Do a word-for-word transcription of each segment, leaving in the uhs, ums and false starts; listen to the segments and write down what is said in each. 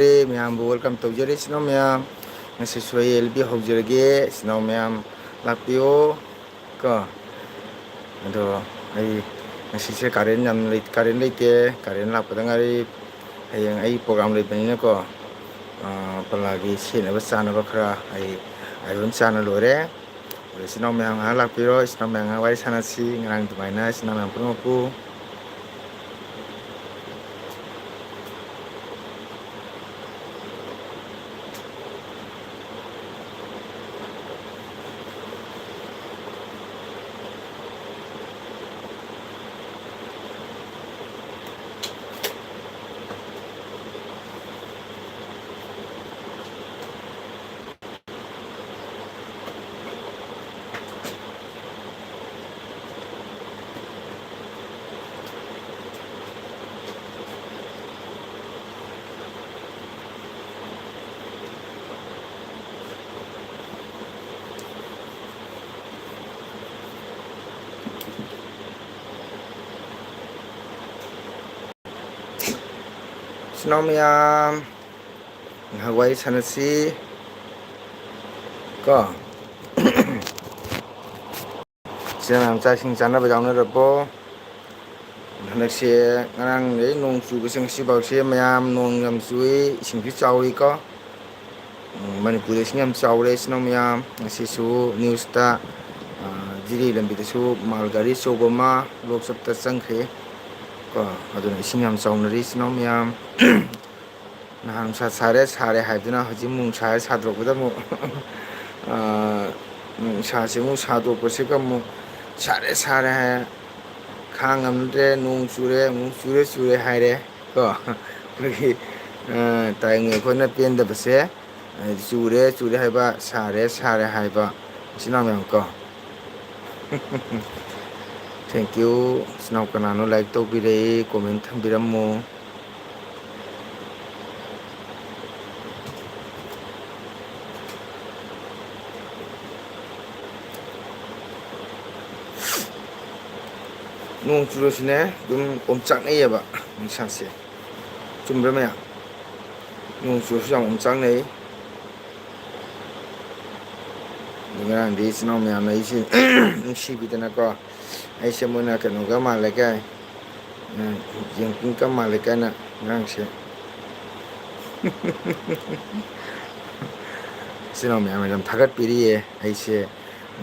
ꯃꯌꯥꯝꯕꯨ welcome ꯇꯧꯖꯔꯤ ꯏꯆꯤꯟ ꯏꯅꯥꯎ ꯃꯌꯥꯝ꯫ ꯉꯁꯤꯁꯨ ꯑꯩ ꯑꯦꯜ ꯕꯤ ꯍꯧꯖꯔꯒꯦ ꯏꯆꯤꯟ ꯏꯅꯥꯎ ꯃꯌꯥꯝ, ꯂꯥꯛꯄꯤꯌꯣ ꯀꯣ꯫ ꯑꯗꯣ ꯑꯩ ꯉꯁꯤꯁꯦ ꯀꯥꯔꯦꯟ ꯌꯥꯝ ꯂꯩ, ꯀꯥꯔꯦꯟ ꯂꯩꯇꯦ꯫ ꯀꯥꯔꯦꯟ ꯂꯥꯛꯄꯗ ꯉꯥꯏꯔꯤ꯫ ꯍꯌꯦꯡ ꯑꯩ program ꯂꯩꯕꯅꯤꯅꯀꯣ, ꯑ, ꯄꯂꯥꯒꯤ ꯁꯦꯠꯅꯕ ꯆꯥꯅꯕ ꯈꯔ ꯑꯩ iron ꯆꯥꯅ ꯂꯣꯏꯔꯦ꯫ ꯑꯗꯣ ꯏꯆꯤꯟ ꯏꯅꯥꯎ ꯃꯌꯥꯝ ꯉꯥꯏꯍꯥꯛ ꯂꯥꯛꯄꯤꯔꯣ, ꯏꯆꯤꯟ ꯏꯅꯥꯎ ꯃꯌꯥꯝ ꯉꯥꯏꯍꯥꯛ ꯋꯥꯔꯤ ꯁꯥꯟꯅꯁꯤ꯫ ꯉꯔꯥꯡ ꯑꯗꯨꯃꯥꯏꯅ ꯏꯆꯤꯟ ꯏꯅꯥꯎ ꯃꯌꯥꯝ ꯄꯨꯝꯅꯃꯛꯄꯨ ꯏꯆꯤꯟ ꯏꯅꯥꯎ ꯃꯌꯥꯝ, ꯉꯥꯏꯍꯥꯛ ꯋꯥꯔꯤ ꯁꯥꯟꯅꯁꯤ ꯀꯣ꯫ ꯏꯆꯤꯟ ꯏꯅꯥꯎ ꯃꯌꯥꯝ ꯆꯥꯛ ꯏꯁꯤꯡ ꯆꯥꯅꯕ ꯌꯥꯎꯅꯔꯕꯣ? ꯍꯟꯗꯛꯁꯦ ꯉꯔꯥꯡꯗꯩ ꯅꯣꯡ ꯆꯨꯕꯁꯦ ꯉꯁꯤꯐꯥꯎꯁꯦ ꯃꯌꯥꯝ ꯅꯣꯡ ꯌꯥꯝ ꯆꯨꯏ, ꯏꯁꯤꯡꯁꯨ ꯆꯥꯎꯏꯀꯣ꯫ ꯎꯝ, ꯃꯅꯤꯄꯨꯔꯗ ꯏꯁꯤꯡ ꯌꯥꯝ ꯆꯥꯎꯔꯦ ꯏꯆꯤꯟ ꯏꯅꯥꯎ ꯃꯌꯥꯝ꯫ ꯉꯁꯤꯁꯨ news ꯇ, ꯑ, ꯖꯤꯔꯤ ꯂꯝꯕꯤꯗꯁꯨ ꯃꯥꯜ ꯒꯥꯔꯤ ꯑꯆꯧꯕ ꯑꯃ ꯂꯣꯛ ꯆꯞꯇ ꯆꯪꯈ꯭ꯔꯦ ꯀꯣ꯫ ꯑꯗꯨꯅ ꯏꯁꯤꯡ ꯌꯥꯝ ꯆꯥꯎꯅꯔꯤ ꯏꯆꯤꯟ ꯏꯅꯥꯎ ꯃꯌꯥꯝ꯫ ꯅꯍꯥꯟ ꯅꯨꯡꯁꯥ ꯁꯥꯔꯦ ꯁꯥꯔꯦ ꯍꯥꯏꯕꯗꯨꯅ ꯍꯧꯖꯤꯛ ꯑꯃꯨꯛ ꯅꯨꯡꯁꯥ ꯁꯥꯗꯣꯔꯛꯄꯗ ꯑꯃꯨꯛ, ꯑ, ꯅꯨꯡꯁꯥꯁꯦ ꯑꯃꯨꯛ ꯁꯥꯗꯣꯛꯄꯁꯤꯒ ꯑꯃꯨꯛ ꯁꯥꯔꯦ ꯁꯥꯔꯦ ꯍꯥꯏ, ꯈꯥꯡ ꯉꯝꯗ꯭ꯔꯦ, ꯅꯣꯡ ꯆꯨꯔꯦ ꯑꯃꯨꯛ ꯆꯨꯔꯦ ꯆꯨꯔꯦ ꯍꯥꯏꯔꯦ ꯀꯣ꯫ ꯑꯩꯈꯣꯏꯒꯤ, ꯑ, ꯇꯥꯏꯕꯪ ꯑꯩꯈꯣꯏꯅ ꯄꯦꯟꯗꯕꯁꯦ, ꯑ, ꯆꯨꯔꯦ ꯆꯨꯔꯦ ꯍꯥꯏꯕ, ꯁꯥꯔꯦ ꯁꯥꯔꯦ ꯍꯥꯏꯕ, ꯏꯆꯤꯟ ꯏꯅꯥꯎ ꯃꯌꯥꯝ ꯀꯣ꯫ Thank you꯫ ꯏꯆꯤꯟ ꯏꯅꯥꯎ ꯀꯅꯥꯅꯣ like ꯇꯧꯕꯤꯔꯛꯏ, comment ꯊꯝꯕꯤꯔꯝꯃꯨ꯫ ꯅꯣꯡ ꯆꯨꯔꯁꯨꯅꯦ ꯑꯗꯨꯝ ꯑꯣꯝꯆꯥꯛꯅꯩꯌꯦꯕ ꯅꯨꯡꯁꯥꯁꯦ꯫ ꯆꯨꯝꯕ꯭ꯔꯥ ꯃꯌꯥꯝ? ꯅꯣꯡ ꯆꯨꯔꯁꯨ ꯌꯥꯝ ꯑꯣꯝꯆꯥꯛꯅꯩ꯫ ꯑꯗꯨ ꯉꯔꯥꯡꯗꯤ ꯏꯆꯤꯟ ꯏꯅꯥꯎ ꯃꯌꯥꯝꯅ ꯑꯩꯁꯦ ꯅꯨꯡꯁꯤꯕꯤꯗꯅꯀꯣ, ꯑꯩꯁꯦ ꯃꯣꯏꯅ ꯀꯩꯅꯣꯒ ꯃꯥꯜꯂꯦ ꯀꯥꯏ, ꯌꯦꯡꯀꯨꯝꯀ ꯃꯥꯜꯂꯦ ꯀꯥꯏꯅ ꯉꯔꯥꯡꯁꯦ ꯏꯆꯤꯟ ꯏꯅꯥꯎ ꯃꯌꯥꯝꯅ ꯌꯥꯝ ꯊꯥꯒꯠꯄꯤꯔꯤꯌꯦ꯫ ꯑꯩꯁꯦ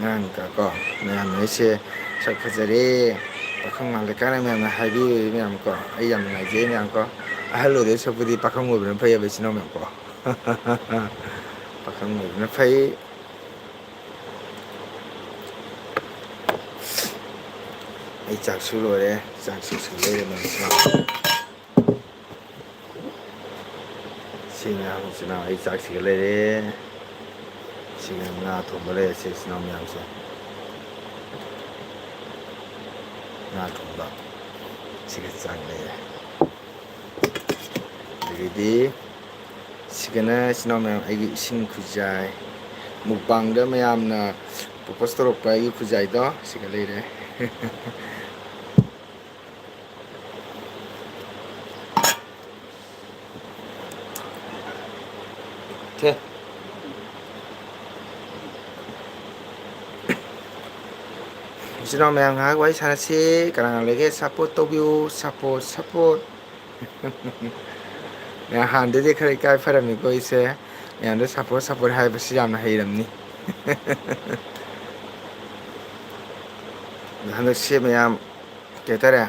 ꯉꯔꯥꯡ ꯀꯣ ꯃꯌꯥꯝꯅ ꯑꯩꯁꯦ ꯁꯛ ꯐꯖꯔꯦ, ꯄꯥꯈꯪ ꯃꯥꯜꯂꯦ ꯀꯥꯏꯅ ꯃꯌꯥꯝꯅ ꯍꯥꯏꯕꯤꯔꯦ ꯃꯌꯥꯝ ꯀꯣ꯫ ꯑꯩ ꯌꯥꯝ ꯅꯨꯡꯉꯥꯏꯖꯩ ꯃꯌꯥꯝ ꯀꯣ꯫ ꯑꯍꯜ ꯑꯣꯏꯗꯣꯏ ꯁꯔꯨꯛꯄꯨꯗꯤ ꯄꯥꯈꯪ ꯑꯣꯏꯕꯅ ꯐꯩ ꯍꯥꯏꯕ ꯏꯆꯤꯟ ꯏꯅꯥꯎ ꯃꯌꯥꯝ ꯀꯣ꯫ ꯄꯥꯈꯪ ꯑꯣꯏꯕꯅ ꯐꯩ꯫ ꯑꯩ ꯆꯥꯛꯁꯨ ꯂꯣꯏꯔꯦ, ꯆꯥꯛꯁꯨ ꯁꯤ ꯂꯩꯔꯦ ꯃꯌꯥꯝ꯫ ꯁꯤ ꯃꯌꯥꯝꯁꯤꯅ ꯑꯩ ꯆꯥꯛꯁꯤꯒ ꯂꯩꯔꯦ꯫ ꯁꯤꯒ ꯉꯥ ꯊꯣꯡꯕ ꯂꯩꯔꯦ, ꯁꯤ ꯏꯆꯤꯟ ꯏꯅꯥꯎ ꯃꯌꯥꯝꯁꯦ꯫ ꯉꯥ ꯊꯣꯡꯕ ꯁꯤꯒ ꯆꯥꯛ ꯂꯩꯔꯦ꯫ ꯑꯗꯒꯤꯗꯤ ꯁꯤꯒꯅ ꯏꯆꯤꯟ ꯏꯅꯥꯎ ꯃꯌꯥꯝ ꯑꯩꯒꯤ ꯏꯁꯤꯡ ꯈꯨꯖꯥꯏ, ꯃꯨꯛꯕꯥꯡꯗ ꯃꯌꯥꯝꯅ ꯄ꯭ꯔꯣꯄꯣꯁ ꯇꯧꯔꯛꯄ ꯑꯩꯒꯤ ꯈꯨꯖꯥꯏꯗꯣ ꯁꯤꯒ ꯂꯩꯔꯦ꯫ ꯊꯦ꯫ ꯏꯆꯤꯟ ꯏꯅꯥꯎ ꯃꯌꯥꯝ ꯉꯥꯏꯍꯥꯛ ꯋꯥꯔꯤ ꯁꯥꯟꯅꯁꯤ꯫ ꯀꯅꯥ ꯀꯅꯥ ꯂꯩꯒꯦ? ꯁꯞꯄꯣꯔꯠ ꯇꯧꯕꯤꯌꯨ꯫ Support, support. ꯃꯌꯥꯝ ꯍꯥꯟꯅꯗꯩꯗꯤ ꯈꯔ ꯏꯀꯥꯏ ꯐꯔꯝꯃꯤꯀꯣ ꯑꯩꯁꯦ꯫ ꯃꯌꯥꯝꯗ ꯁꯞꯄꯣꯔꯠ, ꯁꯞꯄꯣꯔꯠ ꯍꯥꯏꯕꯁꯤ ꯌꯥꯝꯅ ꯍꯩꯔꯝꯅꯤ꯫ ꯑꯗꯣ ꯍꯟꯗꯛꯁꯦ ꯃꯌꯥꯝ ꯀꯩ ꯍꯥꯏꯇꯥꯔꯦ,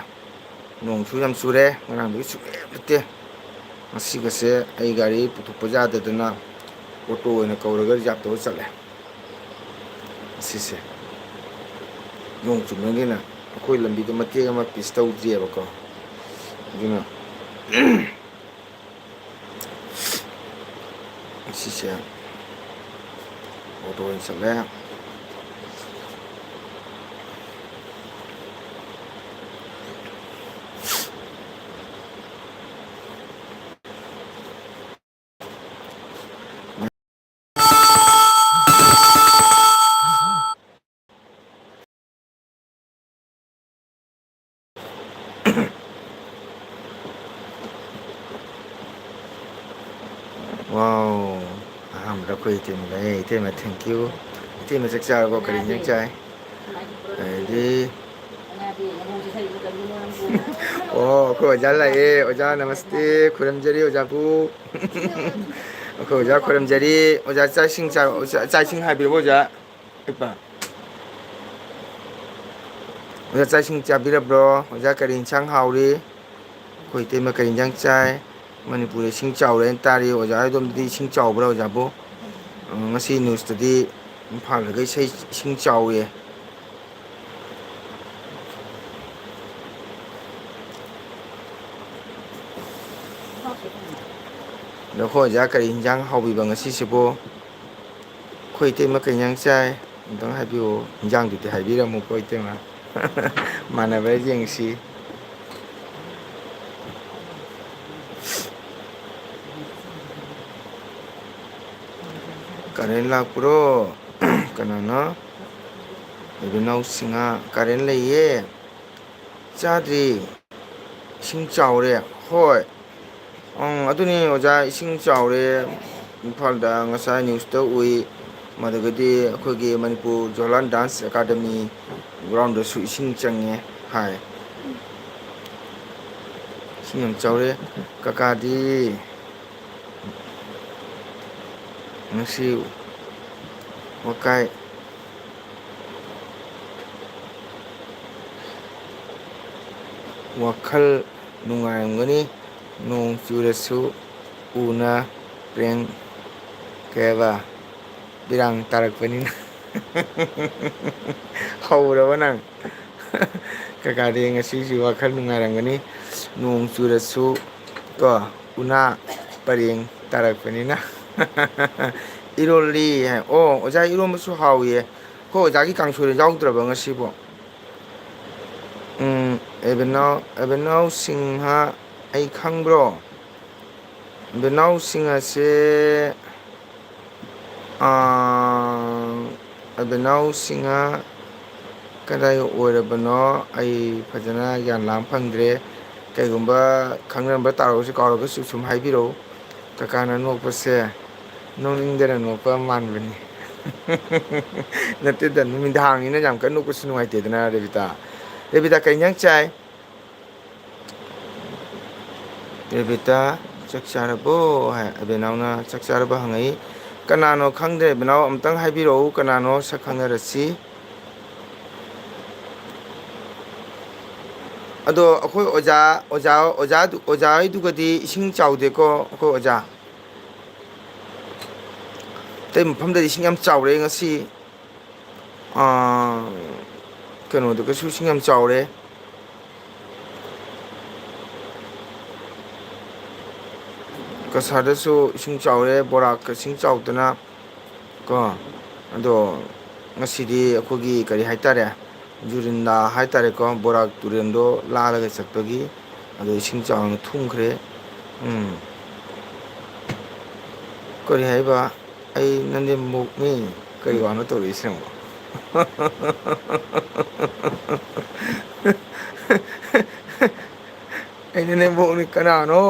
ꯅꯣꯡꯁꯨ ꯌꯥꯝ ꯆꯨꯔꯦ, ꯉꯔꯥꯡꯗꯒꯤ ꯆꯨꯕ ꯂꯦꯞꯇꯦ꯫ ꯉꯁꯤꯒꯁꯦ ꯑꯩ ꯒꯥꯔꯤ ꯄꯨꯊꯣꯛꯄ ꯌꯥꯗꯗꯅ ꯑꯣꯇꯣ ꯑꯣꯏꯅ ꯀꯧꯔꯒ ꯔꯤꯖꯥꯞ ꯇꯧꯔ ꯆꯠꯂꯦ꯫ ꯉꯁꯤꯁꯦ ꯅꯣꯡ ꯆꯨꯃꯟꯒꯤꯅ ꯑꯩꯈꯣꯏ ꯂꯝꯕꯤꯗꯣ ꯃꯇꯦꯛ ꯑꯃ ꯄꯤꯁ ꯇꯧꯗ꯭ꯔꯤꯑꯕꯀꯣ꯫ ꯑꯗꯨꯅ ꯉꯁꯤꯁꯦ ꯑꯣꯇꯣ ꯑꯣꯏꯅ ꯆꯠꯂꯦ꯫ ꯋꯥꯎ, ꯑꯍꯥꯟꯕꯗ ꯑꯩꯈꯣꯏ ꯏꯇꯩꯃ ꯂꯩ꯫ ꯏꯇꯩꯃ, thank you꯫ ꯏꯇꯩꯃ, ꯆꯥꯛ ꯆꯥꯔꯕꯣ? ꯀꯔꯤ ꯏꯟꯖꯥꯡ ꯆꯥꯏ? ꯑꯗꯩꯗꯤ, ꯑꯣ, ꯑꯩꯈꯣꯏ ꯑꯣꯖꯥ ꯂꯥꯛꯑꯦ꯫ ꯑꯣꯖꯥ, ꯅꯃꯁꯇꯦ꯫ ꯈꯨꯔꯨꯝꯖꯔꯤ, ꯑꯣꯖꯥꯕꯨ꯫ ꯑꯩꯈꯣꯏ ꯑꯣꯖꯥ ꯈꯨꯔꯨꯝꯖꯔꯤ꯫ ꯑꯣꯖꯥ, ꯆꯥꯛ ꯏꯁꯤꯡ ꯆꯥ-, ꯆꯥꯛ ꯏꯁꯤꯡ ꯍꯥꯏꯕꯤꯔꯕꯣ, ꯑꯣꯖꯥ? ꯏꯄꯥ꯫ ꯑꯣꯖꯥ, ꯆꯥꯛ ꯏꯁꯤꯡ ꯆꯥꯕꯤꯔꯕ꯭ꯔꯣ? ꯑꯣꯖꯥ, ꯀꯔꯤ ꯏꯟꯁꯥꯡ ꯍꯥꯎꯔꯤ? ꯑꯩꯈꯣꯏ ꯏꯇꯩꯃ ꯀꯔꯤ ꯏꯟꯁꯥꯡ ꯆꯥꯏ? ꯃꯅꯤꯄꯨꯔꯗ ꯏꯁꯤꯡ ꯆꯥꯎꯔꯦ ꯍꯥꯏꯅ ꯇꯥꯔꯤ꯫ ꯑꯣꯖꯥ ꯍꯣꯏ ꯑꯗꯣꯝꯗꯗꯤ ꯏꯁꯤꯡ ꯆꯥꯎꯕ꯭ꯔꯥ, ꯑꯣꯖꯥꯕꯨ? ꯑ, ꯉꯁꯤ ꯅ꯭ꯌꯨꯁꯇꯗꯤ ꯏꯝꯐꯥꯜꯗꯒ ꯏꯁꯩ, ꯏꯁꯤꯡ ꯆꯥꯎꯋꯦ꯫ ꯑꯗꯣ ꯑꯩꯈꯣꯏ ꯑꯣꯖꯥ ꯀꯔꯤ ꯏꯟꯖꯥꯡ ꯍꯥꯎꯕꯤꯕ ꯉꯁꯤꯁꯤꯕꯨ? ꯑꯩꯈꯣꯏ ꯏꯇꯩꯃ ꯀꯩ ꯏꯟꯖꯥꯡ ꯆꯥꯏ? ꯑꯝꯇꯪ ꯍꯥꯏꯕꯤꯌꯨ꯫ ꯏꯟꯖꯥꯡꯗꯨꯗꯤ ꯍꯥꯏꯕꯤꯔꯝꯃꯨꯀꯣ ꯏꯇꯩꯃ꯫ ꯃꯥꯟꯅꯕ꯭ꯔꯥ ꯌꯦꯡꯁꯤ꯫ ꯀꯔꯦꯟ ꯂꯥꯛꯄ꯭ꯔꯣ? ꯀꯅꯥꯅꯣ? ꯏꯕꯤꯅꯥꯎ ꯁꯤꯡꯍ, ꯀꯔꯦꯟ ꯂꯩꯌꯦ꯫ ꯆꯥꯗ꯭ꯔꯤ꯫ ꯏꯁꯤꯡ ꯆꯥꯎꯔꯦ꯫ ꯍꯣꯏ꯫ ꯎꯝ, ꯑꯗꯨꯅꯤ ꯑꯣꯖꯥ, ꯏꯁꯤꯡ ꯆꯥꯎꯔꯦ꯫ ꯏꯝꯐꯥꯜꯗ ꯉꯁꯥꯏ ꯅ꯭ꯌꯨꯁꯇ ꯎꯏ꯫ ꯃꯗꯨꯒꯗꯤ ꯑꯩꯈꯣꯏꯒꯤ ꯃꯅꯤꯄꯨꯔ ꯖꯋꯥꯍꯔꯂꯥꯜ ꯗꯥꯟꯁ ꯑꯦꯀꯥꯗꯃꯤ ꯒ꯭ꯔꯥꯎꯟꯗꯁꯨ ꯏꯁꯤꯡ ꯆꯪꯉꯦ ꯍꯥꯏ꯫ ꯏꯁꯤꯡ ꯌꯥꯝ ꯆꯥꯎꯔꯦ꯫ ꯀꯀꯥꯗꯤ ꯉꯁꯤ ꯋꯥꯀꯥꯏ ꯋꯥꯈꯜ ꯅꯨꯡꯉꯥꯏꯔꯝꯒꯅꯤ, ꯅꯣꯡ ꯆꯨꯔꯁꯨ ꯎꯅ ꯄ꯭ꯔꯦꯡ, ꯀꯩ ꯍꯥꯏꯕ, ꯄꯤꯔꯥꯡ ꯇꯥꯔꯛꯄꯅꯤꯅ꯫ ꯍꯧꯔꯕ ꯅꯪ? ꯀꯀꯥꯗꯤ ꯉꯁꯤꯁꯤ ꯋꯥꯈꯜ ꯅꯨꯡꯉꯥꯏꯔꯝꯒꯅꯤ, ꯅꯣꯡ ꯆꯨꯔꯁꯨ ꯀꯣ, ꯎꯅꯥ ꯄꯔꯦꯡ ꯇꯥꯔꯛꯄꯅꯤꯅ꯫ ꯏꯔꯣꯜꯂꯤ ꯍꯥꯏ꯫ ꯑꯣ, ꯑꯣꯖꯥ, ꯏꯔꯣꯝꯕꯁꯨ ꯍꯥꯎꯏꯌꯦ꯫ ꯑꯩꯈꯣꯏ ꯑꯣꯖꯥꯒꯤ ꯀꯥꯡꯁꯣꯏꯗ ꯌꯥꯎꯗ꯭ꯔꯕ ꯉꯁꯤꯕꯣ? ꯎꯝ, ꯑꯦꯕꯦꯅꯥꯎ, ꯑꯦꯕꯦꯅꯥꯎ ꯁꯤꯡꯍ ꯑꯩ ꯈꯪꯕ꯭ꯔꯣ? ꯑꯦꯕꯦꯅꯥꯎ ꯁꯤꯡꯍꯁꯦ, ꯑꯥ, ꯑꯦꯕꯦꯅꯥꯎ ꯁꯤꯡꯍ ꯀꯗꯥꯏ ꯑꯣꯏꯔꯕꯅꯣ? ꯑꯩ ꯐꯖꯅ ꯒ꯭ꯌꯥꯟ ꯂꯥꯝ ꯐꯪꯗ꯭ꯔꯦ꯫ ꯀꯩꯒꯨꯝꯕ ꯈꯪꯅꯔꯝꯕ ꯇꯥꯔꯒꯁꯨ, ꯀꯥꯎꯔꯒꯁꯨ ꯁꯨꯝ ꯍꯥꯏꯕꯤꯔꯛꯎ꯫ ꯀꯀꯥꯅ ꯅꯣꯛꯄꯁꯦ ꯅꯣꯛꯅꯤꯡꯗꯅ ꯅꯣꯛꯄ ꯃꯥꯟꯕꯅꯤ꯫ ꯅꯠꯇꯦꯗ, ꯅꯨꯃꯤꯗꯥꯡꯅꯤꯅ ꯌꯥꯝ ꯀꯟꯅ ꯅꯣꯛꯄꯁꯨ ꯅꯨꯡꯉꯥꯏꯇꯦꯗꯅ, ꯔꯦꯕꯤꯇꯥ꯫ ꯔꯦꯕꯤꯇꯥ, ꯀꯩ ꯏꯟꯖꯥꯡ ꯆꯥꯏ? ꯔꯦꯕꯤꯇꯥ, "ꯆꯥꯛ ꯆꯥꯔꯕꯣ?" ꯍꯥꯏ꯫ ꯑꯕꯦꯅꯥꯎꯅ, "ꯆꯥꯛ ꯆꯥꯔꯕ?" ꯍꯪꯉꯛꯏ꯫ ꯀꯅꯥꯅꯣ ꯈꯪꯗ꯭ꯔꯦ, ꯑꯕꯦꯅꯥꯎ, ꯑꯝꯇꯪ ꯍꯥꯏꯕꯤꯔꯛꯎ, ꯀꯅꯥꯅꯣ, ꯁꯛ ꯈꯪꯅꯔꯁꯤ꯫ ꯑꯗꯣ ꯑꯩꯈꯣꯏ ꯑꯣꯖꯥ, ꯑꯣꯖꯥ, ꯑꯣꯖꯥ, ꯑꯣꯖꯥ ꯍꯣꯏꯗꯨꯒꯗꯤ ꯏꯁꯤꯡ ꯆꯥꯎꯗꯦꯀꯣ, ꯑꯩꯈꯣꯏ ꯑꯣꯖꯥ꯫ ꯑꯇꯩ ꯃꯐꯝꯗꯗꯤ ꯏꯁꯤꯡ ꯌꯥꯝ ꯆꯥꯎꯔꯦ ꯉꯁꯤ꯫ ꯑꯥ, ꯀꯩꯅꯣꯗꯒꯁꯨ ꯏꯁꯤꯡ ꯌꯥꯝ ꯆꯥꯎꯔꯦ꯫ ꯀꯁꯥꯔꯗꯁꯨ ꯏꯁꯤꯡ ꯆꯥꯎꯔꯦ, ꯕꯣꯔꯥꯛꯀ ꯏꯁꯤꯡ ꯆꯥꯎꯗꯅ ꯀꯣ꯫ ꯑꯗꯣ ꯉꯁꯤꯗꯤ ꯑꯩꯈꯣꯏꯒꯤ ꯀꯔꯤ ꯍꯥꯏꯇꯥꯔꯦ, ꯖꯨꯔꯤꯟꯗꯥ ꯍꯥꯏꯇꯥꯔꯦꯀꯣ, ꯕꯣꯔꯥꯛ ꯇꯨꯔꯦꯜꯗꯣ ꯂꯥꯜꯂꯒ ꯆꯠꯄꯒꯤ ꯑꯗꯣ ꯏꯁꯤꯡ ꯆꯥꯎꯅ ꯊꯨꯝꯈ꯭ꯔꯦ꯫ ꯎꯝ꯫ ꯀꯔꯤ ꯍꯥꯏꯕ? ꯑꯩ ꯅꯅꯦꯝꯕꯣꯛꯅꯤ꯫ ꯀꯔꯤ ꯋꯥꯅꯣ ꯇꯧꯔꯛꯏꯁꯤꯅ? ꯑꯩ ꯅꯅꯦꯝꯕꯣꯛꯅꯤ ꯀꯅꯥꯅꯣ?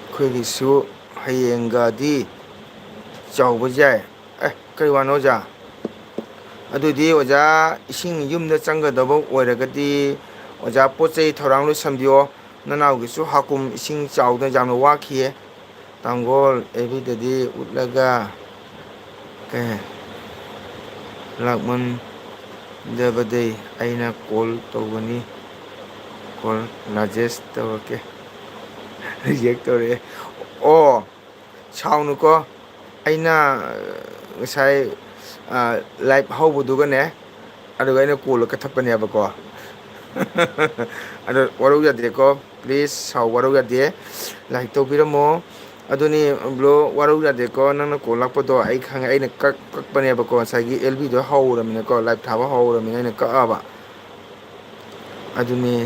ꯑꯩꯈꯣꯏꯒꯤꯁꯨ ꯍꯌꯦꯡꯒꯗꯤ ꯆꯥꯎꯕ ꯌꯥꯏ꯫ ꯑꯦ, ꯀꯔꯤ ꯋꯥꯅꯣ ꯑꯣꯖꯥ? ꯑꯗꯨꯗꯤ ꯑꯣꯖꯥ, ꯏꯁꯤꯡ ꯌꯨꯝꯗ ꯆꯪꯒꯗꯕ ꯑꯣꯏꯔꯒꯗꯤ, ꯑꯣꯖꯥ, ꯄꯣꯠ ꯆꯩ ꯊꯧꯔꯥꯡ ꯂꯣꯏꯁꯟꯕꯤꯌꯣ꯫ ꯅꯅꯥꯎꯒꯤꯁꯨ ꯍꯥꯀꯨꯝ ꯏꯁꯤꯡ ꯆꯥꯎꯗꯅ ꯌꯥꯝꯅ ꯋꯥꯈꯤꯌꯦ꯫ ꯇꯥꯡꯒꯣꯜ ꯑꯦꯕꯤꯗꯗꯤ ꯎꯠꯂꯒ ꯀꯩ ꯂꯥꯛꯃꯟꯗꯕꯗꯩ ꯑꯩꯅ ꯀꯣꯜ ꯇꯧꯕꯅꯤ꯫ ꯀꯣꯜ ꯔꯥꯖꯦꯁ ꯇꯧꯔꯛꯀꯦ꯫ ꯔꯤꯖꯦꯛ ꯇꯧꯔꯛꯑꯦ꯫ ꯑꯣ, ꯁꯥꯎꯅꯨꯀꯣ꯫ ꯑꯩꯅ, ꯑ, ꯉꯁꯥꯏ, ꯑ, ꯂꯥꯏꯚ ꯍꯧꯕꯗꯨꯒꯅꯦ, ꯑꯗꯨꯒ ꯑꯩꯅ ꯀꯣꯜꯗꯣ ꯀꯛꯊꯠꯄꯅꯦꯕꯀꯣ꯫ ꯑꯗꯣ ꯋꯥꯔꯧ ꯌꯥꯗꯦꯀꯣ, ꯄ꯭ꯂꯤꯖ, ꯁꯥꯎ, ꯋꯥꯔꯧ ꯌꯥꯗꯦ꯫ ꯂꯥꯏꯛ ꯇꯧꯕꯤꯔꯝꯃꯣ꯫ ꯑꯗꯨꯅꯤ, ꯕ꯭ꯔꯣ, ꯋꯥꯔꯧ ꯌꯥꯗꯦꯀꯣ, ꯅꯪꯅ ꯀꯣꯜ ꯂꯥꯛꯄꯗꯣ ꯑꯩ ꯈꯪꯉꯦ, ꯑꯩꯅ ꯀꯛ-, ꯀꯛꯄꯅꯦꯕꯀꯣ, ꯉꯁꯥꯏꯒꯤ ꯑꯦꯜ ꯕꯤꯗꯣ ꯍꯧꯔꯃꯤꯅꯀꯣ, ꯂꯥꯏꯚ ꯊꯥꯕ ꯍꯧꯔꯃꯤꯅ ꯑꯩꯅ ꯀꯛꯑꯕ꯫ ꯑꯗꯨꯅꯤ,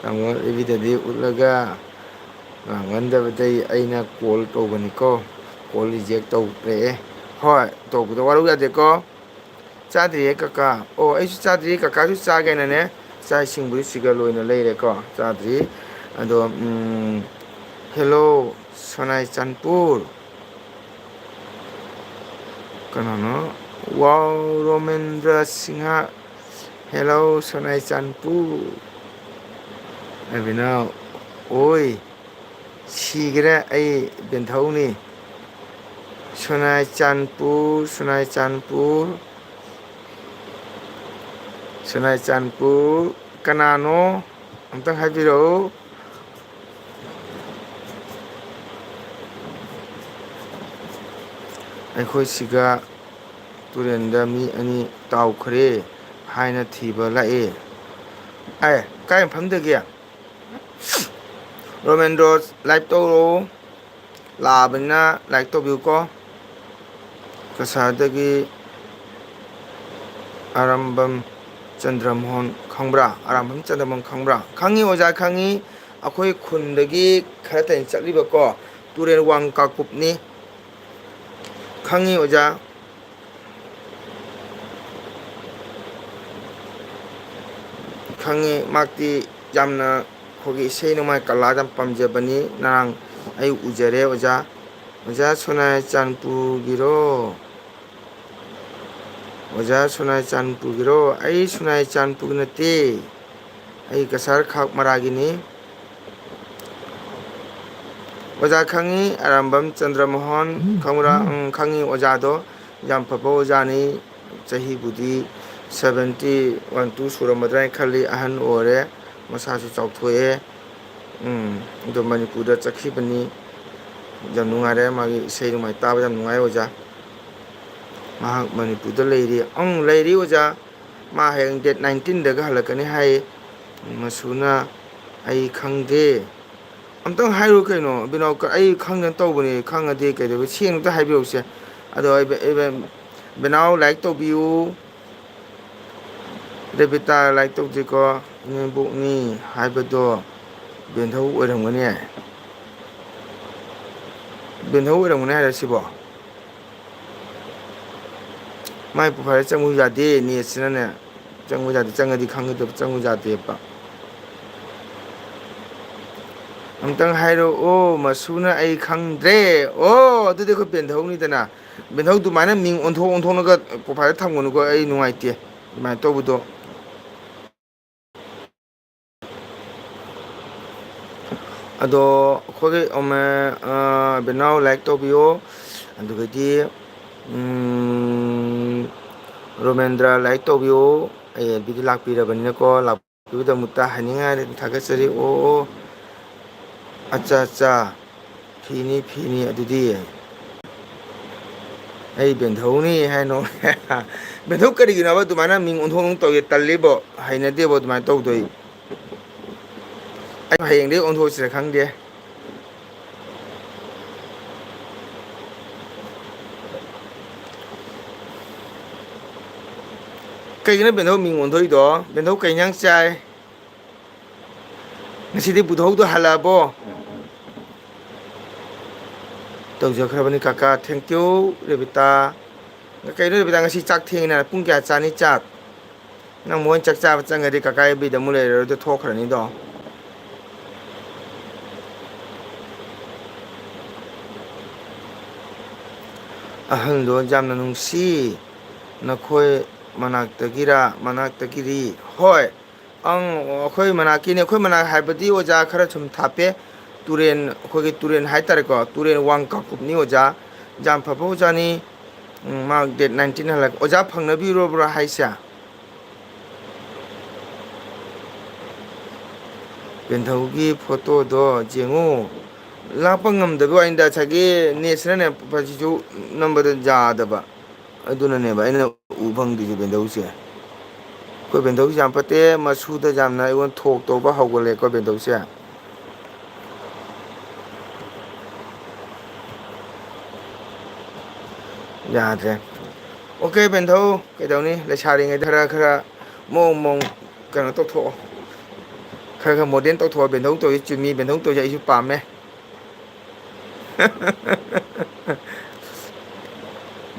ꯇꯥꯃꯣ ꯑꯦꯜ ꯕꯤꯗꯗꯤ ꯎꯠꯂꯒ ꯉꯥꯡꯒꯟꯗꯕꯗꯩ ꯑꯩꯅ ꯀꯣꯜ ꯇꯧꯕꯅꯤꯀꯣ, ꯀꯣꯜ ꯔꯤꯖꯦꯛ ꯇꯧꯔꯛꯑꯦ꯫ ꯍꯣꯏ, ꯇꯧꯕꯗꯣ ꯋꯥꯔꯧ ꯌꯥꯗꯦꯀꯣ꯫ ꯆꯥꯗ꯭ꯔꯤꯌꯦ ꯀꯀꯥ꯫ ꯑꯣ, ꯑꯩꯁꯨ ꯆꯥꯗ꯭ꯔꯤ, ꯀꯀꯥꯁꯨ ꯆꯥꯒꯦꯅꯅꯦ ꯆꯥꯛ ꯏꯁꯤꯡꯕꯨꯗꯤ ꯁꯤꯒ ꯂꯣꯏꯅ ꯂꯩꯔꯦꯀꯣ, ꯆꯥꯗ꯭ꯔꯤ꯫ ꯑꯗꯣ, ꯎꯝ, hello, ꯁꯣꯅꯥꯏ ꯆꯥꯟꯄꯨꯔ꯫ ꯀꯅꯥꯅꯣ? Wow, ꯔꯣꯃꯦꯟꯗ꯭ꯔ ꯁꯤꯡꯍ꯫ Hello, ꯁꯣꯅꯥꯏ ꯆꯥꯟꯄꯨꯔ꯫ ꯑꯕꯤꯅꯥꯎ, ꯑꯣꯏ, ꯁꯤꯈ꯭ꯔꯦ, ꯑꯩ ꯕꯦꯟꯊꯧꯅꯤ꯫ ꯁꯣꯅꯥꯏ ꯆꯥꯟꯄꯨꯔ, ꯁꯣꯅꯥꯏ ꯆꯥꯟꯄꯨꯔ, ꯁꯣꯅꯥꯏ ꯆꯥꯟꯄꯨꯔ꯫ ꯀꯅꯥꯅꯣ? ꯑꯝꯇꯪ ꯍꯥꯏꯕꯤꯔꯛꯎ꯫ ꯑꯩꯈꯣꯏ ꯁꯤꯒ ꯇꯨꯔꯦꯜꯗ ꯃꯤ ꯑꯅꯤ ꯇꯥꯎꯈ꯭ꯔꯦ ꯍꯥꯏꯅ ꯊꯤꯕ ꯂꯥꯛꯑꯦ꯫ ꯑꯦ, ꯀꯥꯏ ꯃꯐꯝꯗꯒꯤ? ꯔꯣꯃꯦꯟꯗ꯭ꯔꯣ, ꯂꯥꯏꯚ ꯇꯧꯔꯣ꯫ ꯂꯥꯛꯑꯕꯅꯤꯅ ꯂꯥꯏꯚ ꯇꯧꯕꯤꯌꯨꯀꯣ꯫ ꯀꯁꯥꯔꯗꯒꯤ ꯑꯔꯝꯕꯝ ꯆꯟꯗ꯭ꯔꯃꯣꯍꯟ ꯈꯪꯕ꯭ꯔꯥ? ꯑꯔꯥꯝꯕꯝ ꯆꯟꯗ꯭ꯔꯃꯣꯍꯟ ꯈꯪꯕ꯭ꯔꯥ? ꯈꯪꯉꯤ ꯑꯣꯖꯥ, ꯈꯪꯉꯤ꯫ ꯑꯩꯈꯣꯏ ꯈꯨꯟꯗꯒꯤ ꯈꯔ ꯇꯅꯤ ꯆꯠꯂꯤꯕꯀꯣ, ꯇꯨꯔꯦꯜ ꯋꯥꯡ ꯀꯥꯀꯨꯞꯅꯤ꯫ ꯈꯪꯉꯤ ꯑꯣꯖꯥ꯫ ꯈꯪꯉꯤ, ꯃꯍꯥꯛꯇꯤ ꯌꯥꯝꯅ ꯑꯩꯈꯣꯏꯒꯤ ꯏꯁꯩ ꯅꯣꯡꯃꯥꯏ ꯀꯂꯥꯗ ꯌꯥꯝ ꯄꯥꯝꯖꯕꯅꯤ꯫ ꯉꯔꯥꯡ ꯑꯩ ꯎꯖꯔꯦ ꯑꯣꯖꯥ꯫ ꯑꯣꯖꯥ ꯁꯣꯅꯥꯏ ꯆꯥꯟꯄꯨꯔꯒꯤꯔꯣ? ꯑꯣꯖꯥ ꯁꯣꯅꯥꯏ ꯆꯥꯟꯄꯨꯔꯒꯤꯔꯣ? ꯑꯩ ꯁꯣꯅꯥꯏ ꯆꯥꯟꯄꯨꯔꯒꯤ ꯅꯠꯇꯦ, ꯑꯩ ꯀꯁꯥꯔ ꯈꯥꯛ ꯃꯔꯥꯒꯤꯅꯤ꯫ ꯑꯣꯖꯥ ꯈꯪꯉꯤ, ꯑꯔꯥꯝꯕꯝ ꯆꯟꯗ꯭ꯔꯃꯣꯍꯟ ꯈꯪꯕ꯭ꯔꯥ? ꯎꯝ, ꯈꯪꯉꯤ ꯑꯣꯖꯥꯗꯣ, ꯌꯥꯝ ꯐꯕ ꯑꯣꯖꯥꯅꯤ꯫ ꯆꯍꯤꯕꯨꯗꯤ seventy one two ꯁꯨꯔꯝꯃꯗ꯭ꯔꯥ ꯍꯥꯏꯅ ꯈꯜꯂꯤ, ꯑꯍꯟ ꯑꯣꯏꯔꯦ, ꯃꯁꯥꯁꯨ ꯆꯥꯎꯊꯣꯛꯑꯦ꯫ ꯎꯝ, ꯑꯗꯣ ꯃꯅꯤꯄꯨꯔꯗ ꯆꯠꯈꯤꯕꯅꯤ꯫ ꯌꯥꯝ ꯅꯨꯡꯉꯥꯏꯔꯦ, ꯃꯥꯒꯤ ꯏꯁꯩ ꯅꯣꯡꯃꯥꯏ ꯇꯥꯕ ꯌꯥꯝ ꯅꯨꯡꯉꯥꯏ ꯑꯣꯖꯥ꯫ ꯃꯍꯥꯛ ꯃꯅꯤꯄꯨꯔꯗ ꯂꯩꯔꯤ꯫ ꯑꯪ, ꯂꯩꯔꯤ ꯑꯣꯖꯥ꯫ ꯃꯥ ꯍꯌꯦꯡ date nineteenꯗꯒ ꯍꯜꯂꯛꯀꯅꯤ ꯍꯥꯏ꯫ ꯃꯁꯨꯅ ꯑꯩ ꯈꯪꯗꯦ꯫ ꯑꯝꯇꯪ ꯍꯥꯏꯔꯨ ꯀꯩꯅꯣ, ꯕꯤꯅꯣ, ꯀ-, ꯑꯩ ꯈꯪꯗꯅ ꯇꯧꯕꯅꯦ, ꯈꯪꯉꯗꯤ ꯀꯩꯗꯧꯕ, ꯁꯦꯡꯅ ꯑꯝꯇ ꯍꯥꯏꯕꯤꯔꯛꯎꯁꯦ꯫ ꯑꯗꯣ ꯑꯩ ꯕꯦ-, ꯑꯩ ꯕꯦ-, ꯕꯦꯅꯥꯎ ꯂꯥꯏꯛ ꯇꯧꯕꯤꯌꯨ꯫ ꯔꯦꯕꯤꯇꯥ ꯂꯥꯏꯛ ꯇꯧꯗꯦꯀꯣ, ꯏꯅꯦꯝꯕꯣꯛꯅꯤ ꯍꯥꯏꯕꯗꯣ ꯕꯦꯟꯙꯧ ꯑꯣꯏꯔꯝꯒꯅꯤ꯫ ꯕꯦꯟꯙꯧ ꯑꯣꯏꯔꯝꯒꯅꯤ ꯍꯥꯏꯔ ꯁꯤꯕꯣ? ꯃꯥꯏ profile ꯆꯪꯉꯨ ꯌꯥꯗꯦ, ꯅꯦꯠꯁꯤꯅꯅꯦ꯫ ꯆꯪꯕ ꯌꯥꯗꯦ, ꯆꯪꯉꯗꯤ ꯈꯪꯒꯗꯕ, ꯆꯪꯕ ꯌꯥꯗꯦꯕ꯫ ꯑꯝꯇꯪ ꯍꯥꯏꯔꯛꯑꯣ, ꯃꯁꯨꯅ ꯑꯩ ꯈꯪꯗ꯭ꯔꯦ꯫ ꯑꯣ, ꯑꯗꯨꯗꯤ ꯑꯩꯈꯣꯏ ꯕꯦꯟꯊꯧꯅꯤꯗꯅ꯫ ꯕꯦꯟꯊꯧ ꯑꯗꯨꯃꯥꯏꯅ ꯃꯤꯡ ꯑꯣꯟꯊꯣꯛ ꯑꯣꯟꯊꯣꯛꯂꯒ profile ꯊꯝꯒꯅꯨꯀꯣ, ꯑꯩ ꯅꯨꯡꯉꯥꯏꯇꯦ ꯑꯗꯨꯃꯥꯏꯅ ꯇꯧꯕꯗꯣ꯫ ꯑꯗꯣ ꯑꯩꯈꯣꯏꯒꯤ ꯑꯃ, ꯑ, ꯕꯦꯅꯥꯎ like ꯇꯧꯕꯤꯌꯣ꯫ ꯑꯗꯨꯒꯗꯤ, ꯎꯝ, ꯔꯣꯃꯦꯟꯗ꯭ꯔ like ꯇꯧꯕꯤꯌꯣ꯫ ꯑꯩ ꯑꯦꯜ ꯕꯤꯗ ꯂꯥꯛꯄꯤꯔꯕꯅꯤꯅꯀꯣ, ꯂꯥꯛꯄꯤꯕꯒꯤꯗꯃꯛꯇ ꯍꯥꯏꯅꯤꯡꯉꯥꯏ ꯊꯥꯒꯠꯆꯔꯤ꯫ ꯑꯣ, ꯑꯠꯆꯥ, ꯑꯠꯆꯥ꯫ ꯐꯤꯅꯤ, ꯐꯤꯅꯤ ꯑꯗꯨꯗꯤ꯫ ꯑꯩ ꯕꯦꯟꯊꯧꯅꯤ ꯍꯥꯏꯅꯣ꯫ ꯕꯦꯟꯊꯧ ꯀꯔꯤꯒꯤꯅꯣꯕ ꯑꯗꯨꯃꯥꯏꯅ ꯃꯤꯡ ꯑꯣꯟꯊꯣꯛ ꯑꯣꯟꯊꯣꯛ ꯇꯧꯒꯦ? ꯇꯜꯂꯤꯕꯣ, ꯍꯩꯅꯗꯦꯕꯣ ꯑꯗꯨꯃꯥꯏꯅ ꯇꯧꯗꯣꯏ꯫ ꯑꯩ ꯍꯌꯦꯡꯗꯒꯤ ꯑꯣꯟꯊꯣꯛꯁꯤꯔ ꯈꯪꯗꯦ꯫ ꯀꯩꯒꯤꯅꯣ ꯕꯦꯟꯊꯧ ꯃꯤꯡ ꯑꯣꯟꯊꯣꯛꯏꯗꯣ? ꯕꯦꯟꯊꯧ ꯀꯩ ꯏꯟꯖꯥꯡ ꯆꯥꯏ? ꯉꯁꯤꯗꯤ ꯕꯨꯙꯧꯗꯣ ꯍꯜꯂꯛꯑꯕꯣ? ꯇꯧꯖꯈ꯭ꯔꯕꯅꯤ ꯀꯀꯥ, thank you꯫ ꯔꯦꯕꯤꯇꯥ, ꯀꯩꯅꯣ ꯔꯦꯕꯤꯇꯥ, ꯉꯁꯤ ꯆꯥꯛ ꯊꯦꯡꯉꯤꯅ, ꯄꯨꯡ ꯀꯌꯥ ꯆꯥꯅꯤ ꯆꯥꯛ? ꯅꯪ ꯃꯣꯏ ꯆꯥꯛ ꯆꯥꯕ ꯆꯪꯉꯗꯤ ꯀꯀꯥ ꯑꯦꯐ ꯕꯤꯗ ꯑꯃꯨꯛ ꯂꯩꯔꯔꯣꯏꯗ, ꯊꯣꯛꯈ꯭ꯔꯅꯤꯗꯣ꯫ ꯑꯍꯜꯗꯣ ꯌꯥꯝꯅ ꯅꯨꯡꯁꯤ꯫ ꯅꯈꯣꯏ ꯃꯅꯥꯛꯇꯒꯤꯔꯥ? ꯃꯅꯥꯛꯇꯒꯤꯗꯤ ꯍꯣꯏ꯫ ꯑꯪ, ꯑꯩꯈꯣꯏ ꯃꯅꯥꯛꯀꯤꯅꯤ꯫ ꯑꯩꯈꯣꯏ ꯃꯅꯥꯛ ꯍꯥꯏꯕꯗꯤ ꯑꯣꯖꯥ ꯈꯔ ꯁꯨꯝ ꯊꯥꯞꯄꯦ꯫ ꯇꯨꯔꯦꯟ, ꯑꯩꯈꯣꯏꯒꯤ ꯇꯨꯔꯦꯟ ꯍꯥꯏꯇꯥꯔꯦꯀꯣ, ꯇꯨꯔꯦꯟ ꯋꯥꯡ ꯀꯥꯡꯀꯨꯞꯅꯤ ꯑꯣꯖꯥ꯫ ꯌꯥꯝ ꯐꯕ ꯑꯣꯖꯥꯅꯤ꯫ ꯎꯝ, ꯃꯥ date nineteen ꯍꯜꯂꯛ-, ꯑꯣꯖꯥ ꯐꯪꯅꯕꯤꯔꯕ꯭ꯔꯥ ꯍꯥꯏꯁꯦ? ꯕꯦꯟꯊꯧꯒꯤ ꯐꯣꯇꯣꯗꯣ ꯌꯦꯡꯉꯨ꯫ ꯂꯥꯛꯄ ꯉꯝꯗꯕ ꯋꯥꯅꯤꯗ, ꯉꯁꯥꯏꯒꯤ ꯅꯦꯠꯁꯤꯅꯅꯦ, ꯐꯁꯤꯁꯨ ꯅꯝꯕꯗ ꯌꯥꯗꯕ꯫ ꯑꯗꯨꯅꯅꯦꯕ ꯑꯩꯅ ꯎ ꯐꯪꯗ꯭ꯔꯤꯁꯦ ꯕꯦꯟꯗꯧꯁꯦ꯫ ꯑꯩꯈꯣꯏ ꯕꯦꯟꯗꯧꯁꯦ ꯌꯥꯝ ꯐꯠꯇꯦ, ꯃꯁꯨꯗ ꯌꯥꯝꯅ ꯑꯩꯉꯣꯟꯗ ꯊꯣꯛ ꯇꯧꯕ ꯍꯧꯒꯠꯂꯦ ꯑꯩꯈꯣꯏ ꯕꯦꯟꯗꯧꯁꯦ꯫ ꯌꯥꯗ꯭ꯔꯦ꯫ ꯑꯣꯀꯦ ꯕꯦꯟꯗꯧ, ꯀꯩꯗꯧꯅꯤ, ꯂꯩꯁꯥꯔꯤꯉꯩꯗ ꯈꯔ ꯈꯔ ꯃꯑꯣꯡ ꯃꯑꯣꯡ ꯀꯩꯅꯣ ꯇꯧꯊꯣꯛꯑꯣ꯫ ꯈꯔ ꯈꯔ ꯃꯣꯗꯦꯟ ꯇꯧꯊꯣꯛꯑꯣ꯫ ꯕꯦꯟꯗꯧ ꯇꯧꯔꯤ ꯆꯨꯝꯃꯤ, ꯕꯦꯟꯗꯧ ꯇꯧꯔꯤꯁꯦ ꯑꯩꯁꯨ ꯄꯥꯝꯃꯦ꯫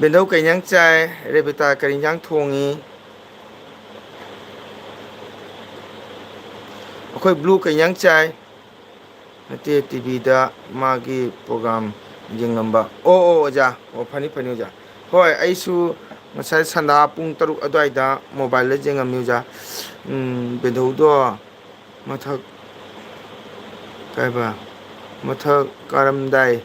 ꯕꯦꯟꯗꯧ ꯀꯩ ꯏꯟꯖꯥꯡ ꯆꯥꯏ? ꯔꯦꯕꯤꯇꯥ ꯀꯔꯤ ꯏꯟꯖꯥꯡ ꯊꯣꯡꯉꯤ? ꯑꯩꯈꯣꯏ ꯕ꯭ꯂꯨ ꯀꯩ ꯏꯟꯖꯥꯡ ꯆꯥꯏ? ꯅꯠꯇꯦ, ꯇꯤꯚꯤꯗ ꯃꯥꯒꯤ ꯄ꯭ꯔꯣꯒ꯭ꯔꯥꯝ ꯌꯦꯡꯉꯝꯕ꯫ ꯑꯣ, ꯑꯣ, ꯑꯣꯖꯥ꯫ ꯑꯣ, ꯐꯅꯤ, ꯐꯅꯤ, ꯑꯣꯖꯥ꯫ ꯍꯣꯏ, ꯑꯩꯁꯨ ꯉꯁꯥꯏ ꯁꯟꯗꯥ ꯄꯨꯡ ꯇꯔꯨꯛ ꯑꯗꯨꯋꯥꯏꯗ ꯃꯣꯕꯥꯏꯜꯗ ꯌꯦꯡꯉꯝꯃꯤ, ꯑꯣꯖꯥ꯫ ꯎꯝ, ꯕꯦꯟꯗꯧꯗꯣ ꯃꯊꯛ, ꯀꯩꯕ? ꯃꯊꯛ ꯀꯥꯔꯝꯗꯥꯏ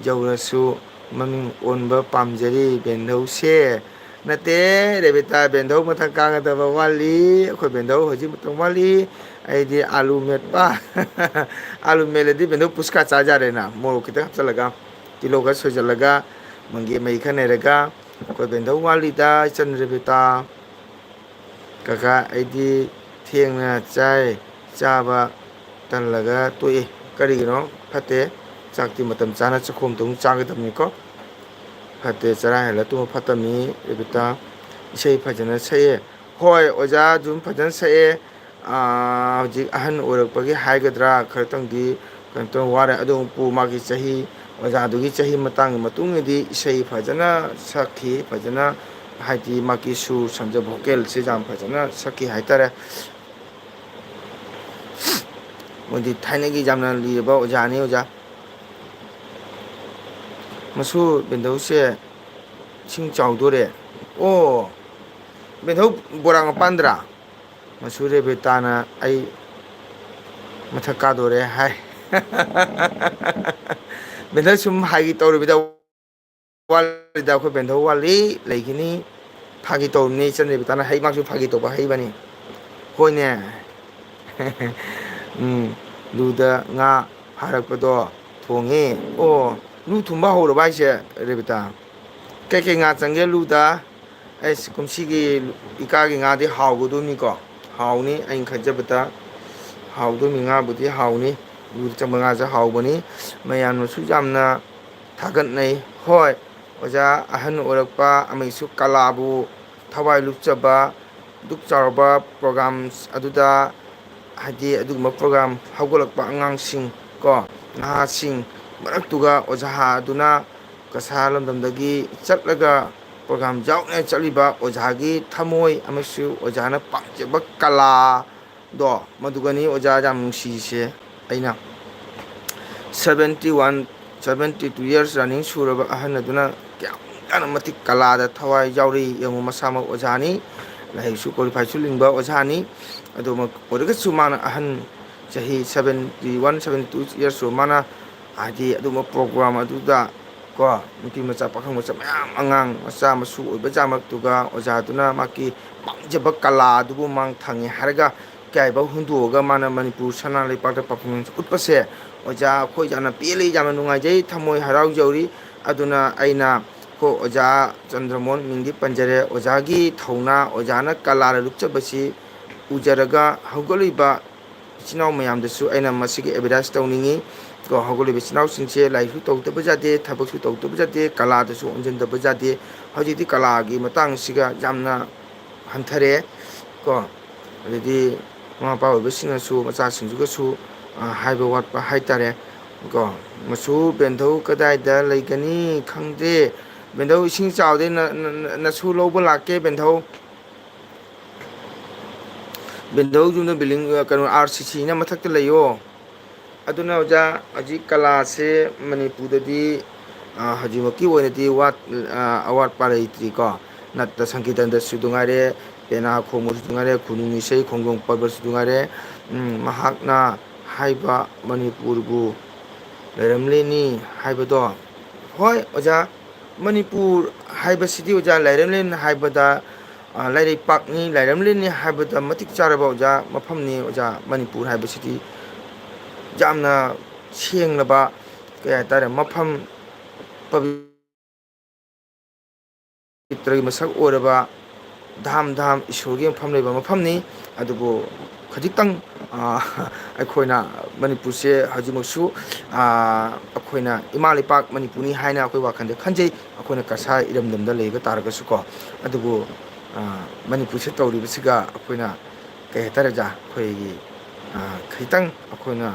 ꯌꯧꯔꯁꯨ ꯃꯃꯤꯡ ꯑꯣꯟꯕ ꯄꯥꯝꯖꯔꯤ ꯕꯦꯟꯗꯧꯁꯦ꯫ ꯅꯠꯇꯦ, ꯔꯦꯕꯤꯇꯥ, ꯕꯦꯟꯗꯧ ꯃꯊꯛ ꯀꯥꯒꯗꯕ ꯋꯥꯠꯂꯤ꯫ ꯑꯩꯈꯣꯏ ꯕꯦꯟꯗꯧ ꯍꯧꯖꯤꯛ ꯃꯇꯝ ꯋꯥꯠꯂꯤ꯫ ꯑꯩꯗꯤ ꯑꯥꯂꯨ ꯃꯦꯠꯄ, ꯑꯥꯂꯨ ꯃꯦꯠꯂꯗꯤ ꯕꯦꯟꯗꯧ ꯄꯨꯁꯀꯥ ꯆꯥ ꯌꯥꯔꯦꯅ, ꯃꯣꯔꯣꯛ ꯈꯤꯇꯪ ꯍꯥꯞꯆꯤꯜꯂꯒ, ꯇꯤꯜꯍꯧ ꯈꯔ ꯁꯣꯏꯖꯤꯜꯂꯒ, ꯃꯪꯒꯦ ꯃꯍꯤ ꯈꯔ ꯅꯩꯔꯒ꯫ ꯑꯩꯈꯣꯏ ꯕꯦꯟꯗꯧ ꯋꯥꯠꯂꯤꯗ, ꯏꯆꯟ ꯔꯦꯕꯤꯇꯥ꯫ ꯀꯀꯥ, ꯑꯩꯗꯤ ꯊꯦꯡꯅ ꯆꯥꯏ, ꯆꯥꯕ ꯇꯜꯂꯒ ꯇꯣꯛꯏ꯫ ꯀꯔꯤꯒꯤꯅꯣ? ꯐꯠꯇꯦ꯫ ꯆꯥꯛꯇꯤ ꯃꯇꯝ ꯆꯥꯅ ꯆꯥꯛꯈꯣꯝꯗ ꯑꯃꯨꯛ ꯆꯥꯒꯗꯕꯅꯤꯀꯣ꯫ ꯐꯠꯇꯦ, ꯆꯔꯥ ꯍꯦꯜꯂ ꯇꯨꯝꯕ ꯐꯠꯇꯕꯅꯤ꯫ ꯔꯦꯕꯤꯇꯥ, ꯏꯁꯩ ꯐꯖꯅ ꯁꯛꯑꯦ꯫ ꯍꯣꯏ, ꯑꯣꯖꯥ ꯑꯗꯨꯝ ꯐꯖꯅ ꯁꯛꯑꯦ꯫ ꯑꯥ, ꯍꯧꯖꯤꯛ ꯑꯍꯟ ꯑꯣꯏꯔꯛꯄꯒꯤ ꯍꯥꯏꯒꯗ꯭ꯔꯥ, ꯈꯔꯇꯪꯗꯤ ꯀꯩꯅꯣ ꯇꯧ ꯋꯥꯔꯦ꯫ ꯑꯗꯨꯕꯨ ꯃꯥꯒꯤ ꯆꯍꯤ, ꯑꯣꯖꯥꯗꯨꯒꯤ ꯆꯍꯤ ꯃꯇꯥꯡꯒꯤ ꯃꯇꯨꯡ ꯏꯟꯅꯗꯤ ꯏꯁꯩ ꯐꯖꯅ ꯁꯛꯈꯤ, ꯐꯖꯅ, ꯍꯥꯏꯗꯤ ꯃꯥꯒꯤ ꯁꯨꯔ ꯁꯟꯖ ꯚꯣꯀꯦꯜꯁꯦ ꯌꯥꯝ ꯐꯖꯅ ꯁꯛꯈꯤ ꯍꯥꯏꯇꯥꯔꯦ꯫ ꯃꯣꯏꯗꯤ ꯊꯥꯏꯅꯒꯤ ꯌꯥꯝꯅ ꯂꯤꯔꯕ ꯑꯣꯖꯥꯅꯤ, ꯑꯣꯖꯥ꯫ ꯃꯁꯨ ꯕꯦꯟꯗꯧꯁꯦ ꯏꯁꯤꯡ ꯆꯥꯎꯗꯣꯔꯦ꯫ ꯑꯣ, ꯕꯦꯟꯗꯧ ꯕꯣꯔꯥ ꯃꯄꯥꯟꯗ꯭ꯔꯥ? ꯃꯁꯨ ꯔꯦꯕꯤꯇꯥꯅ ꯑꯩ ꯃꯊꯛ ꯀꯥꯗꯣꯔꯦ ꯍꯥꯏ꯫ ꯕꯦꯟꯗꯧ ꯁꯨꯝ ꯍꯥꯏꯒꯦ ꯇꯧꯔꯤꯕꯗ ꯋꯥꯠꯂꯤꯗ, ꯑꯩꯈꯣꯏ ꯕꯦꯟꯗꯧ ꯋꯥꯠꯂꯤ, ꯂꯩꯈꯤꯅꯤ꯫ ꯐꯥꯒꯤ ꯇꯧꯔꯤꯅꯤ, ꯏꯆꯟ ꯔꯦꯕꯤꯇꯥꯅ ꯍꯩ ꯃꯥꯁꯨ ꯐꯥꯒꯤ ꯇꯧꯕ ꯍꯩꯕꯅꯤ꯫ ꯍꯣꯏꯅꯦ꯫ ꯎꯝ, ꯂꯨꯗ ꯉꯥ ꯐꯥꯔꯛꯄꯗꯣ ꯊꯣꯡꯉꯦ꯫ ꯑꯣ, ꯂꯨ ꯊꯨꯝꯕ ꯍꯧꯔꯕ ꯍꯥꯏꯁꯦ, ꯔꯦꯕꯤꯇꯥ? ꯀꯩꯀꯩ ꯉꯥ ꯆꯪꯒꯦ ꯂꯨꯗ? ꯑꯩꯁ, ꯀꯨꯝꯁꯤꯒꯤ ꯏꯀꯥꯒꯤ ꯉꯥꯗꯤ ꯍꯥꯎꯒꯗꯣꯏꯅꯤꯀꯣ꯫ ꯍꯥꯎꯅꯤ, ꯑꯩꯅ ꯈꯟꯖꯕꯗ ꯍꯥꯎꯗꯣꯏꯅꯤ, ꯉꯥꯕꯨꯗꯤ ꯍꯥꯎꯅꯤ꯫ ꯂꯨꯗ ꯆꯪꯕ ꯉꯥꯁꯦ ꯍꯥꯎꯕꯅꯤ꯫ ꯃꯌꯥꯝꯅꯁꯨ ꯌꯥꯝꯅ ꯊꯥꯒꯠꯅꯩ꯫ ꯍꯣꯏ, ꯑꯣꯖꯥ ꯑꯍꯟ ꯑꯣꯏꯔꯛꯄ ꯑꯃꯒꯤꯁꯨ ꯀꯂꯥꯕꯨ ꯊꯋꯥꯏ ꯂꯨꯞꯆꯕ, ꯗꯨꯛ ꯆꯥꯎꯔꯕ ꯄ꯭ꯔꯣꯒ꯭ꯔꯥꯝ ꯑꯗꯨꯗ, ꯍꯥꯏꯗꯤ ꯑꯗꯨꯒꯨꯝꯕ ꯄ꯭ꯔꯣꯒ꯭ꯔꯥꯝ ꯍꯧꯒꯠꯂꯛꯄ ꯑꯉꯥꯡꯁꯤꯡ ꯀꯣ, ꯅꯍꯥꯁꯤꯡ ꯃꯔꯛꯇꯨꯒ ꯑꯣꯖꯥ ꯑꯗꯨꯅ ꯀꯁꯥꯔ ꯂꯝꯗꯝꯗꯒꯤ ꯆꯠꯂꯒ ꯄ꯭ꯔꯣꯒ꯭ꯔꯥꯝ ꯌꯥꯎꯅ ꯆꯠꯂꯤꯕ ꯑꯣꯖꯥꯒꯤ ꯊꯃꯣꯏ ꯑꯃꯁꯨ ꯑꯣꯖꯥꯅ ꯄꯥꯝꯖꯕ ꯀꯂꯥ ꯗꯣ, ꯃꯗꯨꯒꯅꯤ ꯑꯣꯖꯥ ꯌꯥꯝ ꯅꯨꯡꯁꯤꯁꯦ꯫ ꯑꯩꯅ seventy one, seventy two years running ꯁꯨꯔꯕ ꯑꯍꯟ ꯑꯗꯨꯅ ꯀꯌꯥꯝ ꯌꯥꯝꯅ ꯃꯇꯤꯛ ꯀꯂꯥꯗ ꯊꯋꯥꯏ ꯌꯥꯎꯔꯤ ꯌꯦꯡꯉꯨ꯫ ꯃꯁꯥꯃꯛ ꯑꯣꯖꯥꯅꯤ, ꯂꯥꯏꯔꯤꯛꯁꯨ qualifiedꯁꯨ ꯂꯤꯡꯕ ꯑꯣꯖꯥꯅꯤ꯫ ꯑꯗꯨꯃꯛ ꯑꯣꯏꯔꯒꯁꯨ ꯃꯥꯅ ꯑꯍꯟ ꯆꯍꯤ seventy one, seventy two years ꯁꯨꯔ ꯃꯥꯅ, ꯍꯥꯏꯗꯤ, ꯑꯗꯨꯒꯨꯝꯕ program ꯑꯗꯨꯗ ꯀꯣ, ꯅꯨꯄꯤ ꯃꯆꯥ, ꯄꯥꯈꯪ ꯃꯆꯥ ꯃꯌꯥꯝ, ꯑꯉꯥꯡ ꯃꯆꯥ ꯃꯁꯨ ꯑꯣꯏꯕ ꯖꯥꯃꯛꯇꯨꯒ ꯑꯣꯖꯥꯗꯨꯅ ꯃꯍꯥꯛꯀꯤ ꯄꯥꯝꯖꯕ ꯀꯂꯥ ꯑꯗꯨꯕꯨ ꯃꯥꯡ ꯊꯪꯉꯦ ꯍꯥꯏꯔꯒ ꯏꯀꯥꯏꯕ ꯍꯨꯟꯗꯣꯛꯑꯒ ꯃꯥꯅ ꯃꯅꯤꯄꯨꯔ ꯁꯅꯥ ꯂꯩꯄꯥꯛꯇ performance ꯎꯠꯄꯁꯦ, ꯑꯣꯖꯥ, ꯑꯩꯈꯣꯏ ꯌꯥꯝꯅ ꯄꯦꯜꯂꯤ, ꯌꯥꯝꯅ ꯅꯨꯡꯉꯥꯏꯖꯩ, ꯊꯃꯣꯏ ꯍꯔꯥꯎꯖꯧꯔꯤ꯫ ꯑꯗꯨꯅ ꯑꯩꯅ ꯀꯣ ꯑꯣꯖꯥ ꯆꯟꯗ꯭ꯔꯃꯣꯍꯟ ꯃꯤꯡꯗꯤ ꯄꯟꯖꯔꯦ, ꯑꯣꯖꯥꯒꯤ ꯊꯧꯅꯥ, ꯑꯣꯖꯥꯅ ꯀꯂꯥꯗ ꯂꯨꯞꯆꯕꯁꯤ ꯎꯖꯔꯒ ꯍꯧꯒꯠꯂꯤꯕ ꯏꯆꯤꯟ ꯏꯅꯥꯎ ꯃꯌꯥꯝꯗꯁꯨ ꯑꯩꯅ ꯃꯁꯤꯒꯤ advertise ꯇꯧꯅꯤꯡꯉꯤ꯫ ꯀꯣ, ꯍꯧꯒꯠꯂꯤꯕ ꯏꯆꯤꯟ ꯏꯅꯥꯎꯁꯤꯡꯁꯦ ꯂꯥꯏꯔꯤꯛꯁꯨ ꯇꯧꯗꯕ ꯌꯥꯗꯦ, ꯊꯕꯛꯁꯨ ꯇꯧꯗꯕ ꯌꯥꯗꯦ, ꯀꯂꯥꯗꯁꯨ ꯑꯣꯟꯁꯤꯟꯗꯕ ꯌꯥꯗꯦ꯫ ꯍꯧꯖꯤꯛꯇꯤ ꯀꯂꯥꯒꯤ ꯃꯇꯥꯡꯁꯤꯒ ꯌꯥꯝꯅ ꯍꯟꯊꯔꯦ꯫ ꯀꯣ, ꯑꯗꯩꯗꯤ ꯃꯃꯥ ꯃꯄꯥ ꯑꯣꯏꯕꯁꯤꯡꯅꯁꯨ ꯃꯆꯥꯁꯤꯡꯗꯨꯒꯁꯨ, ꯑ, ꯍꯥꯏꯕ ꯋꯥꯠꯄ ꯍꯥꯏꯇꯥꯔꯦ꯫ ꯀꯣ, ꯃꯆꯨ ꯕꯦꯟꯙꯧ ꯀꯗꯥꯏꯗ ꯂꯩꯒꯅꯤ ꯈꯪꯗꯦ꯫ ꯕꯦꯟꯙꯧ ꯏꯁꯤꯡ ꯆꯥꯎꯗꯦ, ꯅ-, ꯅ-, ꯅ-, ꯅꯁꯨ ꯂꯧꯕ ꯂꯥꯛꯀꯦ ꯕꯦꯟꯙꯧ꯫ ꯕꯦꯟꯙꯧ ꯌꯨꯝꯗ building, ꯑ, ꯀꯩꯅꯣ, RCCꯅ ꯃꯊꯛꯇ ꯂꯩꯌꯣ꯫ ꯑꯗꯨꯅ ꯑꯣꯖꯥ, ꯍꯧꯖꯤꯛ ꯀꯂꯥꯁꯦ ꯃꯅꯤꯄꯨꯔꯗꯗꯤ, ꯑ, ꯍꯧꯖꯤꯛꯃꯛꯀꯤ ꯑꯣꯏꯅꯗꯤ ꯋꯥꯠ-, ꯑ, ꯑꯋꯥꯠꯄ ꯂꯩꯇ꯭ꯔꯤꯀꯣ꯫ ꯅꯠꯇ ꯁꯪꯀꯤꯔꯇꯟꯗꯁꯨ ꯑꯗꯨ ꯉꯥꯏꯔꯦ, ꯄꯦꯅꯥ ꯈꯣꯡꯕꯁꯨ ꯑꯗꯨ ꯉꯥꯏꯔꯦ, ꯈꯨꯅꯨꯡ ꯏꯁꯩ, ꯈꯣꯡꯖꯣꯝ ꯄꯔꯕꯁꯨ ꯑꯗꯨ ꯉꯥꯏꯔꯦ꯫ ꯎꯝ, ꯃꯍꯥꯛꯅ ꯍꯥꯏꯕ ꯃꯅꯤꯄꯨꯔꯕꯨ ꯂꯩꯔꯝꯂꯦꯅꯤ ꯍꯥꯏꯕꯗꯣ꯫ ꯍꯣꯏ ꯑꯣꯖꯥ, ꯃꯅꯤꯄꯨꯔ ꯍꯥꯏꯕꯁꯤꯗꯤ ꯑꯣꯖꯥ ꯂꯩꯔꯝꯂꯦꯟ ꯍꯥꯏꯕꯗ, ꯑ, ꯂꯥꯏꯔꯩꯄꯥꯛꯅꯤ, ꯂꯩꯔꯝꯂꯦꯟꯅꯤ ꯍꯥꯏꯕꯗ ꯃꯇꯤꯛ ꯆꯥꯔꯕ ꯑꯣꯖꯥ ꯃꯐꯝꯅꯤ꯫ ꯑꯣꯖꯥ, ꯃꯅꯤꯄꯨꯔ ꯍꯥꯏꯕꯁꯤꯗꯤ ꯌꯥꯝꯅ ꯁꯦꯡꯂꯕ, ꯀꯩ ꯍꯥꯏꯇꯥꯔꯦ, ꯃꯐꯝ, ꯄꯕꯤꯇ꯭ꯔꯒꯤ ꯃꯁꯛ ꯑꯣꯏꯔꯕ ꯙꯥꯝ ꯙꯥꯝ ꯏꯁꯣꯔꯒꯤ ꯃꯐꯝ ꯂꯩꯕ ꯃꯐꯝꯅꯤ꯫ ꯑꯗꯨꯕꯨ ꯈꯖꯤꯛꯇꯪ, ꯑ, ꯑꯩꯈꯣꯏꯅ ꯃꯅꯤꯄꯨꯔꯁꯦ ꯍꯧꯖꯤꯛꯃꯛꯁꯨ, ꯑ, ꯑꯩꯈꯣꯏꯅ ꯏꯃꯥ ꯂꯩꯄꯥꯛ ꯃꯅꯤꯄꯨꯔꯅꯤ ꯍꯥꯏꯅ ꯑꯩꯈꯣꯏ ꯋꯥꯈꯜꯗ ꯈꯟꯖꯩ꯫ ꯑꯩꯈꯣꯏꯅ ꯀꯁꯥꯔ ꯏꯔꯝꯗꯝꯗ ꯂꯩꯕ ꯇꯥꯔꯒꯁꯨꯀꯣ꯫ ꯑꯗꯨꯕꯨ, ꯑ, ꯃꯅꯤꯄꯨꯔꯁꯤꯗ ꯇꯧꯔꯤꯕꯁꯤꯒ ꯑꯩꯈꯣꯏꯅ, ꯀꯩ ꯍꯥꯏꯇꯥꯔꯦ ꯑꯣꯖꯥ, ꯑꯩꯈꯣꯏꯒꯤ, ꯑ, ꯈꯤꯇꯪ ꯑꯩꯈꯣꯏꯅ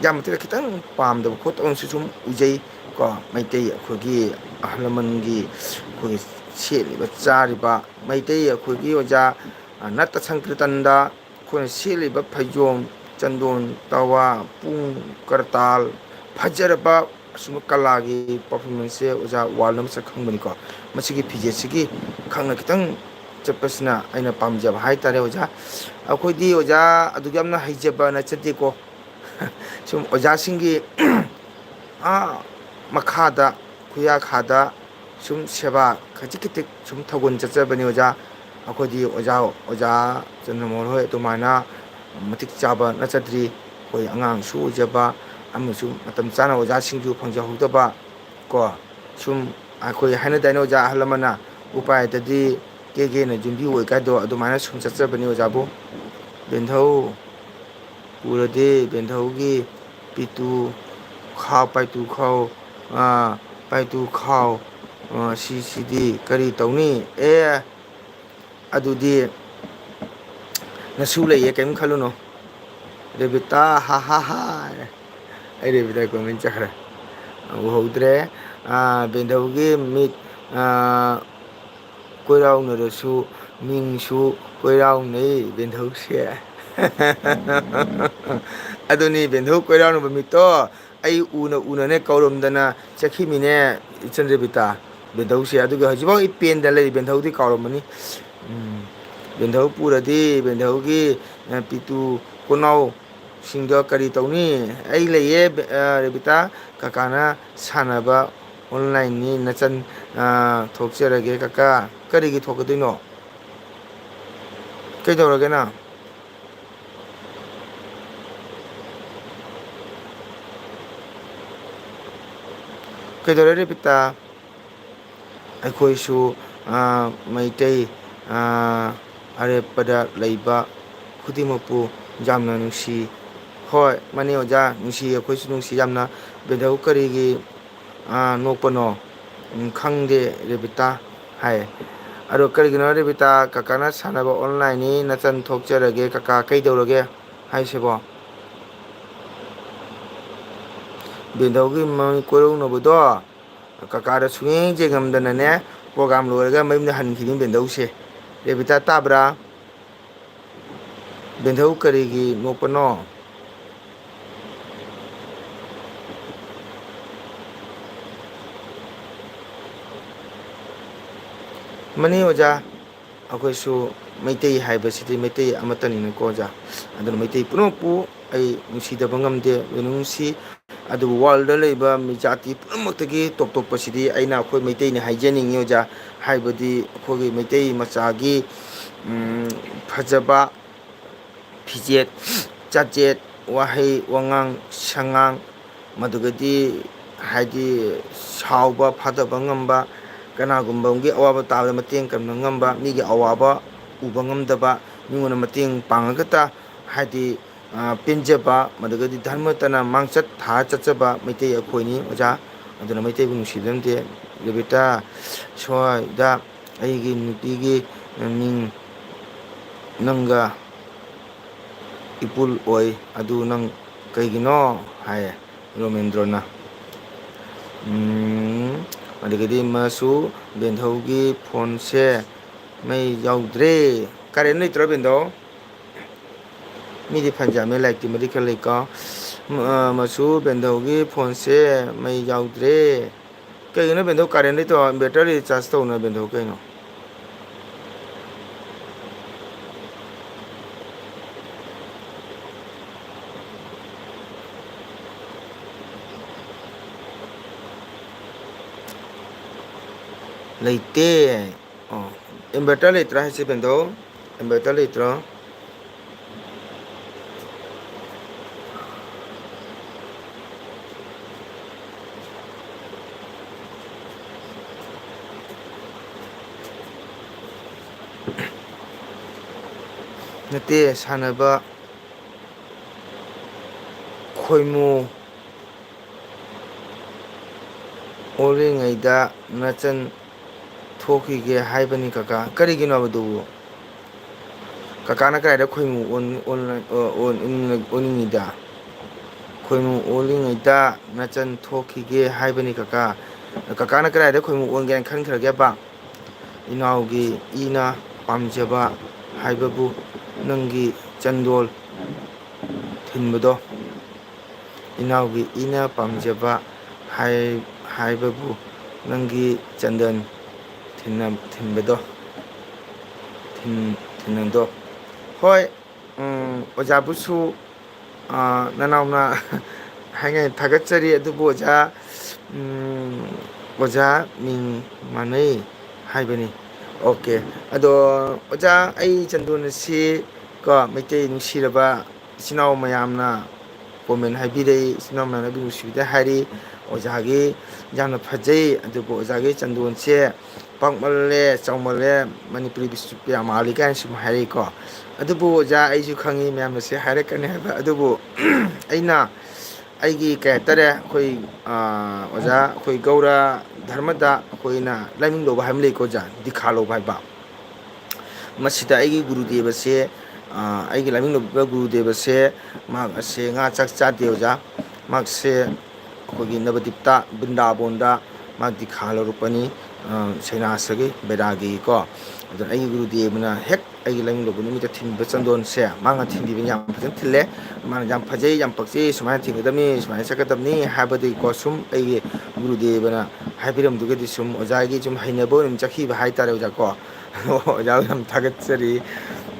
ꯌꯥꯝ ꯃꯇꯤꯛ ꯈꯤꯇꯪ ꯄꯥꯝꯗꯕ ꯈꯣꯠꯇꯕ ꯑꯃꯁꯨ ꯁꯨꯝ ꯎꯖꯩ ꯀꯣ꯫ ꯃꯩꯇꯩ ꯑꯩꯈꯣꯏꯒꯤ ꯑꯍꯜ ꯂꯃꯟꯒꯤ ꯑꯩꯈꯣꯏꯒꯤ ꯁꯦꯠꯂꯤꯕ ꯆꯥꯔꯤꯕ, ꯃꯩꯇꯩ ꯑꯩꯈꯣꯏꯒꯤ ꯑꯣꯖꯥ, ꯑ, ꯅꯠꯇ ꯁꯪꯀ꯭ꯔꯤꯇꯟꯗ ꯑꯩꯈꯣꯏꯅ ꯁꯦꯠꯂꯤꯕ ꯐꯩꯖꯣꯝ, ꯆꯟꯗꯣꯟ, ꯇꯋꯥ, ꯄꯨꯡ, ꯀꯔꯇꯥꯜ, ꯐꯖꯔꯕ ꯑꯁꯨꯝꯕ ꯀꯂꯥꯒꯤ performance ꯁꯦ ꯑꯣꯖꯥ world ꯅ ꯃꯁꯛ ꯈꯪꯕꯅꯤꯀꯣ꯫ ꯃꯁꯤꯒꯤ ꯐꯤꯖꯦꯠꯁꯤꯒꯤ ꯈꯪꯅ ꯈꯤꯇꯪ ꯆꯠꯄꯁꯤꯅ ꯑꯩꯅ ꯄꯥꯝꯖꯕ ꯍꯥꯏꯇꯥꯔꯦ ꯑꯣꯖꯥ꯫ ꯑꯩꯈꯣꯏꯗꯤ ꯑꯣꯖꯥ ꯑꯗꯨꯛ ꯌꯥꯝꯅ ꯍꯩꯖꯕ ꯅꯠꯆꯗꯦꯀꯣ꯫ ꯁꯨꯝ ꯑꯣꯖꯥꯁꯤꯡꯒꯤ ꯑꯥ ꯃꯈꯥꯗ, ꯈꯨꯌꯥꯈꯥꯗ ꯁꯨꯝ ꯁꯦꯕꯥ ꯈꯖꯤꯛ ꯈꯖꯤꯛ ꯁꯨꯝ ꯊꯧꯒꯜ ꯆꯠꯆꯕꯅꯤ ꯑꯣꯖꯥ꯫ ꯑꯩꯈꯣꯏꯗꯤ ꯑꯣꯖꯥ, ꯑꯣꯖꯥ ꯆꯟꯗ꯭ꯔꯃꯣꯍꯟ ꯍꯣꯏ ꯑꯗꯨꯃꯥꯏꯅ ꯃꯇꯤꯛ ꯆꯥꯕ ꯅꯠꯆꯗ꯭ꯔꯤ꯫ ꯑꯩꯈꯣꯏ ꯑꯉꯥꯡꯁꯨ ꯑꯣꯏꯖꯕ, ꯑꯃꯁꯨ ꯃꯇꯝ ꯆꯥꯅ ꯑꯣꯖꯥꯁꯤꯡꯁꯨ ꯐꯪꯖꯍꯧꯗꯕ ꯀꯣ꯫ ꯁꯨꯝ ꯑꯩꯈꯣꯏ ꯍꯥꯏꯅꯗꯥꯏꯅꯦ ꯑꯣꯖꯥ ꯑꯍꯜ ꯑꯃꯅ, "ꯎꯄꯥꯏꯗꯗꯤ ꯀꯦꯒꯦꯅ ꯌꯨꯝꯕꯤ ꯑꯣꯏ" ꯀꯥꯏꯗꯣ, ꯑꯗꯨꯃꯥꯏꯅ ꯁꯨꯝ ꯆꯠꯆꯕꯅꯤ ꯑꯣꯖꯥꯕꯨ꯫ ꯕꯦꯟꯙꯧ ꯄꯨꯔꯗꯤ ꯕꯦꯟꯙꯧꯒꯤ ꯄꯤꯇꯨ ꯈꯥꯎ, ꯄꯥꯏꯇꯨ ꯈꯥꯎ, ꯑꯥ, ꯄꯥꯏꯇꯨ ꯈꯥꯎ, ꯑꯥ, ꯁꯤꯁꯤꯗꯤ ꯀꯔꯤ ꯇꯧꯅꯤ? ꯑꯦ, ꯑꯗꯨꯗꯤ ꯅꯁꯨ ꯂꯩꯌꯦ, ꯀꯔꯤꯝ ꯈꯜꯂꯨꯅꯨ꯫ ꯔꯦꯕꯤꯇꯥ, ꯍꯥ ꯍꯥ ꯍꯥ꯫ ꯑꯩ ꯔꯦꯕꯤꯇꯥ ꯀꯣꯃꯦꯟ ꯆꯠꯈ꯭ꯔꯦ꯫ ꯎꯍꯧꯗ꯭ꯔꯦ꯫ ꯑꯥ, ꯕꯦꯟꯙꯧꯒꯤ ꯃꯤꯠ, ꯑꯥ, ꯀꯣꯏꯔꯥꯎꯅꯔꯁꯨ ꯃꯤꯡꯁꯨ ꯀꯣꯏꯔꯥꯎꯅꯩ ꯕꯦꯟꯙꯧꯁꯦ꯫ ꯑꯗꯨꯅꯤ ꯕꯦꯟꯙꯧ ꯀꯣꯏꯔꯥꯎꯅꯕ ꯃꯤꯠꯇꯣ ꯑꯩ ꯎꯅ ꯎꯅꯅꯦ ꯀꯧꯔꯝꯗꯅ ꯆꯠꯈꯤꯃꯤꯅꯦ ꯏꯆꯟ ꯔꯦꯕꯤꯇꯥ꯫ ꯕꯦꯟꯙꯧꯁꯦ ꯑꯗꯨꯒꯤ ꯍꯧꯖꯤꯛꯐꯥꯎ ꯑꯩ ꯄꯦꯟꯗ ꯂꯩꯔꯤ꯫ ꯕꯦꯟꯙꯧꯗꯤ ꯀꯥꯎꯔꯝꯃꯅꯤ꯫ ꯎꯝ꯫ ꯕꯦꯟꯙꯧ ꯄꯨꯔꯗꯤ ꯕꯦꯟꯙꯧꯒꯤ, ꯑ, ꯄꯤꯇꯨ ꯀꯣꯅꯥꯎ ꯁꯤꯡꯗꯣ ꯀꯔꯤ ꯇꯧꯅꯤ? ꯑꯩ ꯂꯩꯌꯦ, ꯕꯦ-, ꯑ, ꯔꯦꯕꯤꯇꯥ꯫ ꯀꯀꯥꯅ ꯁꯥꯟꯅꯕ online ꯅꯤ ꯅꯆꯟ, ꯑ, ꯊꯣꯛꯆꯔꯒꯦ ꯀꯀꯥ꯫ ꯀꯔꯤꯒꯤ ꯊꯣꯛꯀꯗꯣꯏꯅꯣ? ꯀꯩꯗꯧꯔꯒꯦ ꯅꯪ? ꯀꯩꯗꯧꯔꯦ ꯔꯦꯕꯤꯇꯥ? ꯑꯩꯈꯣꯏꯁꯨ, ꯑ, ꯃꯩꯇꯩ, ꯑ, ꯑꯔꯦꯞꯄꯗ ꯂꯩꯕ ꯈꯨꯗꯤꯡꯃꯛꯄꯨ ꯌꯥꯝꯅ ꯅꯨꯡꯁꯤ꯫ ꯍꯣꯏ, ꯃꯥꯅꯤ ꯑꯣꯖꯥ, ꯅꯨꯡꯁꯤ, ꯑꯩꯈꯣꯏꯁꯨ ꯅꯨꯡꯁꯤ ꯌꯥꯝꯅ꯫ ꯕꯦꯟꯙꯧ ꯀꯔꯤꯒꯤ, ꯑ, ꯅꯣꯛꯄꯅꯣ? ꯎꯝ, ꯈꯪꯗꯦ ꯔꯦꯕꯤꯇꯥ ꯍꯥꯏ꯫ ꯑꯗꯣ ꯀꯔꯤꯒꯤꯅꯣ ꯔꯦꯕꯤꯇꯥ, ꯀꯀꯥꯅ ꯁꯥꯟꯅꯕ online ꯅꯤ, ꯅꯆꯟ ꯊꯣꯛꯆꯔꯒꯦ ꯀꯀꯥ, ꯀꯩꯗꯧꯔꯒꯦ ꯍꯥꯏꯁꯤꯕꯣ? ꯕꯦꯟꯙꯧꯒꯤ ꯃꯃꯤꯠ ꯀꯣꯏꯔꯧꯅꯕꯗꯣ ꯀꯀꯥꯗ ꯁꯨꯡꯌꯦꯡ ꯌꯦꯡꯉꯝꯗꯅꯅꯦ, program ꯂꯣꯏꯔꯒ ꯃꯌꯨꯝꯗ ꯍꯟꯈꯤꯅꯤ ꯕꯦꯟꯙꯧꯁꯦ꯫ ꯔꯦꯕꯤꯇꯥ ꯇꯥꯕ꯭ꯔꯥ? ꯕꯦꯟꯊꯧ ꯀꯔꯤꯒꯤ ꯅꯣꯛꯄꯅꯣ? ꯃꯅꯤ ꯑꯣꯖꯥ, ꯑꯩꯈꯣꯏꯁꯨ ꯃꯩꯇꯩ ꯍꯥꯏꯕꯁꯤꯗꯤ ꯃꯩꯇꯩ ꯑꯃꯠꯇꯅꯤꯅꯀꯣ ꯑꯣꯖꯥ꯫ ꯑꯗꯨꯅ ꯃꯩꯇꯩ ꯄꯨꯝꯅꯃꯛꯄꯨ ꯑꯩ ꯅꯨꯡꯁꯤꯗꯕ ꯉꯝꯗꯦ, ꯂꯣꯏꯅ ꯅꯨꯡꯁꯤ꯫ ꯑꯗꯨꯕꯨ ꯋꯥꯔꯜꯗ ꯂꯩꯕ ꯃꯤ ꯖꯥꯇꯤ ꯄꯨꯝꯅꯃꯛꯇꯒꯤ ꯇꯣꯞ ꯇꯣꯞꯄꯁꯤꯗꯤ ꯑꯩꯅ ꯑꯩꯈꯣꯏ ꯃꯩꯇꯩꯅꯤ ꯍꯥꯏꯖꯅꯤꯡꯉꯤ ꯑꯣꯖꯥ꯫ ꯍꯥꯏꯕꯗꯤ ꯑꯩꯈꯣꯏꯒꯤ ꯃꯩꯇꯩ ꯃꯆꯥꯒꯤ, ꯎꯝ, ꯐꯖꯕ ꯐꯤꯖꯦꯠ ꯆꯥꯆꯦꯠ, ꯋꯥꯍꯩ ꯋꯥꯉꯥꯡ ꯁꯉꯥꯡ, ꯃꯗꯨꯒꯗꯤ ꯍꯥꯏꯗꯤ ꯁꯥꯎꯕ ꯐꯥꯊꯕ ꯉꯝꯕ, ꯀꯅꯥꯒꯨꯝꯕ ꯑꯃꯒꯤ ꯑꯋꯥꯕ ꯇꯥꯕꯗ ꯃꯇꯦꯡ ꯀꯟꯕ ꯉꯝꯕ, ꯃꯤꯒꯤ ꯑꯋꯥꯕ ꯎꯕ ꯉꯝꯗꯕ, ꯃꯤꯉꯣꯟꯗ ꯃꯇꯦꯡ ꯄꯥꯡꯉꯒꯇ ꯍꯥꯏꯗꯤ, ꯑ, ꯄꯦꯟꯖꯕ, ꯃꯗꯨꯒꯗꯤ ꯙꯔꯃꯇꯅ ꯃꯥꯡꯆꯠ ꯊꯥ ꯆꯠꯆꯕ ꯃꯩꯇꯩ ꯑꯩꯈꯣꯏꯅꯤ ꯑꯣꯖꯥ꯫ ꯑꯗꯨꯅ ꯃꯩꯇꯩꯕꯨ ꯅꯨꯡꯁꯤꯕꯤꯔꯝꯗꯦ꯫ ꯔꯦꯕꯤꯇꯥ, ꯁ꯭ꯋꯥꯏꯗ ꯑꯩꯒꯤ ꯅꯨꯄꯤꯒꯤ ꯃꯤꯡ ꯅꯪꯒ ꯏꯄꯨꯜ ꯑꯣꯏ, ꯑꯗꯨ ꯅꯪ ꯀꯩꯒꯤꯅꯣ? ꯍꯥꯏꯌꯦ ꯔꯣꯃꯦꯟꯗ꯭ꯔꯣꯅ꯫ ꯎꯝ, ꯑꯗꯒꯤꯗꯤ ꯃꯁꯨ ꯕꯦꯟꯙꯧꯒꯤ ꯐꯣꯟꯁꯦ ꯃꯩ ꯌꯥꯎꯗ꯭ꯔꯦ꯫ ꯀꯔꯦꯟ ꯂꯩꯇ꯭ꯔꯣ ꯕꯦꯟꯙꯧ? ꯃꯤꯗꯤ ꯐꯟ ꯌꯥꯝꯃꯦ, ꯂꯥꯏꯔꯤꯛꯇꯤ ꯃꯔꯤ ꯈꯔ ꯂꯩꯀꯣ꯫ ꯎꯝ, ꯑ, ꯃꯁꯨ ꯕꯦꯟꯙꯧꯒꯤ ꯐꯣꯟꯁꯦ ꯃꯩ ꯌꯥꯎꯗ꯭ꯔꯦ꯫ ꯀꯩꯒꯤꯅꯣ ꯕꯦꯟꯙꯧ? ꯀꯔꯦꯟ ꯂꯩꯇ꯭ꯔꯣ? ꯕꯦꯇꯔꯤ ꯔꯤꯆꯥꯔꯖ ꯇꯧꯅ ꯕꯦꯟꯙꯧ ꯀꯩꯅꯣ? ꯂꯩꯇꯦ꯫ ꯑꯣ, inverter ꯂꯩꯇ꯭ꯔꯥ ꯍꯥꯏꯁꯦ ꯕꯦꯟꯗꯧ? Inverter ꯂꯩꯇ꯭ꯔꯣ? ꯅꯠꯇꯦ, ꯁꯥꯟꯅꯕ ꯈꯣꯏꯃꯨ ꯑꯣꯜꯂꯤꯉꯩꯗ ꯅꯆꯟ ꯊꯣꯛꯈꯤꯒꯦ ꯍꯥꯏꯕꯅꯤ ꯀꯀꯥ꯫ ꯀꯔꯤꯒꯤꯅꯣꯕ ꯑꯗꯨꯕꯨ? ꯀꯀꯥꯅ ꯀꯗꯥꯏꯗ ꯈꯣꯏꯃꯨ ꯑꯣꯟ-, ꯑꯣꯟ-, ꯑꯣꯟ-, ꯑꯣꯟꯅꯤꯡꯉꯤꯗ? ꯈꯣꯏꯃꯨ ꯑꯣꯜꯂꯤꯉꯩꯗ ꯅꯆꯟ ꯊꯣꯛꯈꯤꯒꯦ ꯍꯥꯏꯕꯅꯤ ꯀꯀꯥ꯫ ꯀꯀꯥꯅ ꯀꯗꯥꯏꯗ ꯈꯣꯏꯃꯨ ꯑꯣꯟꯒꯦꯅ ꯈꯟꯈ꯭ꯔꯒꯦꯕ? ꯏꯅꯥꯎꯒꯤ ꯏꯅ ꯄꯥꯝꯖꯕ ꯍꯥꯏꯕꯕꯨ ꯅꯪꯒꯤ ꯆꯟꯗꯣꯜ ꯊꯤꯟꯕꯗꯣ, ꯏꯅꯥꯎꯒꯤ ꯏꯅ ꯄꯥꯝꯖꯕ ꯍꯥꯏ-, ꯍꯥꯏꯕꯕꯨ ꯅꯪꯒꯤ ꯆꯟꯗꯟ ꯊꯤꯟꯅ-, ꯊꯤꯟꯕꯗꯣ, ꯊꯤꯟ-, ꯊꯤꯟꯅꯗꯣ꯫ ꯍꯣꯏ, ꯎꯝ, ꯑꯣꯖꯥꯕꯨꯁꯨ, ꯑ, ꯅꯅꯥꯎꯅ ꯍꯥꯏꯉꯥꯏ ꯊꯥꯒꯠꯆꯔꯤ, ꯑꯗꯨꯕꯨ ꯑꯣꯖꯥ, ꯎꯝ, ꯑꯣꯖꯥ ꯃꯤꯡ ꯃꯥꯟꯅꯩ ꯍꯥꯏꯕꯅꯤ꯫ ꯑꯣꯀꯦ꯫ ꯑꯗꯣ ꯑꯣꯖꯥ, ꯑꯩ ꯆꯟꯗꯣꯟ ꯑꯁꯤ ꯀꯣ, ꯃꯩꯇꯩ ꯅꯨꯡꯁꯤꯔꯕ ꯏꯆꯤꯟ ꯏꯅꯥꯎ ꯃꯌꯥꯝꯅ comment ꯍꯥꯏꯕꯤꯔꯛꯏ, ꯏꯆꯤꯟ ꯏꯅꯥꯎ ꯃꯌꯥꯝꯅ ꯑꯩꯕꯨ ꯅꯨꯡꯁꯤꯕꯤꯗ ꯍꯥꯏꯔꯤ, "ꯑꯣꯖꯥꯒꯤ ꯌꯥꯝꯅ ꯐꯖꯩ, ꯑꯗꯨꯕꯨ ꯑꯣꯖꯥꯒꯤ ꯆꯟꯗꯣꯟꯁꯦ ꯄꯥꯛꯃꯜꯂꯦ, ꯆꯥꯎꯃꯜꯂꯦ, ꯃꯅꯤꯄꯨꯔꯤ ꯕꯤꯁꯅꯨꯄ꯭ꯔꯤꯌꯥ ꯃꯥꯜꯂꯤ" ꯀꯥꯏꯅ ꯁꯨꯝ ꯍꯥꯏꯔꯛꯏꯀꯣ꯫ ꯑꯗꯨꯕꯨ ꯑꯣꯖꯥ, ꯑꯩꯁꯨ ꯈꯪꯉꯤ ꯃꯌꯥꯝꯅ ꯁꯤ ꯍꯥꯏꯔꯛꯀꯅꯤ ꯍꯥꯏꯕ, ꯑꯗꯨꯕꯨ ꯑꯩꯅ ꯑꯩꯒꯤ ꯀꯩ ꯍꯥꯏꯇꯥꯔꯦ, ꯑꯩꯈꯣꯏ, ꯑ, ꯑꯣꯖꯥ, ꯑꯩꯈꯣꯏ ꯒꯧꯔ ꯙꯔꯃꯗ ꯑꯩꯈꯣꯏꯅ ꯂꯥꯏꯅꯤꯡ ꯂꯧꯕ ꯍꯥꯏꯕ ꯑꯃ ꯂꯩꯀꯣ ꯑꯣꯖꯥ, ꯗꯤꯈꯥ ꯂꯧꯕ ꯍꯥꯏꯕ꯫ ꯃꯁꯤꯗ ꯑꯩꯒꯤ ꯒꯨꯔꯨꯗꯦꯕꯁꯦ, ꯑ, ꯑꯩꯒꯤ ꯂꯥꯏꯅꯤꯡ ꯂꯧꯕ ꯒꯨꯔꯨꯗꯦꯕꯁꯦ, ꯃꯍꯥꯛ ꯑꯁꯦ ꯉꯥ ꯆꯥꯛ ꯆꯥꯗꯦ ꯑꯣꯖꯥ꯫ ꯃꯍꯥꯛꯁꯦ ꯑꯩꯈꯣꯏꯒꯤ ꯅꯕꯗꯤꯞꯇ, ꯕ꯭ꯔꯤꯟꯗꯥꯕꯣꯟꯗ ꯃꯍꯥꯛ ꯗꯤꯈꯥ ꯂꯧꯔꯛꯄꯅꯤ, ꯑ, ꯁꯩꯅꯥꯁꯒꯤ ꯕꯩꯔꯥꯒꯤꯀꯣ꯫ ꯑꯗꯨꯅ ꯑꯩꯒꯤ ꯒꯨꯔꯨꯗꯦꯕꯅ ꯍꯦꯛ ꯑꯩꯒꯤ ꯂꯥꯏꯅꯤꯡ ꯂꯧꯕ ꯅꯨꯃꯤꯠꯇ ꯊꯤꯟꯕ ꯆꯟꯗꯣꯟꯁꯦ, ꯃꯥꯅ ꯊꯤꯟꯕꯤꯕꯅꯤ, ꯌꯥꯝ ꯐꯖꯅ ꯊꯤꯜꯂꯦ꯫ ꯃꯥꯅ "ꯌꯥꯝ ꯐꯖꯩ, ꯌꯥꯝ ꯄꯛꯆꯩ, ꯁꯨꯃꯥꯏꯅ ꯊꯤꯟꯒꯗꯕꯅꯤ, ꯁꯨꯃꯥꯏꯅ ꯆꯠꯀꯗꯕꯅꯤ" ꯍꯥꯏꯕꯗꯒꯤꯀꯣ, ꯁꯨꯝ ꯑꯩꯒꯤ ꯒꯨꯔꯨꯗꯦꯕꯅ ꯍꯥꯏꯕꯤꯔꯝꯗꯨꯒꯗꯤ ꯁꯨꯝ ꯑꯣꯖꯥꯒꯤ ꯁꯨꯝ ꯍꯩꯅꯕ ꯑꯣꯏꯅ ꯆꯠꯈꯤꯕ ꯍꯥꯏꯇꯥꯔꯦ ꯑꯣꯖꯥ ꯀꯣ꯫ ꯑꯣꯖꯥꯕꯨ ꯌꯥꯝ ꯊꯥꯒꯠꯆꯔꯤ꯫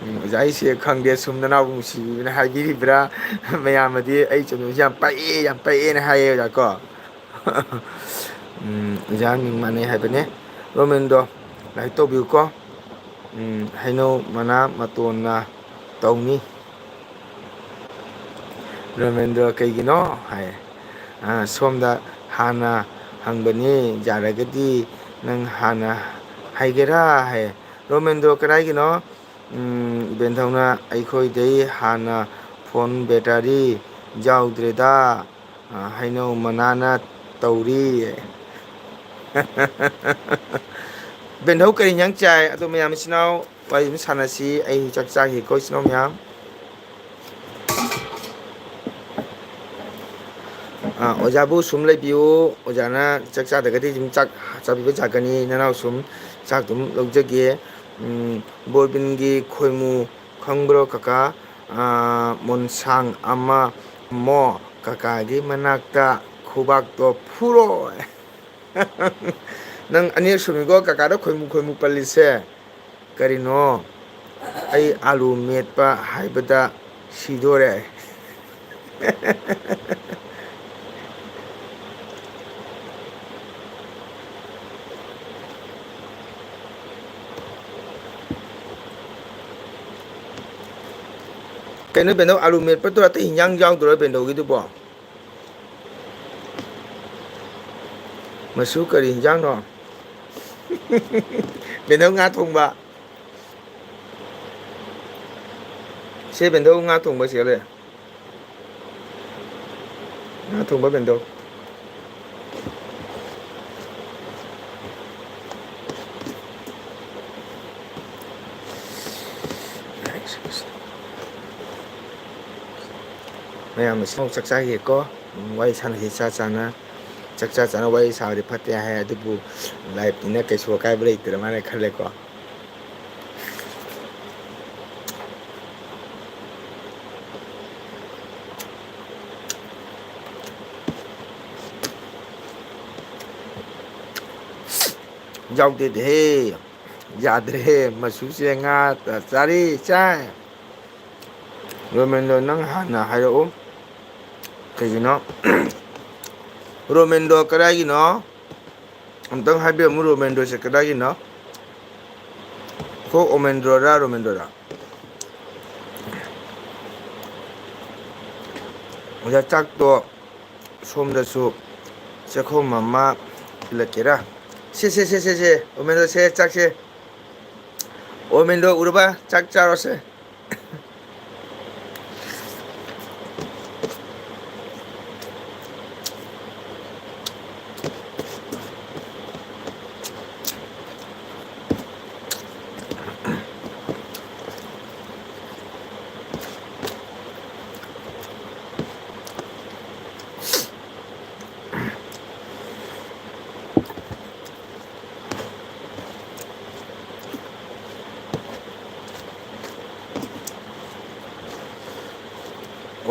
ꯎꯝ, ꯑꯣꯖꯥ, ꯑꯩꯁꯦ ꯈꯪꯗꯦ, ꯁꯨꯝ ꯅꯅꯥꯎꯕꯨ ꯅꯨꯡꯁꯤꯕꯤꯕꯅ ꯍꯥꯏꯕꯤꯔꯤꯕ꯭ꯔꯥ? ꯃꯌꯥꯝꯅꯗꯤ ꯑꯩ ꯆꯟꯗꯣꯟꯁꯦ ꯌꯥꯝ ꯄꯛꯑꯦ, ꯌꯥꯝ ꯄꯛꯑꯦꯅ ꯍꯥꯏꯌꯦ ꯑꯣꯖꯥ ꯀꯣ꯫ ꯎꯝ, ꯑꯣꯖꯥ ꯃꯤꯡ ꯃꯥꯟꯅꯩ ꯍꯥꯏꯕꯅꯦ꯫ ꯔꯣꯃꯦꯟꯗꯣ, ꯂꯥꯏꯔꯤꯛ ꯇꯧꯕꯤꯌꯨꯀꯣ꯫ ꯎꯝ, "ꯍꯩꯅꯧ ꯃꯅꯥ ꯃꯇꯣꯟꯅ ꯇꯧꯅꯤ"꯫ ꯔꯣꯃꯦꯟꯗꯣ, "ꯀꯩꯒꯤꯅꯣ?" ꯍꯥꯏ꯫ ꯑ, ꯁꯣꯝꯗ ꯍꯥꯟꯅ ꯍꯪꯕꯅꯤ, ꯌꯥꯔꯒꯗꯤ ꯅꯪ ꯍꯥꯟꯅ ꯍꯥꯏꯒꯦꯔꯥ ꯍꯥꯏ꯫ ꯔꯣꯃꯦꯟꯗꯣ, "ꯀꯗꯥꯏꯒꯤꯅꯣ?" ꯎꯝ, ꯕꯦꯟꯊꯧꯅ, "ꯑꯩꯈꯣꯏꯗꯩ ꯍꯥꯟꯅ ꯐꯣꯟ ꯕꯦꯇꯥꯔꯤ ꯌꯥꯎꯗ꯭ꯔꯦꯗ, ꯑ, ꯍꯩꯅꯧ ꯃꯅꯥꯅ ꯇꯧꯔꯤ"꯫ ꯕꯦꯟꯊꯧ ꯀꯔꯤ ꯏꯟꯖꯥꯡ ꯆꯥꯏ? ꯑꯗꯣ ꯃꯌꯥꯝ ꯏꯆꯤꯟ ꯏꯅꯥꯎ ꯋꯥꯔꯤ ꯑꯗꯨꯝ ꯁꯥꯟꯅꯁꯤ꯫ ꯑꯩ ꯆꯥꯛ ꯆꯥꯈꯤꯀꯣ ꯏꯆꯤꯟ ꯏꯅꯥꯎ ꯃꯌꯥꯝ꯫ ꯑ, ꯑꯣꯖꯥꯕꯨ ꯁꯨꯝ ꯂꯩꯕꯤꯌꯨ꯫ ꯑꯣꯖꯥꯅ ꯆꯥꯛ ꯆꯥꯗ꯭ꯔꯒꯗꯤ ꯑꯗꯨꯝ ꯆꯥꯛ ꯆꯥꯕꯤꯕ ꯌꯥꯒꯅꯤ꯫ ꯅꯅꯥꯎ ꯁꯨꯝ ꯆꯥꯛ ꯑꯗꯨꯝ ꯂꯧꯖꯒꯦ꯫ ꯎꯝ, ꯕꯣꯔꯕꯤꯟꯒꯤ ꯈꯣꯏꯃꯨ ꯈꯪꯕ꯭ꯔꯣ ꯀꯀꯥ? ꯑꯥ, ꯃꯣꯟꯁꯥꯡ ꯑꯃ ꯊꯝꯃꯣ, ꯀꯀꯥꯒꯤ ꯃꯅꯥꯛꯇ ꯈꯨꯕꯥꯛꯇꯣ ꯐꯨꯔꯣ꯫ ꯅꯪ ꯑꯅꯤꯔꯛ ꯁꯨꯃꯤꯀꯣ ꯀꯀꯥꯗ ꯈꯣꯏꯃꯨ ꯈꯣꯏꯃꯨ ꯄꯜꯂꯤꯁꯦ꯫ ꯀꯔꯤꯅꯣ? ꯑꯩ ꯑꯥꯂꯨ ꯃꯦꯠꯄ ꯍꯥꯏꯕꯗ ꯁꯤꯗꯣꯔꯦ꯫ ꯀꯩꯅꯣ ꯕꯦꯟꯗꯧ, ꯑꯥꯂꯨ ꯃꯦꯠꯄꯗꯨ ꯑꯇꯩ ꯍꯤꯟꯖꯥꯡ ꯌꯥꯎꯗ꯭ꯔꯣ ꯕꯦꯟꯗꯧꯒꯤꯗꯨꯕꯣ? ꯃꯁꯨ ꯀꯔꯤ ꯍꯤꯟꯖꯥꯡꯅꯣ? ꯕꯦꯟꯗꯧ ꯉꯥ ꯊꯣꯡꯕ꯫ ꯁꯦ ꯕꯦꯟꯗꯧ ꯉꯥ ꯊꯣꯡꯕ ꯁꯤ ꯂꯩ꯫ ꯉꯥ ꯊꯣꯡꯕ ꯕꯦꯟꯗꯧ꯫ ꯃꯌꯥꯝ ꯑꯁꯤꯃꯛ ꯆꯥꯛ ꯆꯥꯈꯤꯒꯦꯀꯣ꯫ ꯎꯝ, ꯋꯥꯔꯤ ꯁꯥꯟꯅꯁꯤ ꯆꯥ ꯆꯥꯅ꯫ ꯆꯥꯛ ꯆꯥ ꯆꯥꯅ ꯋꯥꯔꯤ ꯁꯥꯕꯗꯤ ꯐꯠꯇꯦ ꯍꯥꯏ, ꯑꯗꯨꯕꯨ ꯂꯥꯏꯞꯅꯤꯅ ꯀꯩꯁꯨ ꯑꯀꯥꯏꯕ ꯂꯩꯇ꯭ꯔ ꯃꯥꯜꯂꯦ ꯈꯜꯂꯦꯀꯣ꯫ ꯌꯥꯎꯗꯦꯗꯍꯦ꯫ ꯌꯥꯗ꯭ꯔꯦꯍꯦ꯫ ꯃꯆꯨꯁꯦ ꯉꯥ ꯆꯥꯔꯤ ꯆꯥꯏ꯫ ꯔꯣꯃꯦꯟꯗꯣ, ꯅꯪ ꯍꯥꯟꯅ ꯍꯥꯏꯔꯛꯎ꯫ ꯀꯩꯒꯤꯅꯣ? ꯔꯣꯃꯦꯟꯗꯣ ꯀꯗꯥꯏꯒꯤꯅꯣ? ꯑꯝꯇꯪ ꯍꯥꯏꯕꯤꯔꯝꯃꯨ, ꯔꯣꯃꯦꯟꯗꯣꯁꯦ ꯀꯗꯥꯏꯒꯤꯅꯣ? ꯑꯩꯈꯣꯏ ꯑꯣꯃꯦꯟꯗ꯭ꯔꯣꯔꯥ, ꯔꯣꯃꯦꯟꯗ꯭ꯔꯣꯔꯥ? ꯑꯣꯖꯥ, ꯆꯥꯛꯇꯣ ꯁꯣꯝꯗꯁꯨ ꯆꯦꯛꯈꯣꯝ ꯑꯃ ꯊꯤꯜꯂꯛꯀꯦꯔꯥ? ꯁꯦ, ꯁꯦ, ꯁꯦ, ꯁꯦ, ꯁꯦ, ꯑꯣꯃꯦꯟꯗ꯭ꯔꯣ, ꯁꯦ, ꯆꯥꯛꯁꯦ꯫ ꯑꯣꯃꯦꯟꯗ꯭ꯔꯣ, ꯎꯔꯕ? ꯆꯥꯛ ꯆꯥꯔꯣꯁꯦ꯫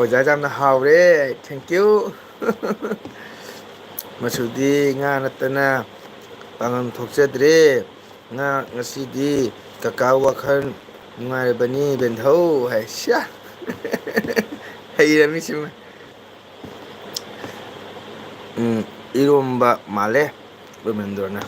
ꯑꯣꯖꯥ, ꯌꯥꯝꯅ ꯍꯥꯎꯔꯦ꯫ Thank you꯫ ꯃꯆꯨꯗꯤ ꯉꯥ ꯅꯠꯇꯅ ꯄꯥꯡꯒꯜ ꯊꯣꯛꯆꯗ꯭ꯔꯦ꯫ ꯉꯥ ꯉꯁꯤꯗꯤ ꯀꯀꯥ ꯋꯥꯈꯜ ꯅꯨꯡꯉꯥꯏꯔꯕꯅꯤ ꯕꯦꯟꯙꯧ ꯍꯥꯏ꯫ ꯁ꯭ꯌꯥ! ꯍꯩꯔꯃꯤꯁꯤꯃ꯫ ꯎꯝ, ꯏꯔꯣꯝꯕ ꯃꯥꯜꯂꯦ ꯔꯣꯃꯦꯟꯗ꯭ꯔꯣꯅ꯫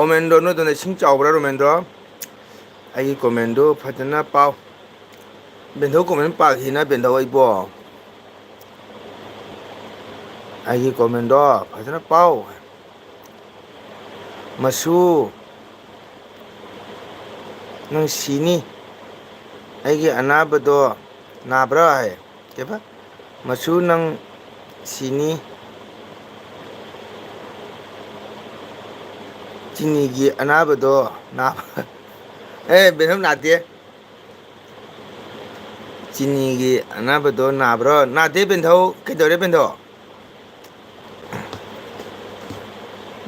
ꯔꯣꯃꯦꯟꯗ꯭ꯔꯣ, ꯅꯣꯏꯗꯣ ꯏꯁꯤꯡ ꯆꯥꯎꯕ꯭ꯔꯥ, ꯔꯣꯃꯦꯟꯗ꯭ꯔꯣ? ꯑꯩꯒꯤ comment ꯗꯨ ꯐꯖꯅ ꯄꯥꯎ꯫ ꯕꯦꯟꯙꯧ comment ꯄꯥꯈꯤꯅ, ꯕꯦꯟꯙꯧ ꯑꯩꯕꯣ꯫ ꯑꯩꯒꯤ comment ꯗꯣ ꯐꯖꯅ ꯄꯥꯎ꯫ ꯃꯁꯨ, ꯅꯪ ꯁꯤꯅꯤ꯫ ꯑꯩꯒꯤ ꯑꯅꯥꯕꯗꯣ ꯅꯥꯕ꯭ꯔꯥ ꯍꯥꯏ꯫ ꯀꯩꯕ? ꯃꯁꯨ, ꯅꯪ ꯁꯤꯅꯤ꯫ ꯆꯤꯅꯤꯒꯤ ꯑꯅꯥꯕꯗꯣ ꯅꯥꯕ꯫ ꯑꯦ, ꯕꯦꯟꯙꯧ ꯅꯥꯗꯦ꯫ ꯆꯤꯅꯤꯒꯤ ꯑꯅꯥꯕꯗꯣ ꯅꯥꯕ꯭ꯔꯣ? ꯅꯥꯗꯦ ꯕꯦꯟꯙꯧ꯫ ꯀꯩꯗꯧꯔꯦ ꯕꯦꯟꯙꯧ?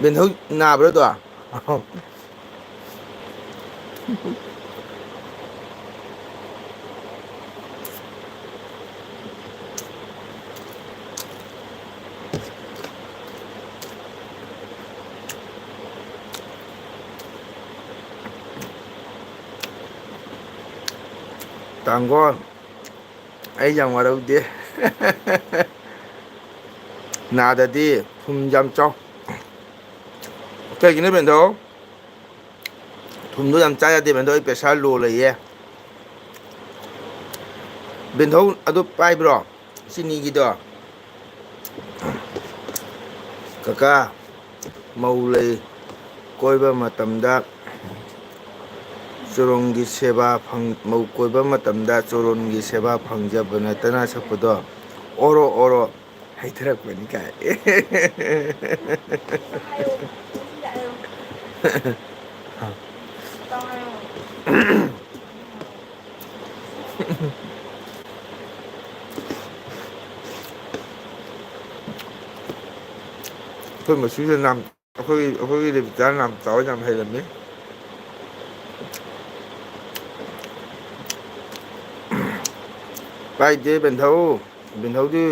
ꯕꯦꯟꯙꯧ ꯅꯥꯕ꯭ꯔꯣ ꯑꯗꯣ? ꯇꯥꯡꯒꯣꯜ, ꯑꯩ ꯌꯥꯝ ꯋꯥꯔꯧꯗꯦ꯫ ꯅꯥꯗꯗꯤ ꯊꯨꯝ ꯌꯥꯝ ꯆꯥꯎ꯫ ꯀꯩꯒꯤꯅꯣ ꯕꯦꯟꯙꯧ? ꯊꯨꯝꯗꯣ ꯌꯥꯝ ꯆꯥ ꯌꯥꯗꯦ ꯕꯦꯟꯙꯧ, ꯑꯩ pressure low ꯂꯩꯌꯦ꯫ ꯕꯦꯟꯙꯧ ꯑꯗꯨ ꯄꯥꯏꯕ꯭ꯔꯣ? ꯆꯤꯅꯤꯒꯤꯗꯣ? ꯀꯀꯥ, ꯃꯧ ꯂꯩ ꯀꯣꯏꯕ ꯃꯇꯝꯗ ꯆꯣꯔꯣꯟꯒꯤ ꯁꯦꯕꯥ ꯐꯪ-, ꯃꯧ ꯀꯣꯏꯕ ꯃꯇꯝꯗ ꯆꯣꯔꯣꯟꯒꯤ ꯁꯦꯕꯥ ꯐꯪꯖꯕ ꯅꯠꯇꯅ ꯁꯛꯄꯗꯣ꯫ ꯑꯣꯔꯣ ꯑꯣꯔꯣ꯫ ꯍꯩꯊꯔꯛꯄꯅꯤ ꯀꯥꯏ꯫ ꯑꯩꯈꯣꯏ ꯃꯆꯨꯁꯦ ꯅꯥꯝ-, ꯑꯩꯈꯣꯏꯒꯤ, ꯑꯩꯈꯣꯏꯒꯤ ꯔꯦꯕꯤꯇꯥ ꯅꯥꯝ ꯆꯥꯎ ꯌꯥꯝ ꯍꯩꯔꯝꯃꯤ꯫ ꯄꯥꯏꯗꯦ ꯕꯦꯟꯊꯧ, ꯕꯦꯟꯊꯧꯗꯤ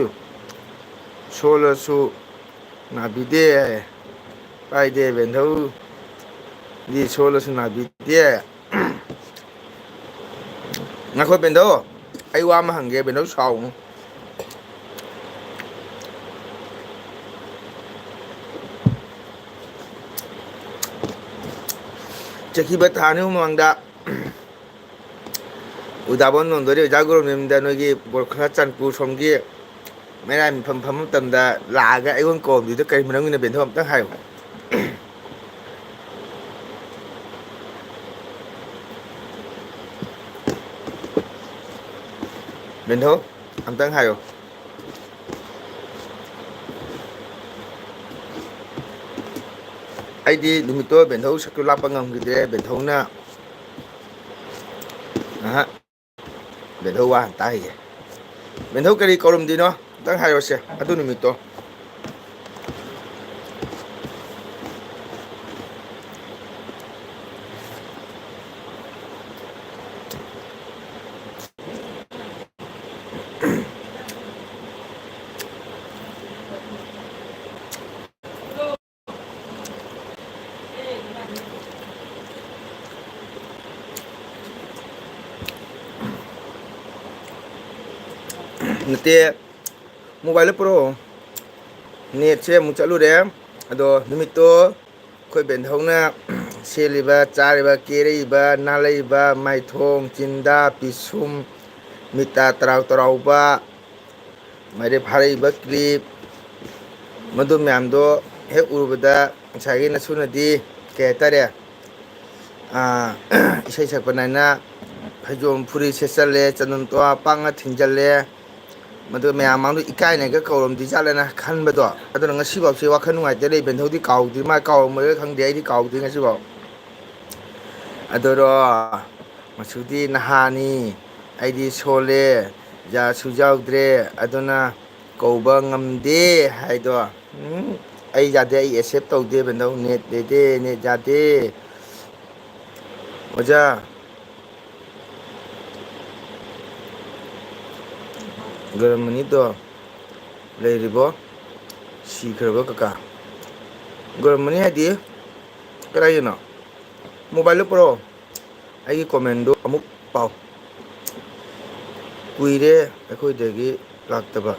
ꯁꯣꯜꯂꯁꯨ ꯅꯥꯕꯤꯗꯦ꯫ ꯄꯥꯏꯗꯦ ꯕꯦꯟꯊꯧꯗꯤ ꯁꯣꯜꯂꯁꯨ ꯅꯥꯕꯤꯗꯦ꯫ ꯉꯥꯏꯈꯣ ꯕꯦꯟꯗꯧ, ꯑꯩ ꯋꯥ ꯑꯃ ꯍꯪꯒꯦ, ꯕꯦꯟꯗꯧ ꯁꯥꯎꯅꯨ꯫ ꯆꯠꯈꯤꯕ ꯊꯥ ꯑꯅꯤ ꯑꯍꯨꯝ ꯃꯃꯥꯡꯗ ꯎꯗꯥꯕꯣꯟ ꯅꯣꯟꯗꯣꯔꯤ ꯑꯣꯖꯥ ꯒꯨꯔꯨ ꯃꯌꯨꯝꯗ ꯅꯣꯏꯒꯤ ꯕꯣꯔꯈꯥ ꯆꯥꯟꯄꯨꯔ ꯁꯣꯝꯒꯤ ꯃꯩꯔꯥ ꯃꯤꯐꯝ ꯐꯝꯕ ꯃꯇꯝꯗ ꯂꯥꯛꯑꯒ ꯑꯩꯉꯣꯟꯗ ꯀꯧꯔꯝꯗ꯭ꯔꯤꯗꯣ ꯀꯔꯤ ꯃꯔꯝꯒꯤꯅꯣ ꯕꯦꯟꯗꯧ ꯑꯝꯇꯪ ꯍꯥꯏꯌꯨ꯫ ꯕꯦꯟꯊꯧ, ꯑꯝꯇꯪ ꯍꯥꯏꯌꯣ꯫ ꯑꯩꯗꯤ ꯅꯨꯃꯤꯠꯇꯣ ꯕꯦꯟꯊꯧ ꯁꯛꯇꯨ ꯂꯥꯛꯄ ꯉꯝꯈꯤꯗ꯭ꯔꯦ꯫ ꯕꯦꯟꯊꯧꯅ, ꯑꯍ, ꯕꯦꯟꯊꯧ ꯋꯥ ꯑꯝꯇ ꯍꯥꯏꯒꯦ꯫ ꯕꯦꯟꯊꯧ ꯀꯔꯤ ꯀꯧꯔꯝꯗꯣꯏꯅꯣ? ꯑꯝꯇꯪ ꯍꯥꯏꯔꯣꯁꯦ ꯑꯗꯨ ꯅꯨꯃꯤꯠꯇꯣ꯫ ꯅꯠꯇꯦ, ꯃꯣꯕꯥꯏꯜꯗ ꯄꯨꯔꯛꯑꯣ꯫ ꯅꯦꯠꯁꯦ ꯑꯃꯨꯛ ꯆꯠꯂꯨꯔꯦ꯫ ꯑꯗꯣ ꯅꯨꯃꯤꯠꯇꯣ ꯑꯩꯈꯣꯏ ꯕꯦꯟꯊꯧꯅ ꯁꯦꯠꯂꯤꯕ, ꯆꯥꯔꯤꯕ, ꯀꯦꯔꯛꯏꯕ, ꯅꯥꯜꯂꯛꯏꯕ, ꯃꯥꯏꯊꯣꯡ, ꯆꯤꯟꯗꯥ, ꯄꯤꯁꯨꯝ, ꯃꯤꯠꯇ ꯇꯔꯥꯎ ꯇꯔꯥꯎꯕ, ꯃꯥꯏꯔꯦꯞ ꯐꯥꯔꯛꯏꯕ ꯀ꯭ꯂꯤꯞ, ꯃꯗꯨ ꯃꯌꯥꯝꯗꯣ ꯍꯦꯛ ꯎꯔꯨꯕꯗ ꯉꯁꯥꯏꯒꯤ ꯅꯁꯨꯅꯗꯤ ꯀꯩ ꯍꯥꯏꯇꯥꯔꯦ, ꯑꯥ, ꯏꯁꯩ ꯁꯛꯄ ꯅꯥꯏꯅ ꯐꯩꯖꯣꯝ ꯐꯨꯔꯤꯠ ꯁꯦꯠꯆꯜꯂꯦ, ꯆꯟꯗꯣꯟ ꯇꯣꯋꯥ ꯄꯥꯛꯅ ꯊꯤꯟꯖꯜꯂꯦ, ꯃꯗꯨ ꯃꯌꯥꯝ ꯃꯥꯡꯗ ꯏꯀꯥꯏꯅꯒ ꯀꯧꯔꯝꯗꯤ ꯖꯥꯠꯂꯅ ꯈꯟꯕꯗꯣ꯫ ꯑꯗꯨꯅ ꯉꯁꯤꯐꯥꯎꯁꯦ ꯋꯥꯈꯜ ꯅꯨꯡꯉꯥꯏꯇꯦ ꯂꯩ꯫ ꯕꯦꯟꯊꯧꯗꯤ ꯀꯥꯎꯗ꯭ꯔꯤ, ꯃꯥ ꯀꯥꯎꯔꯝꯃꯣꯏꯔ ꯈꯪꯗꯦ, ꯑꯩꯗꯤ ꯀꯥꯎꯗ꯭ꯔꯤ ꯉꯁꯤꯐꯥꯎ꯫ ꯑꯗꯨꯔꯣ, ꯃꯁꯨꯗꯤ ꯅꯍꯥꯅꯤ, ꯑꯩꯗꯤ ꯁꯣꯜꯂꯦ, ꯌꯥꯁꯨ ꯌꯥꯎꯗ꯭ꯔꯦ, ꯑꯗꯨꯅ ꯀꯧꯕ ꯉꯝꯗꯦ ꯍꯥꯏꯗꯣ꯫ ꯎꯝ, ꯑꯩ ꯌꯥꯗꯦ, ꯑꯩ ꯑꯦꯛꯁꯦꯞ ꯇꯧꯗꯦ ꯕꯦꯟꯗꯧ, ꯅꯦꯠ ꯂꯩꯇꯦ, ꯅꯦꯠ ꯌꯥꯗꯦ꯫ ꯑꯣꯖꯥ, ꯒꯔꯝ ꯃꯅꯤꯗꯣ ꯂꯩꯔꯤꯕꯣ? ꯁꯤꯈ꯭ꯔꯕ ꯀꯀꯥ? ꯒꯔꯝ ꯃꯅꯤ ꯍꯥꯏꯗꯤ ꯀꯗꯥꯏꯒꯤꯅꯣ? ꯃꯣꯕꯥꯏꯜꯗ ꯄꯨꯔꯛꯑꯣ꯫ ꯑꯩꯒꯤ ꯀꯣꯃꯦꯟꯗꯣ ꯑꯃꯨꯛ ꯄꯥꯎ꯫ ꯀꯨꯏꯔꯦ ꯑꯩꯈꯣꯏꯗꯒꯤ ꯂꯥꯛꯇꯕ꯫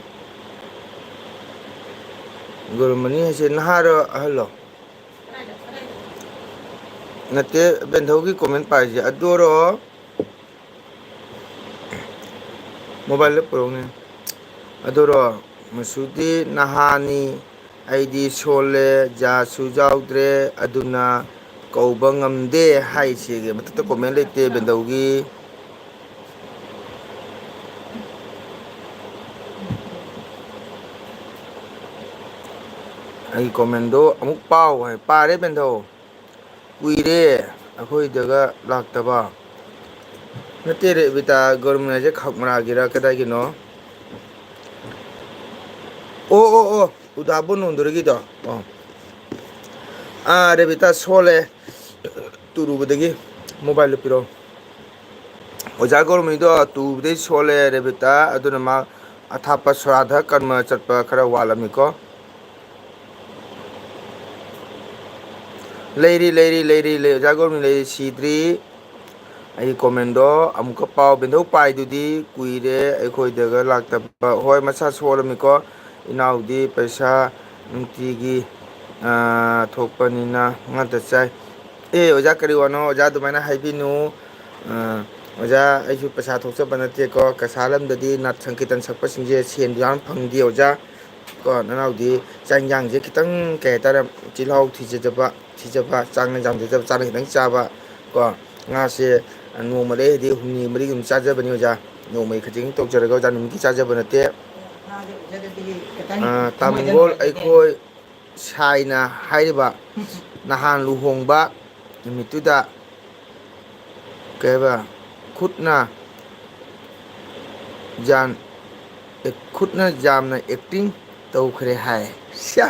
ꯒꯔꯝ ꯃꯅꯤ ꯍꯥꯏꯁꯦ ꯅꯍꯥꯔꯣ ꯑꯍꯜꯂꯣ? ꯅꯠꯇꯦ, ꯕꯦꯟꯊꯧꯒꯤ ꯀꯣꯃꯦꯟ ꯄꯥꯏꯁꯦ ꯑꯗꯨꯔꯣ? ꯃꯣꯕꯥꯏꯜꯗ ꯄꯨꯔꯛꯎꯅꯦ꯫ ꯑꯗꯨꯔꯣ, ꯃꯁꯨꯗꯤ ꯅꯍꯥꯅꯤ, ꯑꯩꯗꯤ ꯁꯣꯜꯂꯦ, ꯌꯥꯁꯨ ꯌꯥꯎꯗ꯭ꯔꯦ, ꯑꯗꯨꯅ ꯀꯧꯕ ꯉꯝꯗꯦ ꯍꯥꯏꯁꯤꯒꯤ ꯃꯊꯛꯇ ꯀꯣꯃꯦꯟ ꯂꯩꯇꯦ ꯕꯦꯟꯗꯧꯒꯤ꯫ ꯑꯩꯒꯤ ꯀꯣꯃꯦꯟꯗꯣ ꯑꯃꯨꯛ ꯄꯥꯎ ꯍꯥꯏ꯫ ꯄꯥꯔꯦ ꯕꯦꯟꯗꯧ꯫ ꯀꯨꯏꯔꯦ ꯑꯩꯈꯣꯏꯗꯒ ꯂꯥꯛꯇꯕ꯫ ꯅꯠꯇꯦ ꯔꯦꯕꯤꯇꯥ, ꯒꯣꯔꯃꯦꯟ ꯍꯥꯏꯁꯦ ꯈꯛꯃꯔꯥꯒꯤꯔ ꯀꯗꯥꯏꯒꯤꯅꯣ? ꯑꯣ, ꯑꯣ, ꯑꯣ, ꯎꯗꯥꯕꯨ ꯅꯣꯟꯗꯨꯔꯒꯤꯗꯣ꯫ ꯑꯣ꯫ ꯑꯥ, ꯔꯦꯕꯤꯇꯥ ꯁꯣꯜꯂꯦ꯫ ꯇꯨꯔꯨꯕꯗꯒꯤ ꯃꯣꯕꯥꯏꯜꯗꯨ ꯄꯤꯔꯛꯑꯣ꯫ ꯑꯣꯖꯥ ꯒꯣꯔꯃꯦꯟꯗꯣ ꯇꯨꯕꯗꯩ ꯁꯣꯜꯂꯦ ꯔꯦꯕꯤꯇꯥ, ꯑꯗꯨꯅ ꯃꯥ ꯑꯊꯥꯞꯄ ꯁꯣꯔꯥꯗ ꯀꯔꯃ ꯆꯠꯄ ꯈꯔ ꯋꯥꯠꯂꯝꯃꯤꯀꯣ꯫ ꯂꯩꯔꯤ, ꯂꯩꯔꯤ, ꯂꯩꯔꯤ, ꯂꯩ-, ꯑꯣꯖꯥ ꯒꯣꯔꯃꯦꯟ ꯂꯩꯔꯤ, ꯁꯤꯗ꯭ꯔꯤ꯫ ꯑꯩꯒꯤ ꯀꯣꯃꯦꯟꯗꯣ ꯑꯃꯨꯛꯀ ꯄꯥꯎ꯫ ꯕꯦꯟꯗꯧ ꯄꯥꯏꯗꯨꯗꯤ ꯀꯨꯏꯔꯦ ꯑꯩꯈꯣꯏꯗꯒ ꯂꯥꯛꯇꯕ꯫ ꯍꯣꯏ, ꯃꯁꯥ ꯁꯣꯜꯂꯝꯃꯤꯀꯣ꯫ ꯏꯅꯥꯎꯗꯤ ꯄꯩꯁꯥ ꯅꯨꯡꯇꯤꯒꯤ, ꯑꯥ, ꯊꯣꯛꯄꯅꯤꯅ ꯉꯥꯛꯇ ꯆꯥꯏ꯫ ꯑꯦ, ꯑꯣꯖꯥ, ꯀꯔꯤ ꯋꯥꯅꯣ? ꯑꯣꯖꯥ, ꯑꯗꯨꯃꯥꯏꯅ ꯍꯥꯏꯕꯤꯅꯨ꯫ ꯑꯥ, ꯑꯣꯖꯥ, ꯑꯩꯁꯨ ꯄꯩꯁꯥ ꯊꯣꯛꯆꯕ ꯅꯠꯇꯦꯀꯣ꯫ ꯀꯁꯥꯔ ꯂꯝꯗꯗꯤ ꯅꯥꯠ ꯁꯪꯀꯤꯔꯇꯟ ꯁꯛꯄꯁꯤꯡꯁꯦ ꯁꯦꯟꯁꯨ ꯌꯥꯝ ꯐꯪꯗꯦ, ꯑꯣꯖꯥ꯫ ꯀꯣ, ꯅꯅꯥꯎꯗꯤ ꯆꯥꯛ ꯏꯟꯖꯥꯡꯁꯦ ꯈꯤꯇꯪ, ꯀꯩ ꯍꯥꯏꯇꯥꯔꯦ, ꯆꯤꯜꯍꯥꯎ ꯊꯤꯖꯗꯕ, ꯊꯤꯖꯕ, ꯆꯥꯛꯅ ꯌꯥꯝꯖꯗꯕ, ꯆꯥꯛꯅ ꯈꯤꯇꯪ ꯆꯥꯕ, ꯀꯣ, ꯉꯥꯁꯦ ꯅꯣꯡꯃꯗ ꯑꯩꯗꯤ ꯍꯨꯝꯅꯤ ꯃꯔꯤ ꯑꯗꯨꯝ ꯆꯥꯖꯕꯅꯤ, ꯑꯣꯖꯥ꯫ ꯅꯣꯡꯃꯩ ꯈꯖꯤꯛ ꯇꯧꯖꯔꯒ ꯑꯣꯖꯥ ꯅꯨꯃꯤꯠꯀꯤ ꯆꯥꯖꯕ ꯅꯠꯇꯦ꯫ ꯑ, ꯇꯥꯃꯨꯡꯒꯣꯜ ꯑꯩꯈꯣꯏ ꯁꯥꯏꯅ ꯍꯥꯏꯔꯤꯕ ꯅꯍꯥꯟ ꯂꯨꯍꯣꯡꯕ ꯅꯨꯃꯤꯠꯇꯨꯗ ꯀꯩ ꯍꯥꯏꯕ, ꯈꯨꯠꯅ ꯌꯥꯝ, ꯑꯦ, ꯈꯨꯠꯅ ꯌꯥꯝꯅ acting ꯇꯧꯈ꯭ꯔꯦ ꯍꯥꯏ꯫ ꯁ꯭ꯌꯥ!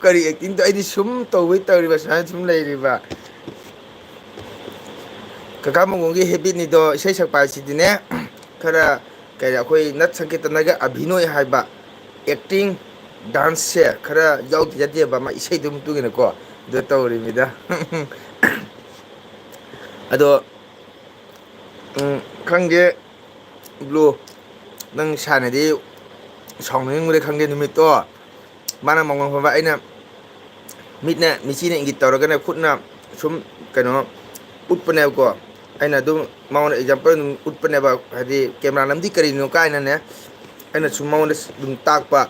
ꯀꯔꯤ acting ꯇꯧ-, ꯑꯩꯗꯤ ꯁꯨꯝ ꯇꯧꯕꯩ ꯇꯧꯔꯤꯕ, ꯁꯨꯃꯥꯏꯅ ꯁꯨꯝ ꯂꯩꯔꯤꯕ꯫ ꯀꯀꯥ ꯃꯪꯒꯣꯟꯒꯤ habit ꯅꯤꯗꯣ, ꯏꯁꯩ ꯁꯛꯄ ꯍꯥꯏꯁꯤꯗꯤꯅꯦ, ꯈꯔ ꯀꯩ, ꯑꯩꯈꯣꯏ ꯅꯠ ꯁꯪꯀꯤꯔꯇꯅꯒ ꯑꯚꯤꯅꯣꯏ ꯍꯥꯏꯕ acting, dance ꯁꯦ ꯈꯔ ꯌꯥꯎꯗ ꯌꯥꯗꯦꯕ, ꯃꯥ ꯏꯁꯩꯗꯨꯒꯤ ꯃꯇꯨꯡ ꯏꯟꯅꯀꯣ, ꯑꯗꯨ ꯇꯧꯔꯤꯃꯤꯗ꯫ ꯑꯗꯣ, ꯎꯝ, ꯈꯪꯗꯦ, ꯕ꯭ꯂꯨ, ꯅꯪ ꯁꯥꯟꯅꯗꯤ ꯁꯥꯎꯅꯤꯡꯕ꯭ꯔꯥ ꯈꯪꯗꯦ ꯅꯨꯃꯤꯠꯇꯣ꯫ ꯃꯥꯅ ꯃꯉꯣꯟ ꯐꯕ, ꯑꯩꯅ ꯃꯤꯠꯅ, ꯃꯤꯆꯤꯅ ꯏꯪꯒꯤꯠ ꯇꯧꯔꯒꯅ ꯈꯨꯠꯅ ꯁꯨꯝ ꯀꯩꯅꯣ ꯎꯠꯄꯅꯦꯕꯀꯣ꯫ ꯑꯩꯅ ꯑꯗꯨꯝ ꯃꯉꯣꯟꯗ example ꯑꯗꯨꯝ ꯎꯠꯄꯅꯦꯕ, ꯍꯥꯏꯗꯤ camera ꯂꯝꯗꯤ ꯀꯔꯤꯅꯣ ꯀꯥꯏꯅꯅꯦ꯫ ꯑꯩꯅ ꯁꯨꯝ ꯃꯉꯣꯟꯗ ꯑꯗꯨꯝ ꯇꯥꯛꯄ꯫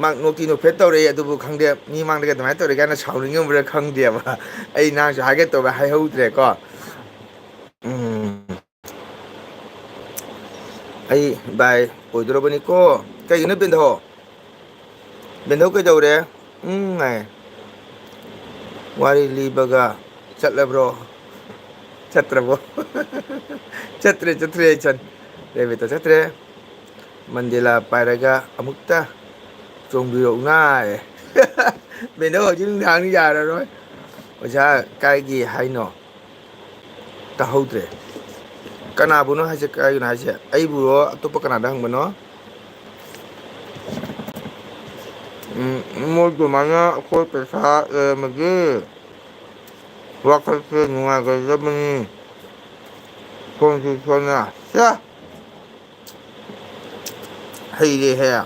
ꯃꯥ ꯅꯣꯛꯇꯤ ꯅꯣꯛꯐꯦꯠ ꯇꯧꯔꯛꯑꯦ, ꯑꯗꯨꯕꯨ ꯈꯪꯗꯦ, ꯃꯤ ꯃꯥꯡꯗꯒ ꯑꯗꯨꯃꯥꯏꯅ ꯇꯧꯔꯦ ꯀꯥꯏꯅ ꯁꯥꯎꯅꯤꯡꯉꯝꯕ꯭ꯔꯥ ꯈꯪꯗꯦꯕ꯫ ꯑꯩ ꯅꯍꯥꯟꯁꯨ ꯍꯥꯏꯒꯦ ꯇꯧꯕ ꯍꯥꯏꯍꯧꯗ꯭ꯔꯦꯀꯣ꯫ ꯎꯝ꯫ ꯑꯩ ꯚꯥꯏ ꯑꯣꯏꯗꯣꯔꯕꯅꯤꯀꯣ꯫ ꯀꯩꯒꯤꯅꯣ ꯕꯦꯟꯗꯣ? ꯕꯦꯟꯗꯣ ꯀꯩꯗꯧꯔꯦ? ꯎꯝ ꯍꯥꯏ꯫ ꯋꯥꯔꯤ ꯂꯤꯕꯒ ꯆꯠꯂꯕ꯭ꯔꯣ? ꯆꯠꯇ꯭ꯔꯕꯣ? ꯆꯠꯇ꯭ꯔꯦ, ꯆꯠꯇ꯭ꯔꯦ, ꯑꯩ ꯆꯠ-, ꯔꯦꯕꯤꯠꯇ ꯆꯠꯇ꯭ꯔꯦ꯫ ꯃꯟꯗꯦꯂꯥ ꯄꯥꯏꯔꯒ ꯑꯃꯨꯛꯇ ꯆꯣꯡꯕꯤꯔꯛꯎꯅ ꯍꯥꯏ꯫ ꯕꯦꯟꯗꯣ ꯍꯧꯖꯤꯛ ꯅꯨꯡꯗꯥꯡꯗꯤ ꯌꯥꯔꯔꯣꯏ꯫ ꯑꯣꯖꯥ ꯀꯥꯏꯒꯤ ꯍꯥꯏꯅꯣ? ꯇꯥꯍꯧꯗ꯭ꯔꯦ꯫ ꯀꯅꯥꯕꯨꯅꯣ ꯍꯥꯏꯁꯦ? ꯀꯥꯏꯒꯤꯅꯣ ꯍꯥꯏꯁꯦ? ꯑꯩꯕꯨꯔꯣ? ꯑꯇꯣꯞꯄ ꯀꯅꯥꯗ ꯍꯪꯕꯅꯣ? ꯎꯝ, ꯃꯣꯏ ꯑꯗꯨꯃꯥꯏꯅ ꯑꯩꯈꯣꯏ ꯄꯩꯁꯥ ꯂꯩꯔꯝꯃꯗꯤ ꯋꯥꯈꯜꯁꯦ ꯅꯨꯡꯉꯥꯏꯒꯗꯕꯅꯤ꯫ ꯁꯣꯝꯁꯨ ꯁꯣꯝꯅ꯫ ꯁꯦ! ꯍꯩꯔꯦꯍꯦ꯫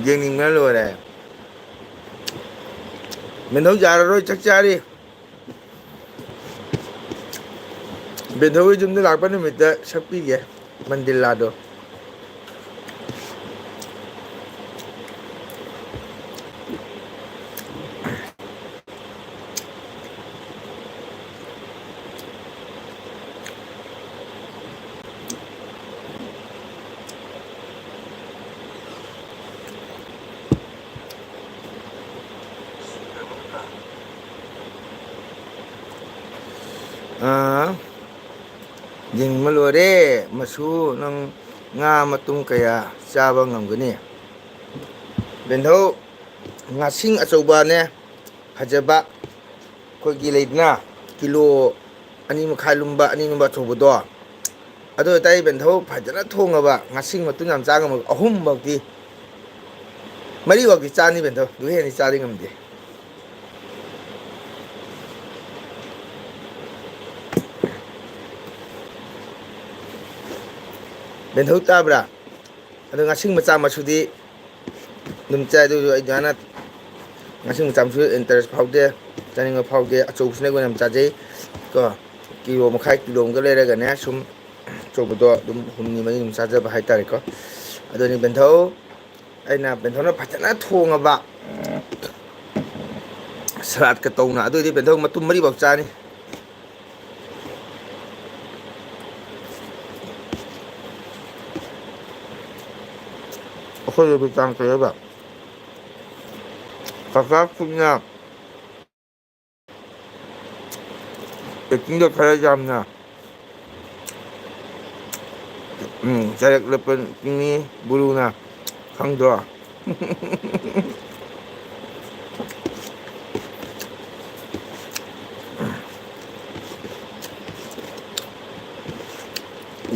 ꯌꯦꯡꯅꯤꯡꯕꯅ ꯂꯣꯏꯔꯦ꯫ ꯃꯦꯟꯍꯧ ꯌꯥꯔꯔꯣꯏ, ꯆꯥꯛ ꯆꯥꯔꯤ꯫ ꯕꯦꯟꯗꯧꯒꯤ ꯌꯨꯝꯗ ꯂꯥꯛꯄ ꯅꯨꯃꯤꯠꯇ ꯁꯛꯄꯤꯒꯦ ꯃꯟꯗꯤꯜꯂꯥꯗꯣ꯫ ꯌꯦꯡꯕ ꯂꯣꯏꯔꯦ꯫ ꯃꯁꯨ, ꯅꯪ ꯉꯥ ꯃꯇꯨꯝ ꯀꯌꯥ ꯆꯥꯕ ꯉꯝꯒꯅꯤ? ꯕꯦꯟꯊꯧ, ꯉꯥꯁꯤꯡ ꯑꯆꯧꯕꯅꯦ, ꯐꯖꯕ, ꯑꯩꯈꯣꯏꯒꯤ ꯂꯩꯗꯅ, ꯀꯤꯂꯣ ꯑꯅꯤ ꯃꯈꯥꯏ ꯂꯨꯝꯕ, ꯑꯅꯤ ꯂꯨꯝꯕ ꯑꯆꯧꯕꯗꯣ, ꯑꯗꯨ ꯑꯣꯏꯇꯥꯔꯗꯤ ꯕꯦꯟꯊꯧ ꯐꯖꯅ ꯊꯣꯡꯉꯕ, ꯉꯥꯁꯤꯡ ꯃꯇꯨꯝ ꯌꯥꯝ ꯆꯥ ꯉꯝꯃꯒ, ꯑꯍꯨꯝꯃꯛꯇꯤ, ꯃꯔꯤꯐꯥꯎꯗꯤ ꯆꯥꯅꯤ ꯕꯦꯟꯊꯧ, ꯑꯗꯨ ꯍꯦꯟꯅꯗꯤ ꯆꯥꯗꯤ ꯉꯝꯗꯦ꯫ ꯕꯦꯟꯊꯧ ꯇꯥꯕ꯭ꯔꯥ? ꯑꯗꯣ ꯉꯥꯁꯤꯡ ꯃꯆꯥ ꯃꯁꯨꯗꯤ ꯑꯗꯨꯝ ꯆꯥꯏ, ꯑꯗꯨ ꯑꯩ ꯑꯗꯨꯃꯥꯏꯅ ꯉꯥꯁꯤꯡ ꯃꯆꯥ ꯃꯁꯨ ꯏꯟꯇꯔꯦꯁ ꯐꯥꯎꯗꯦ, ꯆꯥꯅꯤꯡꯕ ꯐꯥꯎꯗꯦ꯫ ꯑꯆꯧꯕꯁꯤꯅ ꯑꯩꯈꯣꯏꯅ ꯌꯥꯝ ꯆꯥꯖꯩ ꯀꯣ꯫ ꯀꯤꯂꯣ ꯃꯈꯥꯏ, ꯀꯤꯂꯣ ꯑꯃꯒ ꯂꯩꯔꯒꯅꯦ, ꯁꯨꯝ ꯑꯆꯧꯕꯗꯣ ꯑꯗꯨꯝ ꯍꯨꯝꯅꯤ ꯃꯔꯤ ꯑꯗꯨꯝ ꯆꯥꯖꯕ ꯍꯥꯏꯇꯥꯔꯦꯀꯣ꯫ ꯑꯗꯨꯅꯤ ꯕꯦꯟꯊꯧ, ꯑꯩꯅ ꯕꯦꯟꯊꯧꯅ ꯐꯖꯅ ꯊꯣꯡꯉꯕ ꯁꯂꯥꯠꯀ ꯇꯧꯅ, ꯑꯗꯨꯑꯣꯏꯗꯤ ꯕꯦꯟꯊꯧ ꯃꯇꯨꯝ ꯃꯔꯤꯐꯥꯎ ꯆꯥꯅꯤ꯫ ꯑꯩꯈꯣꯏ ꯔꯦꯕꯤꯀꯥꯅ ꯀꯩ ꯍꯥꯏꯕ? ꯀꯀꯥ ꯀꯨꯞꯅ ꯑꯦꯛꯇꯤꯡꯗ ꯈꯔ ꯌꯥꯝꯅ, ꯎꯝ, ꯆꯥꯏꯔꯛꯂꯛꯄꯅꯤ ꯕꯨꯂꯨꯅ, ꯈꯪꯗ꯭ꯔꯣ?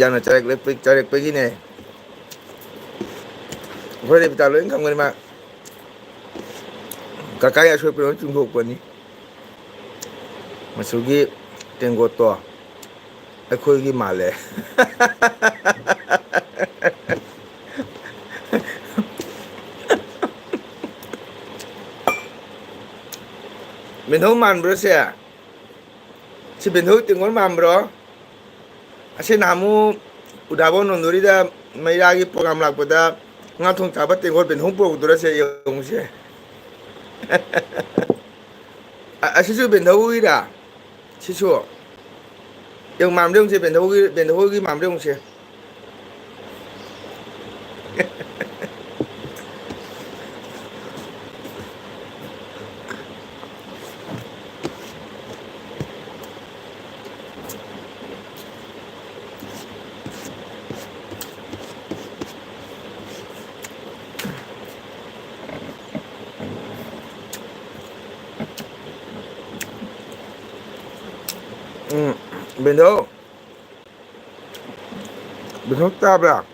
ꯌꯥꯝꯅ ꯆꯥꯏꯔꯛꯂꯛꯄ-, ꯆꯥꯏꯔꯛꯄꯒꯤꯅꯦ꯫ ꯑꯩꯈꯣꯏ ꯔꯦꯕꯤꯀꯥ ꯂꯣꯏ ꯈꯪꯕꯅꯤ ꯃꯥ꯫ ꯀꯀꯥꯒꯤ ꯑꯁꯣꯏꯄ ꯂꯣꯏ ꯆꯨꯝꯊꯣꯛꯄꯅꯤ꯫ ꯃꯆꯨꯒꯤ ꯇꯦꯡꯀꯣꯠꯇꯣ ꯑꯩꯈꯣꯏꯒꯤ ꯃꯥꯜꯂꯦ꯫ ꯕꯦꯟꯊꯧ ꯃꯥꯟꯕ꯭ꯔꯣ ꯁꯦ? ꯁꯤ ꯕꯦꯟꯊꯧ ꯇꯦꯡꯀꯣꯠ ꯃꯥꯟꯕ꯭ꯔꯣ? ꯑꯁꯤ ꯅꯍꯥꯟꯃꯨꯛ ꯎꯗꯥꯕꯣ ꯅꯣꯟꯗꯣꯔꯤꯗ ꯃꯩꯔꯥꯒꯤ ꯄ꯭ꯔꯣꯒ꯭ꯔꯥꯝ ꯂꯥꯛꯄꯗ ꯉꯥ ꯊꯣꯡ ꯆꯥꯕ ꯇꯦꯡꯀꯣꯠ ꯕꯦꯟꯊꯧ ꯄꯨꯔꯛꯄꯗꯨꯔꯁꯦ ꯌꯦꯡꯉꯨꯁꯦ꯫ ꯑ-, ꯑꯁꯤꯁꯨ ꯕꯦꯟꯊꯧꯒꯤꯔꯥ? ꯁꯤꯁꯨ꯫ ꯌꯦꯡꯉꯨ, ꯃꯥꯟꯕ꯭ꯔꯥ ꯌꯦꯡꯉꯨꯁꯦ, ꯕꯦꯟꯊꯧꯒꯤ, ꯕꯦꯟꯊꯧꯒꯤ ꯃꯥꯟꯕ꯭ꯔꯥ ꯌꯦꯡꯉꯨꯁꯦ꯫ ꯕꯦꯟꯊꯧ, ꯕꯦꯟꯊꯧ ꯇꯥꯕ꯭ꯔꯥ?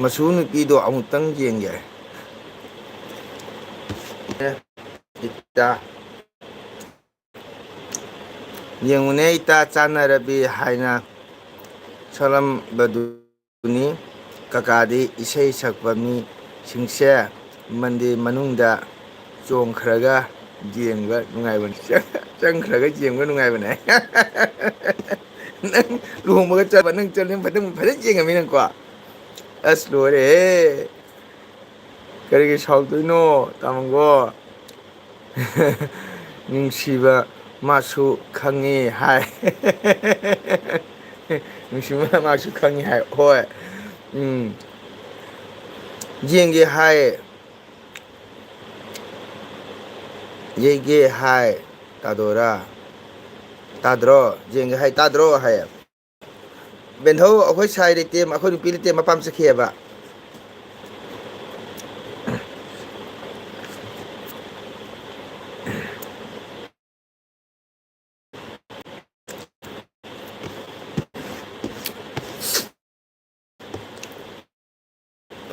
ꯃꯁꯨ ꯅꯨꯄꯤꯗꯣ ꯑꯃꯨꯛꯇꯪ ꯌꯦꯡꯒꯦ꯫ ꯏꯇꯥ꯫ ꯌꯦꯡꯉꯨꯅꯦ ꯏꯇꯥ, ꯆꯥꯟꯅꯔꯕꯤ ꯍꯥꯏꯅ ꯁꯛꯂꯝꯕꯗꯨꯅꯤ꯫ ꯀꯀꯥꯗꯤ ꯏꯁꯩ ꯁꯛꯄ ꯃꯤꯁꯤꯡꯁꯦ ꯃꯟꯗꯤꯔ ꯃꯅꯨꯡꯗ ꯆꯣꯡꯈ꯭ꯔꯒ ꯌꯦꯡꯕ ꯅꯨꯡꯉꯥꯏꯕꯅꯤ꯫ ꯆꯪꯈ꯭ꯔꯒ ꯌꯦꯡꯕ ꯅꯨꯡꯉꯥꯏꯕꯅꯦ꯫ ꯅꯪ ꯂꯨꯍꯣꯡꯕꯒ ꯆꯠꯄ, ꯅꯪ ꯆꯠꯂꯤ ꯐꯖꯅ, ꯐꯖꯅ ꯌꯦꯡꯉꯝꯃꯤ ꯅꯪꯀꯣ꯫ ꯑꯁ, ꯂꯣꯏꯔꯦꯍꯦ꯫ ꯀꯔꯤꯒꯤ ꯁꯥꯎꯗꯣꯏꯅꯣ, ꯇꯥꯃꯣꯒꯣ? ꯅꯨꯡꯁꯤꯕ ꯃꯥꯁꯨ ꯈꯪꯉꯤ ꯍꯥꯏ꯫ ꯅꯨꯡꯁꯤꯕ ꯃꯥꯁꯨ ꯈꯪꯉꯤ ꯍꯥꯏ꯫ ꯍꯣꯏ꯫ ꯎꯝ꯫ ꯌꯦꯡꯒꯦ ꯍꯥꯏ꯫ ꯌꯦꯡꯒꯦ ꯍꯥꯏ꯫ ꯇꯥꯗꯣꯔꯥ? ꯇꯥꯗ꯭ꯔꯣ? ꯌꯦꯡꯒꯦ ꯍꯥꯏ꯫ ꯇꯥꯗ꯭ꯔꯣ? ꯍꯥꯏ꯫ ꯕꯦꯟꯊꯧ, ꯑꯩꯈꯣꯏ ꯁꯥꯏ ꯂꯩꯇꯦ, ꯑꯩꯈꯣꯏ ꯅꯨꯄꯤ ꯂꯩꯇꯦ, ꯃꯄꯥꯝ ꯆꯠꯈꯤꯑꯕ꯫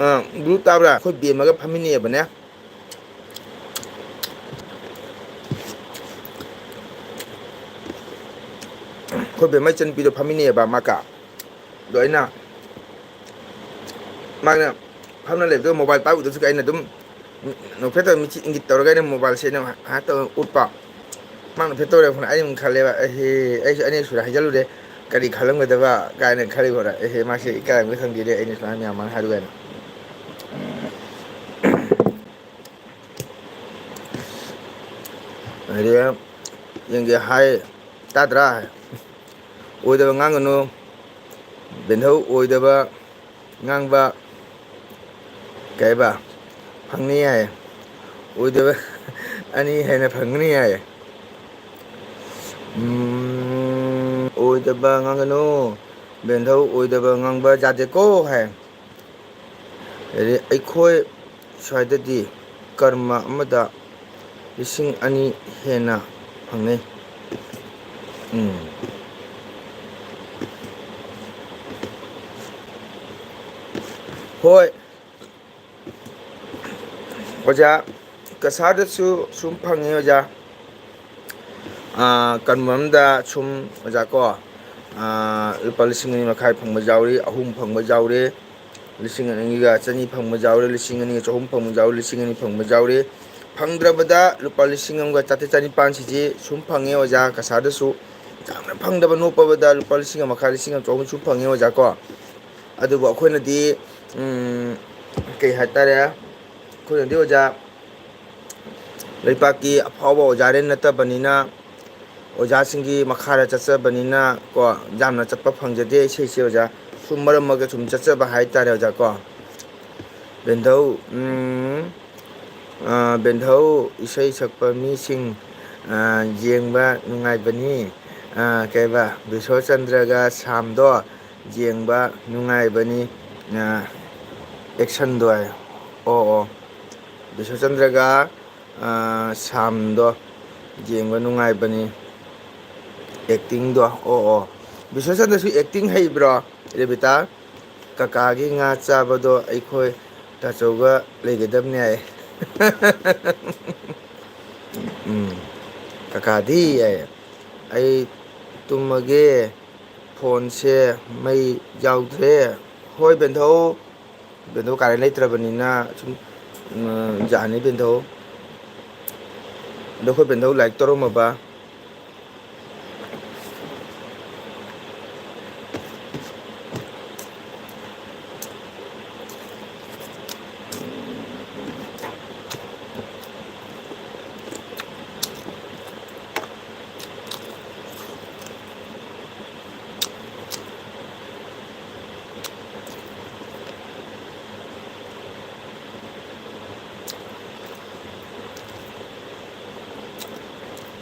ꯑ, ꯕ꯭ꯂꯨ ꯇꯥꯕ꯭ꯔꯥ? ꯑꯩꯈꯣꯏ ꯕꯦꯝꯃꯒ ꯐꯝꯃꯤꯟꯅꯩꯑꯕꯅꯦ꯫ ꯑꯩꯈꯣꯏ ꯕꯦꯝꯃ ꯏꯆꯟꯅꯨꯄꯤꯗꯣ ꯐꯝꯃꯤꯟꯅꯩꯑꯕ ꯃꯥꯀ꯫ ꯑꯗꯣ ꯑꯩꯅ, ꯃꯥꯅ ꯐꯝꯅ ꯂꯩꯕꯗꯣ ꯃꯣꯕꯥꯏꯜ ꯄꯥꯏ ꯎꯗꯕꯁꯨ ꯑꯩꯅ ꯑꯗꯨꯝ ꯅꯣꯛꯐꯦꯠ ꯇꯧꯔ ꯃꯤꯠꯁꯤ ꯏꯪꯒꯤꯠ ꯇꯧꯔꯒ ꯑꯩꯅ ꯃꯣꯕꯥꯏꯜꯁꯦ ꯑꯩꯅ ꯉꯥꯏꯍꯥꯛ ꯇꯧꯔꯒ ꯎꯠꯄ꯫ ꯃꯥꯅ ꯅꯣꯛꯐꯦꯠ ꯇꯧꯔꯦ ꯐꯣꯟ꯫ ꯑꯩꯅ ꯑꯃꯨꯛ ꯈꯜꯂꯦꯕ, "ꯑꯩꯁꯦ, ꯑꯩꯁꯨ ꯑꯅꯤꯔꯛ ꯁꯨꯔꯦ ꯍꯥꯏꯖꯜꯂꯨꯔꯦ, ꯀꯔꯤ ꯈꯜꯂꯝꯒꯗꯕ?" ꯀꯥꯏꯅ ꯈꯜꯂꯤ ꯐꯣꯟꯗ꯫ "ꯑꯦꯍꯦ, ꯃꯥꯁꯦ ꯏꯀꯥꯏꯔꯝꯒꯅꯤ ꯈꯪꯗꯦꯅꯦ, ꯑꯩꯅ ꯁꯨꯃꯥꯏꯅ ꯃꯌꯥꯝ ꯃꯥꯡ ꯍꯥꯏꯔꯨ" ꯀꯥꯏꯅ꯫ ꯑꯗꯩ ꯌꯦꯡꯒꯦ ꯍꯥꯏ, ꯇꯥꯗ꯭ꯔꯥ? ꯑꯣꯏꯗꯕ ꯉꯥꯡꯒꯅꯨ, ꯕꯦꯟꯊꯧ, ꯑꯣꯏꯗꯕ ꯉꯥꯡꯕ ꯀꯩꯕ ꯐꯪꯅꯤ ꯍꯥꯏ, ꯑꯣꯏꯗꯕ ꯑꯅꯤ ꯍꯦꯟꯅ ꯐꯪꯒꯅꯤ ꯍꯥꯏ꯫ ꯎꯝ, ꯑꯣꯏꯗꯕ ꯉꯥꯡꯒꯅꯨ, ꯕꯦꯟꯊꯧ, ꯑꯣꯏꯗꯕ ꯉꯥꯡꯕ ꯌꯥꯗꯦꯀꯣ ꯍꯥꯏ꯫ ꯑꯗꯩ ꯑꯩꯈꯣꯏ ꯁ꯭ꯋꯥꯏꯗꯗꯤ ꯀꯔꯃ ꯑꯃꯗ ꯂꯤꯁꯤꯡ ꯑꯅꯤ ꯍꯦꯟꯅ ꯐꯪꯅꯩ꯫ ꯎꯝ꯫ ꯍꯣꯏ꯫ ꯑꯣꯖꯥ, ꯀꯁꯥꯔꯗꯁꯨ ꯁꯨꯝ ꯐꯪꯉꯤ ꯑꯣꯖꯥ꯫ ꯑꯥ, ꯀꯟꯕ ꯑꯝꯗ ꯁꯨꯝ ꯑꯣꯖꯥ ꯀꯣ, ꯑꯥ, ꯂꯨꯄꯥ ꯂꯤꯁꯤꯡ ꯑꯅꯤ ꯃꯈꯥꯏ ꯐꯪꯕ ꯌꯥꯎꯔꯤ, ꯑꯍꯨꯝ ꯐꯪꯕ ꯌꯥꯎꯔꯤ, ꯂꯤꯁꯤꯡ ꯑꯅꯤꯒ ꯆꯅꯤ ꯐꯪꯕ ꯌꯥꯎꯔꯤ, ꯂꯤꯁꯤꯡ ꯑꯅꯤꯒ ꯆꯍꯨꯝ ꯐꯪꯕ ꯌꯥꯎꯔꯤ, ꯂꯤꯁꯤꯡ ꯑꯅꯤ ꯐꯪꯕ ꯌꯥꯎꯔꯤ꯫ ꯐꯪꯗ꯭ꯔꯕꯗ ꯂꯨꯄꯥ ꯂꯤꯁꯤꯡ ꯑꯃꯒ ꯆꯥꯇ꯭ꯔꯦꯠ ꯆꯅꯤꯄꯥꯟ ꯁꯤꯁꯤ ꯁꯨꯝ ꯐꯪꯉꯦ ꯑꯣꯖꯥ ꯀꯁꯥꯔꯗꯁꯨ꯫ ꯌꯥꯝꯅ ꯐꯪꯗꯕ ꯅꯣꯞꯄꯕꯗ ꯂꯨꯄꯥ ꯂꯤꯁꯤꯡ ꯑꯃ ꯃꯈꯥꯏ, ꯂꯤꯁꯤꯡ ꯑꯃ ꯆꯍꯨꯝ ꯁꯨꯝ ꯐꯪꯉꯦ ꯑꯣꯖꯥ ꯀꯣ꯫ ꯑꯗꯨꯕꯨ ꯑꯩꯈꯣꯏꯅꯗꯤ, ꯎꯝ, ꯀꯩ ꯍꯥꯏꯇꯥꯔꯦ, ꯑꯩꯈꯣꯏꯅꯗꯤ ꯑꯣꯖꯥ ꯂꯩꯄꯥꯛꯀꯤ ꯑꯐꯥꯎꯕ ꯑꯣꯖꯥꯔꯦ ꯅꯠꯇꯕꯅꯤꯅ, ꯑꯣꯖꯥꯁꯤꯡꯒꯤ ꯃꯈꯥꯗ ꯆꯠꯆꯕꯅꯤꯅ ꯀꯣ, ꯌꯥꯝꯅ ꯆꯠꯄ ꯐꯪꯖꯗꯦ ꯏꯁꯩꯁꯦ ꯑꯣꯖꯥ꯫ ꯁꯨꯝ ꯃꯔꯛ ꯃꯔꯛꯇ ꯁꯨꯝ ꯆꯠꯆꯕ ꯍꯥꯏꯇꯥꯔꯦ ꯑꯣꯖꯥ ꯀꯣ꯫ ꯕꯦꯟꯙꯧ, ꯎꯝ, ꯑ, ꯕꯦꯟꯙꯧ ꯏꯁꯩ ꯁꯛꯄ ꯃꯤꯁꯤꯡ, ꯑ, ꯌꯦꯡꯕ ꯅꯨꯡꯉꯥꯏꯕꯅꯤ꯫ ꯑ, ꯀꯩꯕ, ꯕꯤꯁ꯭ꯋꯆꯟꯗ꯭ꯔꯒ ꯁꯥꯝꯗꯣ ꯌꯦꯡꯕ ꯅꯨꯡꯉꯥꯏꯕꯅꯤ꯫ ꯑ, actionꯗꯣ ꯍꯥꯏ꯫ ꯑꯣ, ꯑꯣ꯫ ꯕꯤꯁ꯭ꯋꯆꯟꯗ꯭ꯔꯒ, ꯑ, ꯁꯥꯝꯗꯣ ꯌꯦꯡꯕ ꯅꯨꯡꯉꯥꯏꯕꯅꯤ꯫ Actingꯗꯣ꯫ ꯑꯣ, ꯑꯣ꯫ ꯕꯤꯁ꯭ꯋꯆꯟꯗ꯭ꯔꯁꯨ acting ꯍꯩꯕ꯭ꯔꯣ, ꯔꯦꯕꯤꯇꯥ? "ꯀꯀꯥꯒꯤ ꯉꯥ ꯆꯥꯕꯗꯣ ꯑꯩꯈꯣꯏ ꯇꯥꯆꯧꯒ ꯂꯩꯒꯗꯕꯅꯦ" ꯍꯥꯏ꯫ ꯎꯝ꯫ "ꯀꯀꯥꯗꯤ" ꯍꯥꯏ꯫ "ꯑꯩ ꯇꯨꯝꯃꯒꯦ, phoneꯁꯦ ꯃꯩ ꯌꯥꯎꯗ꯭ꯔꯦ"꯫ ꯍꯣꯏ ꯕꯦꯟꯙꯧ, ꯕꯦꯟꯙꯧ current ꯂꯩꯇ꯭ꯔꯕꯅꯤꯅ ꯁꯨꯝ, ꯎꯝ, ꯌꯥꯅꯤ ꯕꯦꯟꯙꯧ꯫ ꯑꯗꯣ ꯑꯩꯈꯣꯏ ꯕꯦꯟꯙꯧ like ꯇꯧꯔꯝꯃꯕ?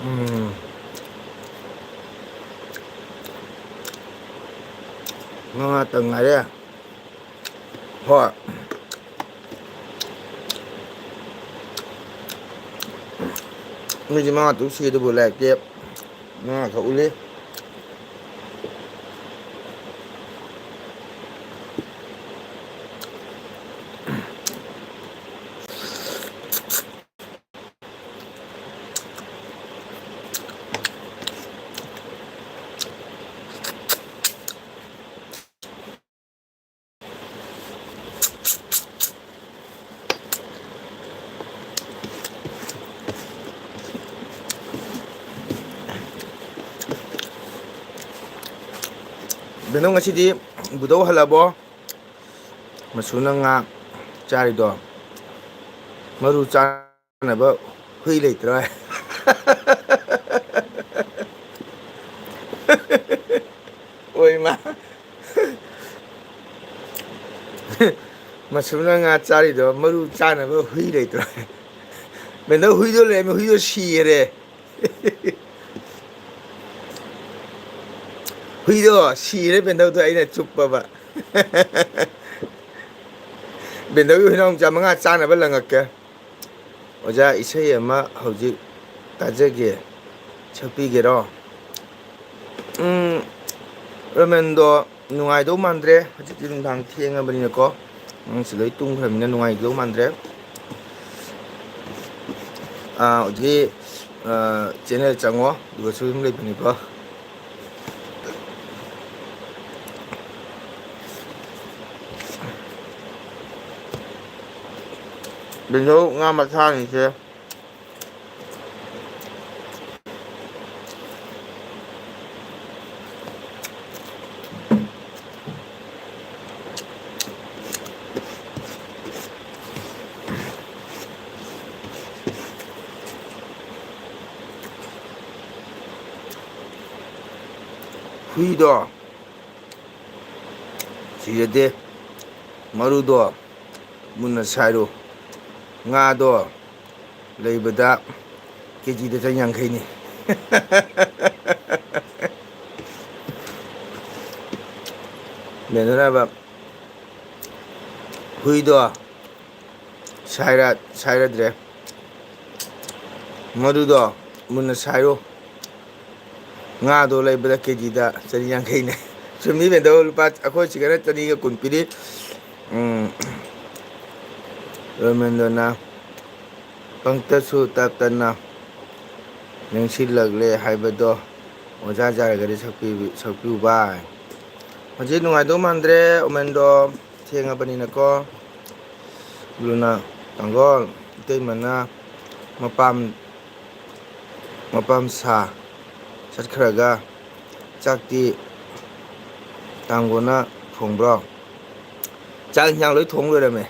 ꯎꯝ꯫ ꯃꯉꯥꯇ ꯉꯥꯏꯔꯦ꯫ ꯍꯣꯏ꯫ ꯃꯤꯁꯦ ꯃꯉꯥ ꯇꯔꯨꯛ ꯁꯨꯏ ꯑꯗꯨꯕꯨ ꯂꯥꯏꯔꯤꯛꯇꯤ ꯃꯉꯥ ꯈꯛ ꯎꯠꯂꯤ꯫ ꯕꯦꯅꯨ, ꯉꯁꯤꯗꯤ ꯕꯨꯙꯧ ꯍꯜꯂꯕꯣ? ꯃꯁꯨꯅ ꯉꯥ ꯆꯥꯔꯤꯗꯣ ꯃꯔꯨ ꯆꯥꯅꯕ ꯍꯨꯏ ꯂꯩꯇ꯭ꯔꯣ? ꯑꯣꯏ ꯃꯥ꯫ ꯃꯁꯨꯅ ꯉꯥ ꯆꯥꯔꯤꯗꯣ ꯃꯔꯨ ꯆꯥꯅꯕ ꯍꯨꯏ ꯂꯩꯇ꯭ꯔꯣ? ꯕꯦꯅꯨ, ꯍꯨꯏꯗꯣ ꯂꯩꯔꯝꯃꯦ, ꯍꯨꯏꯗꯣ ꯁꯤꯈꯔꯦ꯫ ꯍꯨꯏꯗꯣ ꯁꯤꯔꯦ, ꯕꯦꯅꯨꯗꯣ ꯑꯩꯅ ꯆꯨꯞꯄꯕ꯫ ꯕꯦꯅꯨꯒꯤ ꯍꯨꯏꯅꯥꯎ ꯃꯆꯥ ꯃꯉꯥ ꯆꯥꯅꯕ ꯂꯪꯉꯛꯀꯦ꯫ ꯑꯣꯖꯥ, ꯏꯁꯩ ꯑꯃ ꯍꯧꯖꯤꯛ ꯇꯥꯖꯒꯦ, ꯁꯛꯄꯤꯒꯦꯔꯣ? ꯎꯝ, ꯔꯣꯃꯦꯟꯗꯣ ꯅꯨꯡꯉꯥꯏꯗꯧ ꯃꯥꯟꯗ꯭ꯔꯦ, ꯍꯧꯖꯤꯛꯇꯤ ꯅꯨꯡꯗꯥꯡ ꯊꯦꯡꯉꯕꯅꯤꯅꯀꯣ꯫ ꯑꯉꯥꯡꯁꯤ ꯂꯣꯏ ꯇꯨꯝꯈ꯭ꯔꯕꯅꯤꯅ ꯅꯨꯡꯉꯥꯏꯗꯧ ꯃꯥꯟꯗ꯭ꯔꯦ꯫ ꯑꯥ, ꯍꯧꯖꯤꯛ, ꯑꯥ, ꯆꯦꯅꯦꯜ ꯆꯪꯉꯣ, ꯑꯗꯨꯒ ꯁꯨꯝ ꯂꯩꯕꯅꯤꯀꯣ꯫ ꯕꯦꯅꯨ, ꯉꯥ ꯃꯊꯥꯅꯤꯁꯦ꯫ ꯍꯨꯏꯗꯣ ꯁꯤꯔꯗꯤ ꯃꯔꯨꯗꯣ ꯃꯨꯟꯅ ꯁꯥꯏꯔꯨ꯫ ꯉꯥꯗꯣ ꯂꯩꯕꯗ ꯀꯦꯖꯤꯗ ꯆꯅꯤ ꯌꯥꯡꯈꯩꯅꯤ꯫ ꯃꯦꯟꯅꯅꯕ ꯍꯨꯏꯗꯣ ꯁꯥꯏꯔ-, ꯁꯥꯏꯔꯗ꯭ꯔꯦ꯫ ꯃꯗꯨꯗꯣ ꯃꯨꯟꯅ ꯁꯥꯏꯔꯣ꯫ ꯉꯥꯗꯣ ꯂꯩꯕꯗ ꯀꯦꯖꯤꯗ ꯆꯅꯤ ꯌꯥꯡꯈꯩꯅꯦ꯫ ꯆꯨꯝꯃꯤ ꯕꯦꯟꯗꯧ, ꯂꯨꯄꯥ, ꯑꯩꯈꯣꯏ ꯁꯤꯗꯅ ꯆꯅꯤꯒ ꯀꯨꯟ ꯄꯤꯔꯤ꯫ ꯎꯝ, ꯔꯣꯃꯦꯟꯗꯣꯅ ꯄꯪꯇꯁꯨ ꯇꯞꯇꯅ ꯅꯤꯡꯁꯤꯜꯂꯛꯂꯦ ꯍꯥꯏꯕꯗꯣ ꯑꯣꯖꯥ ꯖꯥꯔꯒꯗꯤ ꯁꯛꯄꯤꯕꯤ-, ꯁꯛꯄꯤꯌꯨ ꯚꯥꯏ꯫ ꯍꯧꯖꯤꯛ ꯅꯨꯡꯉꯥꯏꯗꯧ ꯃꯥꯟꯗ꯭ꯔꯦ, ꯑꯣꯃꯦꯟꯗꯣ ꯊꯦꯡꯉꯕꯅꯤꯅꯀꯣ꯫ ꯕ꯭ꯂꯨꯅ, "ꯇꯥꯡꯒꯣꯜ, ꯏꯇꯩꯃꯅ ꯃꯄꯥꯝ, ꯃꯄꯥꯝ ꯁꯥ ꯆꯠꯈ꯭ꯔꯒ ꯆꯥꯛꯇꯤ ꯇꯥꯡꯒꯣꯜꯅ ꯊꯣꯡꯕ꯭ꯔꯣ?" ꯆꯥꯛ ꯏꯟꯁꯥꯡ ꯂꯣꯏ ꯊꯣꯡ ꯂꯣꯏꯔꯝꯃꯦ꯫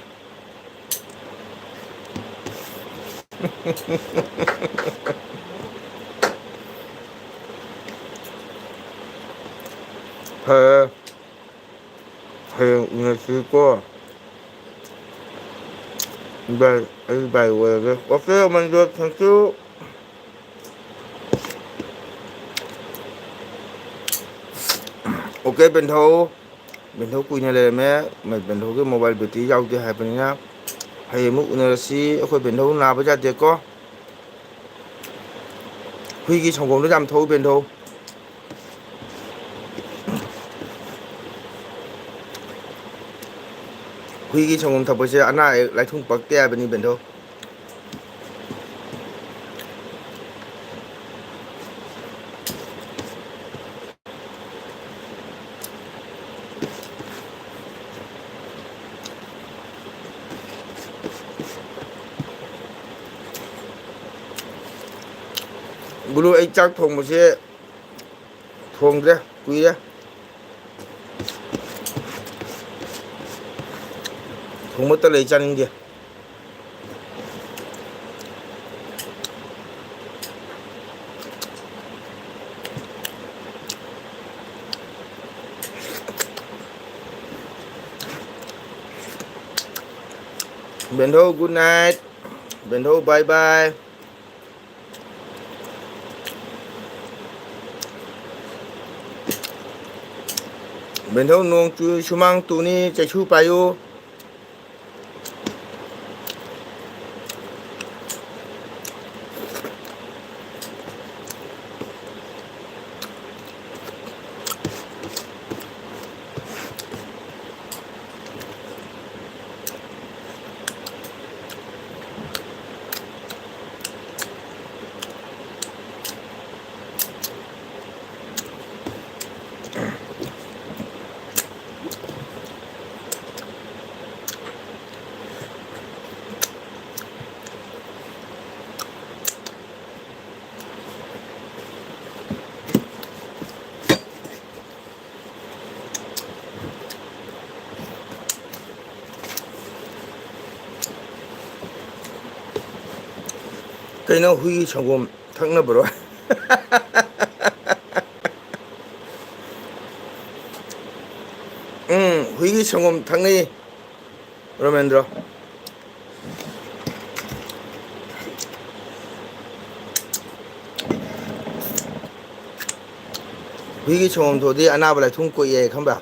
ꯐꯔꯦ, ꯍꯌꯦꯡ ꯎꯅꯁꯤꯀꯣ꯫ ꯕꯥꯏ, ꯑꯩ ꯕꯥꯏ ꯑꯣꯏꯔꯒꯦ꯫ Okay, ꯑꯣꯃꯦꯟꯗꯣ, thank you꯫ Okay, ꯕꯦꯟꯊꯧ꯫ ꯕꯦꯟꯊꯧ ꯀꯨꯏꯅ ꯂꯩꯔꯝꯃꯦ꯫ ꯕꯦꯟꯊꯧꯒꯤ mobile battery ꯌꯥꯎꯗꯦ ꯍꯥꯏꯕꯅꯤꯅ ꯍꯌꯦꯡ ꯑꯃꯨꯛ ꯎꯅꯔꯁꯤ꯫ ꯑꯩꯈꯣꯏ ꯕꯦꯟꯊꯧ ꯅꯥꯕ ꯌꯥꯗꯦꯀꯣ꯫ ꯍꯨꯏꯒꯤ ꯁꯪꯒꯣꯝꯗꯣ ꯌꯥꯝ ꯊꯛꯎ, ꯕꯦꯟꯊꯧ꯫ ꯍꯨꯏꯒꯤ ꯁꯪꯒꯣꯝ ꯊꯛꯄꯁꯦ ꯑꯅꯥ ꯑꯌꯦꯛ ꯂꯥꯏꯊꯨꯡ ꯄꯛꯇꯦ ꯍꯥꯏꯕꯅꯤ, ꯕꯦꯟꯊꯧ꯫ ꯕ꯭ꯂꯨ, ꯑꯩ ꯆꯥꯛ ꯊꯣꯡꯕꯁꯦ ꯊꯣꯡꯗ꯭ꯔꯦ ꯀꯨꯏꯔꯦ꯫ ꯊꯣꯡꯕ ꯇꯜꯂꯦ, ꯑꯩ ꯆꯥꯅꯤꯡꯗꯦ꯫ ꯕꯦꯟꯙꯧ, good night꯫ ꯕꯦꯟꯙꯧ, bye bye꯫ ꯕꯦꯟꯙꯧ, ꯅꯣꯡ ꯆꯨꯏ, ꯁꯨꯃꯥꯡ ꯇꯨꯅꯤ, ꯆꯩꯁꯨ ꯄꯥꯏꯌꯨ꯫ ꯀꯩꯅꯣ, ꯍꯨꯏꯒꯤ ꯁꯪꯒꯣꯝ ꯊꯛꯅꯕ꯭ꯔꯣ? ꯎꯝ, ꯍꯨꯏꯒꯤ ꯁꯪꯒꯣꯝ ꯊꯛꯅꯩ, ꯔꯣꯃꯦꯟꯗ꯭ꯔꯣ꯫ ꯍꯨꯏꯒꯤ ꯁꯪꯒꯣꯝ ꯊꯛꯑꯗꯤ ꯑꯅꯥꯕ ꯂꯥꯏꯊꯨꯡ ꯀꯣꯛꯑꯦ ꯍꯥꯏ, ꯈꯪꯕ꯭ꯔꯥ?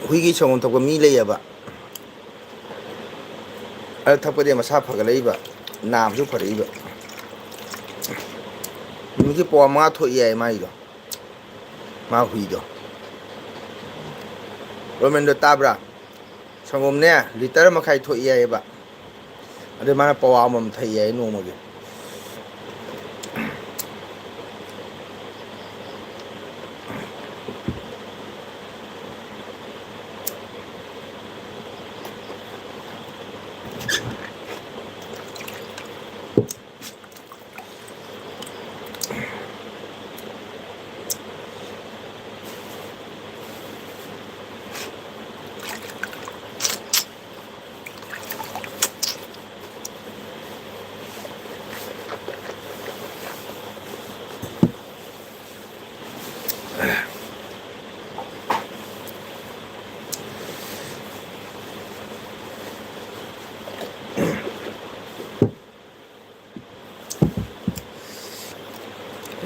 ꯍꯨꯏꯒꯤ ꯁꯪꯒꯣꯝ ꯊꯛꯄ ꯃꯤ ꯂꯩꯌꯦꯕ꯫ ꯑꯗꯨ ꯊꯛꯄꯗꯤ ꯃꯁꯥ ꯐꯒꯠꯂꯛꯏꯕ, ꯅꯥꯕꯁꯨ ꯐꯔꯛꯏꯕ꯫ ꯅꯨꯃꯤꯠꯀꯤ ꯄꯋꯥ ꯃꯉꯥ ꯊꯣꯛꯏ ꯍꯥꯏ ꯃꯥꯒꯤꯗꯣ, ꯃꯥ ꯍꯨꯏꯗꯣ꯫ ꯔꯣꯃꯦꯟꯗꯣ, ꯇꯥꯕ꯭ꯔꯥ? ꯁꯪꯒꯣꯝꯅꯦ ꯂꯤꯇꯔ ꯃꯈꯥꯏ ꯊꯣꯛꯏ ꯍꯥꯏꯌꯦꯕ꯫ ꯑꯗꯨ ꯃꯥꯅ ꯄꯋꯥ ꯑꯃꯃꯝ ꯊꯛꯏ ꯍꯥꯏꯌꯦ ꯅꯣꯡꯃꯒꯤ꯫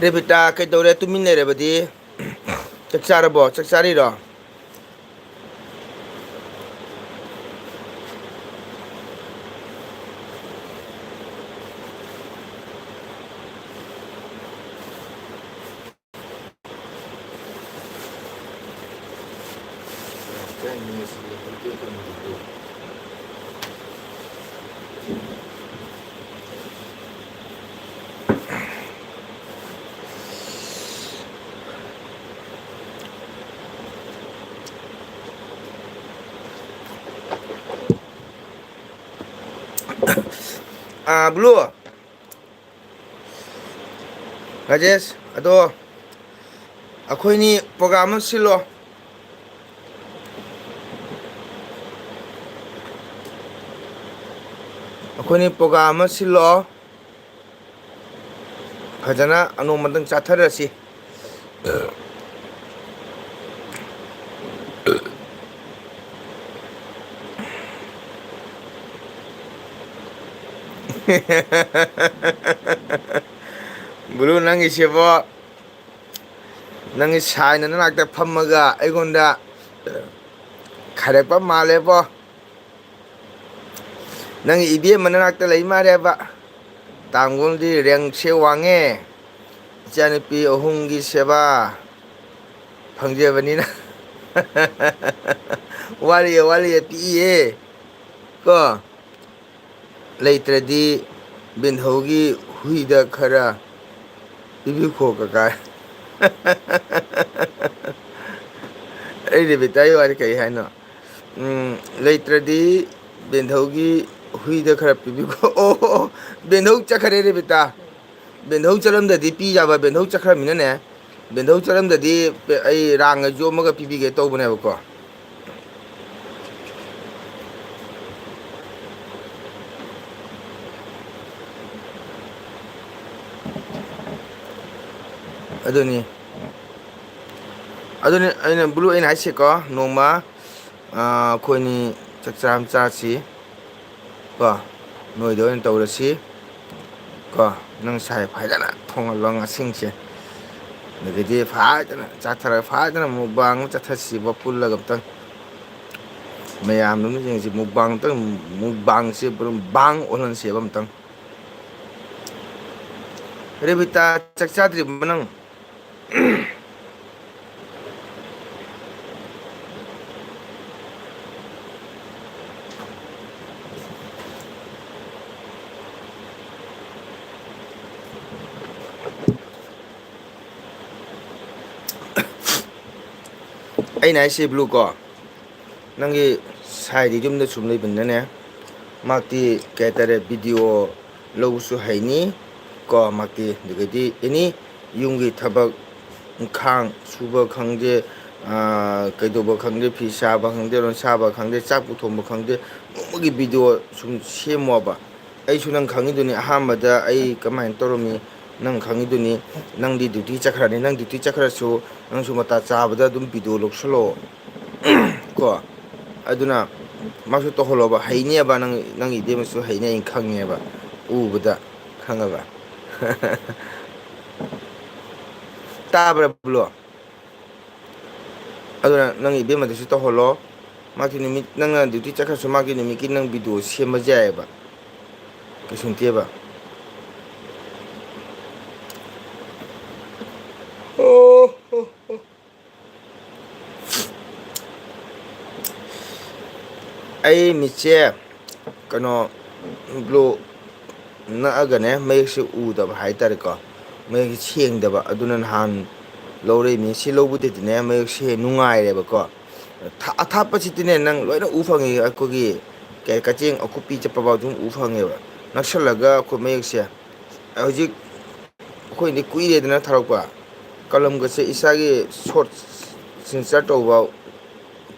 ꯔꯦꯕꯤꯇꯥ, ꯀꯩꯗꯧꯔꯦ? ꯇꯨꯃꯤꯟ ꯂꯩꯔꯕꯗꯤ? ꯆꯥꯛ ꯆꯥꯔꯕꯣ? ꯆꯥꯛ ꯆꯥꯔꯤꯔꯣ? ꯑꯥ, ꯕ꯭ꯂꯨ꯫ ꯔꯥꯖꯦꯁ, ꯑꯗꯣ ꯑꯩꯈꯣꯏꯅꯤ program ꯑꯃ ꯁꯤꯜꯂꯣ꯫ ꯑꯩꯈꯣꯏꯅꯤ program ꯑꯃ ꯁꯤꯜꯂꯣ, ꯐꯖꯅ ꯅꯣꯡꯃꯇꯪ ꯆꯥꯊꯔꯁꯤ꯫ ꯕ꯭ꯂꯨ, ꯅꯪꯒꯤꯁꯤꯕꯣ, ꯅꯪꯒꯤ ꯁꯥꯏꯅ ꯅꯅꯥꯛꯇ ꯐꯝꯃꯒ ꯑꯩꯉꯣꯟꯗ ꯈꯥꯏꯔꯛꯄ ꯃꯥꯜꯂꯦꯕꯣ꯫ ꯅꯪꯒꯤ ꯏꯕꯦꯝꯃ ꯅꯅꯥꯛꯇ ꯂꯩ ꯃꯥꯜꯂꯦꯕ꯫ ꯇꯥꯡꯒꯣꯜꯗꯤ ꯔꯦꯡꯁꯦ ꯋꯥꯡꯉꯦ, ꯏꯆꯥꯅꯨꯄꯤ ꯑꯍꯨꯝꯒꯤ ꯁꯦꯕꯥ ꯐꯪꯖꯕꯅꯤꯅ꯫ ꯋꯥꯠꯂꯤꯌꯦ, ꯋꯥꯠꯂꯤꯌꯦ, ꯄꯤꯛꯏꯌꯦ ꯀꯣ꯫ ꯂꯩꯇ꯭ꯔꯗꯤ ꯕꯦꯟꯊꯧꯒꯤ ꯍꯨꯏꯗ ꯈꯔ ꯄꯤꯕꯤꯈꯣ ꯀꯀꯥ꯫ ꯑꯩ ꯔꯦꯕꯤꯇꯥꯒꯤ ꯋꯥꯗꯤ ꯀꯔꯤ ꯍꯥꯏꯅꯣ? ꯎꯝ, ꯂꯩꯇ꯭ꯔꯗꯤ ꯕꯦꯟꯊꯧꯒꯤ ꯍꯨꯏꯗ ꯈꯔ ꯄꯤꯕꯤꯈꯣ꯫ ꯑꯣ, ꯕꯦꯟꯊꯧ ꯆꯠꯈꯔꯦ ꯔꯦꯕꯤꯇꯥ꯫ ꯕꯦꯟꯊꯧ ꯆꯠꯂꯝꯗꯗꯤ ꯄꯤ ꯌꯥꯕ, ꯕꯦꯟꯊꯧ ꯆꯠꯈ꯭ꯔꯃꯤꯅꯅꯦ꯫ ꯕꯦꯟꯊꯧ ꯆꯠꯂꯝꯗꯗꯤ ꯑꯩ ꯔꯥꯡꯒ ꯌꯣꯝꯃꯒ ꯄꯤꯕꯤꯒꯦ ꯇꯧꯕꯅꯦꯕꯀꯣ꯫ ꯑꯗꯨꯅꯤ, ꯑꯗꯨꯅꯤ ꯑꯩꯅ, ꯕ꯭ꯂꯨ, ꯑꯩꯅ ꯍꯥꯏꯁꯦꯀꯣ, ꯅꯣꯡꯃ, ꯑꯥ, ꯑꯩꯈꯣꯏꯅꯤ ꯆꯥꯛ ꯆꯥ ꯑꯃ ꯆꯥꯁꯤ꯫ ꯀꯣ, ꯅꯣꯏꯗ ꯑꯣꯏꯅ ꯇꯧꯔꯁꯤ꯫ ꯀꯣ, ꯅꯪ ꯁꯥꯏ ꯐꯖꯅ ꯊꯣꯡꯍꯜꯂꯣ ꯉꯁꯤꯡꯁꯦ꯫ ꯑꯗꯒꯤꯗꯤ ꯐꯖꯅ ꯆꯥꯊꯔꯒ ꯐꯖꯅ mukbang ꯑꯃ ꯆꯠꯊꯁꯤꯕ ꯄꯨꯜꯂꯒ ꯑꯝꯇꯪ꯫ ꯃꯌꯥꯝꯗꯨꯅ ꯌꯦꯡꯁꯤ, mukbang ꯑꯝꯇꯪ, mukbangꯁꯦ ꯄꯨꯔꯥ bang ꯑꯣꯜꯍꯟꯁꯦꯕ ꯑꯝꯇꯪ꯫ ꯔꯦꯕꯤꯇꯥ, ꯆꯥꯛ ꯆꯥꯗ꯭ꯔꯤꯕꯣ ꯅꯪ? ꯑꯩꯅ ꯍꯥꯏꯁꯦ ꯕ꯭ꯂꯨ ꯀꯣ, ꯅꯪꯒꯤ ꯁꯥꯏꯗꯤ ꯌꯨꯝꯗ ꯁꯨꯝ ꯂꯩꯕꯅꯤꯅꯅꯦ, ꯃꯍꯥꯛꯇꯤ ꯀꯩ ꯍꯥꯏꯇꯥꯔꯦ, video ꯂꯧꯕꯁꯨ ꯍꯩꯅꯤ ꯀꯣ, ꯃꯍꯥꯛꯇꯤ꯫ ꯑꯗꯨꯗꯒꯤꯗꯤ ꯑꯦꯅꯤ ꯌꯨꯝꯒꯤ ꯊꯕꯛ ꯏꯪꯈꯥꯡ ꯁꯨꯕ ꯈꯪꯗꯦ, ꯑꯥ, ꯀꯩꯗꯧꯕ ꯈꯪꯗꯦ, ꯐꯤ ꯁꯥꯕ ꯈꯪꯗꯦ, ꯂꯣꯟꯁꯥꯕ ꯈꯪꯗꯦ, ꯆꯥꯛꯄꯨ ꯊꯣꯡꯕ ꯈꯪꯗꯦ, ꯅꯣꯡꯃꯒꯤ video ꯁꯨꯝ ꯁꯦꯝꯃꯣꯕ꯫ ꯑꯩꯁꯨ ꯅꯪ ꯈꯪꯉꯤꯗꯨꯅꯤ, ꯑꯍꯥꯟꯕꯗ ꯑꯩ ꯀꯃꯥꯏꯅ ꯇꯧꯔꯝꯃꯤ, ꯅꯪ ꯈꯪꯉꯤꯗꯨꯅꯤ꯫ ꯅꯪꯗꯤ duty ꯆꯠꯈ꯭ꯔꯅꯤ, ꯅꯪ duty ꯆꯠꯈ꯭ꯔꯁꯨ ꯅꯪꯁꯨ ꯃꯇꯥ ꯆꯥꯕꯗ ꯑꯗꯨꯝ video ꯂꯧꯁꯜꯂꯣ꯫ ꯀꯣ, ꯑꯗꯨꯅ ꯃꯥꯁꯨ ꯇꯧꯍꯜꯂꯣꯕ, ꯍꯩꯅꯦꯕ, ꯅꯪ, ꯅꯪ ꯏꯕꯦꯝꯃꯁꯨ ꯍꯩꯅꯦ, ꯑꯩꯅ ꯈꯪꯉꯦꯕ, ꯎꯕꯗ ꯈꯪꯉꯕ? ꯇꯥꯕ꯭ꯔꯥ ꯕ꯭ꯂꯣ? ꯑꯗꯨꯅ ꯅꯪ ꯏꯕꯦꯝꯃꯗꯁꯨ ꯇꯧꯍꯜꯂꯣ꯫ ꯃꯥꯒꯤ ꯅꯨꯃꯤꯠ, ꯅꯪꯅ duty ꯆꯠꯈ꯭ꯔꯁꯨ ꯃꯥꯒꯤ ꯅꯨꯃꯤꯠꯀꯤ ꯅꯪ video ꯁꯦꯝꯕꯁꯨ ꯌꯥꯏꯑꯕ, ꯀꯩꯁꯨ ꯅꯠꯇꯦꯕ꯫ ꯑꯣ, ꯑꯣ, ꯑꯣ꯫ ꯑꯩ ꯃꯤꯠꯁꯦ ꯀꯩꯅꯣ, ꯕ꯭ꯂꯣ ꯅꯛꯑꯒꯅꯦ ꯃꯌꯦꯛꯁꯦ ꯎꯗꯕ ꯍꯥꯏꯇꯥꯔꯦꯀꯣ, ꯃꯌꯦꯛꯁꯦ ꯁꯦꯡꯗꯕ꯫ ꯑꯗꯨꯅ ꯅꯍꯥꯟ ꯂꯧꯔꯛꯏꯅꯤ꯫ ꯁꯤ ꯂꯧꯕꯗꯗꯤꯅꯦ ꯃꯌꯦꯛꯁꯦ ꯅꯨꯡꯉꯥꯏꯔꯦꯕꯀꯣ꯫ ꯊꯥ-, ꯑꯊꯥꯞꯄꯁꯤꯗꯤꯅꯦ ꯅꯪ ꯂꯣꯏꯅ ꯎ ꯐꯪꯉꯤ, ꯑꯩꯈꯣꯏꯒꯤ ꯀꯩ-, ꯀꯛꯆꯤꯡ ꯑꯀꯨꯞꯄꯤ ꯆꯠꯄ ꯐꯥꯎ ꯑꯗꯨꯝ ꯎ ꯐꯪꯉꯦꯕ꯫ ꯅꯛꯁꯜꯂꯒ ꯑꯩꯈꯣꯏ ꯃꯌꯦꯛꯁꯦ ꯍꯧꯖꯤꯛ ꯑꯩꯈꯣꯏꯗꯤ ꯀꯨꯏꯔꯦꯗꯅ ꯊꯥꯔꯛꯄ꯫ ꯀꯂꯝꯒꯁꯦ ꯏꯁꯥꯒꯤ short signature ꯇꯧꯕ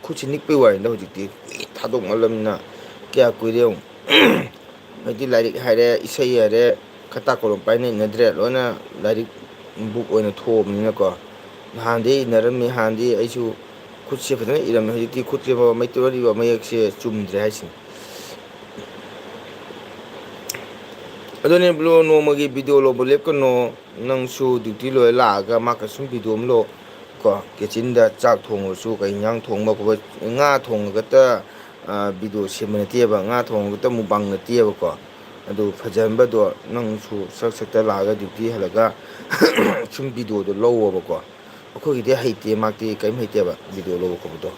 ꯈꯨꯠꯁꯤ ꯅꯤꯛꯄꯩ ꯋꯥꯅꯤꯗ꯫ ꯍꯧꯖꯤꯛꯇꯤ ꯀꯨꯏ-, ꯊꯥꯗꯣꯛꯃꯜꯂꯝꯅꯤꯅ ꯀꯌꯥ ꯀꯨꯏꯔꯦ ꯌꯦꯡꯉꯨ꯫ ꯍꯧꯖꯤꯛꯇꯤ ꯂꯥꯏꯔꯤꯛ ꯍꯥꯏꯔꯦ, ꯏꯁꯩ ꯍꯥꯏꯔꯦ, ꯈꯇꯥ ꯀꯣꯂꯣꯝ ꯄꯥꯏꯅ ꯏꯅꯗ꯭ꯔꯦ, ꯂꯣꯏꯅ ꯂꯥꯏꯔꯤꯛ book ꯑꯣꯏꯅ ꯊꯣꯛꯑꯕꯅꯤꯅꯀꯣ꯫ ꯅꯍꯥꯟꯗꯤ ꯏꯅꯔꯝꯃꯤ, ꯍꯥꯟꯅꯗꯤ ꯑꯩꯁꯨ ꯈꯨꯠꯁꯦ ꯐꯖꯅ ꯏꯔꯝꯃꯦ꯫ ꯍꯧꯖꯤꯛꯇꯤ ꯈꯨꯠꯁꯦ ꯃꯩꯇꯩꯂꯣꯟ ꯏꯕ ꯃꯌꯦꯛꯁꯦ ꯆꯨꯝꯗ꯭ꯔꯦ ꯍꯥꯏꯁꯤꯅꯤ꯫ ꯑꯗꯨꯅꯦ ꯕ꯭ꯔꯣ, ꯅꯣꯡꯃꯒꯤ video ꯂꯧꯕ ꯂꯦꯞꯀꯅꯣ꯫ ꯅꯪꯁꯨ duty ꯂꯣꯏꯔ ꯂꯥꯛꯑꯒ ꯃꯥ ꯀꯩꯁꯨꯝ video ꯑꯃ ꯂꯧ ꯀꯣ꯫ Kitchenꯗ ꯆꯥꯛ ꯊꯣꯡꯉꯁꯨ, ꯀꯩ ꯏꯟꯖꯥꯡ ꯊꯣꯡꯕ ꯈꯣꯠꯄ, ꯉꯥ ꯊꯣꯡꯉꯒꯇ, ꯑ, video ꯁꯦꯝꯕ ꯅꯠꯇꯦꯕ, ꯉꯥ ꯊꯣꯡꯉꯒꯇ mukbang ꯅꯠꯇꯦꯕꯀꯣ꯫ ꯑꯗꯨ ꯐꯖꯍꯟꯕꯗꯣ ꯅꯪꯁꯨ ꯁꯛ ꯁꯛꯇ ꯂꯥꯛꯑꯒ duty ꯍꯜꯂꯒ ꯁꯨꯝ videoꯗꯣ ꯂꯧꯋꯣꯕꯀꯣ꯫ ꯑꯩꯈꯣꯏꯒꯤꯗꯤ ꯍꯩꯇꯦ, ꯃꯥꯛꯇꯤ ꯀꯔꯤꯝ ꯍꯩꯇꯦꯕ video ꯂꯧꯕ ꯈꯣꯠꯄꯗꯣ꯫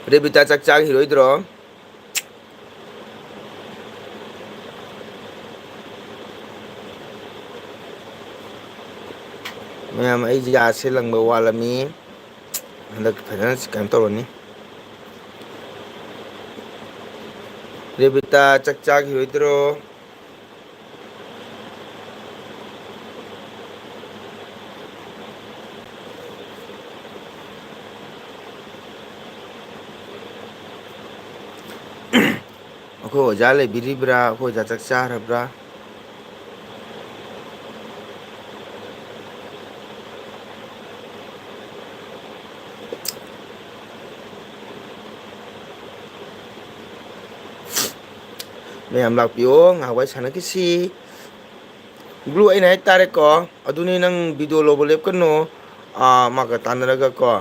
ꯔꯦꯕꯤꯇꯥ ꯆꯥꯛ ꯆꯥꯈꯤꯔꯣꯏꯗ꯭ꯔꯣ? ꯃꯌꯥꯝ, ꯑꯩꯁꯦ ꯌꯥꯁꯦ ꯂꯪꯕ ꯋꯥꯠꯂꯝꯃꯤ꯫ ꯍꯟꯗꯛ ꯐꯖꯅ ꯀꯩꯅꯣ ꯇꯧꯔꯅꯤ꯫ ꯔꯦꯕꯤꯇꯥ ꯆꯥꯛ ꯆꯥꯈꯤꯔꯣꯏꯗ꯭ꯔꯣ? ꯑꯩꯈꯣꯏ ꯑꯣꯖꯥ ꯂꯩꯕꯤꯔꯤꯕ꯭ꯔꯥ? ꯑꯩꯈꯣꯏ ꯑꯣꯖꯥ ꯆꯥꯛ ꯆꯥꯈ꯭ꯔꯕ꯭ꯔꯥ? ꯃꯌꯥꯝ ꯂꯥꯛꯄꯤꯌꯣ, ꯉꯥꯏꯍꯥꯛ ꯋꯥꯔꯤ ꯁꯥꯟꯅꯈꯤꯁꯤ꯫ ꯒ꯭ꯂꯨ ꯑꯩꯅ ꯍꯥꯏ ꯇꯥꯔꯦꯀꯣ, ꯑꯗꯨꯅꯤ ꯅꯪ ꯚꯤꯗꯤꯑꯣ ꯂꯧꯕ ꯂꯦꯞꯀꯅꯨ, ꯑꯥ, ꯃꯥꯒ ꯇꯥꯟꯅꯔꯒꯀꯣ꯫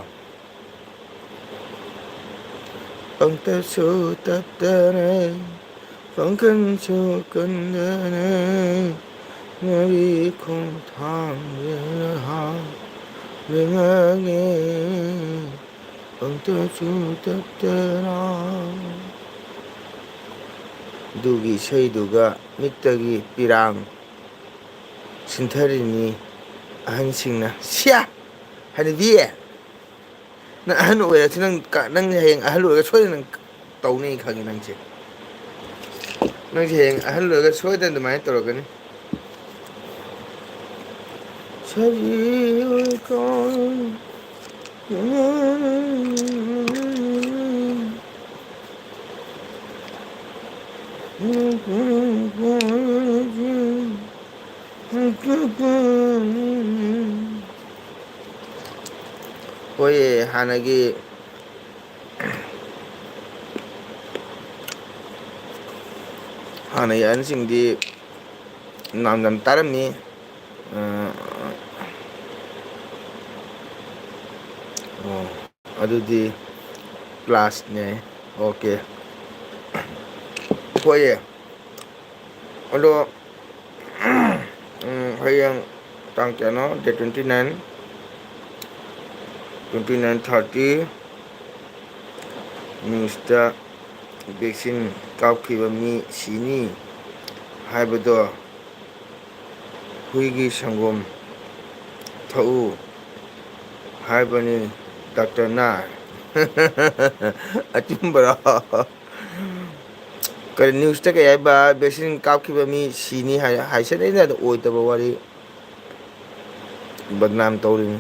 ꯄꯪꯇꯞꯁꯨ ꯇꯞꯇꯅ, ꯄꯪꯀꯟꯁꯨ ꯀꯟꯗꯅ, ꯃꯔꯤ ꯈꯣꯡꯊꯥꯡꯗꯅ ꯍꯥꯡꯗꯅ ꯉꯥꯡꯉꯦ꯫ ꯄꯪꯇꯞꯁꯨ ꯇꯞꯇꯅ꯫ ꯑꯗꯨꯒꯤ ꯏꯁꯩꯗꯨꯒ ꯃꯤꯠꯇꯒꯤ ꯄꯤꯔꯥꯡ ꯁꯤꯟꯊꯔꯤꯅꯤ ꯑꯍꯟꯁꯤꯡꯅ꯫ ꯁꯤꯌꯥ! ꯍꯅꯨꯕꯤ! ꯅꯪ ꯑꯍꯟ ꯑꯣꯏꯔꯁꯨ ꯅꯪ ꯀ-, ꯅꯪ ꯍꯌꯦꯡ ꯑꯍꯜ ꯑꯣꯏꯔꯒ ꯁꯣꯏꯗꯅ ꯅꯪ ꯇꯧꯅꯤ, ꯑꯩ ꯈꯪꯉꯤ ꯅꯪꯁꯦ꯫ ꯅꯪꯁꯦ ꯍꯌꯦꯡ ꯑꯍꯜ ꯑꯣꯏꯔꯒ ꯁꯣꯏꯗꯅ ꯑꯗꯨꯃꯥꯏꯅ ꯇꯧꯔꯛꯀꯅꯤ꯫ ꯁꯖꯤ ꯑꯣꯏꯀꯣ꯫ ꯍꯣꯏ, ꯍꯥꯟꯅꯒꯤ, ꯍꯥꯟꯅꯒꯤ ꯑꯍꯟꯁꯤꯡꯗꯤ ꯅꯥꯝ ꯌꯥꯝ ꯇꯥꯔꯝꯃꯤ꯫ ꯑ, ꯑꯣ, ꯑꯗꯨꯗꯤ ꯀ꯭ꯂꯥꯁꯅꯦ꯫ ꯑꯣꯀꯦ꯫ ꯍꯣꯏꯌꯦ꯫ ꯑꯗꯣ, ꯎꯝ, ꯍꯌꯦꯡ ꯇꯥꯡ ꯀꯌꯥꯅꯣ? Date twenty nine, twenty nine thirty, ꯅ꯭ꯌꯨꯁꯇ ꯚꯦꯛꯁꯤꯟ ꯀꯥꯞꯈꯤꯕ ꯃꯤ ꯁꯤꯅꯤ ꯍꯥꯏꯕꯗꯣ ꯍꯨꯏꯒꯤ ꯁꯪꯒꯣꯝ ꯊꯛꯎ ꯍꯥꯏꯕꯅꯤ ꯗꯥꯛꯇꯔꯅ꯫ ꯑꯆꯨꯝꯕꯔꯣ? ꯀꯔꯤ ꯅ꯭ꯌꯨꯁꯇ ꯀꯩ ꯍꯥꯏꯕ? ꯚꯦꯛꯁꯤꯟ ꯀꯥꯞꯈꯤꯕ ꯃꯤ ꯁꯤꯅꯤ ꯍꯥꯏ, ꯍꯥꯏꯁꯠ ꯑꯩꯅ ꯑꯣꯏꯗꯕ ꯋꯥꯔꯤ꯫ ꯕꯗꯅꯥꯝ ꯇꯧꯔꯤꯅꯤ꯫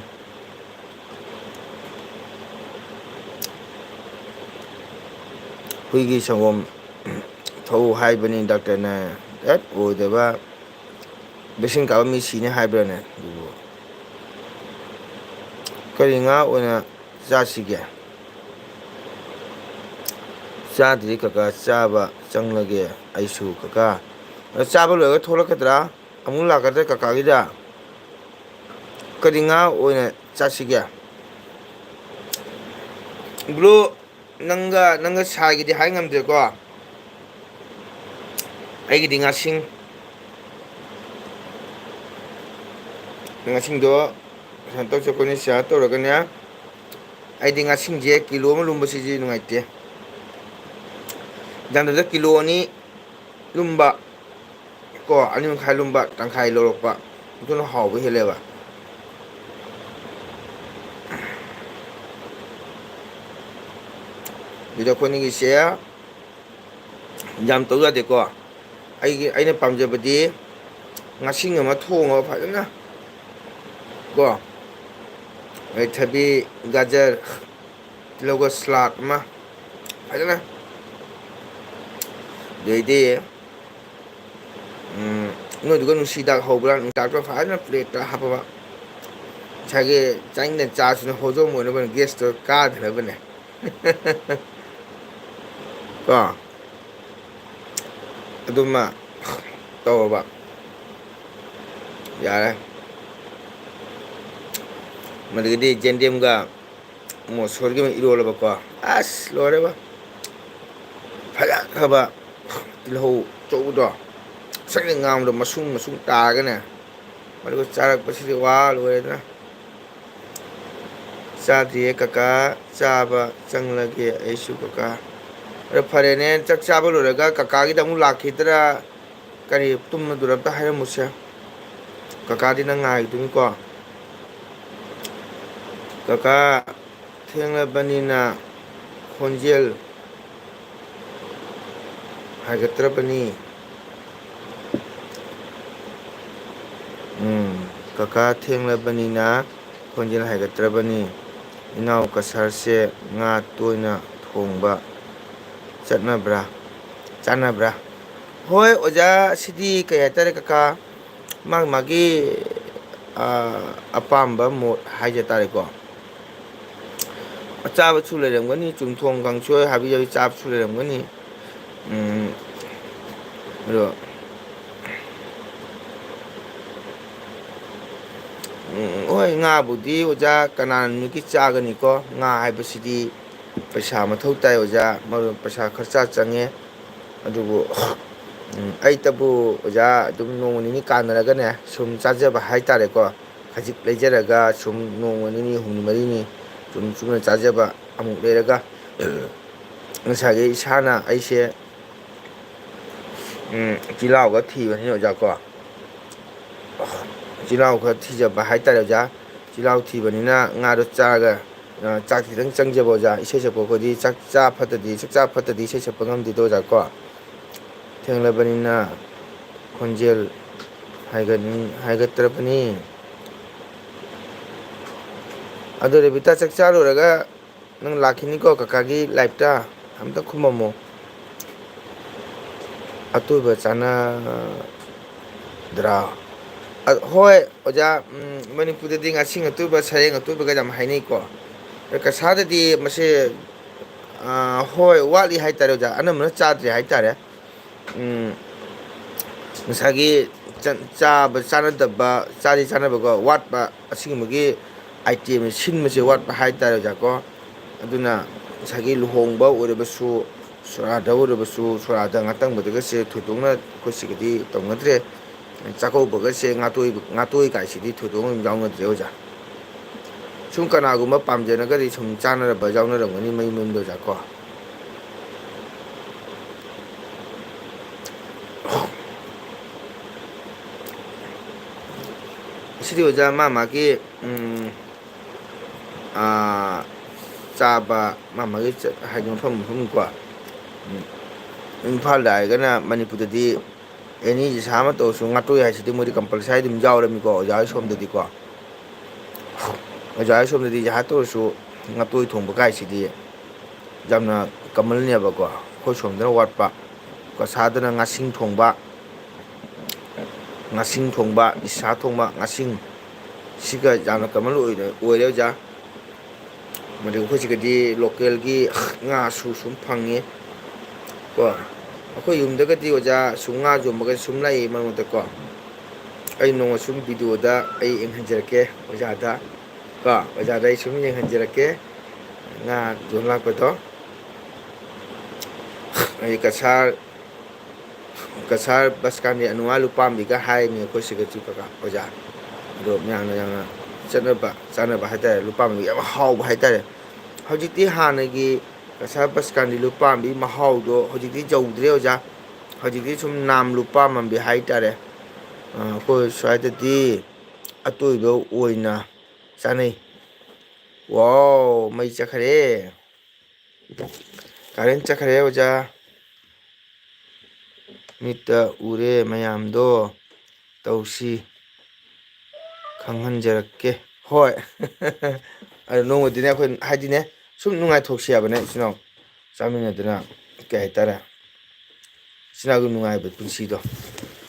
ꯍꯨꯏꯒꯤ ꯁꯪꯒꯣꯝ ꯊꯧ ꯍꯥꯏꯕꯅꯤ ꯗꯥꯛꯇꯔꯅ꯫ ꯗꯠ ꯑꯣꯏꯗꯕ꯫ ꯚꯦꯛꯁꯤꯟ ꯀꯥꯞꯄ ꯃꯤ ꯁꯤꯅꯤ ꯍꯥꯏꯕ꯭ꯔꯥꯅꯦ ꯑꯗꯨꯕꯨ? ꯀꯔꯤ ꯉꯥ ꯑꯣꯏꯅ ꯆꯥꯁꯤꯒꯦ? ꯆꯥꯗ꯭ꯔꯤ ꯀꯀꯥ, ꯆꯥꯕ ꯆꯪꯂꯒꯦ ꯑꯩꯁꯨ ꯀꯀꯥ꯫ ꯑꯗꯣ ꯆꯥꯕ ꯂꯣꯏꯔꯒ ꯊꯣꯛꯂꯛꯀꯗ꯭ꯔꯥ? ꯑꯃꯨꯛ ꯂꯥꯛꯀꯗ꯭ꯔꯥ ꯀꯀꯥꯒꯤꯗ? ꯀꯔꯤ ꯉꯥ ꯑꯣꯏꯅ ꯆꯥꯁꯤꯒꯦ? ꯕ꯭ꯔꯣ, ꯅꯪꯒ, ꯅꯪꯒ ꯁꯥꯏꯒꯤꯗꯤ ꯍꯥꯏ ꯉꯝꯗ꯭ꯔꯦꯀꯣ꯫ ꯑꯩꯒꯤꯗꯤ ꯉꯥꯁꯤꯡ, ꯉꯥꯁꯤꯡꯗꯣ ꯀꯩꯅꯣ ꯇꯧꯁꯦ, ꯑꯩꯈꯣꯏꯅ ꯁꯤꯌꯥꯔ ꯇꯧꯔꯒꯅꯦ꯫ ꯑꯩꯗꯤ ꯉꯥꯁꯤꯡꯁꯦ ꯀꯤꯂꯣ ꯑꯃ ꯂꯨꯝꯕꯁꯤꯗꯤ ꯅꯨꯡꯉꯥꯏꯇꯦ꯫ ꯌꯥꯝꯗꯕꯗ ꯀꯤꯂꯣ ꯑꯅꯤ ꯂꯨꯝꯕ ꯀꯣ, ꯑꯅꯤ ꯃꯈꯥꯏ ꯂꯨꯝꯕ, ꯇꯪꯈꯥꯏ ꯂꯧꯔꯛꯄ, ꯑꯗꯨꯅ ꯍꯥꯎꯕ ꯍꯦꯜꯂꯦꯕ꯫ ꯑꯗꯨꯗ ꯑꯩꯈꯣꯏꯅꯤꯒꯤꯁꯦ ꯌꯥꯝ ꯇꯧ ꯌꯥꯗꯦꯀꯣ꯫ ꯑꯩꯒꯤ, ꯑꯩꯅ ꯄꯥꯝꯖꯕꯗꯤ ꯉꯥꯁꯤꯡ ꯑꯃ ꯊꯣꯡꯉꯒ ꯐꯖꯅ ꯀꯣ, ꯑꯗꯩ ꯊꯕꯤ, ꯒꯖꯔ, ꯇꯤꯜꯍꯧꯒ ꯁꯂꯥꯗ ꯑꯃ ꯐꯖꯅ, ꯑꯗꯩꯗꯤ ꯎꯝ, ꯅꯣꯏꯗꯨꯒ ꯅꯨꯡꯁꯤꯗꯥꯛ ꯍꯧꯕ꯭ꯔꯥ? ꯅꯨꯡꯁꯤꯗꯥꯛꯇꯣ ꯐꯖꯅ ꯄ꯭ꯂꯦꯠꯇ ꯍꯥꯞꯄꯕ꯫ ꯉꯁꯥꯏꯒꯤ ꯆꯥꯅꯤꯡꯗꯅ ꯆꯥꯁꯤꯅ ꯍꯣꯖꯣꯝ ꯑꯣꯏꯅꯕꯅꯦ, ꯒ꯭ꯌꯥꯁꯇꯣ ꯀꯥꯗꯅꯕꯅꯦ꯫ ꯀꯣ? ꯑꯗꯨꯃ ꯇꯧꯔꯕ꯫ ꯌꯥꯔꯦ꯫ ꯃꯗꯒꯤꯗꯤ ꯖꯦꯟꯗꯦꯝꯒ ꯃꯣꯁꯣꯔꯒꯤ ꯑꯃ ꯏꯔꯣꯜꯂꯕꯀꯣ꯫ ꯑꯁ, ꯂꯣꯏꯔꯦꯕ꯫ ꯐꯖꯈ꯭ꯔꯕ ꯇꯤꯜꯍꯧ ꯑꯆꯧꯕꯗꯣ, ꯁꯛꯅ ꯉꯥꯡꯕꯗꯣ ꯃꯁꯨꯡ ꯃꯁꯨꯡ ꯇꯥꯔꯒꯅꯦ, ꯃꯗꯨꯒ ꯆꯥꯔꯛꯄꯁꯤꯗꯤ ꯋꯥ ꯂꯣꯏꯔꯦꯗꯅ꯫ ꯆꯥꯗ꯭ꯔꯤꯌꯦ ꯀꯀꯥ, ꯆꯥꯕ ꯆꯪꯂꯒꯦ ꯑꯩꯁꯨ ꯀꯀꯥ꯫ ꯑꯗꯣ ꯐꯔꯦꯅꯦ, ꯆꯥꯛ ꯆꯥꯕ ꯂꯣꯏꯔꯒ ꯀꯀꯥꯒꯤꯗ ꯑꯃꯨꯛ ꯂꯥꯛꯈꯤꯗ꯭ꯔꯥ? ꯀꯔꯤ ꯇꯨꯝꯃꯗꯨꯔ ꯑꯝꯇ ꯍꯥꯏꯔꯝꯃꯨꯁꯦ꯫ ꯀꯀꯥꯗꯤ ꯅꯪ ꯉꯥꯏꯗꯨꯅꯤꯀꯣ꯫ ꯀꯀꯥ, ꯊꯦꯡꯂꯕꯅꯤꯅ ꯈꯣꯟꯖꯦꯜ ꯍꯥꯏꯒꯠꯇ꯭ꯔꯕꯅꯤ꯫ ꯎꯝ, ꯀꯀꯥ ꯊꯦꯡꯂꯕꯅꯤꯅ ꯈꯣꯟꯖꯦꯜ ꯍꯥꯏꯒꯠꯇ꯭ꯔꯕꯅꯤ꯫ ꯏꯅꯥꯎ ꯀꯁꯥꯔꯁꯦ ꯉꯥ ꯇꯣꯏꯅ ꯊꯣꯡꯕ ꯆꯠꯅꯕ꯭ꯔꯥ? ꯆꯥꯟꯅꯕ꯭ꯔꯥ? ꯍꯣꯏ ꯑꯣꯖꯥ, ꯁꯤꯗꯤ ꯀꯩ ꯍꯥꯏꯇꯥꯔꯦ ꯀꯀꯥ, ꯃꯥꯒꯤ ꯃꯥꯒꯤ, ꯑ, ꯑꯄꯥꯝꯕ ꯃꯣꯠ ꯍꯥꯏꯖ ꯇꯥꯔꯦꯀꯣ꯫ ꯑꯆꯥꯕꯁꯨ ꯂꯩꯔꯝꯒꯅꯤ, ꯆꯨꯝꯊꯣꯡ ꯀꯥꯡꯁꯣꯏ ꯍꯥꯕꯤ ꯖꯥꯕꯤ ꯆꯥꯕꯁꯨ ꯂꯩꯔꯝꯒꯅꯤ꯫ ꯎꯝ, ꯑꯗꯣ, ꯎꯝ, ꯍꯣꯏ, ꯉꯥꯕꯨꯗꯤ ꯑꯣꯖꯥ ꯀꯅꯥꯅ ꯅꯨꯃꯤꯠꯀꯤ ꯆꯥꯒꯅꯤꯀꯣ? ꯉꯥ ꯍꯥꯏꯕꯁꯤꯗꯤ ꯄꯩꯁꯥ ꯃꯊꯧ ꯇꯥꯏ ꯑꯣꯖꯥ, ꯃꯔꯨꯞ, ꯄꯩꯁꯥ ꯈꯔ ꯆꯪꯉꯦ꯫ ꯑꯗꯨꯕꯨ, ꯎꯝ, ꯑꯩꯇꯕꯨ ꯑꯣꯖꯥ ꯑꯗꯨꯝ ꯅꯣꯡꯃ ꯅꯤꯅꯤ ꯀꯥꯟꯅꯔꯒꯅꯦ, ꯁꯨꯝ ꯆꯥꯖꯕ ꯍꯥꯏꯇꯥꯔꯦꯀꯣ꯫ ꯈꯖꯤꯛ ꯂꯩꯖꯔꯒ ꯁꯨꯝ ꯅꯣꯡꯃ ꯅꯤꯅꯤ, ꯍꯨꯝꯅꯤ, ꯃꯔꯤꯅꯤ ꯁꯨꯝ ꯆꯨꯝꯅ ꯆꯥꯖꯕ꯫ ꯑꯃꯨꯛ ꯂꯩꯔꯒ ꯉꯁꯥꯏꯒꯤ ꯏꯁꯥꯅ ꯑꯩꯁꯦ, ꯎꯝ, ꯆꯤꯜꯍꯥꯎꯒ ꯊꯤꯕꯅꯤꯅ ꯑꯣꯖꯥꯀꯣ, ꯆꯤꯜꯍꯥꯎ ꯈꯔ ꯊꯤꯖꯕ ꯍꯥꯏꯇꯥꯔꯦ ꯑꯣꯖꯥ꯫ ꯆꯤꯜꯍꯥꯎ ꯊꯤꯕꯅꯤꯅ ꯉꯥꯗꯣ ꯆꯥꯔꯒ, ꯑ, ꯆꯥꯛ ꯈꯤꯇꯪ ꯆꯪꯖꯕ ꯑꯣꯖꯥ꯫ ꯏꯁꯩ ꯁꯛꯄ ꯑꯩꯈꯣꯏꯗꯤ ꯆꯥꯛ ꯆꯥ ꯐꯠꯇꯗꯤ, ꯆꯥꯛ ꯆꯥ ꯐꯠꯇꯗꯤ ꯏꯁꯩ ꯁꯛꯄ ꯉꯝꯗꯦꯗꯣ ꯑꯣꯖꯥꯀꯣ꯫ ꯊꯦꯡꯂꯕꯅꯤꯅ ꯈꯣꯟꯖꯦꯜ ꯍꯥꯏꯒꯠꯅꯤꯡ-, ꯍꯥꯏꯒꯠꯇ꯭ꯔꯕꯅꯤ꯫ ꯑꯗꯨ ꯔꯦꯕꯤꯇꯥ, ꯆꯥꯛ ꯆꯥꯔꯨꯔꯒ ꯅꯪ ꯂꯥꯛꯈꯤꯅꯤꯀꯣ ꯀꯀꯥꯒꯤ ꯂꯥꯏꯞꯇ꯫ ꯑꯝꯇ ꯈꯨꯝꯃꯝꯃꯣ꯫ ꯑꯇꯣꯏꯕ ꯆꯥꯟꯅꯗ꯭ꯔꯥ? ꯑ, ꯍꯣꯏ, ꯑꯣꯖꯥ, ꯎꯝ, ꯃꯅꯤꯄꯨꯔꯗꯗꯤ ꯉꯥꯁꯤꯡ ꯑꯇꯣꯏꯕ, ꯁꯔꯦꯡ ꯑꯇꯣꯏꯕꯒ ꯌꯥꯝ ꯍꯥꯏꯅꯩꯀꯣ꯫ ꯀꯁꯥꯗꯗꯤ ꯃꯁꯤ, ꯑ, ꯍꯣꯏ, ꯋꯥꯠꯂꯤ ꯍꯥꯏꯇꯥꯔꯦ, ꯑꯣꯖꯥ꯫ ꯑꯅꯝꯕꯅ ꯆꯥꯗ꯭ꯔꯤ ꯍꯥꯏꯇꯥꯔꯦ꯫ ꯎꯝ, ꯉꯁꯥꯏꯒꯤ ꯆꯥ-, ꯆꯥꯕ ꯆꯥꯅꯗꯕ, ꯆꯥꯗꯤ ꯆꯥꯅꯕꯀꯣ, ꯋꯥꯠꯄ, ꯑꯁꯤꯒꯨꯝꯕꯒꯤ ꯑꯥꯏꯇꯦꯝ ꯁꯤꯟꯕꯁꯦ ꯋꯥꯠꯄ ꯍꯥꯏꯇꯥꯔꯦ, ꯑꯣꯖꯥꯀꯣ꯫ ꯑꯗꯨꯅ ꯉꯁꯥꯏꯒꯤ ꯂꯨꯍꯣꯡꯕ ꯑꯣꯏꯔꯕꯁꯨ, ꯁꯣꯔꯥꯗ ꯑꯣꯏꯔꯕꯁꯨ, ꯁꯣꯔꯥꯗ ꯉꯥꯇꯪꯕꯗꯒꯁꯦ ꯊꯣꯏꯗꯣꯛꯅ ꯑꯩꯈꯣꯏ ꯁꯤꯒꯗꯤ ꯇꯧꯅꯗ꯭ꯔꯦ꯫ ꯆꯥꯛꯀꯧꯕꯒꯁꯦ ꯉꯥꯇꯣꯏ-, ꯉꯥꯇꯣꯏ ꯀꯥꯏꯁꯤꯗꯤ ꯊꯣꯏꯗꯣꯛꯅ ꯑꯗꯨꯝ ꯌꯥꯎꯅꯗ꯭ꯔꯦ, ꯑꯣꯖꯥ꯫ ꯁꯨꯝ ꯀꯅꯥꯒꯨꯝꯕ ꯄꯥꯝꯖꯅꯒꯗꯤ ꯁꯨꯝ ꯆꯥꯅꯔꯕ ꯌꯥꯎꯅꯔꯝꯒꯅꯤ ꯃꯌꯨꯝ ꯃꯌꯨꯝꯗ, ꯑꯣꯖꯥ ꯀꯣ꯫ ꯑꯁꯤꯗꯤ ꯑꯣꯖꯥ ꯃꯥ ꯃꯥꯒꯤ, ꯎꯝ, ꯑꯥ, ꯆꯥꯕ ꯃꯥ ꯃꯥꯒꯤ ꯆ-, ꯍꯥꯏꯗꯤ ꯃꯐꯝ ꯃꯐꯝ ꯀꯣ꯫ ꯎꯝ, ꯏꯝꯐꯥꯜꯗ ꯍꯥꯏꯔꯒꯅ ꯃꯅꯤꯄꯨꯔꯗꯗꯤ ꯑꯦꯅꯤ ꯖꯤꯁꯥ ꯑꯃ ꯇꯧꯔꯁꯨ ꯉꯥꯇꯣꯏ ꯍꯥꯏꯁꯤꯗꯤ ꯃꯣꯏꯗꯤ compulsory ꯑꯗꯨꯝ ꯌꯥꯎꯔꯝꯃꯤꯀꯣ ꯑꯣꯖꯥ ꯍꯣꯏ ꯁꯣꯝꯗꯗꯤꯀꯣ꯫ ꯑꯣꯖꯥ ꯍꯣꯏ ꯁꯣꯝꯗꯗꯤ ꯖꯤꯍꯥ ꯇꯧꯔꯁꯨ ꯉꯥꯇꯣꯏ ꯊꯣꯡꯕ ꯀꯥꯏꯁꯤꯗꯤ ꯌꯥꯝꯅ commonꯅꯦꯕꯀꯣ꯫ ꯑꯩꯈꯣꯏ ꯁꯣꯝꯗꯅ ꯋꯥꯠꯄ꯫ ꯀꯁꯥꯔꯗꯅ ꯉꯥꯁꯤꯡ ꯊꯣꯡꯕ, ꯉꯥꯁꯤꯡ ꯊꯣꯡꯕ, ꯅꯤꯁꯥ ꯊꯣꯡꯕ, ꯉꯥꯁꯤꯡ, ꯁꯤꯒ ꯌꯥꯝꯅ ꯀꯃꯟ ꯑꯣꯏꯅ ꯑꯣꯏꯔꯦ ꯑꯣꯖꯥ꯫ ꯃꯗꯨ ꯑꯩꯈꯣꯏ ꯁꯤꯒꯗꯤ ꯂꯣꯀꯦꯜꯒꯤ ꯉꯥꯁꯨ ꯁꯨꯝ ꯐꯪꯉꯤ ꯀꯣ꯫ ꯑꯩꯈꯣꯏ ꯌꯨꯝꯗꯒꯗꯤ ꯑꯣꯖꯥ ꯁꯨꯝ ꯉꯥ ꯌꯣꯟꯕꯒ ꯁꯨꯝ ꯂꯥꯛꯏ ꯃꯔꯛ ꯃꯔꯛꯇ ꯀꯣ꯫ ꯑꯩ ꯅꯣꯡꯃ ꯁꯨꯝ ꯚꯤꯗꯤꯑꯣꯗ ꯑꯩ ꯌꯦꯡꯍꯟꯖꯔꯛꯀꯦ ꯑꯣꯖꯥꯗ ꯀꯣ꯫ ꯑꯣꯖꯥꯗ ꯑꯩ ꯁꯨꯝ ꯌꯦꯡꯍꯟꯖꯔꯛꯀꯦ ꯉꯥ ꯌꯣꯟ ꯂꯥꯛꯄꯗꯣ꯫ ꯑꯩ ꯀꯁꯥꯔ, ꯀꯁꯥꯔ ꯕꯁꯀꯥꯟꯗꯤ ꯑꯅꯨꯋꯥ ꯂꯨꯄꯥꯝꯕꯤꯒ ꯍꯥꯏꯔꯤꯅꯤ ꯑꯩꯈꯣꯏ ꯁꯤꯒꯁꯨ ꯀꯀꯥ ꯑꯣꯖꯥ꯫ ꯑꯗꯣ ꯃꯌꯥꯝꯅ ꯌꯥꯝꯅ ꯆꯠꯅꯕ ꯆꯥꯅꯕ ꯍꯥꯏꯇꯥꯔꯦ, ꯂꯨꯄꯥꯝꯕꯤ ꯌꯥꯝ ꯍꯥꯎꯕ ꯍꯥꯏꯇꯥꯔꯦ꯫ ꯍꯧꯖꯤꯛꯇꯤ ꯍꯥꯟꯅꯒꯤ ꯀꯁꯥꯔ ꯕꯁꯀꯥꯟꯗꯤ ꯂꯨꯄꯥꯝꯕꯤ ꯃꯍꯥꯎꯗꯣ ꯍꯧꯖꯤꯛꯇꯤ ꯌꯧꯗ꯭ꯔꯦ ꯑꯣꯖꯥ꯫ ꯍꯧꯖꯤꯛꯇꯤ ꯁꯨꯝ ꯅꯥꯝ ꯂꯨꯄꯥꯝꯕꯤ ꯍꯥꯏꯇꯥꯔꯦ꯫ ꯑ, ꯑꯩꯈꯣꯏ ꯁ꯭ꯋꯥꯏꯗꯗꯤ ꯑꯇꯣꯏꯕ ꯑꯣꯏꯅ ꯆꯥꯅꯩ꯫ ꯋꯥꯎ, ꯃꯩ ꯆꯠꯈ꯭ꯔꯦ꯫ ꯀꯥꯔꯦꯟ ꯆꯠꯈ꯭ꯔꯦ ꯑꯣꯖꯥ꯫ ꯃꯤꯠꯇ ꯎꯔꯦ ꯃꯌꯥꯝꯗꯣ꯫ ꯇꯧꯁꯤ, ꯈꯪꯍꯟꯖꯔꯛꯀꯦ꯫ ꯍꯣꯏ꯫ ꯑꯗꯣ ꯅꯣꯡꯃꯗꯤꯅꯦ ꯑꯩꯈꯣꯏ ꯍꯥꯏꯗꯤꯅꯦ ꯁꯨꯝ ꯅꯨꯡꯉꯥꯏꯊꯣꯛꯁꯤ ꯍꯥꯏꯕꯅꯦ ꯏꯆꯤꯟ ꯏꯅꯥꯎ ꯆꯥꯃꯤꯟꯅꯗꯅ, ꯀꯩ ꯍꯥꯏꯇꯥꯔꯦ, ꯏꯆꯤꯟ ꯏꯅꯥꯎꯒꯤ ꯅꯨꯡꯉꯥꯏꯕ ꯄꯨꯟꯁꯤꯗꯣ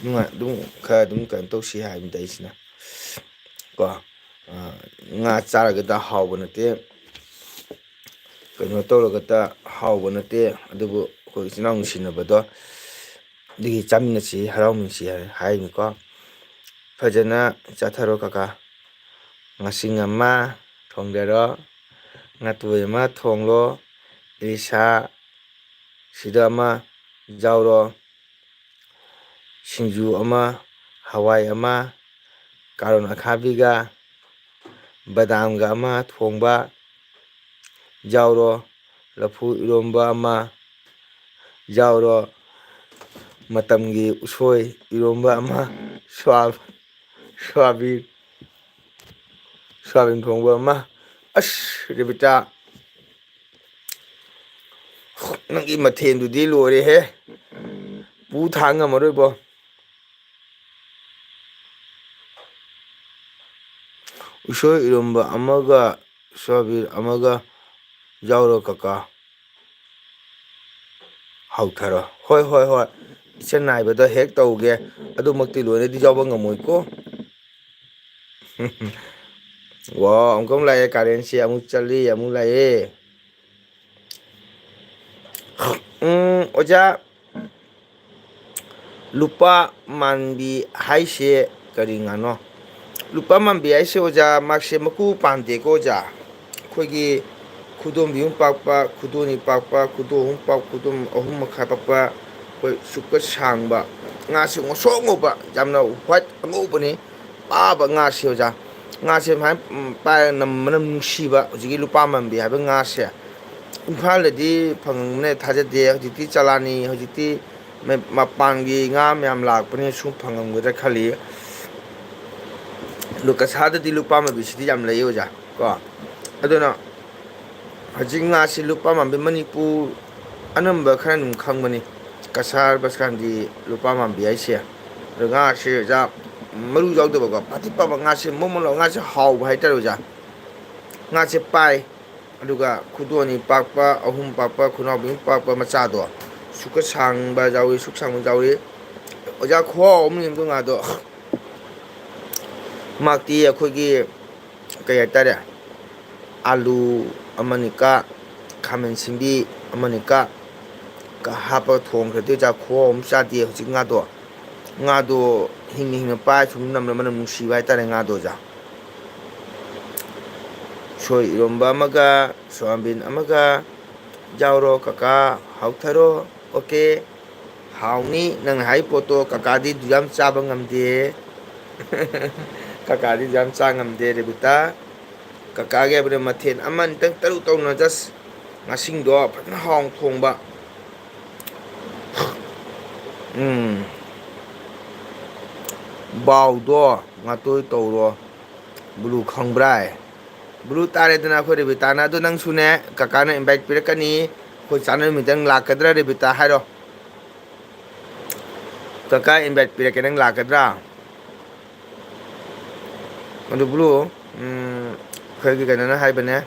ꯅꯨꯡꯉꯥꯏ-, ꯑꯗꯨꯝ ꯈꯔ ꯑꯗꯨꯝ ꯀꯩꯅꯣ ꯇꯧꯁꯤ ꯍꯥꯏꯕꯅꯤꯗ ꯑꯩꯁꯤꯅ ꯀꯣ꯫ ꯑ, ꯉꯥ ꯆꯥꯔꯒꯗ ꯍꯥꯎꯕ ꯅꯠꯇꯦ, ꯀꯩꯅꯣ ꯇꯧꯔꯒꯇ ꯍꯥꯎꯕ ꯅꯠꯇꯦ, ꯑꯗꯨꯕꯨ ꯑꯩꯈꯣꯏ ꯏꯆꯤꯟ ꯏꯅꯥꯎ ꯅꯨꯡꯁꯤꯅꯕꯗꯣ ꯑꯗꯨꯒꯤ ꯆꯥꯃꯤꯟꯅꯁꯤ, ꯍꯔꯥꯎꯃꯤꯟꯁꯤ ꯍꯥꯏ-, ꯍꯥꯏꯅꯤꯀꯣ꯫ ꯐꯖꯅ ꯆꯥꯊꯔꯣ ꯀꯀꯥ꯫ ꯉꯥꯁꯤꯡ ꯑꯃ ꯊꯣꯡꯗꯔꯣ, ꯉꯥꯇꯣꯏ ꯑꯃ ꯊꯣꯡꯂꯣ, ꯏꯂꯤꯁꯥ ꯁꯤꯗ ꯑꯃ ꯌꯥꯎꯔꯣ, ꯁꯤꯡꯖꯨ ꯑꯃ, ꯍꯋꯥꯏ ꯑꯃ, ꯀꯥꯔꯣꯟ ꯑꯈꯥꯕꯤꯒ ꯕꯗꯥꯝꯒ ꯑꯃ ꯊꯣꯡꯕ ꯌꯥꯎꯔꯣ, ꯂꯐꯨ ꯏꯔꯣꯝꯕ ꯑꯃ ꯌꯥꯎꯔꯣ, ꯃꯇꯝꯒꯤ ꯎꯁꯣꯏ ꯏꯔꯣꯝꯕ ꯑꯃ, ꯁ꯭ꯋꯥ-, ꯁ꯭ꯋꯥꯕꯤꯟ, ꯁ꯭ꯋꯥꯕꯤꯟ ꯊꯣꯡꯕ ꯑꯃ꯫ ꯑꯁ, ꯔꯦꯕꯤꯇꯥ, ꯅꯪꯒꯤ ꯃꯊꯦꯜꯗꯨꯗꯤ ꯂꯣꯏꯔꯦꯍꯦ꯫ ꯄꯨ ꯊꯥꯡ ꯉꯝꯃꯔꯣꯏꯕꯣ꯫ ꯎꯁꯣꯏ ꯏꯔꯣꯝꯕ ꯑꯃꯒ ꯁꯣꯌꯥꯕꯤꯟ ꯑꯃꯒ ꯌꯥꯎꯔꯣ ꯀꯀꯥ꯫ ꯍꯧꯊꯔꯣ꯫ ꯍꯣꯏ, ꯍꯣꯏ, ꯍꯣꯏ꯫ ꯏꯆꯟ ꯅꯥꯏꯕꯗ ꯍꯦꯛ ꯇꯧꯒꯦ꯫ ꯑꯗꯨꯃꯛꯇꯤ ꯂꯣꯏꯅꯗꯤ ꯌꯥꯎꯕ ꯉꯝꯃꯣꯏꯀꯣ꯫ ꯋꯥ, ꯑꯃꯨꯛꯀ ꯑꯃꯨꯛ ꯂꯥꯛꯑꯦ ꯀꯥꯔꯦꯟꯁꯤ꯫ ꯑꯃꯨꯛ ꯆꯠꯂꯤ, ꯑꯃꯨꯛ ꯂꯥꯛꯑꯦ꯫ ꯎꯝ, ꯑꯣꯖꯥ, ꯂꯨꯄꯥ ꯃꯥꯟꯕꯤ ꯍꯥꯏꯁꯦ ꯀꯔꯤ ꯉꯥꯅꯣ? ꯂꯨꯄꯥ ꯃꯥꯟꯕꯤ ꯍꯥꯏꯁꯦ, ꯑꯣꯖꯥ, ꯃꯥꯁꯦ ꯃꯀꯨ ꯄꯥꯟꯗꯦꯀꯣ, ꯑꯣꯖꯥ꯫ ꯑꯩꯈꯣꯏꯒꯤ ꯈꯨꯗꯣꯝꯕꯤ ꯑꯃ ꯄꯥꯛꯄ, ꯈꯨꯗꯣꯝ ꯑꯅꯤ ꯄꯥꯛꯄ, ꯈꯨꯗꯣꯝ ꯑꯍꯨꯝ ꯄꯥꯛ-, ꯈꯨꯗꯣꯝ ꯑꯍꯨꯝ ꯃꯈꯥꯏ ꯄꯥꯛꯄ, ꯑꯩꯈꯣꯏ ꯁꯨꯛꯀ ꯁꯥꯡꯕ, ꯉꯥꯁꯦ ꯉꯧꯁꯣꯛ ꯉꯧꯕ, ꯌꯥꯝꯅ ꯋꯥꯏꯠ ꯑꯉꯧꯕꯅꯤ꯫ ꯄꯥꯕ ꯉꯥꯁꯦ, ꯑꯣꯖꯥ, ꯉꯥꯁꯦ ꯁꯨꯃꯥꯏꯅ, ꯎꯝ, ꯄꯥꯏꯔꯒ ꯅꯝꯕꯅ ꯅꯨꯡꯁꯤꯕ, ꯍꯧꯖꯤꯛꯀꯤ ꯂꯨꯄꯥ ꯃꯥꯟꯕꯤ ꯍꯥꯏꯕ ꯉꯥꯁꯦ꯫ ꯏꯝꯐꯥꯜꯗꯗꯤ ꯐꯪꯉꯝꯒꯅꯤ ꯊꯥꯖꯗꯦ꯫ ꯍꯧꯖꯤꯛꯇꯤ ꯆꯂꯥꯅꯤ, ꯍꯧꯖꯤꯛꯇꯤ ꯃ-, ꯃꯄꯥꯟꯒꯤ ꯉꯥ ꯃꯌꯥꯝ ꯂꯥꯛꯄꯅꯤꯅ ꯁꯨꯝ ꯐꯪꯉꯝꯒꯗ꯭ꯔꯥ ꯈꯜꯂꯤ꯫ ꯑꯗꯣ ꯀꯁꯥꯔꯗꯗꯤ ꯂꯨꯄꯥ ꯃꯥꯟꯕꯤꯁꯤꯗꯤ ꯌꯥꯝ ꯂꯩ, ꯑꯣꯖꯥ, ꯀꯣ꯫ ꯑꯗꯨꯅ ꯍꯧꯖꯤꯛ ꯉꯥꯁꯤ ꯂꯨꯄꯥ ꯃꯥꯟꯕꯤ ꯃꯅꯤꯄꯨꯔ ꯑꯅꯝꯕ ꯈꯔ ꯑꯗꯨꯝ ꯈꯪꯕꯅꯤ, ꯀꯁꯥꯔ ꯕꯁꯀꯥꯟꯗꯤ ꯂꯨꯄꯥ ꯃꯥꯟꯕꯤ ꯍꯥꯏꯁꯦ꯫ ꯑꯗꯣ ꯉꯥꯁꯦ, ꯑꯣꯖꯥ, ꯃꯔꯨ ꯌꯥꯎꯗꯕꯀꯣ, ꯐꯥꯇꯤ ꯐꯕ ꯉꯥꯁꯦ, ꯃꯣꯟ ꯃꯣꯟ ꯂꯥꯎ ꯉꯥꯁꯦ ꯍꯥꯎꯕ ꯍꯥꯏꯇꯥꯔꯦ, ꯑꯣꯖꯥ꯫ ꯉꯥꯁꯦ ꯄꯥꯏ, ꯑꯗꯨꯒ ꯈꯨꯗꯣꯟ ꯑꯅꯤ ꯄꯥꯛꯄ, ꯑꯍꯨꯝ ꯄꯥꯛꯄ, ꯈꯨꯅꯥꯎꯕꯤ ꯑꯃ ꯄꯥꯛꯄ ꯃꯆꯥꯗꯣ, ꯁꯨꯛꯀ ꯁꯥꯡꯕ ꯌꯥꯎꯏ, ꯁꯨꯛ ꯁꯥꯡꯕ ꯌꯥꯎꯏ꯫ ꯑꯣꯖꯥ, ꯈꯨꯍꯥꯎ ꯑꯃꯅꯤ ꯑꯗꯨ ꯉꯥꯗꯣ꯫ ꯃꯥꯛꯇꯤ ꯑꯩꯈꯣꯏꯒꯤ, ꯀꯩ ꯍꯥꯏꯇꯥꯔꯦ, ꯑꯥꯂꯨ ꯑꯃꯅꯤꯀ, ꯈꯥꯃꯦꯟ ꯑꯁꯤꯟꯕꯤ ꯑꯃꯅꯤꯀ ꯀ ꯍꯥꯞꯄꯒ ꯊꯣꯡꯈ꯭ꯔꯗꯤ, ꯑꯣꯖꯥ, ꯈꯨꯍꯥꯎ ꯑꯃ ꯆꯥꯗꯦ ꯍꯧꯖꯤꯛ ꯉꯥꯗꯣ꯫ ꯉꯥꯗꯣ ꯍꯤꯡꯅ ꯍꯤꯡꯅ ꯄꯥꯏ ꯁꯨꯝ ꯅꯝꯅ ꯃꯅꯝ ꯅꯨꯡꯁꯤꯕ ꯍꯥꯏꯇꯥꯔꯦ ꯉꯥꯗꯣ, ꯑꯣꯖꯥ꯫ ꯎꯁꯣꯏ ꯏꯔꯣꯝꯕ ꯑꯃꯒ, ꯁꯣꯌꯥꯕꯤꯟ ꯑꯃꯒ ꯌꯥꯎꯔꯣ ꯀꯀꯥ, ꯍꯥꯎꯊꯔꯣ꯫ ꯑꯣꯀꯦ, ꯍꯥꯎꯅꯤ꯫ ꯅꯪꯅ ꯍꯥꯏ ꯄꯣꯠꯇꯣ ꯀꯀꯥꯗꯤ ꯑꯗꯨ ꯌꯥꯝ ꯆꯥꯕ ꯉꯝꯗꯦ꯫ ꯀꯀꯥꯗꯤ ꯑꯗꯨ ꯌꯥꯝ ꯆꯥ ꯉꯝꯗꯦ, ꯔꯦꯕꯤꯇꯥ꯫ ꯀꯀꯥꯒꯤ ꯍꯥꯏꯕꯗ ꯃꯊꯦꯜ ꯑꯃ ꯑꯅꯤꯇꯪ ꯇꯔꯨꯛ ꯇꯧꯅ just ꯉꯥꯁꯤꯡꯗꯣ ꯐꯖꯅ ꯍꯥꯎꯅ ꯊꯣꯡꯕ꯫ ꯎꯝ꯫ ꯕꯥꯎꯗꯣ ꯉꯥꯇꯣꯏ ꯇꯧꯔꯣ꯫ ꯕ꯭ꯂꯨ ꯈꯪꯕ꯭ꯔꯥ? ꯕ꯭ꯂꯨ ꯇꯥꯔꯦꯗꯅ ꯑꯩꯈꯣꯏ ꯔꯦꯕꯤꯇꯥꯅ꯫ ꯑꯗꯣ ꯅꯪꯁꯨꯅꯦ, ꯀꯀꯥꯅ invite ꯄꯤꯔꯛꯀꯅꯤ꯫ ꯑꯩꯈꯣꯏ ꯆꯥꯅ ꯅꯨꯃꯤꯠꯇꯪ ꯂꯥꯛꯀꯗ꯭ꯔꯥ, ꯔꯦꯕꯤꯇꯥ, ꯍꯥꯏꯔꯣ? ꯀꯀꯥ invite ꯄꯤꯔꯛꯀꯦ, ꯅꯪ ꯂꯥꯛꯀꯗ꯭ꯔꯥ? ꯑꯗꯨ ꯕ꯭ꯂꯨ, ꯎꯝ, ꯑꯩꯈꯣꯏꯒꯤ ꯀꯩꯅꯣꯅ ꯍꯥꯏꯕꯅꯦ,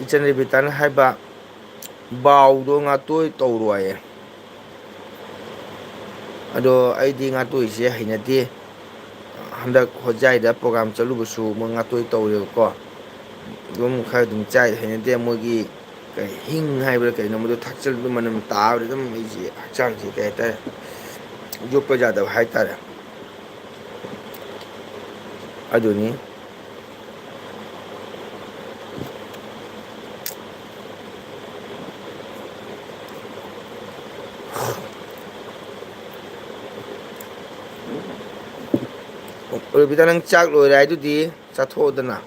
ꯏꯆꯟ ꯔꯦꯕꯤꯇꯥꯅ ꯍꯥꯏꯕ, ꯕꯥꯎꯗꯣ ꯉꯥꯇꯣꯏ ꯇꯧꯔꯣ ꯍꯥꯏꯌꯦ꯫ ꯑꯗꯣ ꯑꯩꯗꯤ ꯉꯥꯇꯣꯏꯁꯦ ꯍꯩꯅꯗꯦ꯫ ꯍꯟꯗꯛ ꯍꯣꯖꯥꯏꯗ program ꯆꯠꯂꯨꯕꯁꯨ ꯃꯣꯏ ꯉꯥꯇꯣꯏ ꯇꯧꯔꯦꯕꯀꯣ꯫ ꯑꯗꯨꯝ ꯈꯔ ꯑꯗꯨꯝ ꯆꯥꯏ, ꯍꯩꯅꯗꯦ꯫ ꯃꯣꯏꯒꯤ ꯀꯩ ꯍꯤꯡ ꯍꯥꯏꯕ꯭ꯔꯥ ꯀꯩꯅꯣ, ꯃꯗꯨ ꯊꯥꯛꯆꯜꯂꯕ ꯃꯅꯝ ꯇꯥꯕꯗ ꯑꯗꯨꯝ ꯑꯩꯁꯦ ꯍꯛꯆꯥꯡꯁꯦ ꯀꯩ ꯍꯥꯏꯇꯥꯔꯦ, ꯌꯣꯠꯄ ꯌꯥꯗꯕ ꯍꯥꯏꯇꯥꯔꯦ꯫ ꯑꯗꯨꯅꯤ꯫ ꯔꯣꯕꯤꯇꯥ, ꯅꯪ ꯆꯥꯛ ꯂꯣꯏꯔꯦ ꯍꯥꯏꯗꯨꯗꯤ ꯆꯥꯊꯣꯛꯑꯣꯗꯅ꯫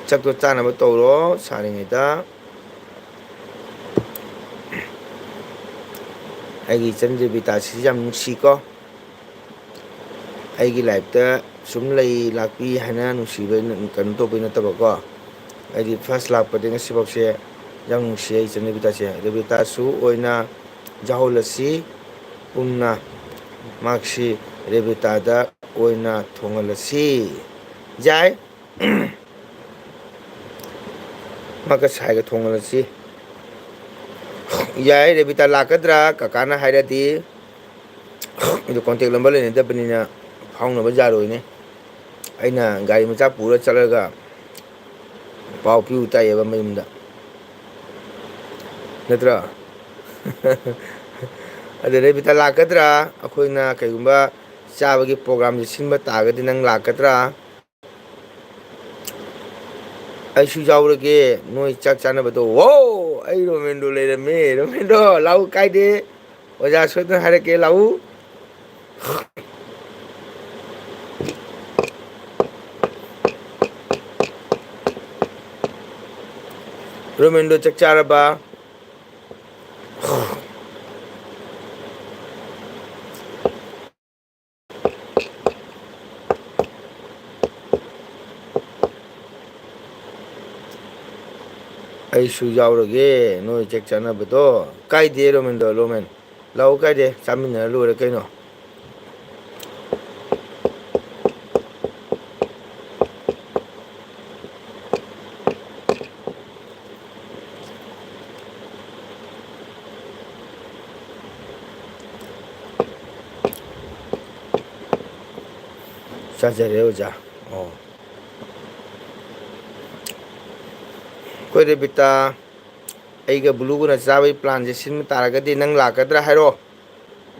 ꯆꯥꯛꯇꯣ ꯆꯥꯅꯕ ꯇꯧꯔꯣ ꯁꯥꯔꯤꯉꯩꯗ꯫ ꯑꯩꯒꯤ ꯏꯆꯟ ꯔꯦꯕꯤꯇꯥꯁꯤꯁꯨ ꯌꯥꯝ ꯅꯨꯡꯁꯤꯀꯣ꯫ ꯑꯩꯒꯤ ꯂꯥꯏꯐꯇ ꯁꯨꯝ ꯂꯩ ꯂꯥꯛꯄꯤ ꯍꯥꯏꯅ ꯅꯨꯡꯁꯤꯕ ꯀꯩꯅꯣ ꯇꯧꯕꯩ ꯅꯠꯇꯕꯀꯣ꯫ ꯑꯩꯗꯤ first ꯂꯥꯛꯄꯗꯒꯤ ꯉꯁꯤꯐꯥꯎꯁꯦ ꯌꯥꯝ ꯅꯨꯡꯁꯤ ꯑꯩ ꯏꯆꯟ ꯔꯦꯕꯤꯇꯥꯁꯦ꯫ ꯔꯦꯕꯤꯇꯥꯁꯨ ꯑꯣꯏꯅ ꯌꯥꯎꯍꯜꯂꯁꯤ ꯄꯨꯟꯅ꯫ ꯃꯍꯥꯛꯁꯤ ꯔꯦꯕꯤꯇꯥꯗ ꯑꯣꯏꯅ ꯊꯣꯡꯍꯜꯂꯁꯤ꯫ ꯌꯥꯏ꯫ ꯃꯥꯒ ꯁꯥꯏꯒ ꯊꯣꯡꯍꯜꯂꯁꯤ꯫ ꯌꯥꯏ, ꯔꯦꯕꯤꯇꯥ ꯂꯥꯛꯀꯗ꯭ꯔꯥ ꯀꯀꯥꯅ ꯍꯥꯏꯔꯗꯤ꯫ ꯑꯗꯨ contact number ꯂꯩꯅꯗꯕꯅꯤꯅ ꯐꯥꯎꯅꯕ ꯌꯥꯔꯣꯏꯅꯦ꯫ ꯑꯩꯅ ꯒꯥꯔꯤ ꯃꯆꯥ ꯄꯨꯔ ꯆꯠꯂꯒ ꯄꯥꯎ ꯄꯤꯎ ꯇꯥꯏꯌꯦꯕ ꯃꯌꯨꯝꯗ꯫ ꯅꯠꯇ꯭ꯔꯣ? ꯑꯗꯨ ꯔꯦꯕꯤꯇꯥ ꯂꯥꯛꯀꯗ꯭ꯔꯥ? ꯑꯩꯈꯣꯏꯅ ꯀꯩꯒꯨꯝꯕ ꯆꯥꯕꯒꯤ programꯁꯦ ꯁꯤꯟꯕ ꯇꯥꯔꯒꯗꯤ ꯅꯪ ꯂꯥꯛꯀꯗ꯭ꯔꯥ? ꯑꯩꯁꯨ ꯌꯥꯎꯔꯒꯦ ꯅꯣꯏ ꯆꯥꯛ ꯆꯥꯅꯕꯗꯣ꯫ ꯋꯥꯎ! ꯑꯩ ꯔꯣꯃꯦꯟꯗꯣ ꯂꯩꯔꯝꯃꯦ꯫ ꯔꯣꯃꯦꯟꯗꯣ, ꯂꯥꯛꯎ ꯀꯥꯏꯗꯦ꯫ ꯑꯣꯖꯥ ꯁꯣꯏꯗꯅ ꯍꯥꯏꯔꯛꯀꯦ, ꯂꯥꯛꯎ꯫ ꯔꯣꯃꯦꯟꯗꯣ ꯆꯥꯛ ꯆꯥꯔꯕ? ꯑꯩꯁꯨ ꯌꯥꯎꯔꯒꯦ ꯅꯣꯏ ꯆꯥꯛ ꯆꯥꯅꯕꯗꯣ꯫ ꯀꯥꯏꯗꯦ ꯔꯣꯃꯦꯟꯗꯣ, ꯔꯣꯃꯦꯟ꯫ ꯂꯥꯛꯑꯣ, ꯀꯥꯏꯗꯦ, ꯆꯥꯃꯤꯟꯅꯔ ꯂꯣꯏꯔꯦ ꯀꯩꯅꯣ꯫ ꯆꯥꯖꯔꯦ ꯑꯣꯖꯥ꯫ ꯑꯣ꯫ ꯑꯩꯈꯣꯏ ꯔꯦꯕꯤꯇꯥ, ꯑꯩꯒ ꯕ꯭ꯂꯨꯒꯅ ꯆꯥꯕꯒꯤ ꯄ꯭ꯂꯥꯟꯁꯦ ꯁꯤꯟꯕ ꯇꯥꯔꯒꯗꯤ ꯅꯪ ꯂꯥꯛꯀꯗ꯭ꯔꯥ ꯍꯥꯏꯔꯣ?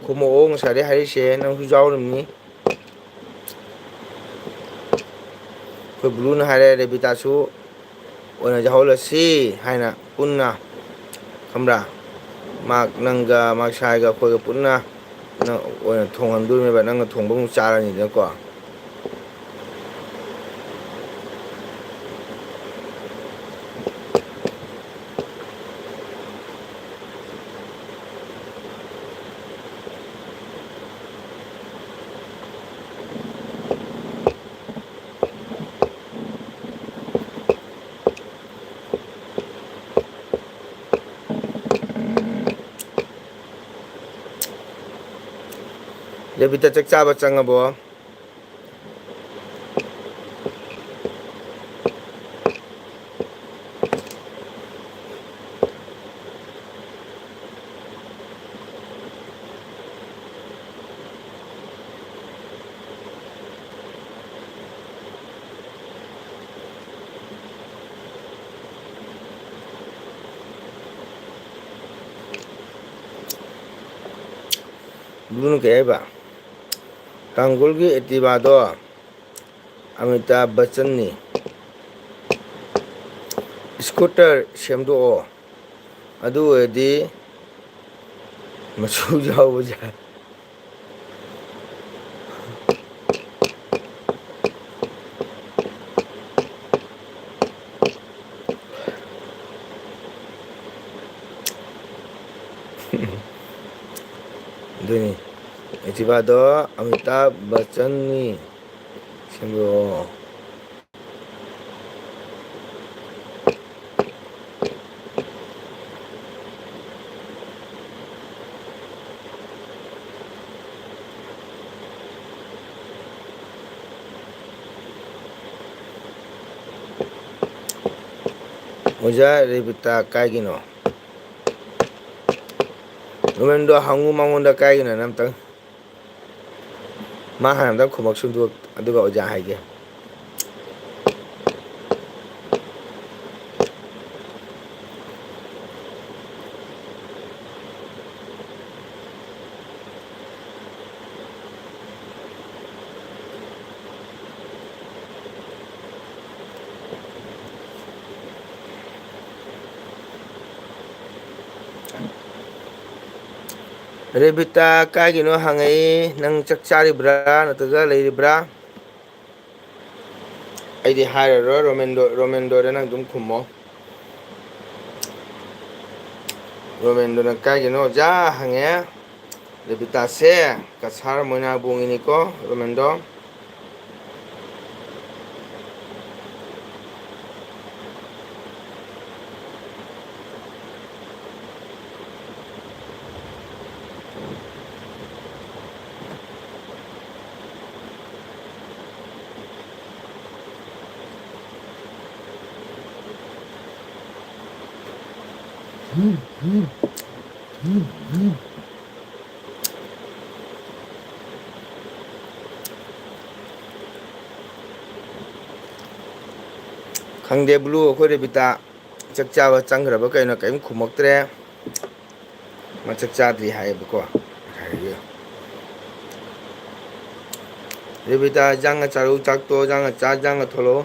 ꯈꯨꯝꯃꯛꯑꯣ, ꯉꯁꯥꯏꯗꯩ ꯍꯥꯏꯔꯛꯏꯁꯦ ꯅꯪꯁꯨ ꯌꯥꯎꯔꯤꯕꯅꯤ꯫ ꯑꯩꯈꯣꯏ ꯕ꯭ꯂꯨꯅ ꯍꯥꯏꯔꯦ, ꯔꯦꯕꯤꯇꯥꯁꯨ ꯑꯣꯏꯅ ꯌꯥꯎꯍꯜꯂꯁꯤ ꯍꯥꯏꯅ ꯄꯨꯟꯅ, ꯈꯪꯕ꯭ꯔꯥ? ꯃꯥꯛ ꯅꯪꯒ, ꯃꯥꯛ ꯁꯥꯏꯒ ꯑꯩꯈꯣꯏꯒ ꯄꯨꯟꯅ ꯅꯪ ꯑꯣꯏꯅ ꯊꯣꯡꯍꯟꯗꯣꯏꯅꯦꯕ, ꯅꯪꯅ ꯊꯣꯡꯕ ꯑꯃꯨꯛ ꯆꯥꯔꯅꯤꯗꯅꯀꯣ꯫ ꯔꯦꯕꯤꯇꯥ ꯆꯥꯛ ꯆꯥꯕ ꯆꯪꯉꯕꯣ? ꯕ꯭ꯂꯨꯅ ꯀꯩ ꯍꯥꯏꯕ? ꯇꯥꯡꯒꯨꯜꯒꯤ ꯑꯦꯛꯇꯤꯚꯥꯗꯣ ꯑꯃꯤꯇꯥꯚ ꯕꯆꯟꯅꯤ꯫ ꯁ꯭ꯀꯨꯇꯔ ꯁꯦꯝꯗꯣꯛꯑꯣ, ꯑꯗꯨ ꯑꯣꯏꯔꯗꯤ ꯃꯆꯨ ꯌꯥꯎꯕꯁꯦ꯫ ꯑꯗꯨꯅꯤ, ꯑꯦꯛꯇꯤꯚꯥꯗꯣ ꯑꯃꯤꯇꯥꯚ ꯕꯆꯟꯅꯤ ꯁꯦꯝꯗꯣꯛꯑꯣ꯫ ꯑꯣꯖꯥ ꯔꯦꯕꯤꯇꯥ ꯀꯥꯏꯒꯤꯅꯣ? ꯔꯣꯃꯦꯟꯗꯣ ꯍꯪꯉꯨ ꯃꯉꯣꯟꯗ ꯀꯥꯏꯒꯤꯅꯣ ꯑꯝꯇꯪ꯫ ꯃꯥ ꯍꯥꯟꯅ ꯑꯝꯇ ꯈꯨꯝꯃꯛꯁꯅꯨ, ꯑꯗꯨꯒ ꯑꯣꯖꯥ ꯍꯥꯏꯒꯦ꯫ ꯔꯦꯕꯤꯇꯥ ꯀꯥꯏꯒꯤꯅꯣ ꯍꯪꯉꯛꯏ, ꯅꯪ ꯆꯥꯛ ꯆꯥꯔꯤꯕ꯭ꯔꯥ ꯅꯠꯇ꯭ꯔꯒ ꯂꯩꯔꯤꯕ꯭ꯔꯥ? ꯑꯩꯗꯤ ꯍꯥꯏꯔꯔꯣꯏ, ꯔꯣꯃꯦꯟꯗꯣ, ꯔꯣꯃꯦꯟꯗꯣꯗ ꯅꯪ ꯑꯗꯨꯝ ꯈꯨꯝꯃꯣ꯫ ꯔꯣꯃꯦꯟꯗꯣꯅ ꯀꯥꯏꯒꯤꯅꯣ ꯑꯣꯖꯥ ꯍꯪꯉꯦ꯫ ꯔꯦꯕꯤꯇꯥꯁꯦ ꯀꯁꯥꯔ ꯃꯣꯏꯅꯥꯕꯣꯡꯒꯤꯅꯤꯀꯣ, ꯔꯣꯃꯦꯟꯗꯣ꯫ ꯈꯪꯗꯦ, ꯕ꯭ꯂꯨ, ꯑꯩꯈꯣꯏ ꯔꯦꯕꯤꯇꯥ ꯆꯥꯛ ꯆꯥꯕ ꯆꯪꯈ꯭ꯔꯕ ꯀꯩꯅꯣ, ꯀꯔꯤꯝ ꯈꯨꯝꯃꯛꯇ꯭ꯔꯦ꯫ ꯃꯥ ꯆꯥꯛ ꯆꯥꯗ꯭ꯔꯤ ꯍꯥꯏꯌꯦꯕꯀꯣ ꯉꯁꯥꯏꯒꯤ꯫ ꯔꯦꯕꯤꯇꯥ, ꯏꯟꯖꯥꯡꯒ ꯆꯥꯔꯨ, ꯆꯥꯛꯇꯣ, ꯏꯟꯖꯥꯡꯒ ꯆꯥ, ꯏꯟꯖꯥꯡꯒ ꯊꯣꯂꯛꯑꯣ꯫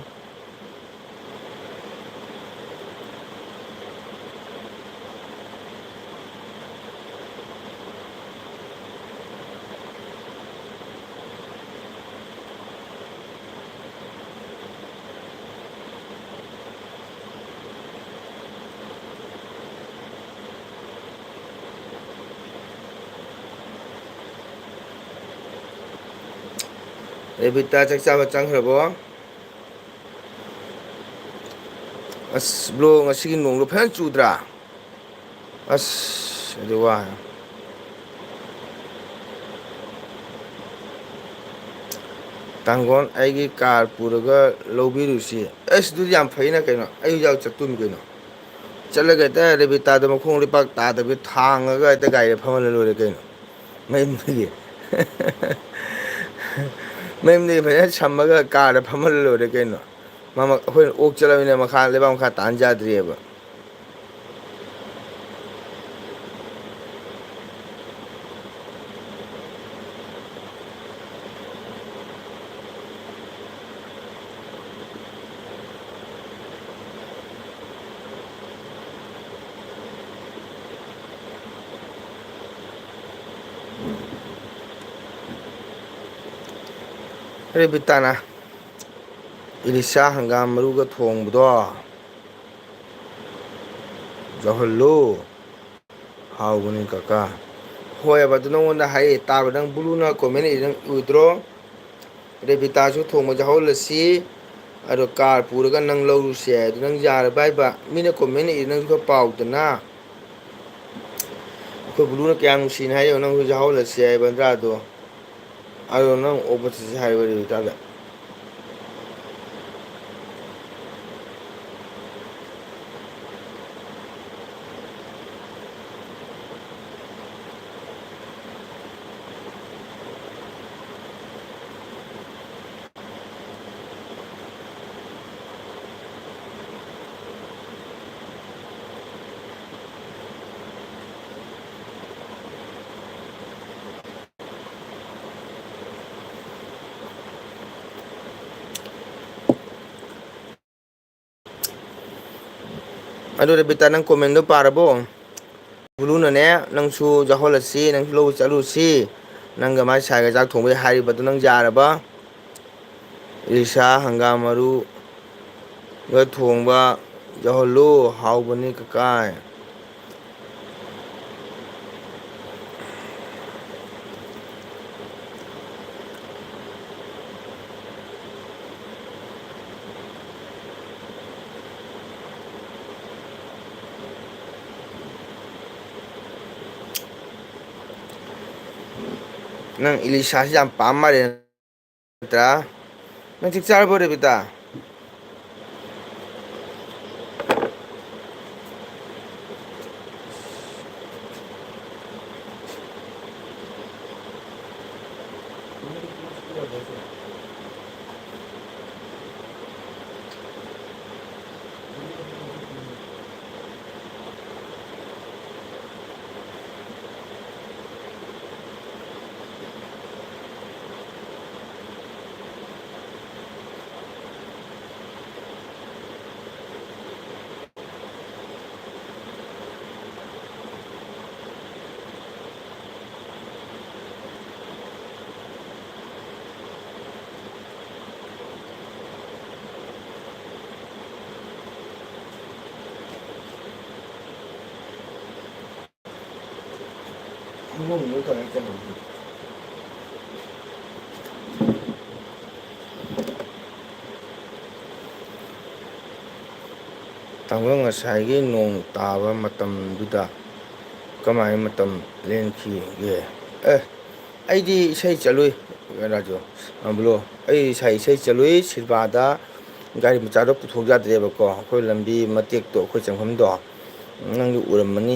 ꯔꯦꯕꯤꯇꯥ ꯆꯥꯛ ꯆꯥꯕ ꯆꯪꯈ꯭ꯔꯕꯣ? ꯑꯁ, ꯕ꯭ꯔꯣ, ꯉꯁꯤꯒꯤ ꯅꯣꯡꯗꯣ ꯐꯖꯅ ꯆꯨꯗ꯭ꯔꯥ? ꯑꯁ, ꯑꯗꯨ ꯋꯥ꯫ ꯇꯥꯡꯒꯣꯟ, ꯑꯩꯒꯤ ꯀꯥꯔ ꯄꯨꯔꯒ ꯂꯧꯕꯤꯔꯨꯁꯤ꯫ ꯑꯁ, ꯑꯗꯨꯗꯤ ꯌꯥꯝ ꯐꯩꯅ ꯀꯩꯅꯣ꯫ ꯑꯩ ꯌꯥꯎ ꯆꯠꯇꯣꯏꯅꯤ ꯀꯩꯅꯣ꯫ ꯆꯠꯂꯒ ꯍꯦꯛꯇ ꯔꯦꯕꯤꯇꯥꯗ ꯃꯈꯣꯡ ꯂꯩꯄꯥꯛ ꯇꯥꯗꯕꯤ ꯊꯥꯡꯉꯒ ꯍꯦꯛꯇ ꯒꯥꯔꯤꯗ ꯐꯝꯍꯜꯂ ꯂꯣꯏꯔꯦ ꯀꯩꯅꯣ꯫ ꯃꯌꯨꯝꯗꯒꯤ꯫ ꯃꯌꯨꯝꯗꯒꯤ ꯐꯖꯅ ꯁꯝꯃꯒ ꯀꯥꯔꯗ ꯐꯝꯍꯜꯂ ꯂꯣꯏꯔꯦ ꯀꯩꯅꯣ꯫ ꯃꯃ-, ꯑꯩꯈꯣꯏꯅ ꯑꯣꯛ ꯆꯠꯂꯕꯅꯤꯅ ꯃꯈꯥ, ꯂꯩꯕꯥꯛ ꯃꯈꯥ ꯇꯥꯍꯟ ꯌꯥꯗ꯭ꯔꯤꯑꯕ꯫ ꯔꯦꯕꯤꯇꯥꯅ ꯏꯂꯤꯁꯥ ꯍꯪꯒꯥꯝ ꯃꯔꯨꯒ ꯊꯣꯡꯕꯗꯣ ꯌꯥꯎꯍꯜꯂꯨ꯫ ꯍꯥꯎꯕꯅꯤ ꯀꯀꯥ꯫ ꯍꯣꯏ ꯍꯥꯏꯕ, ꯑꯗꯨ ꯅꯉꯣꯟꯗ ꯍꯥꯏꯔꯛꯑꯦ ꯇꯥꯕ꯫ ꯅꯪ ꯕ꯭ꯂꯨꯅ ꯀꯣꯃꯦꯟ ꯏꯔꯤ, ꯅꯪ ꯎꯗ꯭ꯔꯣ? ꯔꯦꯕꯤꯇꯥꯁꯨ ꯊꯣꯡꯕ ꯌꯥꯎꯍꯜꯂꯁꯤ, ꯑꯗꯣ ꯀꯥꯔ ꯄꯨꯔꯒ ꯅꯪ ꯂꯧꯔꯨꯁꯦ ꯍꯥꯏ꯫ ꯑꯗꯨ ꯅꯪ ꯌꯥꯔꯕ ꯍꯥꯏꯕ? ꯃꯤꯅ ꯀꯣꯃꯦꯟ ꯏꯔꯤ, ꯅꯪꯁꯨ ꯈꯔ ꯄꯥꯎꯗꯅ꯫ ꯑꯩꯈꯣꯏ ꯕ꯭ꯂꯨꯅ ꯀꯌꯥꯝ ꯅꯨꯡꯁꯤꯅ ꯍꯥꯏ ꯌꯦꯡꯉꯣ, ꯅꯪꯁꯨ ꯌꯥꯎꯍꯜꯂꯁꯦ ꯍꯥꯏ ꯕꯟꯗ꯭ꯔꯥꯗꯣ꯫ ꯑꯗꯣ ꯅꯪ ꯑꯣꯛꯄ ꯆꯠꯁꯦ ꯍꯥꯏꯕ ꯔꯦꯕꯤꯇꯥꯗ꯫ ꯑꯗꯨ ꯔꯦꯕꯤꯇꯥ, ꯅꯪ ꯀꯣꯃꯦꯟꯗꯣ ꯄꯥꯔꯕꯣ? ꯕ꯭ꯂꯨꯅꯅꯦ, ꯅꯪꯁꯨ ꯌꯥꯎꯍꯜꯂꯁꯤ, ꯅꯪꯁꯨ ꯂꯧꯕ ꯆꯠꯂꯨꯁꯤ, ꯅꯪꯒ ꯃꯥꯏ ꯁꯥꯏꯒ ꯆꯥꯛ ꯊꯣꯡꯕꯩ ꯍꯥꯏꯔꯤꯕꯗꯨ ꯅꯪ ꯌꯥꯔꯕ? ꯏꯂꯤꯁꯥ ꯍꯪꯒꯥꯝ ꯃꯔꯨꯒ ꯊꯣꯡꯕ ꯌꯥꯎꯍꯜꯂꯨ, ꯍꯥꯎꯕꯅꯤ ꯀꯀꯥꯏ꯫ ꯅꯪ ꯏꯂꯤꯁꯥꯁꯤ ꯌꯥꯝ ꯄꯥꯝ ꯃꯥꯜꯂꯦ ꯅꯠꯇ꯭ꯔꯥ? ꯅꯪ ꯆꯥꯛ ꯆꯥꯔꯕꯣ ꯔꯦꯕꯤꯇꯥ? ꯇꯥꯃꯣ, ꯉꯁꯥꯏꯒꯤ ꯅꯣꯡ ꯇꯥꯕ ꯃꯇꯝꯗꯨꯗ ꯀꯃꯥꯏꯅ ꯃꯇꯝ ꯂꯦꯟꯈꯤꯒꯦ? ꯑꯦ, ꯑꯩꯗꯤ ꯏꯁꯩ ꯆꯠꯂꯨꯏ, ꯔꯥꯖꯨ, ꯑ, ꯕ꯭ꯂꯣ꯫ ꯑꯩ ꯏꯁꯥ ꯏꯁꯩ ꯆꯠꯂꯨꯏ ꯁꯤꯜꯕꯥꯗ꯫ ꯒꯥꯔꯤ ꯃꯆꯥꯗꯣ ꯄꯨꯊꯣꯛ ꯌꯥꯗ꯭ꯔꯦꯕꯀꯣ, ꯑꯩꯈꯣꯏ ꯂꯝꯕꯤ ꯃꯇꯦꯛꯇꯣ, ꯑꯩꯈꯣꯏ ꯆꯪꯐꯝꯗꯣ ꯅꯪꯁꯨ ꯎꯔꯝꯃꯅꯤ꯫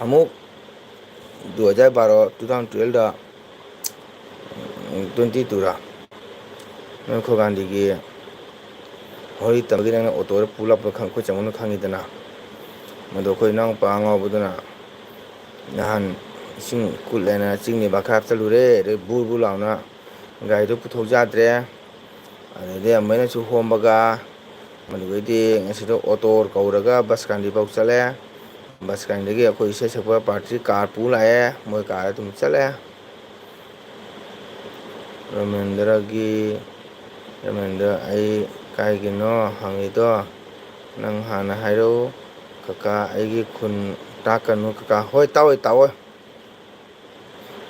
ꯑꯃꯨꯛ ꯗꯨ ꯍꯖꯥꯔ ꯕꯥꯔꯣ, two thousand twelve ꯗ, ꯎꯝ, twenty two ꯔ, ꯅꯣꯏ ꯈꯣꯏ ꯒꯥꯟꯙꯤꯒꯤ ꯍꯣꯏ ꯇꯝꯒꯤ ꯅꯪꯅ ꯑꯣꯇꯣꯗ ꯄꯨꯂꯞꯄ ꯈꯪ-, ꯑꯩꯈꯣꯏ ꯆꯪꯐꯝꯗꯣ ꯈꯪꯉꯤꯗꯅ꯫ ꯃꯗꯣ ꯑꯩꯈꯣꯏ ꯏꯅꯥꯎꯄꯥ ꯑꯉꯥꯎꯕꯗꯨꯅ ꯅꯍꯥꯟ ꯏꯁꯤꯡ ꯀꯨꯠꯂꯦꯅ ꯆꯤꯡ ꯅꯤꯕ ꯈꯔ ꯍꯥꯞꯆꯜꯂꯨꯔꯦ, ꯑꯗꯩ ꯕꯨ ꯕꯨ ꯂꯥꯎꯅ ꯒꯥꯔꯤꯗꯣ ꯄꯨꯊꯣꯛ ꯌꯥꯗ꯭ꯔꯦ꯫ ꯑꯗꯩꯗꯤ ꯑꯃꯨꯛ ꯑꯩꯅꯁꯨ ꯍꯣꯝꯕꯒ, ꯑꯗꯨꯗꯩꯗꯤ ꯉꯁꯤꯗꯣ ꯑꯣꯇꯣ ꯀꯧꯔꯒ ꯕꯁ ꯀꯥꯟꯗꯤꯐꯥꯎ ꯆꯠꯂꯦ꯫ ꯕꯁ ꯀꯥꯟꯗꯤꯗꯒꯤ ꯑꯩꯈꯣꯏ ꯏꯁꯩ ꯁꯛꯄ ꯄꯥꯔꯇꯤ ꯀꯥꯔ ꯄꯨ ꯂꯥꯛꯑꯦ, ꯃꯣꯏ ꯀꯥꯔꯗ ꯑꯗꯨꯝ ꯆꯠꯂꯦ꯫ ꯔꯃꯦꯟꯗ꯭ꯔꯒꯤ, ꯔꯃꯦꯟꯗ꯭ꯔ, ꯑꯩ ꯀꯥꯏꯒꯤꯅꯣ ꯍꯪꯉꯤꯗꯣ? ꯅꯪ ꯍꯥꯟꯅ ꯍꯥꯏꯔꯛꯎ꯫ ꯀꯀꯥ, ꯑꯩꯒꯤ ꯈꯨꯟ ꯇꯥꯛꯀꯅꯨ ꯀꯀꯥ꯫ ꯍꯣꯏ, ꯇꯥꯛꯑꯣꯏ, ꯇꯥꯛꯑꯣꯏ꯫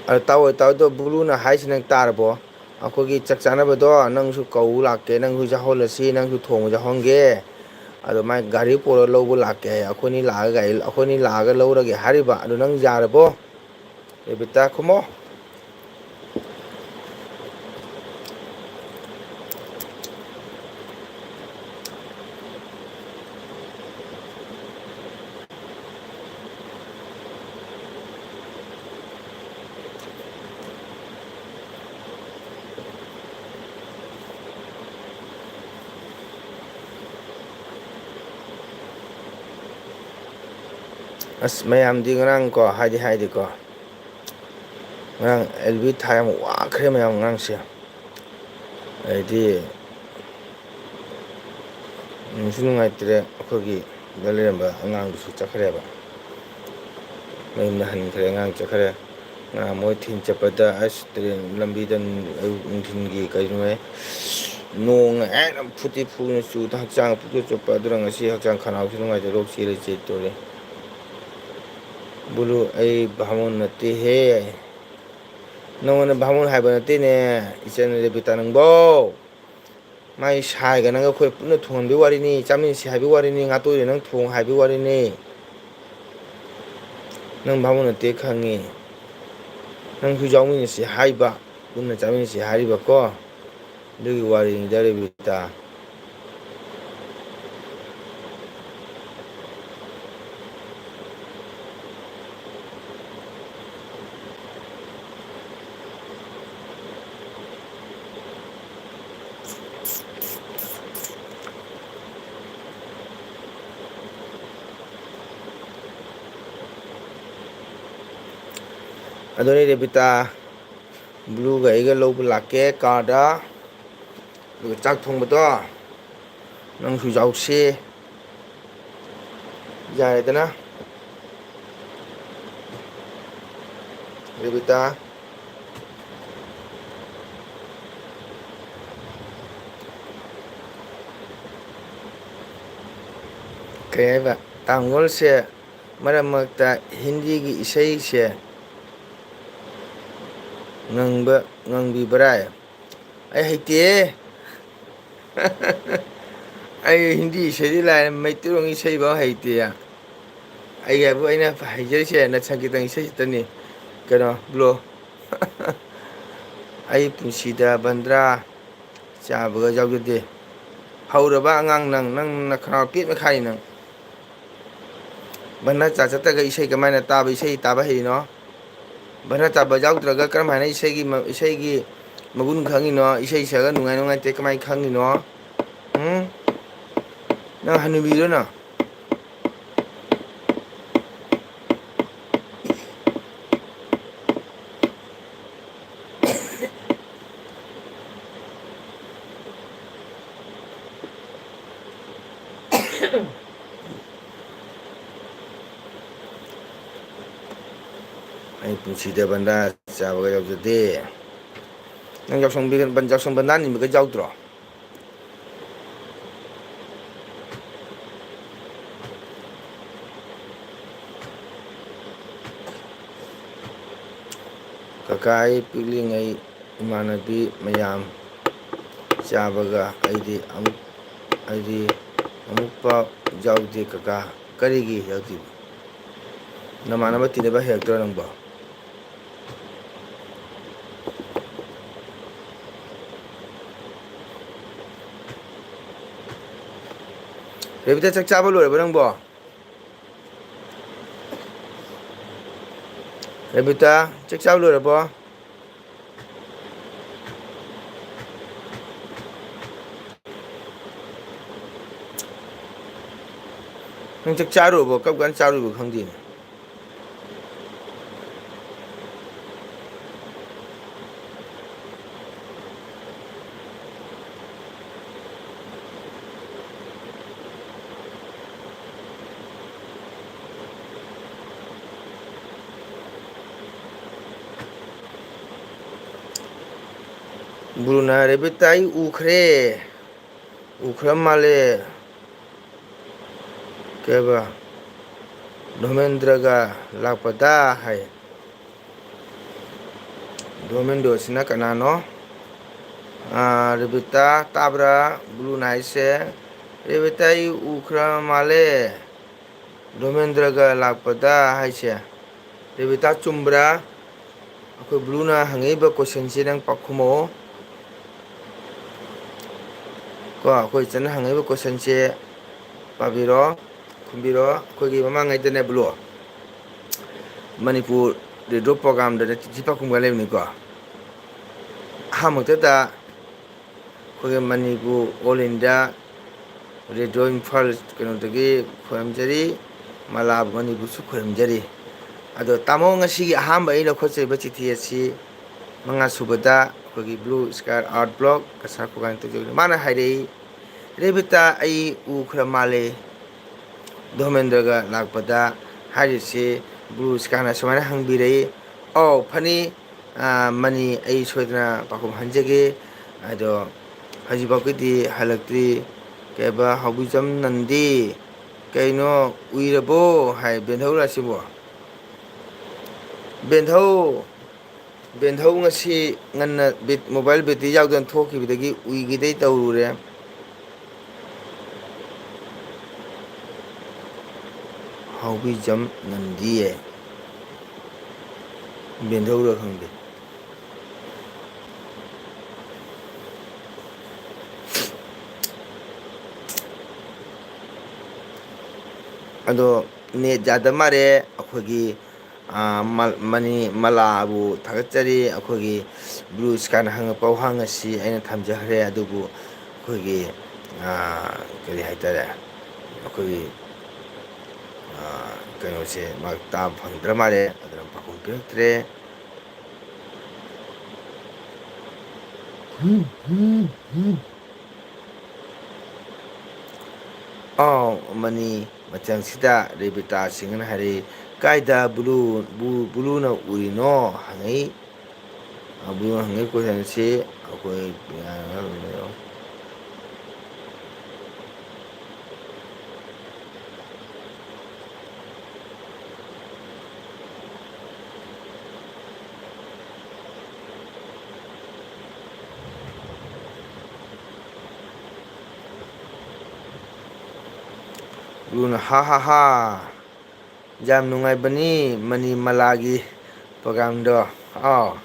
ꯑꯗꯣ ꯇꯥꯛꯑꯣꯏ, ꯇꯥꯛꯑꯣꯏ꯫ ꯑꯗꯣ ꯕꯨꯂꯨꯅ ꯍꯥꯏꯁꯤ ꯅꯪ ꯇꯥꯔꯕꯣ? ꯑꯩꯈꯣꯏꯒꯤ ꯆꯥꯛ ꯆꯥꯅꯕꯗꯣ ꯅꯪꯁꯨ ꯀꯧ ꯂꯥꯛꯀꯦ, ꯅꯪꯁꯨ ꯌꯥꯎꯍꯜꯂꯁꯤ, ꯅꯪꯁꯨ ꯊꯣꯡꯕ ꯌꯥꯎꯍꯟꯒꯦ꯫ ꯑꯗꯣ ꯃꯥꯏ ꯒꯥꯔꯤ ꯄꯨꯔ ꯂꯧꯕ ꯂꯥꯛꯀꯦ ꯍꯥꯏ꯫ ꯑꯩꯈꯣꯏꯅꯤ ꯂꯥꯛꯑꯒ ꯒꯥꯔꯤ, ꯑꯩꯈꯣꯏꯅꯤ ꯂꯥꯛꯑꯒ ꯂꯧꯔꯒꯦ ꯍꯥꯏꯔꯤꯕ꯫ ꯑꯗꯣ ꯅꯪ ꯌꯥꯔꯕꯣ? ꯔꯦꯕꯤꯇꯥ, ꯈꯨꯝꯃꯣ꯫ ꯑꯁ, ꯃꯌꯥꯝꯗꯤ ꯉꯔꯥꯡ ꯀꯣ, ꯍꯥꯏꯗꯤ ꯍꯥꯏꯗꯤꯀꯣ, ꯉꯔꯥꯡ ꯑꯦꯜ ꯕꯤ ꯊꯥ ꯌꯥꯝ ꯋꯥꯈ꯭ꯔꯦ ꯃꯌꯥꯝ ꯉꯔꯥꯡꯁꯦ꯫ ꯑꯗꯩꯗꯤ ꯅꯨꯡꯁꯨ ꯅꯨꯡꯉꯥꯏꯇ꯭ꯔꯦ, ꯑꯩꯈꯣꯏꯒꯤ ꯗ ꯂꯩꯔꯝꯕ ꯑꯉꯥꯡꯗꯨꯁꯨ ꯆꯠꯈ꯭ꯔꯦꯕ, ꯃꯌꯨꯝꯗ ꯍꯟꯈ꯭ꯔꯦ, ꯑꯉꯥꯡ ꯆꯠꯈ꯭ꯔꯦ꯫ ꯉꯔꯥꯡ ꯃꯣꯏ ꯊꯤꯟ ꯆꯠꯄꯗ ꯑꯁ ꯇ꯭ꯔꯦꯟ ꯂꯝꯕꯤꯗ ꯑꯌꯨꯛ ꯅꯨꯡꯊꯤꯟꯒꯤ ꯀꯩꯅꯣꯍꯦ, ꯅꯣꯡꯅ ꯍꯦꯛꯇ ꯐꯨꯠꯇꯤ ꯐꯨꯅ ꯆꯨꯗ ꯍꯛꯆꯥꯡ ꯄꯨꯛꯆꯣꯠ ꯆꯣꯠꯄ꯫ ꯑꯗꯨꯅ ꯉꯁꯤ ꯍꯛꯆꯥꯡ ꯈꯅꯥꯎꯁꯨ ꯅꯨꯡꯉꯥꯏꯇꯦ, ꯂꯣꯛ ꯆꯦꯜꯂꯤ ꯆꯦꯜꯂꯤ ꯇꯧꯔꯤ꯫ ꯕꯨꯂꯨ, ꯑꯩ ꯚꯥꯃꯣꯟ ꯅꯠꯇꯦꯍꯦ꯫ ꯅꯉꯣꯟꯗ ꯚꯥꯃꯣꯟ ꯍꯥꯏꯕ ꯅꯠꯇꯦꯅꯦ, ꯏꯆꯟ ꯔꯦꯕꯤꯇꯥ ꯅꯪꯕꯣ꯫ ꯃꯥꯏ ꯁꯥꯏꯒ ꯅꯪꯒ ꯑꯩꯈꯣꯏ ꯄꯨꯟꯅ ꯊꯣꯡꯍꯟꯕꯒꯤ ꯋꯥꯔꯤꯅꯤ, ꯆꯥꯃꯤꯟꯅꯁꯤ ꯍꯥꯏꯕꯒꯤ ꯋꯥꯔꯤꯅꯤ, ꯉꯥ ꯇꯣꯏꯔꯦ ꯅꯪ ꯊꯣꯡ ꯍꯥꯏꯕꯒꯤ ꯋꯥꯔꯤꯅꯤ꯫ ꯅꯪ ꯚꯥꯃꯣꯟ ꯅꯠꯇꯦ ꯈꯪꯉꯤ꯫ ꯅꯪꯁꯨ ꯌꯥꯎꯃꯤꯟꯅꯁꯤ ꯍꯥꯏꯕ, ꯄꯨꯟꯅ ꯆꯥꯃꯤꯟꯅꯁꯤ ꯍꯥꯏꯔꯤꯕꯀꯣ꯫ ꯑꯗꯨꯒꯤ ꯋꯥꯔꯤꯅꯤꯗ ꯔꯦꯕꯤꯇꯥ꯫ ꯑꯗꯨꯅꯤ ꯔꯦꯕꯤꯇꯥ, ꯕ꯭ꯂꯨꯒ ꯑꯩꯒ ꯂꯧꯕ ꯂꯥꯛꯀꯦ ꯀꯥꯔꯗ꯫ ꯑꯗꯨꯒ ꯆꯥꯛ ꯊꯣꯡꯕꯗꯣ ꯅꯪꯁꯨ ꯌꯥꯎꯁꯤ꯫ ꯌꯥꯔꯦꯗꯅ? ꯔꯦꯕꯤꯇꯥ꯫ ꯀꯩ ꯍꯥꯏꯕ? ꯇꯥꯡꯒꯣꯜꯁꯦ ꯃꯔꯛ ꯃꯔꯛꯇ ꯍꯤꯟꯗꯤꯒꯤ ꯏꯁꯩꯁꯦ ꯉꯪꯕ, ꯉꯪꯕꯤꯕ꯭ꯔꯥ? ꯑꯩ ꯍꯩꯇꯦ꯫ ꯑꯩ ꯍꯤꯟꯗꯤ ꯏꯁꯩꯗꯤ ꯂꯥꯏꯔꯦ, ꯃꯩꯇꯩꯂꯣꯟꯒꯤ ꯏꯁꯩꯐꯥꯎ ꯍꯩꯇꯦ꯫ ꯑꯩ ꯍꯥꯏꯕꯨ ꯑꯩꯅ ꯍꯩꯖꯔꯤꯁꯦ ꯅꯠ ꯁꯪꯀꯤꯔꯇꯟ ꯏꯁꯩ ꯈꯛꯇꯅꯤ꯫ ꯀꯩꯅꯣ, ꯕ꯭ꯂꯣ꯫ ꯑꯩ ꯄꯨꯟꯁꯤꯗ ꯕꯟꯗ꯭ꯔꯥ ꯆꯥꯕꯒ ꯌꯥꯎꯖꯗꯦ꯫ ꯍꯧꯔꯕ ꯑꯉꯥꯡ ꯅꯪ, ꯅꯪ ꯅꯈꯅꯥꯎ ꯄꯦꯠ ꯃꯈꯥꯏ ꯅꯪ꯫ ꯕꯟꯗ꯭ꯔꯥ ꯆꯥ ꯆꯠꯇ꯭ꯔꯒ ꯏꯁꯩ ꯀꯃꯥꯏꯅ ꯇꯥꯕ, ꯏꯁꯩ ꯇꯥꯕ ꯍꯩꯔꯤꯅꯣ? ꯚꯥꯞꯅ ꯇꯥꯕ ꯌꯥꯎꯗ꯭ꯔꯒ ꯀꯔꯝ ꯍꯥꯏꯅ ꯏꯁꯩꯒꯤ ꯃ-, ꯏꯁꯩꯒꯤ ꯃꯒꯨꯟ ꯈꯪꯉꯤꯅꯣ? ꯏꯁꯩ ꯁꯛꯑꯒ ꯅꯨꯡꯉꯥꯏ ꯅꯨꯡꯉꯥꯏꯇꯦ ꯀꯃꯥꯏꯅ ꯈꯪꯉꯤꯅꯣ? ꯎꯝ? ꯅꯪ ꯍꯅꯨꯕꯤꯔꯣ ꯅꯪ? ꯑꯩ ꯄꯨꯟꯁꯤꯗ ꯕꯟꯗꯥ ꯆꯥꯕꯒ ꯌꯥꯎꯖꯗꯦ꯫ ꯅꯪ ꯌꯥꯎꯁꯪ ꯕꯤ-, ꯕꯟ-, ꯌꯥꯎꯁꯪ ꯕꯟꯗꯥ ꯅꯤꯕꯒ ꯌꯥꯎꯗ꯭ꯔꯣ? ꯀꯥꯏ ꯄꯤꯛꯂꯤꯉꯩ ꯏꯃꯥꯟꯅꯕꯤ ꯃꯌꯥꯝ ꯆꯥꯕꯒ ꯑꯩꯗꯤ ꯑꯃꯨꯛ, ꯑꯩꯗꯤ ꯑꯃꯨꯛꯐꯥꯎ ꯌꯥꯎꯗꯦ ꯀꯀꯥ꯫ ꯀꯔꯤꯒꯤ ꯌꯥꯎꯗ꯭ꯔꯤꯕ? ꯅꯃꯥꯟꯅꯕ ꯇꯤꯟꯅꯕ ꯍꯩꯔꯛꯇ꯭ꯔꯣ ꯅꯪꯕꯣ? ꯔꯦꯕꯤꯇꯥ, ꯆꯥꯛ ꯆꯥꯕ ꯂꯣꯏꯔꯕ ꯅꯪꯕꯣ? ꯔꯦꯕꯤꯇꯥ, ꯆꯥꯛ ꯆꯥꯕ ꯂꯣꯏꯔꯕꯣ? ꯅꯪ ꯆꯥꯛ ꯆꯥꯔꯨꯔꯕꯣ? ꯀꯔꯝ ꯀꯥꯟꯗ ꯆꯥꯔꯨꯕ ꯈꯪꯗꯦꯅꯦ꯫ ꯕ꯭ꯔꯨꯅ, "ꯔꯦꯕꯤꯇꯥ, ꯑꯩ ꯎꯈ꯭ꯔꯦ, ꯎꯈ꯭ꯔ ꯃꯥꯜꯂꯦ꯫ ꯀꯩꯕ? ꯙꯣꯃꯦꯟꯗ꯭ꯔꯒ ꯂꯥꯛꯄꯗ" ꯍꯥꯏ꯫ ꯙꯣꯃꯦꯟꯗ꯭ꯔꯁꯤꯅ ꯀꯅꯥꯅꯣ? ꯑꯥ, ꯔꯦꯕꯤꯇꯥ ꯇꯥꯕ꯭ꯔꯥ? ꯕ꯭ꯂꯨꯅ ꯍꯥꯏꯁꯦ, "ꯔꯦꯕꯤꯇꯥ, ꯑꯩ ꯎꯈ꯭ꯔ ꯃꯥꯜꯂꯦ, ꯙꯣꯃꯦꯟꯗ꯭ꯔꯒ ꯂꯥꯛꯄꯗ" ꯍꯥꯏꯁꯦ꯫ ꯔꯦꯕꯤꯇꯥ, ꯆꯨꯝꯕ꯭ꯔꯥ? ꯑꯩꯈꯣꯏ ꯕ꯭ꯂꯨꯅ ꯍꯪꯉꯛꯏꯕ ꯀꯣꯏꯁꯟꯁꯦ ꯅꯪ ꯄꯥꯎꯈꯨꯝꯃꯛꯑꯣ꯫ ꯀꯣ, ꯑꯩꯈꯣꯏ ꯏꯆꯟꯅ ꯍꯪꯉꯛꯏꯕ ꯀꯣꯏꯁꯟꯁꯦ ꯄꯥꯕꯤꯔꯣ, ꯈꯨꯝꯕꯤꯔꯣ꯫ ꯑꯩꯈꯣꯏꯒꯤ ꯃꯃꯥꯡꯉꯩꯗꯅꯦ ꯕ꯭ꯂꯨ, ꯃꯅꯤꯄꯨꯔ ꯔꯦꯗꯤꯑꯣ ꯄ꯭ꯔꯣꯒꯥꯝꯗꯅꯦ ꯆꯤꯊꯤ ꯄꯥꯎꯈꯨꯝꯒ ꯂꯩꯕꯅꯤꯀꯣ꯫ ꯑꯍꯥꯟꯕꯃꯛꯇꯗ ꯑꯩꯈꯣꯏꯒꯤ Manipur all India radio Imphal ꯀꯩꯅꯣꯗꯒꯤ ꯈꯣꯏꯔꯝꯖꯔꯤ, ꯃꯂꯥ ꯃꯅꯤꯄꯨꯔꯁꯨ ꯈꯣꯏꯔꯝꯖꯔꯤ꯫ ꯑꯗꯣ ꯇꯥꯃꯣ, ꯉꯁꯤꯒꯤ ꯑꯍꯥꯟꯕ ꯑꯩꯅ ꯂꯧꯈꯠꯆꯔꯤꯕ ꯆꯤꯊꯤ ꯑꯁꯤ ꯃꯉꯥ ꯁꯨꯕꯗ ꯑꯩꯈꯣꯏꯒꯤ ꯕ꯭ꯂꯨ ꯁ꯭ꯀꯥꯏ ꯑꯥꯔꯠ ꯕ꯭ꯂꯣꯛ ꯀꯁꯥꯔ ꯈꯨꯒꯥꯏꯅ ꯇꯧꯖꯕꯅꯤ꯫ ꯃꯥꯅ ꯍꯥꯏꯔꯛꯏ, "ꯔꯦꯕꯤꯇꯥ, ꯑꯩ ꯎꯈ꯭ꯔ ꯃꯥꯜꯂꯦ ꯙꯣꯃꯦꯟꯗ꯭ꯔꯒ ꯂꯥꯛꯄꯗ" ꯍꯥꯏꯔꯤꯁꯤ꯫ ꯕ꯭ꯂꯨ ꯁ꯭ꯀꯥꯏꯅ ꯁꯨꯃꯥꯏꯅ ꯍꯪꯕꯤꯔꯛꯏ, "ꯑꯧ, ꯐꯅꯤ, ꯑꯥ, ꯃꯅꯤ, ꯑꯩ ꯁꯣꯏꯗꯅ ꯄꯥꯎꯈꯨꯝ ꯍꯟꯖꯒꯦ꯫ ꯑꯗꯣ ꯍꯧꯖꯤꯛꯐꯥꯎꯒꯤꯗꯤ ꯍꯜꯂꯛꯇ꯭ꯔꯤ꯫ ꯀꯩꯕ, ꯍꯥꯎꯕꯤꯖꯝ ꯅꯟꯗꯤ, ꯀꯩꯅꯣ, ꯎꯏꯔꯕꯣ?" ꯍꯥꯏ꯫ ꯕꯦꯟꯊꯧꯔ ꯑꯁꯤꯕꯣ? ꯕꯦꯟꯊꯧ, ꯕꯦꯟꯙꯧ ꯉꯁꯤ ꯉꯟꯅ ꯕꯦꯠ-, mobile battery ꯌꯥꯎꯗꯅ ꯊꯣꯛꯈꯤꯕꯗꯒꯤ ꯎꯏꯈꯤꯗꯩ ꯇꯧꯔꯨꯔꯦ꯫ ꯍꯥꯎꯕꯤꯖꯝ ꯅꯟꯗꯤꯌꯦ꯫ ꯕꯦꯟꯙꯧꯔ ꯈꯪꯗꯦ꯫ ꯑꯗꯣ net ꯌꯥꯗ ꯃꯥꯜꯂꯦ꯫ ꯑꯩꯈꯣꯏꯒꯤ, ꯑꯥ, ꯃ-, ꯃꯅꯤ ꯃꯂꯥꯕꯨ ꯊꯥꯒꯠꯆꯔꯤ꯫ ꯑꯩꯈꯣꯏꯒꯤ blue skyꯅ ꯍꯪꯉꯛꯄ ꯋꯥꯍꯪ ꯑꯁꯤ ꯑꯩꯅ ꯊꯝꯖꯈ꯭ꯔꯦ, ꯑꯗꯨꯕꯨ ꯑꯩꯈꯣꯏꯒꯤ, ꯑꯥ, ꯀꯔꯤ ꯍꯥꯏꯇꯥꯔꯦ, ꯑꯩꯈꯣꯏꯒꯤ, ꯑꯥ, ꯀꯩꯅꯣꯁꯦ ꯃꯥ ꯇꯥꯕ ꯐꯪꯗ꯭ꯔ ꯃꯥꯜꯂꯦ, ꯑꯗꯨꯅ ꯄꯥꯎꯈꯨꯝ ꯄꯤꯔꯛꯇ꯭ꯔꯦ꯫ ꯑꯥꯎ, ꯃꯅꯤ ꯃꯆꯪꯁꯤꯗ ꯔꯦꯕꯤꯇꯥ ꯁꯤꯡꯍꯅ ꯍꯥꯏꯔꯛꯏ, "ꯀꯥꯏꯗ ꯕꯨꯂꯨ-, ꯕꯨ-, ꯕꯨꯂꯨꯅ ꯎꯔꯤꯅꯣ?" ꯍꯪꯉꯛꯏ꯫ ꯑ, ꯕꯨꯂꯨꯅ ꯍꯪꯉꯛꯏ questionꯁꯤ ꯑꯩꯈꯣꯏ, ꯑ, ꯕꯨꯂꯨꯅ, "ꯍꯥ ꯍꯥ ꯍꯥ, ꯌꯥꯝ ꯅꯨꯡꯉꯥꯏꯕꯅꯤ ꯃꯅꯤꯃꯂꯥꯒꯤ programꯗꯣ꯫" ꯑꯥꯎ꯫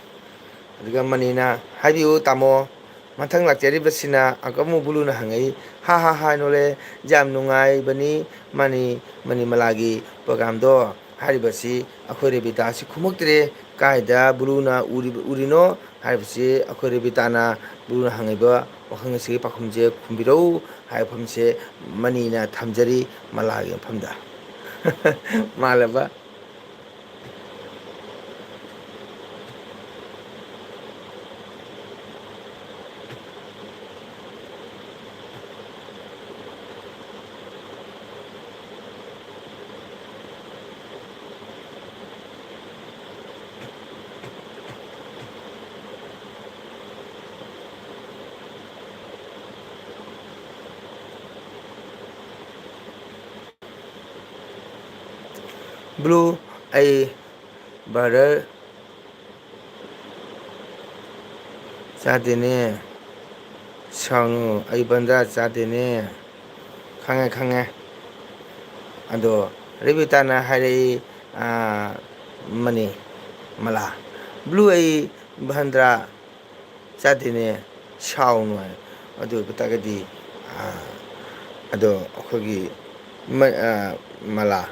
ꯑꯗꯨꯒ ꯃꯅꯤꯅ, "ꯍꯥꯏꯕꯤꯌꯨ ꯇꯥꯃꯣ, ꯃꯊꯪ ꯂꯥꯛꯆꯔꯤꯕꯁꯤꯅ", ꯑꯃꯨꯛ ꯕꯨꯂꯨꯅ ꯍꯪꯉꯛꯏ, "ꯍꯥ ꯍꯥ ꯍꯥ ꯅꯣꯂꯦ, ꯌꯥꯝ ꯅꯨꯡꯉꯥꯏꯕꯅꯤ ꯃꯅꯤ, ꯃꯅꯤꯃꯂꯥꯒꯤ programꯗꯣ?" ꯍꯥꯏꯔꯤꯕꯁꯤ ꯑꯩꯈꯣꯏ ꯔꯦꯕꯤꯇꯥꯁꯤ ꯈꯨꯝꯃꯛꯇ꯭ꯔꯦ꯫ "ꯀꯥꯏꯗ ꯕꯨꯂꯨꯅ ꯎꯔꯤ-, ꯎꯔꯤꯅꯣ?" ꯍꯥꯏꯔꯤꯕꯁꯤ ꯑꯩꯈꯣꯏ ꯔꯦꯕꯤꯇꯥꯅ ꯕꯨꯂꯨꯅ ꯍꯪꯉꯤꯕ ꯋꯥꯍꯪ ꯑꯁꯤꯒꯤ ꯄꯥꯎꯈꯨꯝꯁꯦ ꯈꯨꯝꯕꯤꯔꯛꯎ ꯍꯥꯏꯕ ꯋꯥꯐꯝꯁꯦ ꯃꯅꯤꯅ ꯊꯝꯖꯔꯤ ꯃꯂꯥꯒꯤ ꯃꯐꯝꯗ꯫ ꯃꯥꯜꯂꯕ? Blue, ꯑꯩ brother, ꯆꯥꯗꯦꯅꯦ꯫ ꯁꯥꯎꯅꯨ, ꯑꯩ ꯕꯟꯗ꯭ꯔꯥ ꯆꯥꯗꯦꯅꯦ꯫ ꯈꯪꯉꯦ, ꯈꯪꯉꯦ꯫ ꯑꯗꯣ ꯔꯦꯕꯤꯇꯥꯅ ꯍꯥꯏꯔꯛꯏ, ꯑꯥ, ꯃꯅꯤ, ꯃꯂꯥ꯫ ꯕ꯭ꯂꯨ, ꯑꯩ ꯕꯟꯗ꯭ꯔꯥ ꯆꯥꯗꯦꯅꯦ, ꯁꯥꯎꯅꯨ ꯍꯥꯏ꯫ ꯑꯗꯨ ꯑꯣꯏꯕ ꯇꯥꯔꯒꯗꯤ, ꯑꯥ, ꯑꯗꯣ ꯑꯩꯈꯣꯏꯒꯤ ꯃ-, ꯑꯥ, ꯃꯂꯥ,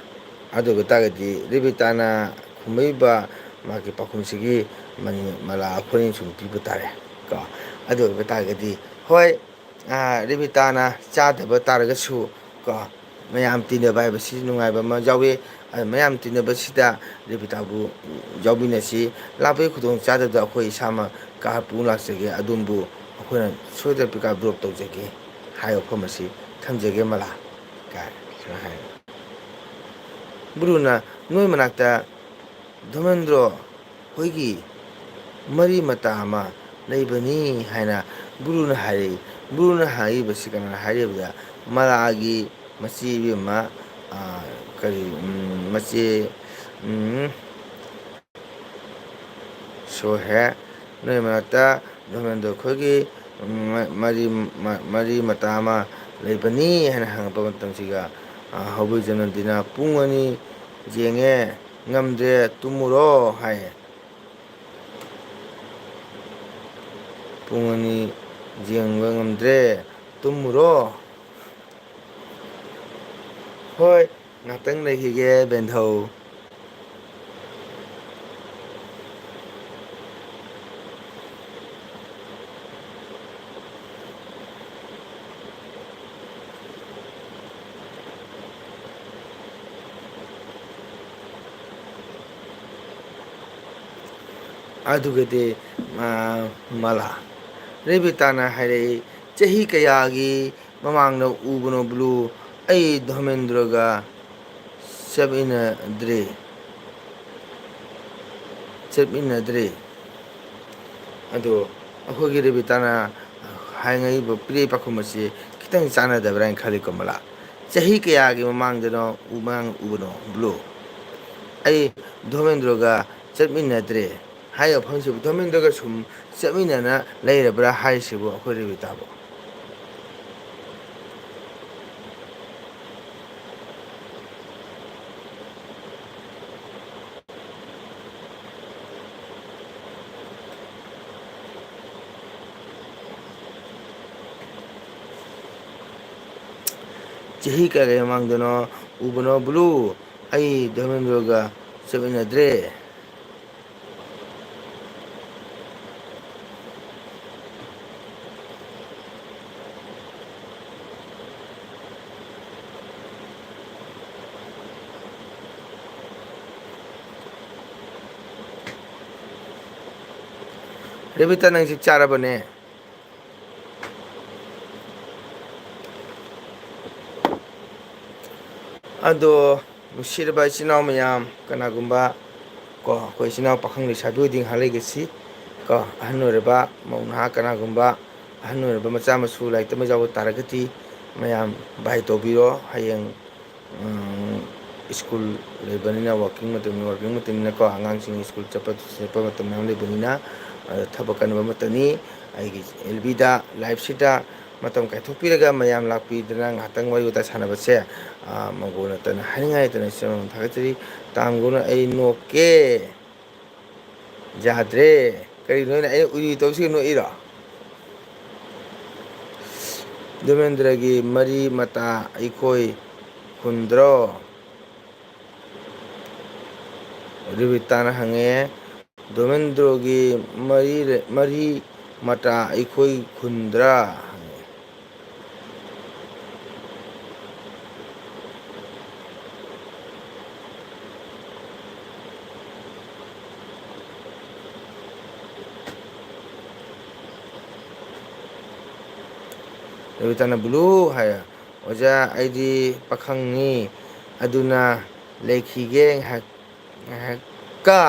ꯑꯗꯨ ꯑꯣꯏꯕ ꯇꯥꯔꯒꯗꯤ ꯔꯦꯕꯤꯇꯥꯅ ꯈꯨꯝꯃꯛꯏꯕ ꯃꯥꯒꯤ ꯄꯥꯎꯈꯨꯝꯁꯤꯒꯤ ꯃꯅꯤ ꯃꯂꯥ ꯑꯩꯈꯣꯏꯅ ꯁꯨꯝ ꯄꯤꯕ ꯇꯥꯔꯦ ꯀꯣ꯫ ꯑꯗꯨ ꯑꯣꯏꯕ ꯇꯥꯔꯒꯗꯤ, ꯍꯣꯏ, ꯑꯥ, ꯔꯦꯕꯤꯇꯥꯅ ꯆꯥꯗꯕ ꯇꯥꯔꯒꯁꯨ ꯀꯣ, ꯃꯌꯥꯝ ꯇꯤꯟꯅꯕ ꯍꯥꯏꯕꯁꯤ ꯅꯨꯡꯉꯥꯏꯕ ꯑꯃ ꯌꯥꯎꯏ꯫ ꯑꯗꯨ ꯃꯌꯥꯝ ꯇꯤꯟꯅꯕꯁꯤꯗ ꯔꯦꯕꯤꯇꯥꯕꯨ ꯌꯥꯎꯃꯤꯟꯅꯁꯤ꯫ ꯂꯥꯛꯄꯒꯤ ꯈꯨꯗꯣꯡ ꯆꯥꯗꯕꯗ ꯑꯩꯈꯣꯏ ꯏꯁꯥꯃꯛ ꯀꯥꯔ ꯄꯨ ꯂꯥꯛꯆꯒꯦ, ꯑꯗꯣꯝꯕꯨ ꯑꯩꯈꯣꯏꯅ ꯁꯣꯏꯗꯅ ꯄꯤꯛ ꯑꯞ ꯗ꯭ꯔꯣꯞ ꯇꯧꯖꯒꯦ ꯍꯥꯏꯕ ꯋꯥꯐꯝ ꯑꯁꯤ ꯊꯝꯖꯒꯦ ꯃꯂꯥ ꯀꯥꯏ ꯁꯨꯃꯥꯏꯅ ꯍꯥꯏ꯫ ꯕ꯭ꯂꯨꯅ ꯅꯣꯏ ꯃꯅꯥꯛꯇ ꯙꯣꯃꯦꯟꯗ꯭ꯔꯣ ꯍꯣꯏꯒꯤ ꯃꯔꯤ ꯃꯇꯥ ꯑꯃ ꯂꯩꯕꯅꯤ ꯍꯥꯏꯅ ꯕ꯭ꯂꯨꯅ ꯍꯥꯏꯔꯛꯏ꯫ ꯕ꯭ꯂꯨꯅ ꯍꯥꯏꯔꯤꯕꯁꯤ ꯀꯅꯥꯅ ꯍꯥꯏꯔꯤꯕꯗ ꯃꯂꯥꯒꯤ ꯃꯆꯦ ꯏꯕꯦꯝꯃ, ꯑꯥ, ꯀꯔꯤ, ꯎꯝ, ꯃꯆꯦ, ꯎꯝ, ꯁꯣꯏꯍꯦ꯫ ꯅꯣꯏ ꯃꯅꯥꯛꯇ ꯙꯣꯃꯦꯟꯗ꯭ꯔꯣ ꯈꯣꯏꯒꯤ, ꯎꯝ, ꯃ-, ꯃꯔꯤ, ꯃ-, ꯃꯔꯤ ꯃꯇꯥ ꯑꯃ ꯂꯩꯕꯅꯤ ꯍꯥꯏꯅ ꯍꯪꯉꯛꯄ ꯃꯇꯝꯁꯤꯒ, ꯑ, ꯍꯧꯕꯤ ꯖꯅꯟꯇꯤꯅ "ꯄꯨꯡ ꯑꯅꯤ ꯌꯦꯡꯉꯦ, ꯉꯝꯗ꯭ꯔꯦ, ꯇꯨꯝꯃꯨꯔꯣ" ꯍꯥꯏꯌꯦ꯫ "ꯄꯨꯡ ꯑꯅꯤ ꯌꯦꯡꯕ ꯉꯝꯗ꯭ꯔꯦ, ꯇꯨꯝꯃꯨꯔꯣ"꯫ ꯍꯣꯏ, ꯉꯥꯛꯇꯪ ꯂꯩꯈꯤꯒꯦ, ꯕꯦꯟꯙꯧ꯫ ꯑꯗꯨꯒꯗꯤ, ꯑ, ꯃꯂꯥ꯫ ꯔꯦꯕꯤꯇꯥꯅ ꯍꯥꯏꯔꯛꯏ, "ꯆꯍꯤ ꯀꯌꯥꯒꯤ ꯃꯃꯥꯡꯗ ꯎꯕꯅꯣ ꯕ꯭ꯂꯨ? ꯑꯩ ꯙꯣꯃꯦꯟꯗ꯭ꯔꯒ ꯆꯠꯃꯤꯟꯅꯗ꯭ꯔꯦ꯫ ꯆꯠꯃꯤꯟꯅꯗ꯭ꯔꯦ"꯫ ꯑꯗꯣ ꯑꯩꯈꯣꯏꯒꯤ ꯔꯦꯕꯤꯇꯥꯅ ꯍꯥꯏꯉꯛꯏꯕ ꯄꯤꯔꯛꯏ ꯄꯥꯎꯈꯨꯝ ꯑꯁꯤ ꯈꯤꯇꯪ ꯆꯥꯟꯅꯗꯕ꯭ꯔꯥ ꯍꯥꯏꯅ ꯈꯜꯂꯤꯀꯣ ꯃꯂꯥ꯫ "ꯆꯍꯤ ꯀꯌꯥꯒꯤ ꯃꯃꯥꯡꯗꯅꯣ ꯎ-, ꯃꯃꯥꯡ ꯎꯕꯅꯣ ꯕ꯭ꯂꯨ? ꯑꯩ ꯙꯣꯃꯦꯟꯗ꯭ꯔꯣꯒ ꯆꯠꯃꯤꯟꯅꯗ꯭ꯔꯦ"꯫ ꯍꯥꯏꯔꯤꯕ ꯃꯐꯝꯁꯤꯕꯨ ꯗꯣꯃꯦꯟꯗ꯭ꯔꯒ ꯁꯨꯝ ꯆꯠꯃꯤꯟꯅꯅ ꯂꯩꯔꯕ꯭ꯔꯥ ꯍꯥꯏꯔꯤꯁꯤꯕꯨ ꯑꯩꯈꯣꯏ ꯔꯦꯕꯤꯇꯥꯕꯨ? ꯆꯍꯤ ꯀꯌꯥꯒꯤ ꯃꯃꯥꯡꯗꯅꯣ ꯎꯕꯅꯣ ꯕ꯭ꯂꯨ? ꯑꯩ ꯗꯣꯃꯦꯟꯗ꯭ꯔꯣꯒ ꯆꯠꯃꯤꯟꯅꯗ꯭ꯔꯦ꯫ ꯔꯦꯕꯤꯇꯥ, ꯅꯪ ꯆꯤꯛ ꯆꯥꯔꯕꯅꯦ? ꯑꯗꯣ, ꯅꯨꯡꯁꯤꯔꯕ ꯏꯆꯤꯟ ꯏꯅꯥꯎ ꯃꯌꯥꯝ, ꯀꯅꯥꯒꯨꯝꯕ ꯀꯣ, ꯑꯩꯈꯣꯏ ꯏꯆꯤꯟ ꯏꯅꯥꯎ ꯄꯥꯈꯪ ꯂꯩꯁꯥꯕꯤ ꯑꯣꯏꯗꯤ ꯉꯥꯏꯍꯥꯛ ꯂꯩꯒꯁꯤ ꯀꯣ, ꯑꯍꯟ ꯑꯣꯏꯔꯕ ꯃꯧ ꯅꯍꯥ ꯀꯅꯥꯒꯨꯝꯕ ꯑꯍꯟ ꯑꯣꯏꯔꯕ ꯃꯆꯥ ꯃꯁꯨ ꯂꯥꯏꯔꯤꯛ ꯇꯝꯕ ꯌꯥꯎꯕ ꯇꯥꯔꯒꯗꯤ ꯃꯌꯥꯝ ꯚꯥꯏ ꯇꯧꯕꯤꯔꯣ꯫ ꯍꯌꯦꯡ ꯁ꯭ꯀꯨꯜ ꯂꯩꯕꯅꯤꯅ, ꯋꯥꯔꯀꯤꯡ ꯃꯇꯝꯅꯤ, ꯋꯥꯔꯀꯤꯡ ꯃꯇꯝꯅꯤꯅꯀꯣ, ꯑꯉꯥꯡꯁꯤꯡ ꯁ꯭ꯀꯨꯜ ꯆꯠꯄ, ꯆꯠꯄ ꯃꯇꯝ ꯃꯌꯥꯝ ꯂꯩꯕꯅꯤꯅ, ꯑꯗ ꯊꯕꯛ ꯀꯟꯕ ꯃꯇꯝꯅꯤ꯫ ꯑꯩꯒꯤ ꯑꯦꯜ ꯕꯤꯗ, ꯂꯥꯏꯐꯁꯤꯗ ꯃꯇꯝ ꯀꯥꯏꯊꯣꯛꯄꯤꯔꯒ ꯃꯌꯥꯝ ꯂꯥꯛꯄꯤꯗꯅ ꯉꯥꯏꯍꯥꯛꯇꯪ ꯋꯥꯔꯤ ꯋꯥꯇꯥꯏ ꯁꯥꯟꯅꯕꯁꯦ, ꯑ, ꯃꯪꯒꯣꯜ ꯅꯠꯇꯅ ꯍꯥꯏꯅꯤꯡꯉꯥꯏ ꯂꯩꯇꯅ ꯏꯆꯤꯟ ꯏꯅꯥꯎ ꯊꯥꯒꯠꯆꯔꯤ꯫ ꯇꯥꯡꯒꯨꯅ ꯑꯩ ꯅꯣꯛꯀꯦ꯫ ꯌꯥꯗ꯭ꯔꯦ꯫ ꯀꯔꯤꯅꯣ ꯑꯩꯅ, ꯑꯩꯅ ꯎꯏ ꯎꯏ ꯇꯧꯁꯤ ꯅꯣꯛꯏꯔꯣ? ꯗꯣꯃꯦꯟꯗ꯭ꯔꯒꯤ ꯃꯔꯤ ꯃꯇꯥ ꯑꯩꯈꯣꯏ ꯍꯨꯟꯗ꯭ꯔꯣ? ꯔꯤꯕꯤꯇꯥꯅ ꯍꯪꯉꯦ, "ꯗꯣꯃꯦꯟꯗ꯭ꯔꯣꯒꯤ ꯃꯔꯤ, ꯃꯔꯤ ꯃꯇꯥ ꯑꯩꯈꯣꯏ ꯈꯨꯟꯗ꯭ꯔꯥ?" ꯍꯪꯉꯦ꯫ ꯔꯕꯤꯇꯥꯅ ꯕ꯭ꯂꯨ ꯍꯥꯏ, "ꯑꯣꯖꯥ, ꯑꯩꯗꯤ ꯄꯥꯈꯪꯅꯤ, ꯑꯗꯨꯅ ꯂꯩꯈꯤꯒꯦ ꯉꯥꯏꯍꯥꯛ, ꯉꯥꯏꯍꯥꯛꯀ꯫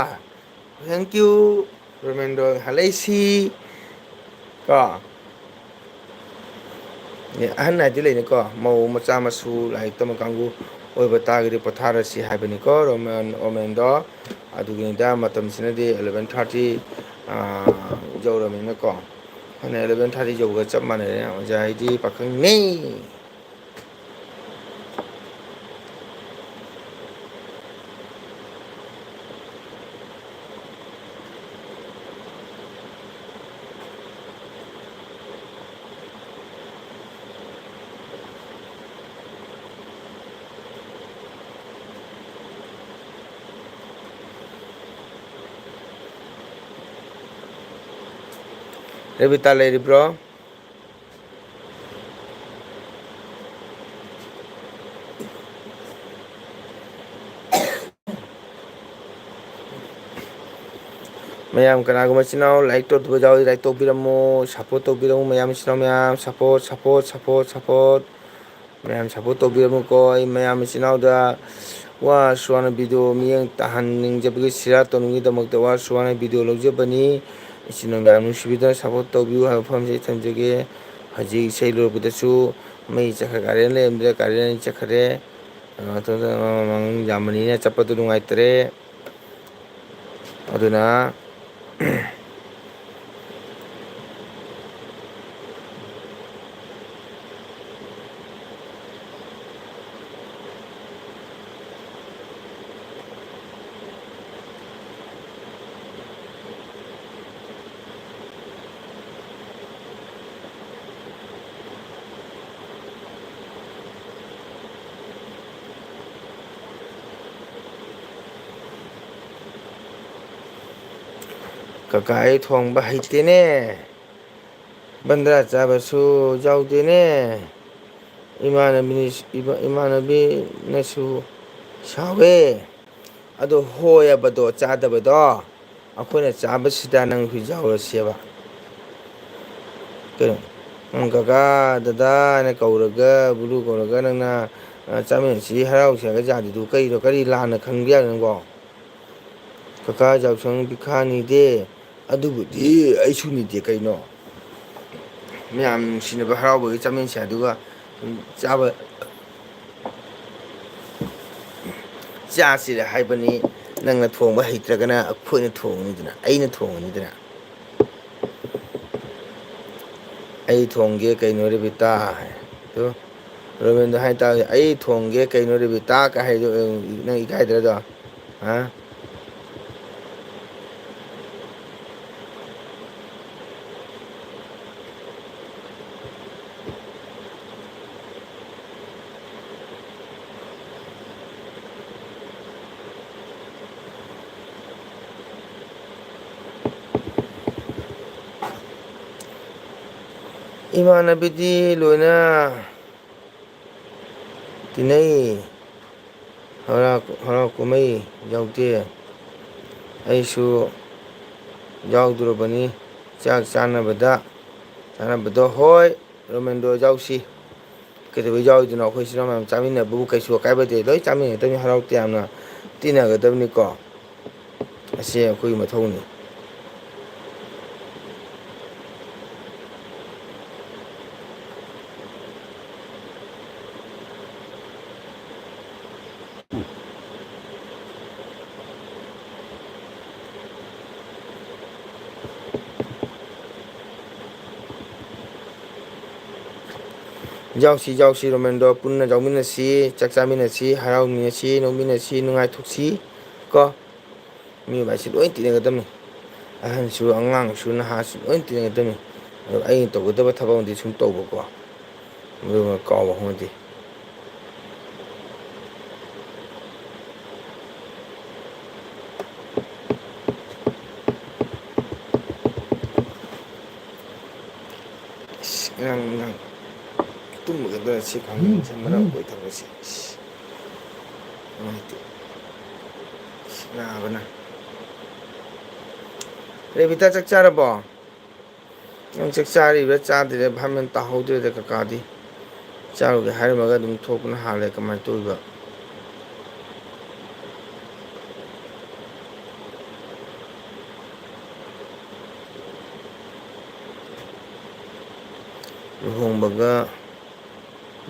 Thank you, ꯔꯣꯃꯦꯟꯗꯣ ꯉꯥꯏꯍꯥꯛ ꯂꯩꯁꯤ꯫ ꯀꯣ, ꯑꯍꯟ ꯍꯥꯏꯗꯤ ꯂꯩꯅꯤꯀꯣ, ꯃꯧ ꯃꯆꯥ ꯃꯁꯨ ꯂꯥꯏꯔꯤꯛ ꯇꯝꯕ ꯀꯥꯡꯕꯨ ꯑꯣꯏꯕ ꯇꯥꯔꯒꯗꯤ ꯄꯣꯊꯥꯔꯁꯤ ꯍꯥꯏꯕꯅꯤꯀꯣ, ꯔꯣꯃꯦꯟ, ꯔꯣꯃꯦꯟꯗꯣ꯫ ꯑꯗꯨꯒꯤꯅꯤꯗ, ꯃꯇꯝꯁꯤꯅꯗꯤ eleven thirty, ꯑꯥ, ꯌꯧꯔꯕꯅꯤꯅꯀꯣ꯫ ꯑꯩꯈꯣꯏꯅ eleven thirty ꯌꯧꯕꯒ ꯆꯞ ꯃꯥꯟꯅꯔꯦ꯫ ꯑꯣꯖꯥ ꯑꯩꯗꯤ ꯄꯥꯈꯪꯅꯤ꯫ ꯔꯦꯕꯤꯇꯥ ꯂꯩꯔꯤꯕ꯭ꯔꯣ? ꯃꯌꯥꯝ ꯀꯅꯥꯒꯨꯝꯕ ꯏꯆꯤꯟ ꯏꯅꯥꯎ like ꯇꯧꯗꯕ ꯌꯥꯎꯔꯗꯤ like ꯇꯧꯕꯤꯔꯝꯃꯣ, support ꯇꯧꯕꯤꯔꯝꯃꯣ ꯃꯌꯥꯝ ꯏꯆꯤꯟ ꯏꯅꯥꯎ ꯃꯌꯥꯝ, support, support, support, support꯫ ꯃꯌꯥꯝ support ꯇꯧꯕꯤꯔꯝꯃꯨꯀꯣ꯫ ꯑꯩ ꯃꯌꯥꯝ ꯏꯆꯤꯟ ꯏꯅꯥꯎꯗ ꯋꯥꯔꯁꯨ ꯋꯥꯅ video ꯃꯤꯠꯌꯦꯡ ꯇꯥꯍꯟꯅꯤꯡꯖꯕꯒꯤ, share ꯇꯧꯅꯤꯡꯕꯒꯤꯗꯃꯛꯇ ꯋꯥꯔꯁꯨ ꯋꯥꯅ video ꯂꯧꯖꯕꯅꯤ꯫ ꯏꯆꯤꯟ ꯏꯅꯥꯎ ꯃꯌꯥꯝ ꯅꯨꯡꯁꯤꯕꯤꯗꯨꯅ support ꯇꯧꯕꯤꯌꯨ ꯍꯥꯏꯕ ꯋꯥꯐꯝꯁꯤ ꯑꯩ ꯊꯝꯖꯒꯦ꯫ ꯍꯧꯖꯤꯛ ꯏꯁꯩ ꯂꯣꯏꯔꯛꯄꯗꯁꯨ ꯃꯩ ꯆꯠꯈ꯭ꯔꯦ, current ꯂꯩꯔꯝꯗ꯭ꯔꯦ, current ꯑꯅꯤ ꯆꯠꯈ꯭ꯔꯦ꯫ ꯑꯗꯨꯅ ꯃꯃꯥꯡ ꯌꯥꯝꯕꯅꯤꯅ ꯆꯠꯄꯗꯨ ꯅꯨꯡꯉꯥꯏꯇ꯭ꯔꯦ꯫ ꯑꯗꯨꯅ ꯀꯀꯥ ꯑꯩ ꯊꯣꯡꯕ ꯍꯩꯇꯦꯅꯦ꯫ ꯕꯟꯗ꯭ꯔꯥ ꯆꯥꯕꯁꯨ ꯌꯥꯎꯗꯦꯅꯦ꯫ ꯏꯃꯥꯟꯅꯕꯤ-, ꯏꯃꯥꯟꯅꯕꯤꯅꯁꯨ ꯁꯥꯎꯋꯦ꯫ ꯑꯗꯣ ꯍꯣꯏ ꯍꯥꯏꯕꯗꯣ ꯆꯥꯗꯕꯗꯣ ꯑꯩꯈꯣꯏꯅ ꯆꯥꯕꯁꯤꯗ ꯅꯪꯁꯨ ꯌꯥꯎꯔꯁꯦꯕ꯫ ꯀꯩꯅꯣ? ꯅꯪ ꯀꯀꯥ, ꯗꯗꯥ ꯍꯥꯏꯅ ꯀꯧꯔꯒ, ꯕꯨꯂꯨ ꯀꯧꯔꯒ ꯅꯪꯅ, ꯑ, ꯆꯥꯃꯤꯟꯅꯁꯤ, ꯍꯔꯥꯎꯁꯤ ꯍꯥꯏꯔꯒ ꯌꯥꯗ꯭ꯔꯤꯗꯨ ꯀꯩꯅꯣ? ꯀꯔꯤ ꯂꯥꯟꯅ ꯈꯟꯒꯦ ꯍꯥꯏꯅꯣ ꯅꯪꯕꯣ? ꯀꯀꯥ ꯌꯥꯎꯁꯪ ꯄꯤꯈꯥ ꯅꯤꯗꯦ꯫ ꯑꯗꯨꯕꯨꯗꯤ ꯑꯩꯁꯨ ꯅꯤꯗꯦ ꯀꯩꯅꯣ꯫ ꯃꯌꯥꯝ ꯅꯨꯡꯁꯤꯅꯕ ꯍꯔꯥꯎꯕꯒꯤ ꯆꯥꯃꯤꯟꯁꯦ, ꯑꯗꯨꯒ ꯁꯨꯝ ꯆꯥꯕ ꯆꯥꯁꯤꯔꯦ ꯍꯥꯏꯕꯅꯤ꯫ ꯅꯪꯅ ꯊꯣꯡꯕ ꯍꯩꯇ꯭ꯔꯒꯅ ꯑꯩꯈꯣꯏꯅ ꯊꯣꯡꯉꯅꯤꯗꯅ, ꯑꯩꯅ ꯊꯣꯡꯉꯅꯤꯗꯅ꯫ "ꯑꯩ ꯊꯣꯡꯒꯦ ꯀꯩꯅꯣ ꯔꯦꯕꯤꯇꯥ" ꯍꯥꯏ꯫ ꯑꯗꯨ ꯔꯣꯃꯦꯟꯗꯣ ꯍꯥꯏ ꯇꯥꯔꯗꯤ, "ꯑꯩ ꯊꯣꯡꯒꯦ ꯀꯩꯅꯣ ꯔꯦꯕꯤꯇꯥ" ꯀꯥꯏ ꯍꯥꯏꯗꯣ ꯅꯪ ꯏꯀꯥꯏꯗ꯭ꯔꯗꯣ? ꯍꯥ? ꯏꯃꯥꯟꯅꯕꯤꯗꯤ ꯂꯣꯏꯅ ꯇꯤꯟꯅꯩ꯫ ꯍꯔꯥꯎ, ꯍꯔꯥꯎ ꯀꯨꯝꯍꯩ ꯌꯥꯎꯗꯦ꯫ ꯑꯩꯁꯨ ꯌꯥꯎꯗꯣꯔꯕꯅꯤ꯫ ꯆꯥꯛ ꯆꯥꯅꯕꯗ, ꯆꯥꯅꯕꯗꯣ, ꯍꯣꯏ, ꯔꯣꯃꯦꯟꯗꯣ ꯌꯥꯎꯁꯤ꯫ ꯀꯩꯗꯧꯕꯩ ꯌꯥꯎꯔꯣꯏꯗꯣꯏꯅꯣ? ꯑꯩꯈꯣꯏ ꯏꯆꯤꯜ ꯏꯅꯥꯎ ꯃꯌꯥꯝ ꯆꯥꯃꯤꯟꯅꯕꯕꯨ ꯀꯩꯁꯨ ꯑꯀꯥꯏꯕ ꯂꯩꯇꯦ꯫ ꯂꯣꯏ ꯆꯥꯃꯤꯟꯅꯒꯗꯕꯅꯤ, ꯍꯔꯥꯎ ꯇꯌꯥꯝꯅ ꯇꯤꯟꯅꯒꯗꯕꯅꯤꯀꯣ꯫ ꯑꯁꯤ ꯑꯩꯈꯣꯏꯒꯤ ꯃꯊꯧꯅꯤ꯫ ꯌꯥꯎꯁꯤ, ꯌꯥꯎꯁꯤ, ꯔꯣꯃꯦꯟꯗꯣ, ꯄꯨꯟꯅ ꯌꯥꯎꯃꯤꯟꯅꯁꯤ, ꯆꯥꯛ ꯆꯥꯃꯤꯟꯅꯁꯤ, ꯍꯔꯥꯎꯃꯤꯟꯅꯁꯤ, ꯅꯣꯛꯃꯤꯟꯅꯁꯤ, ꯅꯨꯡꯉꯥꯏꯊꯣꯛꯁꯤ ꯀꯣ꯫ ꯃꯤꯑꯣꯏꯕ ꯍꯥꯏꯁꯤ ꯂꯣꯏ ꯇꯤꯟꯅꯒꯗꯕꯅꯤ꯫ ꯑꯍꯟꯁꯨ, ꯑꯉꯥꯡꯁꯨ, ꯅꯍꯥꯁꯨ ꯂꯣꯏ ꯇꯤꯟꯅꯒꯗꯕꯅꯤ꯫ ꯑꯗꯣ ꯑꯩꯅ ꯇꯧꯒꯗꯕ ꯊꯕꯛ ꯑꯃꯗꯤ ꯁꯨꯝ ꯇꯧꯕꯀꯣ, ꯃꯗꯨꯃ ꯀꯥꯎꯕ ꯍꯧꯅꯗꯦ꯫ ꯏꯁ, ꯉꯔꯥꯡ ꯅꯨꯡꯗꯥꯡ ꯇꯨꯝꯕꯒ ꯁꯤ ꯈꯪꯗꯦ, ꯉꯁꯥꯏ ꯃꯔꯛ ꯑꯣꯏ ꯊꯕꯛꯁꯦ꯫ ꯏꯁ, ꯅꯨꯡꯉꯥꯏꯇꯦ꯫ ꯏꯁ, ꯅꯥꯕꯅ꯫ ꯔꯦꯕꯤꯇꯥ, ꯆꯥꯛ ꯆꯥꯔꯕꯣ? ꯅꯪ ꯆꯥꯛ ꯆꯥꯔꯤꯕ꯭ꯔꯥ ꯆꯥꯗ꯭ꯔꯤꯕ꯭ꯔꯥ ꯚꯥꯞ ꯃꯦꯟ ꯇꯥꯍꯧꯗ꯭ꯔꯦꯗ ꯀꯀꯥꯗꯤ꯫ ꯆꯥꯔꯨꯒꯦ ꯍꯥꯏꯔꯝꯃꯒ ꯑꯗꯨꯝ ꯊꯣꯛꯄꯅ ꯍꯥꯜꯂꯦ꯫ ꯀꯃꯥꯏꯅ ꯇꯧꯔꯤꯕ? ꯂꯨꯍꯣꯡꯕꯒ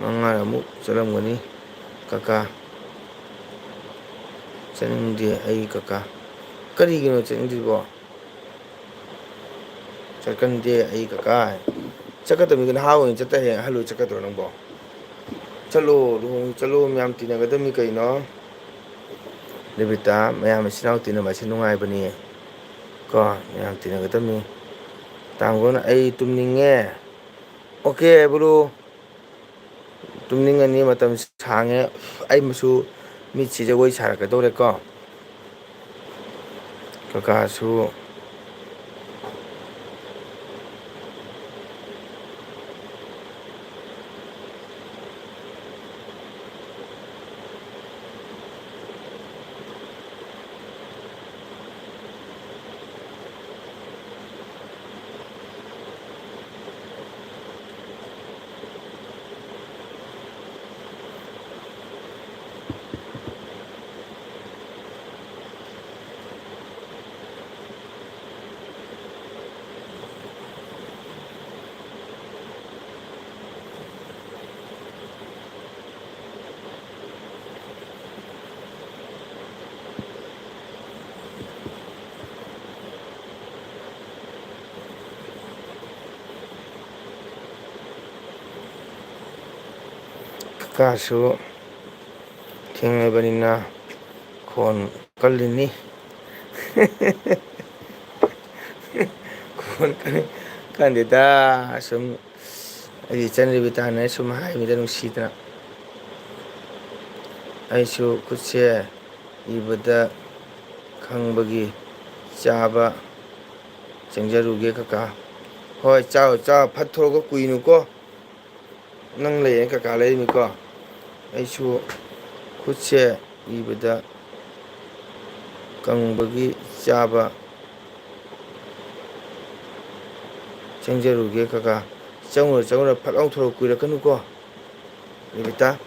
ꯃꯉꯥꯔꯛꯃꯨꯛ ꯆꯠꯂꯝꯒꯅꯤ ꯀꯀꯥ꯫ ꯆꯠꯅꯤꯡꯗꯦ ꯑꯩ ꯀꯀꯥ꯫ ꯀꯔꯤꯒꯤꯅꯣ ꯆꯠꯅꯤꯡꯗ꯭ꯔꯤꯕꯣ? ꯆꯠꯀꯟꯗꯦ ꯑꯩ ꯀꯀꯥ꯫ ꯆꯠꯀꯗꯕꯅꯤ ꯀꯩꯅꯣ, ꯅꯍꯥ ꯑꯣꯏꯅ ꯆꯠꯇ ꯍꯌꯦꯡ ꯑꯍꯜ ꯑꯣꯏ ꯆꯠꯀꯗ꯭ꯔꯣ ꯅꯪꯕꯣ? ꯆꯠꯂꯣ, ꯂꯨꯍꯣꯡ ꯆꯠꯂꯣ, ꯃꯌꯥꯝ ꯇꯤꯟꯅꯒꯗꯕꯅꯤ ꯀꯩꯅꯣ꯫ ꯔꯦꯕꯤꯇꯥ, ꯃꯌꯥꯝ ꯏꯆꯤꯟ ꯏꯅꯥꯎ ꯇꯤꯟꯅꯕ ꯑꯁꯤ ꯅꯨꯡꯉꯥꯏꯕꯅꯤ ꯀꯣ, ꯃꯌꯥꯝ ꯇꯤꯟꯅꯒꯗꯕꯅꯤ꯫ ꯇꯥꯡꯒꯣꯟ, ꯑꯩ ꯇꯨꯝꯅꯤꯡꯉꯦ꯫ ꯑꯣꯀꯦ ꯕ꯭ꯔꯣ, ꯇꯨꯝꯅꯤꯡꯉꯅꯤ, ꯃꯇꯝ ꯁꯥꯡꯉꯦ꯫ ꯑꯩ ꯃꯁꯨ ꯃꯤꯠꯁꯤꯗ ꯋꯥꯔꯤ ꯁꯥꯔꯛꯀꯗꯧꯔꯦꯀꯣ꯫ ꯀꯀꯥꯁꯨ ꯀꯀꯥꯁꯨ ꯊꯦꯡꯂꯕꯅꯤꯅ ꯈꯣꯟ ꯀꯜꯂꯤꯅꯤ꯫ ꯈꯣꯟ ꯀꯜꯂꯤ꯫ ꯈꯪꯗꯦꯗ, ꯁꯨꯝ ꯑꯩꯒꯤ ꯏꯆꯟ ꯔꯦꯕꯤꯇꯥꯅ ꯁꯨꯝ ꯍꯥꯏꯕꯗ ꯅꯨꯡꯁꯤꯗꯅ꯫ ꯑꯩꯁꯨ ꯈꯨꯠꯁꯦ ꯏꯕꯗ ꯈꯪꯕꯒꯤ ꯆꯥꯕ ꯆꯪꯖꯔꯨꯒꯦ ꯀꯀꯥ꯫ ꯍꯣꯏ, ꯆꯥꯎ, ꯆꯥꯎ, ꯐꯠ ꯊꯣꯛꯂꯛꯑꯣ, ꯀꯨꯏꯅꯨꯀꯣ꯫ ꯅꯪ ꯂꯩꯔꯦ, ꯀꯀꯥ ꯂꯩꯔꯤꯃꯤꯀꯣ꯫ ꯑꯩꯁꯨ ꯈꯨꯠꯁꯦ ꯏꯕꯗ ꯀꯪꯕꯒꯤ ꯆꯥꯕ ꯆꯪꯖꯔꯨꯒꯦ ꯀꯀꯥ꯫ ꯆꯪꯉꯨꯔꯣ, ꯆꯪꯉꯨꯔꯣ, ꯐꯠ ꯂꯥꯎ ꯊꯣꯔꯛꯑꯣ, ꯀꯨꯏꯔꯛꯀꯅꯨꯀꯣ꯫ ꯔꯦꯕꯤꯇꯥ꯫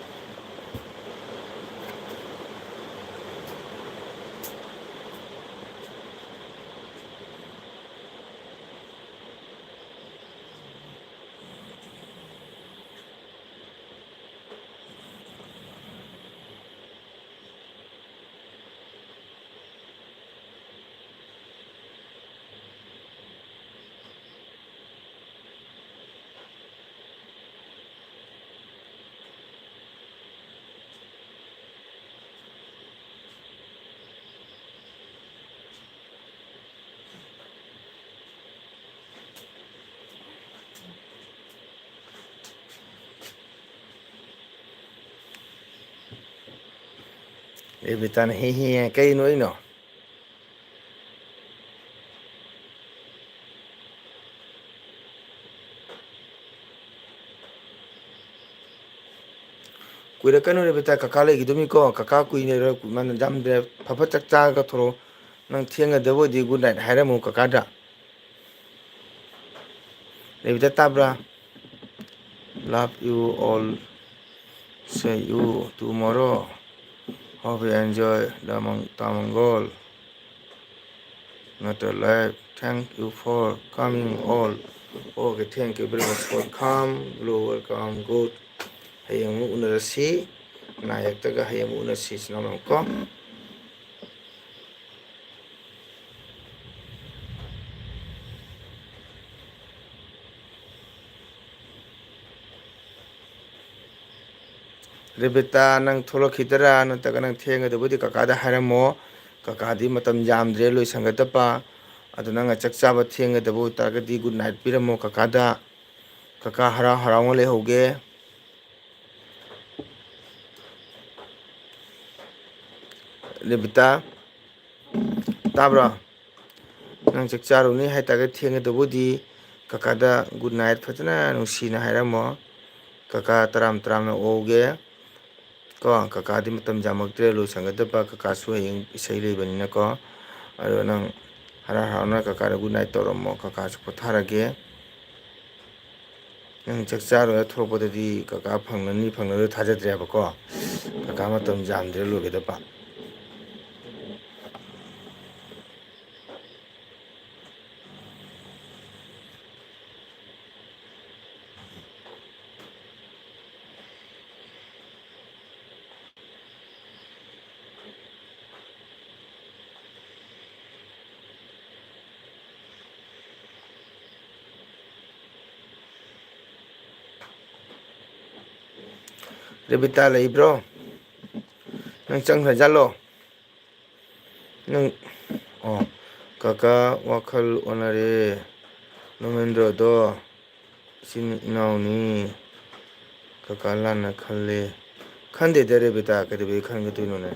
ꯔꯦꯕꯤꯇꯥꯅ ꯍꯤ ꯍꯤ ꯍꯥꯏ꯫ ꯀꯩ ꯅꯣꯛꯏꯅꯣ? ꯀꯨꯏꯔꯛꯀꯅꯨ ꯔꯦꯕꯤꯇꯥ, ꯀꯀꯥ ꯂꯩꯈꯤꯗꯣꯃꯤꯀꯣ꯫ ꯀꯀꯥ ꯀꯨꯏꯅ ꯂꯩꯔꯣꯏ, ꯀꯨꯏꯃꯟ ꯌꯥꯝꯗ꯭ꯔꯦ꯫ ꯐꯠ ꯐꯠ ꯆꯥꯛ ꯆꯥꯔꯒ ꯊꯣꯔꯛꯑꯣ꯫ ꯅꯪ ꯊꯦꯡꯒꯗꯕ ꯑꯣꯏꯗꯤ good night ꯍꯥꯏꯔꯝꯃꯨ ꯀꯀꯥꯗ꯫ ꯔꯦꯕꯤꯇꯥ ꯇꯥꯕ꯭ꯔꯥ? Love you all. See you tomorrow. Hope you enjoy the Mang-, Tamangol. Not alive. Thank you for coming all. Okay, thank you very much for come. Hello, welcome. Good. ꯍꯌꯦꯡ ꯑꯃꯨꯛ ꯎꯅꯔꯁꯤ꯫ ꯅꯥꯌꯦꯛꯇꯒ ꯍꯌꯦꯡ ꯑꯃꯨꯛ ꯎꯅꯁꯤ, ꯏꯆꯤꯟ ꯏꯅꯥꯎ ꯃꯌꯥꯝ ꯀꯣ꯫ ꯔꯦꯕꯤꯇꯥ, ꯅꯪ ꯊꯣꯛꯂꯛꯈꯤꯗꯔꯥ ꯅꯠꯇ꯭ꯔꯒ ꯅꯪ ꯊꯦꯡꯒꯗꯕꯨꯗꯤ ꯀꯀꯥꯗ ꯍꯥꯏꯔꯝꯃꯣ꯫ ꯀꯀꯥꯗꯤ ꯃꯇꯝ ꯌꯥꯝꯗ꯭ꯔꯦ ꯂꯣꯏꯁꯟꯒꯗꯕ꯫ ꯑꯗꯨ ꯅꯪꯅ ꯆꯥꯛ ꯆꯥꯕ ꯊꯦꯡꯒꯗꯕ ꯑꯣꯏꯇꯥꯔꯒꯗꯤ good night ꯄꯤꯔꯝꯃꯣ ꯀꯀꯥꯗ꯫ ꯀꯀꯥ ꯍꯔꯥꯎ ꯍꯔꯥꯎꯅ ꯂꯩꯍꯧꯒꯦ꯫ ꯔꯦꯕꯤꯇꯥ, ꯇꯥꯕ꯭ꯔꯣ? ꯅꯪ ꯆꯥꯛ ꯆꯥꯔꯨꯅꯤ ꯍꯥꯏꯇꯥꯔꯒꯗꯤ ꯊꯦꯡꯒꯗꯕꯨꯗꯤ ꯀꯀꯥꯗ good night ꯐꯖꯅ ꯅꯨꯡꯁꯤꯅ ꯍꯥꯏꯔꯝꯃꯣ꯫ ꯀꯀꯥ ꯇꯔꯥꯝ ꯇꯔꯥꯝꯅ ꯑꯣꯛꯑꯒꯦ꯫ ꯀꯣ, ꯀꯀꯥꯗꯤ ꯃꯇꯝ ꯌꯥꯝꯃꯛꯇ꯭ꯔꯦ, ꯂꯣꯏꯁꯟꯒꯗꯕ꯫ ꯀꯀꯥꯁꯨ ꯍꯌꯦꯡ ꯏꯁꯩ ꯂꯩꯕꯅꯤꯅꯀꯣ꯫ ꯑꯗꯣ ꯅꯪ ꯍꯔꯥꯎ ꯍꯔꯥꯎꯅ ꯀꯀꯥꯗ good night ꯇꯧꯔꯝꯃꯣ꯫ ꯀꯀꯥꯁꯨ ꯄꯣꯊꯥꯔꯒꯦ꯫ ꯅꯪ ꯆꯥꯛ ꯆꯥꯔꯣꯏ ꯊꯣꯛꯂꯛꯄꯗꯗꯤ ꯀꯀꯥ ꯐꯪꯅꯅꯤ ꯐꯪꯅꯔꯣꯏ ꯊꯥꯖꯗ꯭ꯔꯦꯕꯀꯣ꯫ ꯀꯀꯥ ꯃꯇꯝ ꯌꯥꯝꯗ꯭ꯔꯦ ꯂꯣꯏꯒꯗꯕ꯫ ꯔꯦꯕꯤꯇꯥ ꯂꯩꯕ꯭ꯔꯣ? ꯅꯪ ꯆꯪꯈ꯭ꯔꯖꯥꯠꯂꯣ? ꯅꯪ, ꯑꯣ, ꯀꯀꯥ ꯋꯥꯈꯜ ꯑꯣꯟꯅꯔꯦ꯫ ꯅꯣꯃꯦꯟꯗ꯭ꯔꯣꯗꯣ ꯏꯆꯤꯟ ꯏꯅꯥꯎꯅꯤ꯫ ꯀꯀꯥ ꯂꯥꯟꯅ ꯈꯜꯂꯦ꯫ ꯈꯟꯗꯦꯗ ꯔꯦꯕꯤꯇꯥ, ꯀꯩꯗꯧꯕꯩ ꯈꯟꯒꯗꯣꯏꯅꯣꯅꯦ?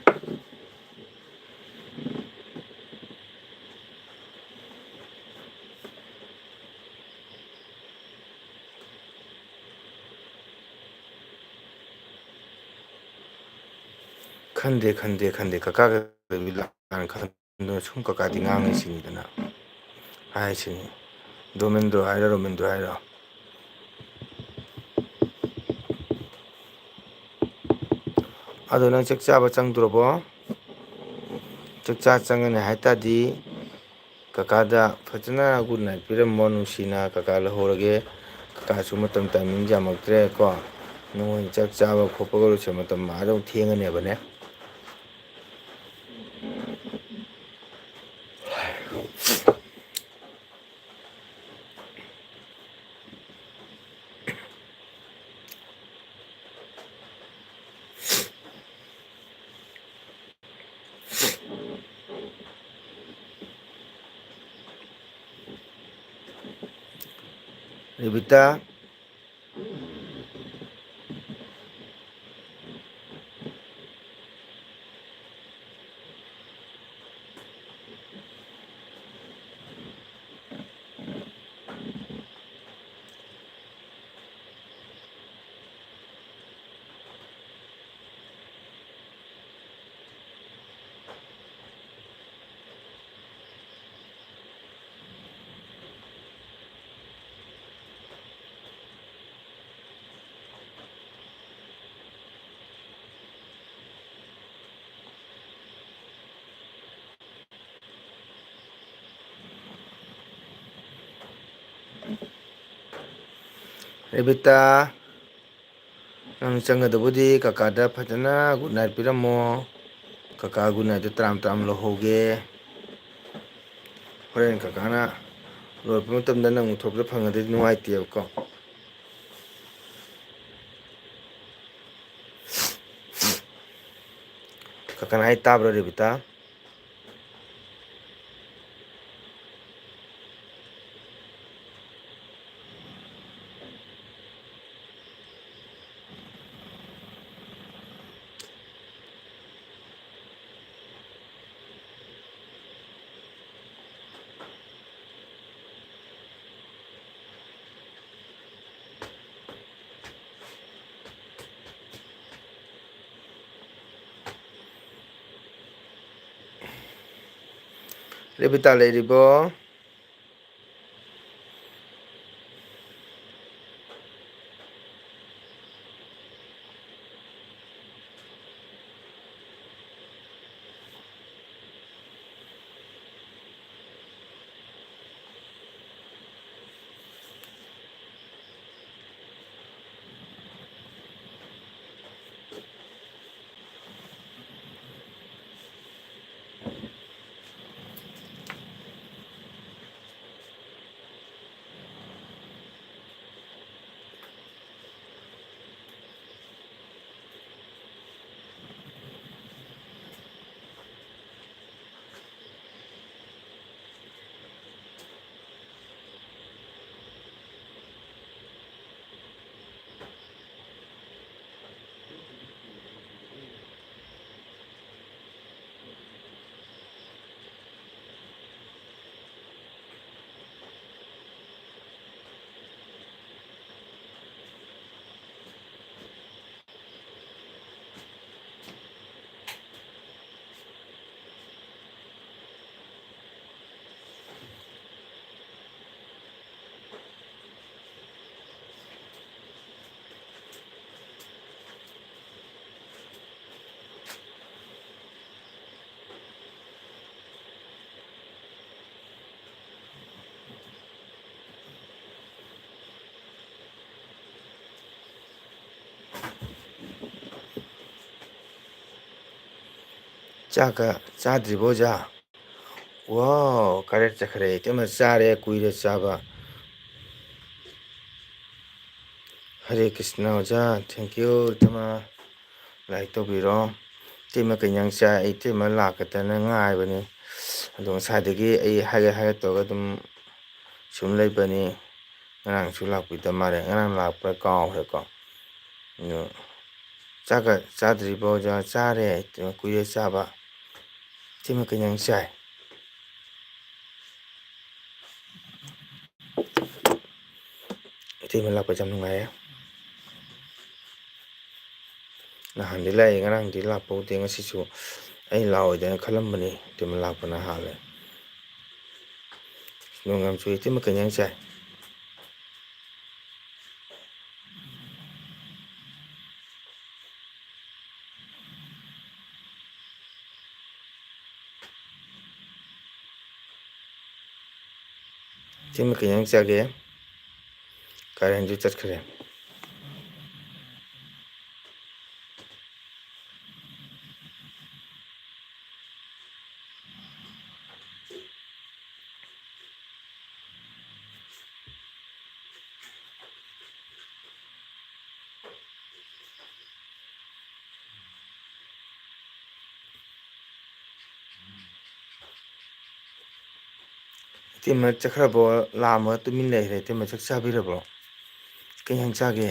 ꯈꯟꯗꯦ, ꯈꯟꯗꯦ, ꯈꯟꯗꯦ꯫ ꯀꯀꯥꯒ ꯂꯥꯟ ꯈꯟꯗꯨꯅ ꯁꯨꯝ ꯀꯀꯥꯗꯤ ꯉꯥꯡꯉꯤ ꯁꯤꯅꯤꯗꯅ ꯍꯥꯏꯁꯤꯅꯤ꯫ ꯗꯣꯃꯦꯟꯗ꯭ꯔꯣ ꯍꯥꯏꯔꯣ, ꯔꯣꯃꯦꯟꯗ꯭ꯔꯣ ꯍꯥꯏꯔꯣ? ꯑꯗꯣ ꯅꯪ ꯆꯥꯛ ꯆꯥꯕ ꯆꯪꯗ꯭ꯔꯕꯣ? ꯆꯥꯛ ꯆꯥ ꯆꯪꯉꯅꯤ ꯍꯥꯏ ꯇꯥꯔꯗꯤ ꯀꯀꯥꯗ ꯐꯖꯅ good night ꯄꯤꯔꯝꯃꯣ ꯅꯨꯡꯁꯤꯅ꯫ ꯀꯀꯥ ꯂꯧꯍꯧꯔꯒꯦ꯫ ꯀꯀꯥꯁꯨ ꯃꯇꯝ timing ꯌꯥꯝꯃꯛꯇ꯭ꯔꯦ ꯀꯣ꯫ ꯅꯉꯣꯟ ꯆꯥꯛ ꯆꯥꯕ ꯈꯣꯠꯄꯒ ꯂꯣꯏꯁꯤꯟ ꯃꯇꯝ ꯑꯥꯗ ꯑꯃꯨꯛ ꯊꯦꯡꯉꯅꯦꯕꯅꯦ꯫ ꯔꯦꯕꯤꯇꯥ꯫ ꯔꯦꯕꯤꯇꯥ, ꯅꯪ ꯆꯪꯒꯗꯕꯨꯗꯤ ꯀꯀꯥꯗ ꯐꯖꯅ good night ꯄꯤꯔꯝꯃꯣ꯫ ꯀꯀꯥ good night ꯇꯣ ꯇꯔꯥꯝ ꯇꯔꯥꯝ ꯂꯧꯍꯧꯒꯦ꯫ ꯍꯣꯔꯦꯟ ꯀꯀꯥꯅ ꯂꯣꯏꯔꯛꯄ ꯃꯇꯝꯗ ꯅꯪ ꯎꯊꯣꯛꯄꯗ ꯐꯪꯉꯗꯤ ꯅꯨꯡꯉꯥꯏꯇꯦꯕꯀꯣ꯫ ꯀꯀꯥꯅ ꯍꯥꯏ ꯇꯥꯕ꯭ꯔꯥ ꯔꯦꯕꯤꯇꯥ? ꯔꯦꯕꯤꯇꯥ ꯂꯩꯔꯤꯕꯣ? ꯆꯥꯛꯀ ꯆꯥꯗ꯭ꯔꯤꯕꯣ, ꯑꯣꯖꯥ? ꯋꯥꯎ, ꯀꯔꯦꯠ ꯆꯠꯈ꯭ꯔꯦ꯫ ꯏꯇꯩꯃ ꯆꯥꯔꯦ, ꯀꯨꯏꯔꯦ ꯆꯥꯕ꯫ ꯍꯔꯦ ꯀ꯭ꯔꯤꯁꯅ ꯑꯣꯖꯥ, thank you ꯏꯇꯩꯃ꯫ Like ꯇꯧꯕꯤꯔꯣ꯫ ꯏꯇꯩꯃ ꯀꯩ ꯏꯟꯖꯥꯡ ꯆꯥꯏ? ꯑꯩ ꯏꯇꯩꯃ ꯂꯥꯛꯀꯗ꯭ꯔꯅ ꯉꯥꯏꯕꯅꯤ꯫ ꯑꯗꯣ ꯉꯁꯥꯏꯗꯒꯤ ꯑꯩ ꯍꯥꯏꯒꯦ ꯍꯥꯏꯒꯦ ꯇꯧꯔꯒ ꯑꯗꯨꯝ ꯁꯨꯝ ꯂꯩꯕꯅꯤ꯫ ꯉꯔꯥꯡꯁꯨ ꯂꯥꯛꯄꯤꯗ ꯃꯥꯜꯂꯦ꯫ ꯉꯔꯥꯡ ꯂꯥꯛꯄ꯭ꯔꯥ ꯀꯥꯎꯈ꯭ꯔꯦꯀꯣ꯫ ꯑꯗꯣ ꯆꯥꯛꯀ ꯆꯥꯗ꯭ꯔꯤꯕꯣ ꯑꯣꯖꯥ? ꯆꯥꯔꯦ, ꯀꯨꯏꯔꯦ ꯆꯥꯕ꯫ ꯏꯇꯩꯃ ꯀꯩ ꯏꯟꯖꯥꯡ ꯆꯥꯏ? ꯏꯇꯩꯃ ꯂꯥꯛꯄꯁꯦ ꯌꯥꯝ ꯅꯨꯡꯉꯥꯏꯌꯦ꯫ ꯅꯍꯥꯟꯗꯤ ꯂꯥꯛꯑꯦ, ꯉꯔꯥꯡꯗꯤ ꯂꯥꯛꯄ ꯎꯗꯦ꯫ ꯉꯁꯤꯁꯨ ꯑꯩ ꯂꯥꯛꯑꯣꯏꯗꯅ ꯈꯜꯂꯝꯕꯅꯤ, ꯏꯇꯩꯃ ꯂꯥꯛꯄꯅ ꯍꯥꯜꯂꯦ꯫ ꯅꯣꯡ ꯌꯥꯝ ꯆꯨꯏ꯫ ꯏꯇꯩꯃ ꯀꯩ ꯏꯟꯖꯥꯡ ꯆꯥꯏ? ꯏꯇꯩꯃ ꯀꯩ ꯏꯟꯖꯥꯡ ꯆꯥꯒꯦ? ꯀꯥꯔꯦꯟꯁꯨ ꯆꯠꯈ꯭ꯔꯦ꯫ ꯏꯇꯩꯃ ꯆꯠꯈ꯭ꯔꯕꯣ? ꯂꯥꯝꯃꯒ ꯇꯨꯃꯤꯟ ꯂꯩꯈ꯭ꯔꯦ꯫ ꯏꯇꯩꯃ ꯆꯥꯛ ꯆꯥꯕꯤꯔꯕꯣ? ꯀꯩ ꯏꯟꯖꯥꯡ ꯆꯥꯒꯦ?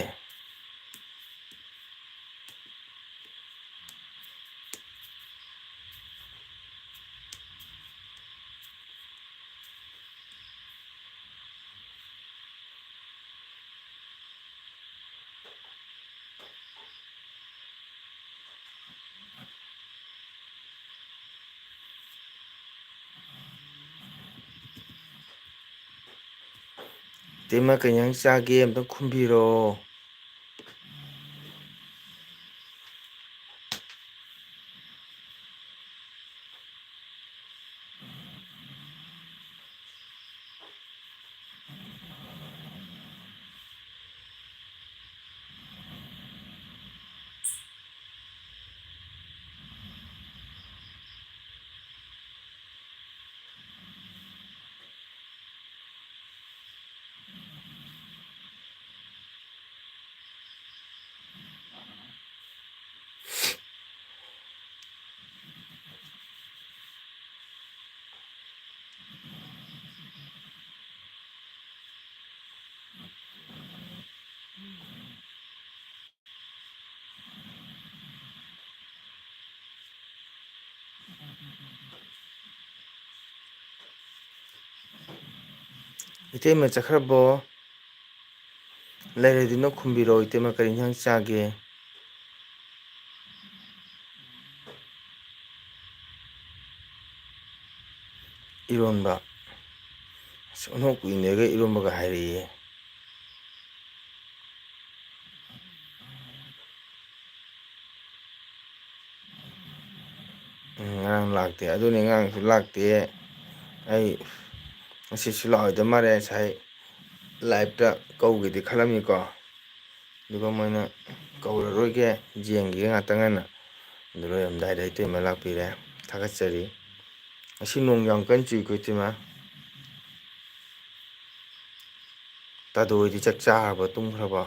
ꯏꯇꯩꯃ ꯀꯩ ꯏꯟꯖꯥꯡ ꯆꯥꯒꯦ? ꯑꯝꯇ ꯈꯨꯝꯕꯤꯔꯣ꯫ ꯏꯇꯩꯃ ꯆꯠꯈ꯭ꯔꯕꯣ? ꯂꯩꯔꯗꯤ ꯅꯪ ꯈꯨꯝꯕꯤꯔꯛꯑꯣ꯫ ꯏꯇꯩꯃ ꯀꯔꯤ ꯏꯟꯁꯥꯡ ꯆꯥꯒꯦ? ꯏꯔꯣꯟꯕ꯫ ꯑꯣꯟꯊꯣꯛ ꯀꯨꯏꯅꯒ ꯏꯔꯣꯝꯕꯒ ꯍꯥꯏꯔꯛꯏꯌꯦ꯫ ꯎꯝ, ꯉꯔꯥꯡ ꯂꯥꯛꯇꯦ꯫ ꯑꯗꯨꯅꯤ, ꯉꯔꯥꯡꯁꯨ ꯂꯥꯛꯇꯦ꯫ ꯑꯩ ꯉꯁꯤꯁꯨ ꯂꯥꯛꯑꯣꯏꯗ ꯃꯥꯜꯂꯦ꯫ ꯉꯁꯥꯏ live ꯇ ꯀꯧꯒꯦꯗꯤ ꯈꯜꯂꯝꯃꯤꯀꯣ꯫ ꯑꯗꯨꯒ ꯃꯣꯏꯅ "ꯀꯧꯔꯔꯣꯏꯒꯦ, ꯌꯦꯡꯈꯤꯒꯦ ꯉꯥꯛꯇꯪ" ꯍꯥꯏꯅ꯫ ꯑꯗꯨ ꯂꯣꯏꯔꯝꯗꯥꯏꯗ ꯏꯇꯩꯃ ꯂꯥꯛꯄꯤꯔꯦ꯫ ꯊꯥꯒꯠꯆꯔꯤ꯫ ꯉꯁꯤ ꯅꯣꯡ ꯌꯥꯝ ꯀꯟꯅ ꯆꯨꯏꯀꯣ ꯏꯇꯩꯃ꯫ ꯇꯥꯗꯣ ꯍꯣꯏꯗꯤ ꯆꯥꯛ ꯆꯥꯔꯕ, ꯇꯨꯝꯈ꯭ꯔꯕ?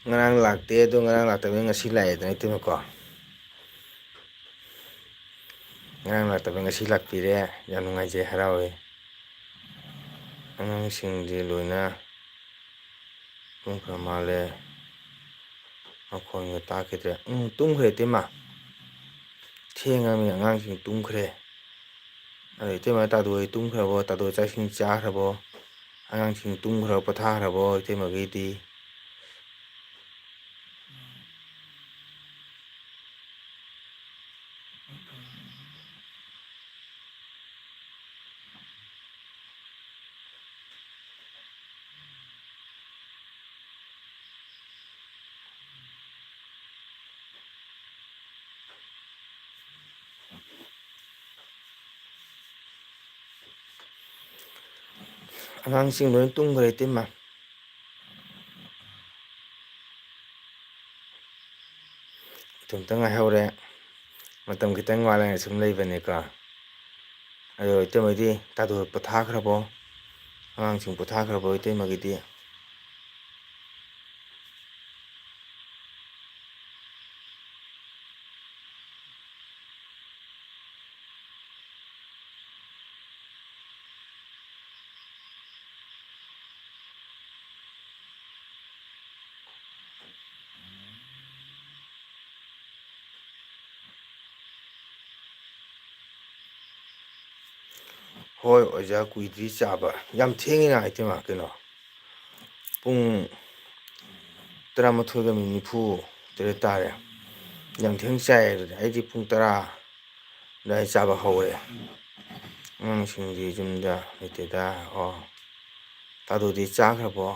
ꯉꯔꯥꯡ ꯂꯥꯛꯇꯦ, ꯑꯗꯣ ꯉꯔꯥꯡ ꯂꯥꯛꯇꯕꯅꯤꯅ ꯉꯁꯤ ꯂꯥꯛꯑꯦꯗꯅ ꯏꯇꯩꯃꯀꯣ꯫ ꯉꯔꯥꯡ ꯂꯥꯛꯇꯕ ꯉꯁꯤ ꯂꯥꯛꯄꯤꯔꯦ, ꯌꯥꯝ ꯅꯨꯡꯉꯥꯏꯖꯩ, ꯍꯔꯥꯎꯋꯦ꯫ ꯑꯉꯥꯡꯁꯤꯡꯗꯤ ꯂꯣꯏꯅ ꯇꯨꯝꯈ꯭ꯔ ꯃꯥꯜꯂꯦ, ꯃꯈꯣꯟꯒ ꯇꯥꯈꯤꯗ꯭ꯔꯦ꯫ ꯎꯝ, ꯇꯨꯝꯈ꯭ꯔꯦ ꯏꯇꯩꯃ, ꯊꯦꯡꯉꯃꯤꯅ ꯑꯉꯥꯡꯁꯤꯡ ꯇꯨꯝꯈ꯭ꯔꯦ꯫ ꯑꯗꯣ ꯏꯇꯩꯃ, ꯇꯥꯗꯣ ꯍꯣꯏ ꯇꯨꯝꯈ꯭ꯔꯕꯣ? ꯇꯥꯗꯣ ꯆꯥꯛ ꯏꯁꯤꯡ ꯆꯥꯈ꯭ꯔꯕꯣ? ꯑꯉꯥꯡꯁꯤꯡ ꯇꯨꯝꯈ꯭ꯔꯕꯣ, ꯄꯣꯊꯥꯈ꯭ꯔꯕꯣ ꯏꯇꯩꯃꯒꯤꯗꯤ? ꯑꯉꯥꯡꯁꯤꯡ ꯂꯣꯏ ꯇꯨꯝꯈ꯭ꯔꯦ ꯏꯇꯩꯃ꯫ ꯏꯇꯣꯝꯇ ꯉꯥꯏꯍꯧꯔꯦ꯫ ꯃꯇꯝ ꯈꯤꯇꯪ ꯋꯥꯠꯂꯦꯅ ꯁꯨꯝ ꯂꯩꯕꯅꯤꯀꯣ꯫ ꯑꯗꯣ ꯏꯇꯩꯃꯗꯤ ꯇꯥꯗꯣ ꯄꯣꯊꯥꯈ꯭ꯔꯕꯣ? ꯑꯉꯥꯡꯁꯤꯡ ꯄꯣꯊꯥꯈ꯭ꯔꯕꯣ ꯏꯇꯩꯃꯒꯤꯗꯤ? ꯍꯣꯏ ꯑꯣꯖꯥ, ꯀꯨꯏꯗ꯭ꯔꯤ ꯆꯥꯕ꯫ ꯌꯥꯝ ꯊꯦꯡꯉꯤꯅ ꯏꯇꯩꯃ, ꯀꯩꯅꯣ? ꯄꯨꯡ ꯇꯔꯥꯃꯥꯊꯣꯏꯒ ꯃꯤꯅꯤꯠ ꯅꯤꯐꯨ ꯇꯔꯦꯠ ꯇꯥꯔꯦ꯫ ꯌꯥꯝ ꯊꯦꯡ ꯆꯥꯏ꯫ ꯑꯗꯨꯗꯤ ꯑꯩꯗꯤ ꯄꯨꯡ ꯇꯔꯥ ꯑꯗꯨꯋꯥꯏ ꯆꯥꯕ ꯍꯧꯋꯦ꯫ ꯑꯉꯥꯡꯁꯤꯡꯗꯤ ꯌꯨꯝꯗ ꯂꯩꯇꯦꯗ꯫ ꯑꯣ, ꯇꯥꯗꯨꯗꯤ ꯆꯥꯈ꯭ꯔꯕꯣ?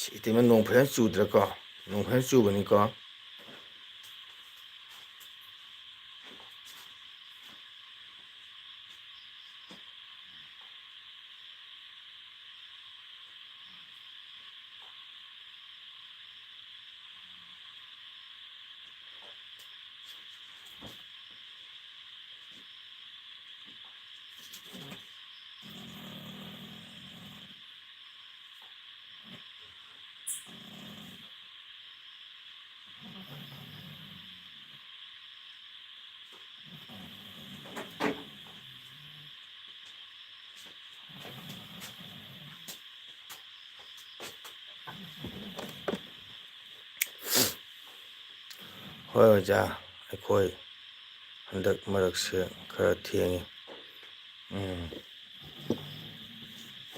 ꯁꯤ ꯏꯇꯩꯃ, ꯅꯣꯡ ꯐꯖꯅ ꯆꯨꯗ꯭ꯔꯥꯀꯣ? ꯅꯣꯡ ꯐꯖꯅ ꯆꯨꯕꯅꯤꯀꯣ꯫ ꯍꯣꯏ ꯑꯣꯖꯥ, ꯑꯩꯈꯣꯏ ꯍꯟꯗꯛ ꯃꯔꯛꯁꯦ ꯈꯔ ꯊꯦꯡꯉꯤ꯫ ꯎꯝ꯫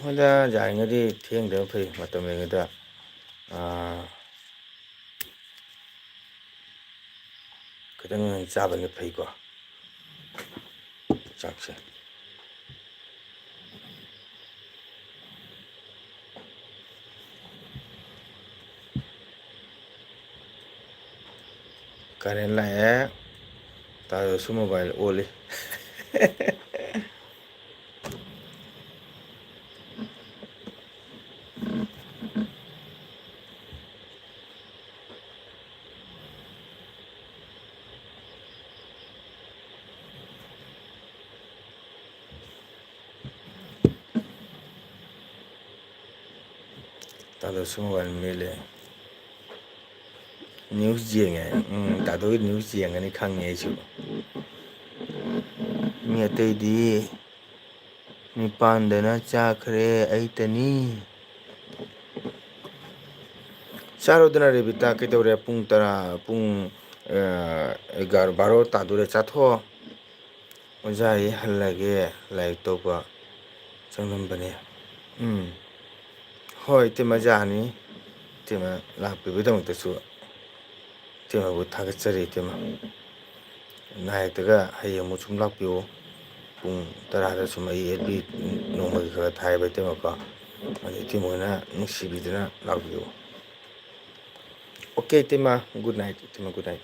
ꯍꯣꯏꯗ, ꯌꯥꯔꯤꯉꯩꯗꯤ ꯊꯦꯡꯗꯕ ꯐꯩ, ꯃꯇꯝ ꯂꯩꯔꯤꯉꯩꯗ꯫ ꯑꯥ, ꯈꯤꯇꯪ ꯉꯟꯅ ꯆꯥꯕꯅ ꯐꯩꯀꯣ, ꯆꯥꯛꯁꯦ꯫ ꯀꯔꯦꯟ ꯂꯥꯛꯑꯦ꯫ ꯇꯥꯗꯁꯨ ꯃꯣꯕꯥꯏꯜ ꯑꯣꯜꯂꯤ꯫ ꯇꯥꯗꯣꯁꯨ ꯃꯣꯕꯥꯏꯜ ꯃꯦꯠꯂꯦ꯫ ꯅ꯭ꯌꯨꯁ ꯌꯦꯡꯉꯦ꯫ ꯎꯝ, ꯇꯥꯗꯣꯒꯤ ꯅ꯭ꯌꯨꯁ ꯌꯦꯡꯒꯅꯤ ꯈꯪꯉꯦ ꯑꯩꯁꯨ꯫ ꯃꯤ ꯑꯇꯩꯗꯤ ꯅꯤꯄꯥꯟꯗꯅ ꯆꯥꯈ꯭ꯔꯦ, ꯑꯩꯇꯅꯤ꯫ ꯆꯥꯔꯣꯗꯅ ꯔꯦꯕꯤꯇꯥ, ꯀꯩꯗꯧꯔꯦ? ꯄꯨꯡ ꯇꯔꯥ, ꯄꯨꯡ, ꯑ, ꯑꯦꯒꯥꯔꯣ, ꯕꯥꯔꯣ ꯇꯥꯗꯣꯔꯦ, ꯆꯥꯊꯣꯛꯑꯣ꯫ ꯑꯣꯖꯥ, ꯑꯩ ꯍꯜꯂꯒꯦ, ꯂꯥꯏꯔꯤꯛ ꯇꯧꯕ ꯆꯪꯂꯝꯕꯅꯦ꯫ ꯎꯝ꯫ ꯍꯣꯏ, ꯏꯇꯩꯃ, ꯌꯥꯅꯤ꯫ ꯏꯇꯩꯃ ꯂꯥꯛꯄꯤꯕꯒꯤꯗꯃꯛꯇꯁꯨ ꯏꯇꯩꯃꯕꯨ ꯊꯥꯒꯠꯆꯔꯤ, ꯏꯇꯩꯃ꯫ ꯅꯥꯏꯠꯇꯒ ꯍꯌꯦꯡ ꯑꯃꯨꯛ ꯁꯨꯝ ꯂꯥꯛꯄꯤꯌꯨ꯫ ꯄꯨꯡ ꯇꯔꯥꯗ ꯁꯨꯝ ꯑꯩ ꯑꯦꯐ ꯕꯤ ꯅꯣꯡꯃꯒꯤ ꯈꯔ ꯊꯥꯏꯕ, ꯏꯇꯩꯃꯀꯣ꯫ ꯑꯗꯨ ꯏꯇꯩꯃ ꯍꯣꯏꯅ ꯅꯨꯡꯁꯤꯕꯤꯗꯨꯅ ꯂꯥꯛꯄꯤꯌꯨ꯫ ꯑꯣꯀꯦ, ꯏꯇꯩꯃ꯫ Good night, ꯏꯇꯩꯃ, good night꯫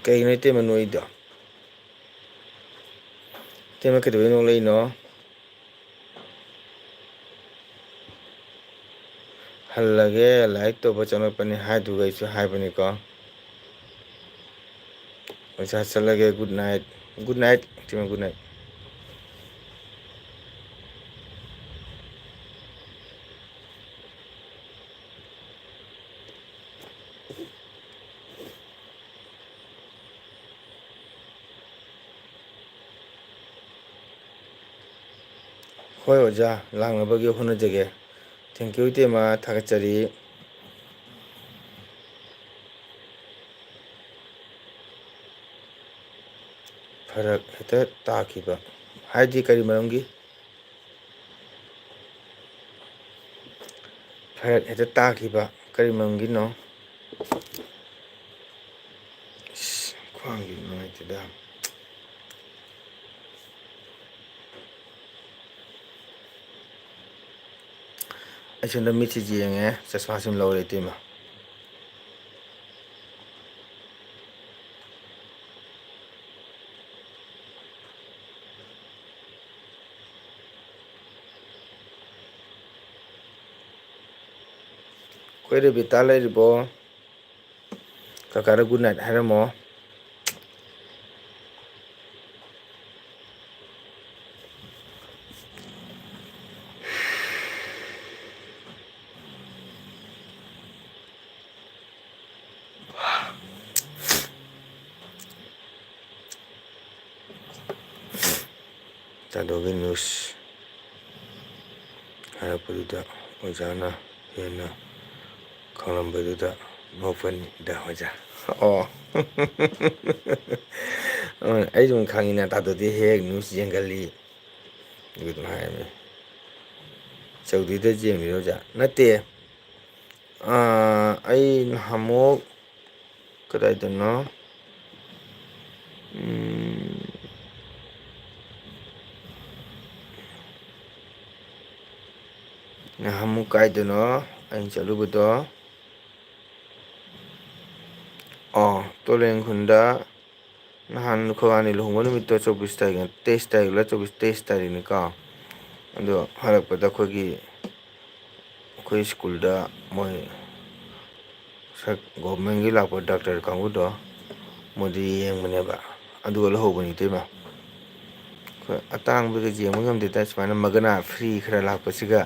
ꯀꯩꯅꯣ ꯏꯇꯩꯃ ꯅꯣꯛꯏꯗꯣ? ꯏꯇꯩꯃ ꯀꯩꯗꯧꯕꯩ ꯅꯣꯛꯂꯛꯏꯅꯣ? ꯍꯜꯂꯒꯦ, ꯂꯥꯏꯔꯤꯛ ꯇꯧꯕ ꯆꯪꯂꯛꯄꯅꯤ ꯍꯥꯏꯗꯨꯒ ꯑꯩꯁꯨ ꯍꯥꯏꯕꯅꯤꯀꯣ꯫ ꯑꯣꯖꯥ ꯆꯠꯂꯒꯦ, good night꯫ Good night, ꯏꯇꯩꯃ, good night꯫ ꯍꯣꯏ ꯑꯣꯖꯥ, ꯂꯥꯛꯅꯕꯒꯤ ꯍꯣꯠꯅꯖꯒꯦ꯫ Thank you, ꯏꯇꯩꯃ, ꯊꯥꯒꯠꯆꯔꯤ꯫ ꯐꯔꯛ ꯍꯦꯛꯇ ꯇꯥꯈꯤꯕ ꯍꯥꯏꯗꯤ ꯀꯔꯤ ꯃꯔꯝꯒꯤ? ꯐꯔꯛ ꯍꯦꯛꯇ ꯇꯥꯈꯤꯕ ꯀꯔꯤ ꯃꯔꯝꯒꯤꯅꯣ? ꯏꯁ, ꯈ꯭ꯋꯥꯡꯁꯦ ꯅꯨꯡꯉꯥꯏꯇꯦꯗ꯫ ꯑꯩ ꯁꯣꯝꯗ ꯃꯤꯠꯁꯤ ꯌꯦꯡꯉꯦ, ꯆꯁꯃꯥꯁꯤ ꯑꯃ ꯂꯧꯔꯦ ꯏꯇꯩꯃ꯫ ꯑꯩꯈꯣꯏ ꯔꯦꯕꯤꯇꯥ ꯂꯩꯔꯤꯕꯣ? ꯀꯀꯥꯗ good night ꯍꯥꯏꯔꯝꯃꯣ꯫ ꯇꯥꯗꯣꯒꯤ news ꯍꯥꯏꯔꯛꯄꯗꯨꯗ ꯑꯣꯖꯥꯅ ꯍꯦꯟꯅ ꯈꯪꯂꯝꯕꯗꯨꯗ ꯅꯣꯛꯄꯅꯤꯗ ꯑꯣꯖꯥ꯫ ꯑꯣ꯫ ꯑꯩ ꯁꯨꯝ ꯈꯪꯉꯤꯅ ꯇꯥꯗꯣꯗꯤ ꯍꯦꯛ news ꯌꯦꯡꯒꯜꯂꯤ꯫ ꯑꯗꯨ ꯑꯗꯨꯝ ꯍꯥꯏꯔꯝꯃꯤ꯫ ꯆꯧꯗꯨꯗ ꯌꯦꯡꯉꯤꯔꯣ ꯑꯣꯖꯥ? ꯅꯠꯇꯦ꯫ ꯑꯥ, ꯑꯩ ꯅꯍꯥꯟꯃꯨꯛ ꯀꯗꯥꯏꯗꯅꯣ? ꯎꯝ, ꯅꯍꯥꯟꯃꯨꯛ ꯀꯥꯏꯗꯅꯣ ꯑꯩꯅ ꯆꯠꯂꯨꯕꯗꯣ? ꯑꯣ, ꯇꯣꯂꯦꯟ ꯈꯨꯟꯗ ꯅꯍꯥꯟ ꯑꯩꯈꯣꯏ ꯋꯥꯅꯤ ꯂꯨꯍꯣꯡꯕ ꯅꯨꯃꯤꯠꯇꯣ ꯆꯧꯕꯤꯁ ꯇꯥꯔꯤꯛ, ꯇꯦꯏꯁ ꯇꯥꯔꯤꯛꯂ ꯆꯧꯕꯤꯁ, ꯇꯦꯏꯁ ꯇꯥꯔꯤꯛꯅꯤꯀꯣ꯫ ꯑꯗꯣ ꯍꯜꯂꯛꯄꯗ ꯑꯩꯈꯣꯏꯒꯤ, ꯑꯩꯈꯣꯏ ꯁ꯭ꯀꯨꯜꯗ ꯃꯣꯏ ꯁꯛ ꯒꯣꯔꯃꯦꯟꯒꯤ ꯂꯥꯛꯄ ꯗꯥꯛꯇꯔ ꯀꯥꯡꯕꯨꯗꯣ ꯃꯣꯏꯗ ꯌꯦꯡꯕꯅꯦꯕ꯫ ꯑꯗꯨꯒ ꯂꯧꯍꯧꯕꯅꯤ ꯏꯇꯩꯃ꯫ ꯑꯩꯈꯣꯏ ꯑꯇꯥꯡꯕꯗ ꯌꯦꯡꯕ ꯉꯝꯗꯦꯗ, ꯁꯨꯃꯥꯏꯅ ꯃꯒꯅꯥ free ꯈꯔ ꯂꯥꯛꯄꯁꯤꯒ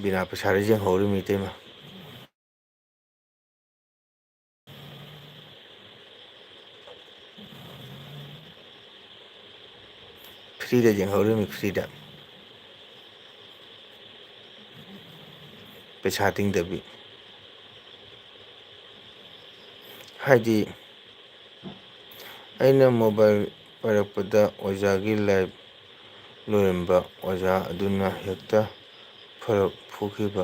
ꯕꯤꯅꯥ ꯄꯩꯁꯥꯗ ꯌꯦꯡꯍꯧꯔꯤꯃꯤ ꯏꯇꯩꯃ꯫ Freeꯗ ꯌꯦꯡꯍꯧꯔꯤꯃꯤ, freeꯗ꯫ ꯄꯩꯁꯥ ꯇꯤꯡꯗꯕꯤ꯫ ꯍꯥꯏꯗꯤ, ꯑꯩꯅ mobile ꯄꯥꯏꯔꯛꯄꯗ ꯑꯣꯖꯥꯒꯤ live ꯂꯣꯏꯔꯝꯕ ꯑꯣꯖꯥ ꯑꯗꯨꯅ ꯍꯦꯛꯇ ꯐꯔꯛ ꯐꯨꯈꯤꯕ꯫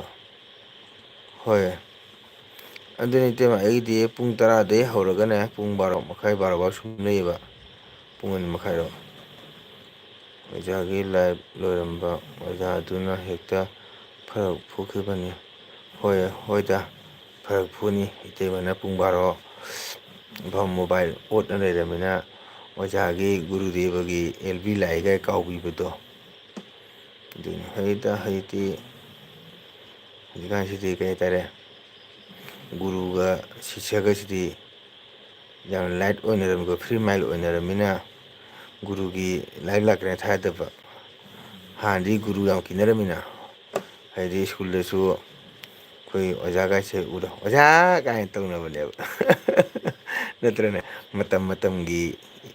ꯍꯣꯏ꯫ ꯑꯗꯨꯅꯤ ꯏꯇꯩꯃ, ꯑꯩꯒꯤꯗꯤ ꯄꯨꯡ ꯇꯔꯥꯗꯩ ꯍꯧꯔꯒꯅꯦ ꯄꯨꯡ ꯕꯥꯔꯣ ꯃꯈꯥꯏ, ꯕꯥꯔꯣ ꯐꯥꯎ ꯁꯨꯝ ꯂꯩꯌꯦꯕ꯫ ꯄꯨꯡ ꯑꯅꯤ ꯃꯈꯥꯏꯔꯣ? ꯑꯣꯖꯥꯒꯤ live ꯂꯣꯏꯔꯝꯕ ꯑꯣꯖꯥ ꯑꯗꯨꯅ ꯍꯦꯛꯇ ꯐꯔꯛ ꯐꯨꯈꯤꯕꯅꯤ꯫ ꯍꯣꯏ, ꯍꯣꯏꯗ, ꯐꯔꯛ ꯐꯨꯅꯤ꯫ ꯏꯇꯩꯃꯅ ꯄꯨꯡ ꯕꯥꯔꯣ ꯐꯥꯎ mobile ꯑꯣꯠꯅ ꯂꯩꯔꯝꯃꯤꯅ ꯑꯣꯖꯥꯒꯤ ꯒꯨꯔꯨꯗꯦꯕꯒꯤ ꯑꯦꯜ ꯕꯤ ꯂꯥꯏꯒ ꯀꯥꯎꯕꯤꯕꯗꯣ꯫ ꯑꯗꯨꯅꯤ꯫ ꯍꯧꯖꯤꯛꯇ-, ꯍꯧꯖꯤꯛꯇꯤ, ꯍꯧꯖꯤꯛꯀꯥꯟꯁꯤꯗꯤ ꯀꯩ ꯍꯥꯏꯇꯥꯔꯦ, ꯒꯨꯔꯨꯒ ꯁꯤꯁ꯭ꯌꯒꯁꯤꯗꯤ ꯌꯥꯝꯅ ꯂꯥꯏꯠ ꯑꯣꯏꯅꯔꯝꯃꯤꯀꯣ, ꯐ꯭ꯔꯤ ꯃꯥꯏꯟ ꯑꯣꯏꯅꯔꯝꯃꯤꯅ ꯒꯨꯔꯨꯒꯤ ꯂꯥꯏꯔꯤꯛ ꯂꯥꯛꯀꯅꯤ ꯊꯥꯖꯗꯕ꯫ ꯍꯥꯟꯅꯗꯤ ꯒꯨꯔꯨ ꯌꯥꯝ ꯀꯤꯅꯔꯝꯃꯤꯅ, ꯍꯥꯏꯗꯤ ꯁ꯭ꯀꯨꯜꯗꯁꯨ ꯑꯩꯈꯣꯏ ꯑꯣꯖꯥꯒꯥꯏꯁꯦ ꯎꯔ "ꯑꯣꯖꯥ" ꯀꯥꯏꯅ ꯇꯧꯅꯕꯅꯦꯕ꯫ ꯅꯠꯇ꯭ꯔꯅꯦ? ꯃꯇꯝ ꯃꯇꯝꯒꯤ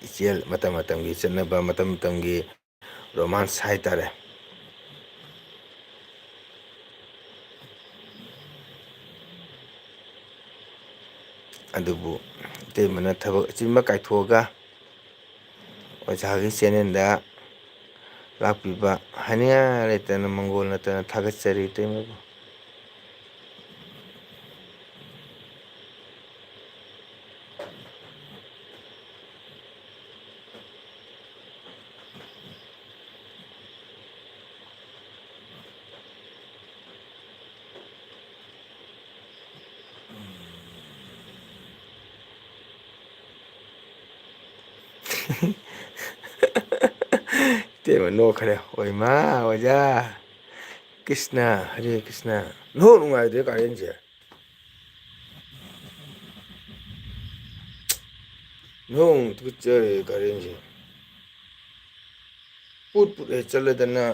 ꯏꯆꯦꯜ, ꯃꯇꯝ ꯃꯇꯝꯒꯤ ꯆꯠꯅꯕ, ꯃꯇꯝ ꯃꯇꯝꯒꯤ ꯔꯣꯃꯥꯟꯁ ꯍꯥꯏꯇꯥꯔꯦ꯫ ꯑꯗꯨꯕꯨ ꯏꯇꯩꯃꯅ ꯊꯕꯛ ꯑꯆꯤꯟꯕ ꯀꯥꯏꯊꯣꯛꯑꯒ ꯑꯣꯖꯥꯒꯤ ꯆꯦꯅꯦꯜꯗ ꯂꯥꯛꯄꯤꯕ ꯍꯥꯏꯅꯤꯡꯉꯥꯏ ꯂꯩꯇꯅ ꯃꯪꯒꯣꯜ ꯅꯠꯇꯅ ꯊꯥꯒꯠꯆꯔꯤ ꯏꯇꯩꯃꯕꯨ꯫ ꯏꯇꯩꯃ ꯅꯣꯛꯈ꯭ꯔꯦ꯫ "ꯑꯣꯏꯃꯥ ꯑꯣꯖꯥ, ꯀ꯭ꯔꯤꯁꯅ, ꯍꯔꯦ ꯀ꯭ꯔꯤꯁꯅ꯫ ꯅꯣꯛ ꯅꯨꯡꯉꯥꯏꯗ꯭ꯔꯦ ꯀꯥꯔꯦꯟꯁꯦ꯫ ꯅꯣꯡ ꯇꯨꯀꯠꯆꯔꯦ ꯀꯥꯔꯦꯟꯁꯦ꯫ ꯄꯨꯠ ꯄꯨꯠ ꯍꯦꯛ ꯆꯠꯂꯗꯅ꯫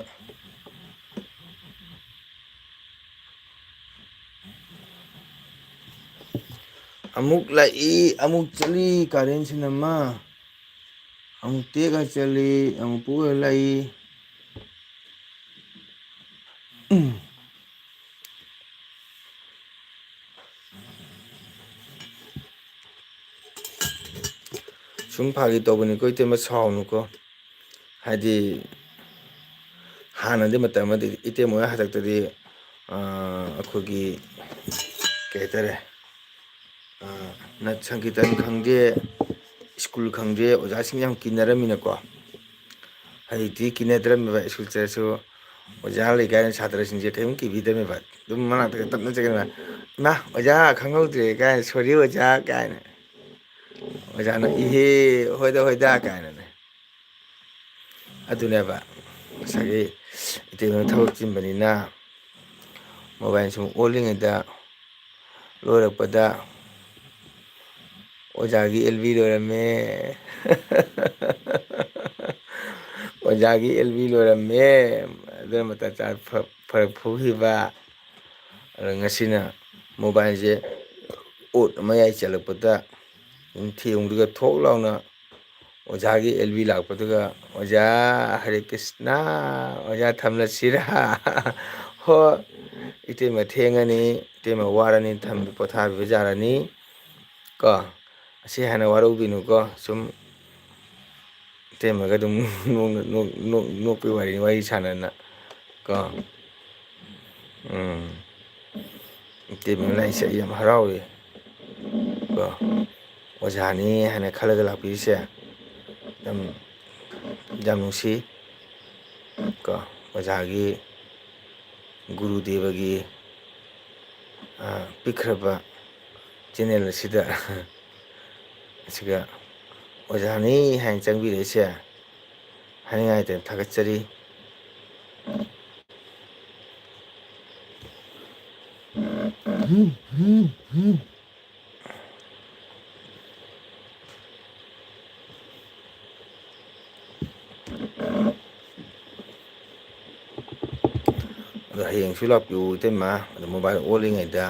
ꯑꯃꯨꯛ ꯂꯥꯛꯏ, ꯑꯃꯨꯛ ꯆꯠꯂꯤ ꯀꯥꯔꯦꯟꯁꯤꯅ ꯑꯃ꯫ ꯑꯃꯨꯛ ꯇꯦꯛꯑ ꯆꯠꯂꯤ, ꯑꯃꯨꯛ ꯄꯨꯔ ꯂꯥꯛꯏ꯫ ꯁꯨꯝ ꯐꯥꯒꯤ ꯇꯧꯕꯅꯤꯀꯣ, ꯏꯇꯩꯃ ꯁꯥꯎꯅꯨꯀꯣ꯫ ꯍꯥꯏꯗꯤ, ꯍꯥꯟꯅꯗꯤ ꯃꯇꯝ ꯑꯃꯗꯤ ꯏꯇꯩꯃ ꯍꯣꯏ ꯍꯥꯛꯇꯛꯇꯗꯤ, ꯑꯥ, ꯑꯩꯈꯣꯏꯒꯤ, ꯀꯩ ꯍꯥꯏꯇꯥꯔꯦ, ꯑꯥ, ꯅꯠ ꯁꯪꯀꯤꯔꯇꯟ ꯈꯪꯗꯦ, ꯁ꯭ꯀꯨꯜ ꯈꯪꯗꯦ, ꯑꯣꯖꯥꯁꯤꯡ ꯌꯥꯝ ꯀꯤꯅꯔꯝꯃꯤꯅꯀꯣ꯫ ꯍꯧꯖꯤꯛꯇꯤ ꯀꯤꯅꯗ꯭ꯔꯝꯃꯦꯕ, ꯁ꯭ꯀꯨꯜ ꯆꯠꯂꯁꯨ ꯑꯣꯖꯥ ꯂꯩ ꯀꯥꯏꯅ ꯁꯥꯇ꯭ꯔꯁꯤꯡꯁꯦ ꯀꯔꯤꯝ ꯀꯤꯕꯤꯗ꯭ꯔꯝꯃꯦꯕ꯫ ꯑꯗꯨꯝ ꯃꯅꯥꯛꯇꯒ ꯇꯞꯅ ꯆꯪꯁꯤꯟꯕ, "ꯏꯃꯥ, ꯑꯣꯖꯥ ꯈꯪꯍꯧꯗ꯭ꯔꯦ" ꯀꯥꯏꯅ, "ꯁꯣꯔꯤ ꯑꯣꯖꯥ" ꯀꯥꯏꯅ꯫ ꯑꯣꯖꯥꯅ "ꯏꯍꯦ, ꯍꯣꯏꯗ, ꯍꯣꯏꯗ" ꯀꯥꯏꯅꯅꯦ꯫ ꯑꯗꯨꯅꯦꯕ ꯉꯁꯥꯏꯒꯤ ꯏꯇꯩꯃ ꯊꯕꯛ ꯆꯤꯟꯕꯅꯤꯅ ꯃꯣꯕꯥꯏꯜ ꯁꯨꯝ ꯑꯣꯜꯂꯤꯉꯩꯗ ꯂꯣꯏꯔꯛꯄꯗ ꯑꯣꯖꯥꯒꯤ ꯑꯦꯜ ꯕꯤ ꯂꯣꯏꯔꯝꯃꯦ꯫ ꯑꯣꯖꯥꯒꯤ ꯑꯦꯜ ꯕꯤ ꯂꯣꯏꯔꯝꯃꯦ꯫ ꯑꯗꯨꯅ ꯃꯇꯝ ꯆꯥ ꯐ-, ꯐꯔꯛ ꯐꯨꯈꯤꯕ꯫ ꯑꯗ ꯉꯁꯤꯅ ꯃꯣꯕꯥꯏꯜꯁꯦ ꯑꯣꯠ ꯃꯌꯥꯏ ꯆꯜꯂꯛꯄꯗ ꯊꯦꯡꯕꯗꯨꯒ ꯊꯣꯛ ꯂꯥꯎꯅ ꯑꯣꯖꯥꯒꯤ ꯑꯦꯜ ꯕꯤ ꯂꯥꯛꯄꯗꯨꯒ, "ꯑꯣꯖꯥ ꯍꯔꯦ ꯀ꯭ꯔꯤꯁꯅ, ꯑꯣꯖꯥ ꯊꯝꯂꯁꯤꯔꯥ?" ꯍꯣ, ꯏꯇꯩꯃ ꯊꯦꯡꯉꯅꯤ, ꯏꯇꯩꯃ ꯋꯥꯔꯅꯤ, ꯊꯝ-, ꯄꯣꯊꯥꯕꯤꯕ ꯌꯥꯔꯅꯤ꯫ ꯀꯣ, ꯑꯁꯤ ꯍꯥꯟꯅ ꯋꯥꯔꯧꯕꯤꯅꯨꯀꯣ, ꯁꯨꯝ ꯏꯇꯩꯃꯒ ꯑꯗꯨꯝ ꯅꯣꯛ-, ꯅꯣꯛ-, ꯅꯣꯛ-, ꯅꯣꯛꯄꯩ ꯋꯥꯔꯤꯅꯤ, ꯋꯥꯔꯤ ꯁꯥꯟꯅꯅ꯫ ꯀꯣ, ꯎꯝ, ꯏꯇꯩꯃ ꯂꯥꯛꯏꯁꯦ ꯑꯩ ꯌꯥꯝ ꯍꯔꯥꯎꯏ꯫ ꯀꯣ, ꯑꯣꯖꯥꯅꯤ ꯍꯥꯏꯅ ꯈꯜꯂꯒ ꯂꯥꯛꯄꯤꯔꯤꯁꯦ ꯌꯥꯝ, ꯌꯥꯝ ꯅꯨꯡꯁꯤ꯫ ꯀꯣ, ꯑꯣꯖꯥꯒꯤ ꯒꯨꯔꯨꯗꯦꯕꯒꯤ, ꯑ, ꯄꯤꯛꯈ꯭ꯔꯕ ꯆꯦꯅꯦꯜ ꯑꯁꯤꯗ, ꯑꯁꯤꯒ ꯑꯣꯖꯥꯅꯤ ꯍꯥꯏꯅ ꯆꯪꯕꯤꯔꯛꯏꯁꯦ ꯍꯥꯏꯅꯤꯡꯉꯥꯏ ꯂꯩꯇꯅ ꯊꯥꯒꯠꯆꯔꯤ꯫ ꯑꯗꯣ ꯍꯌꯦꯡꯁꯨ ꯂꯥꯛꯄꯤꯌꯨ ꯏꯇꯩꯃ꯫ ꯑꯗꯣ ꯃꯣꯕꯥꯏꯜ ꯑꯣꯠꯂꯤꯉꯩꯗ,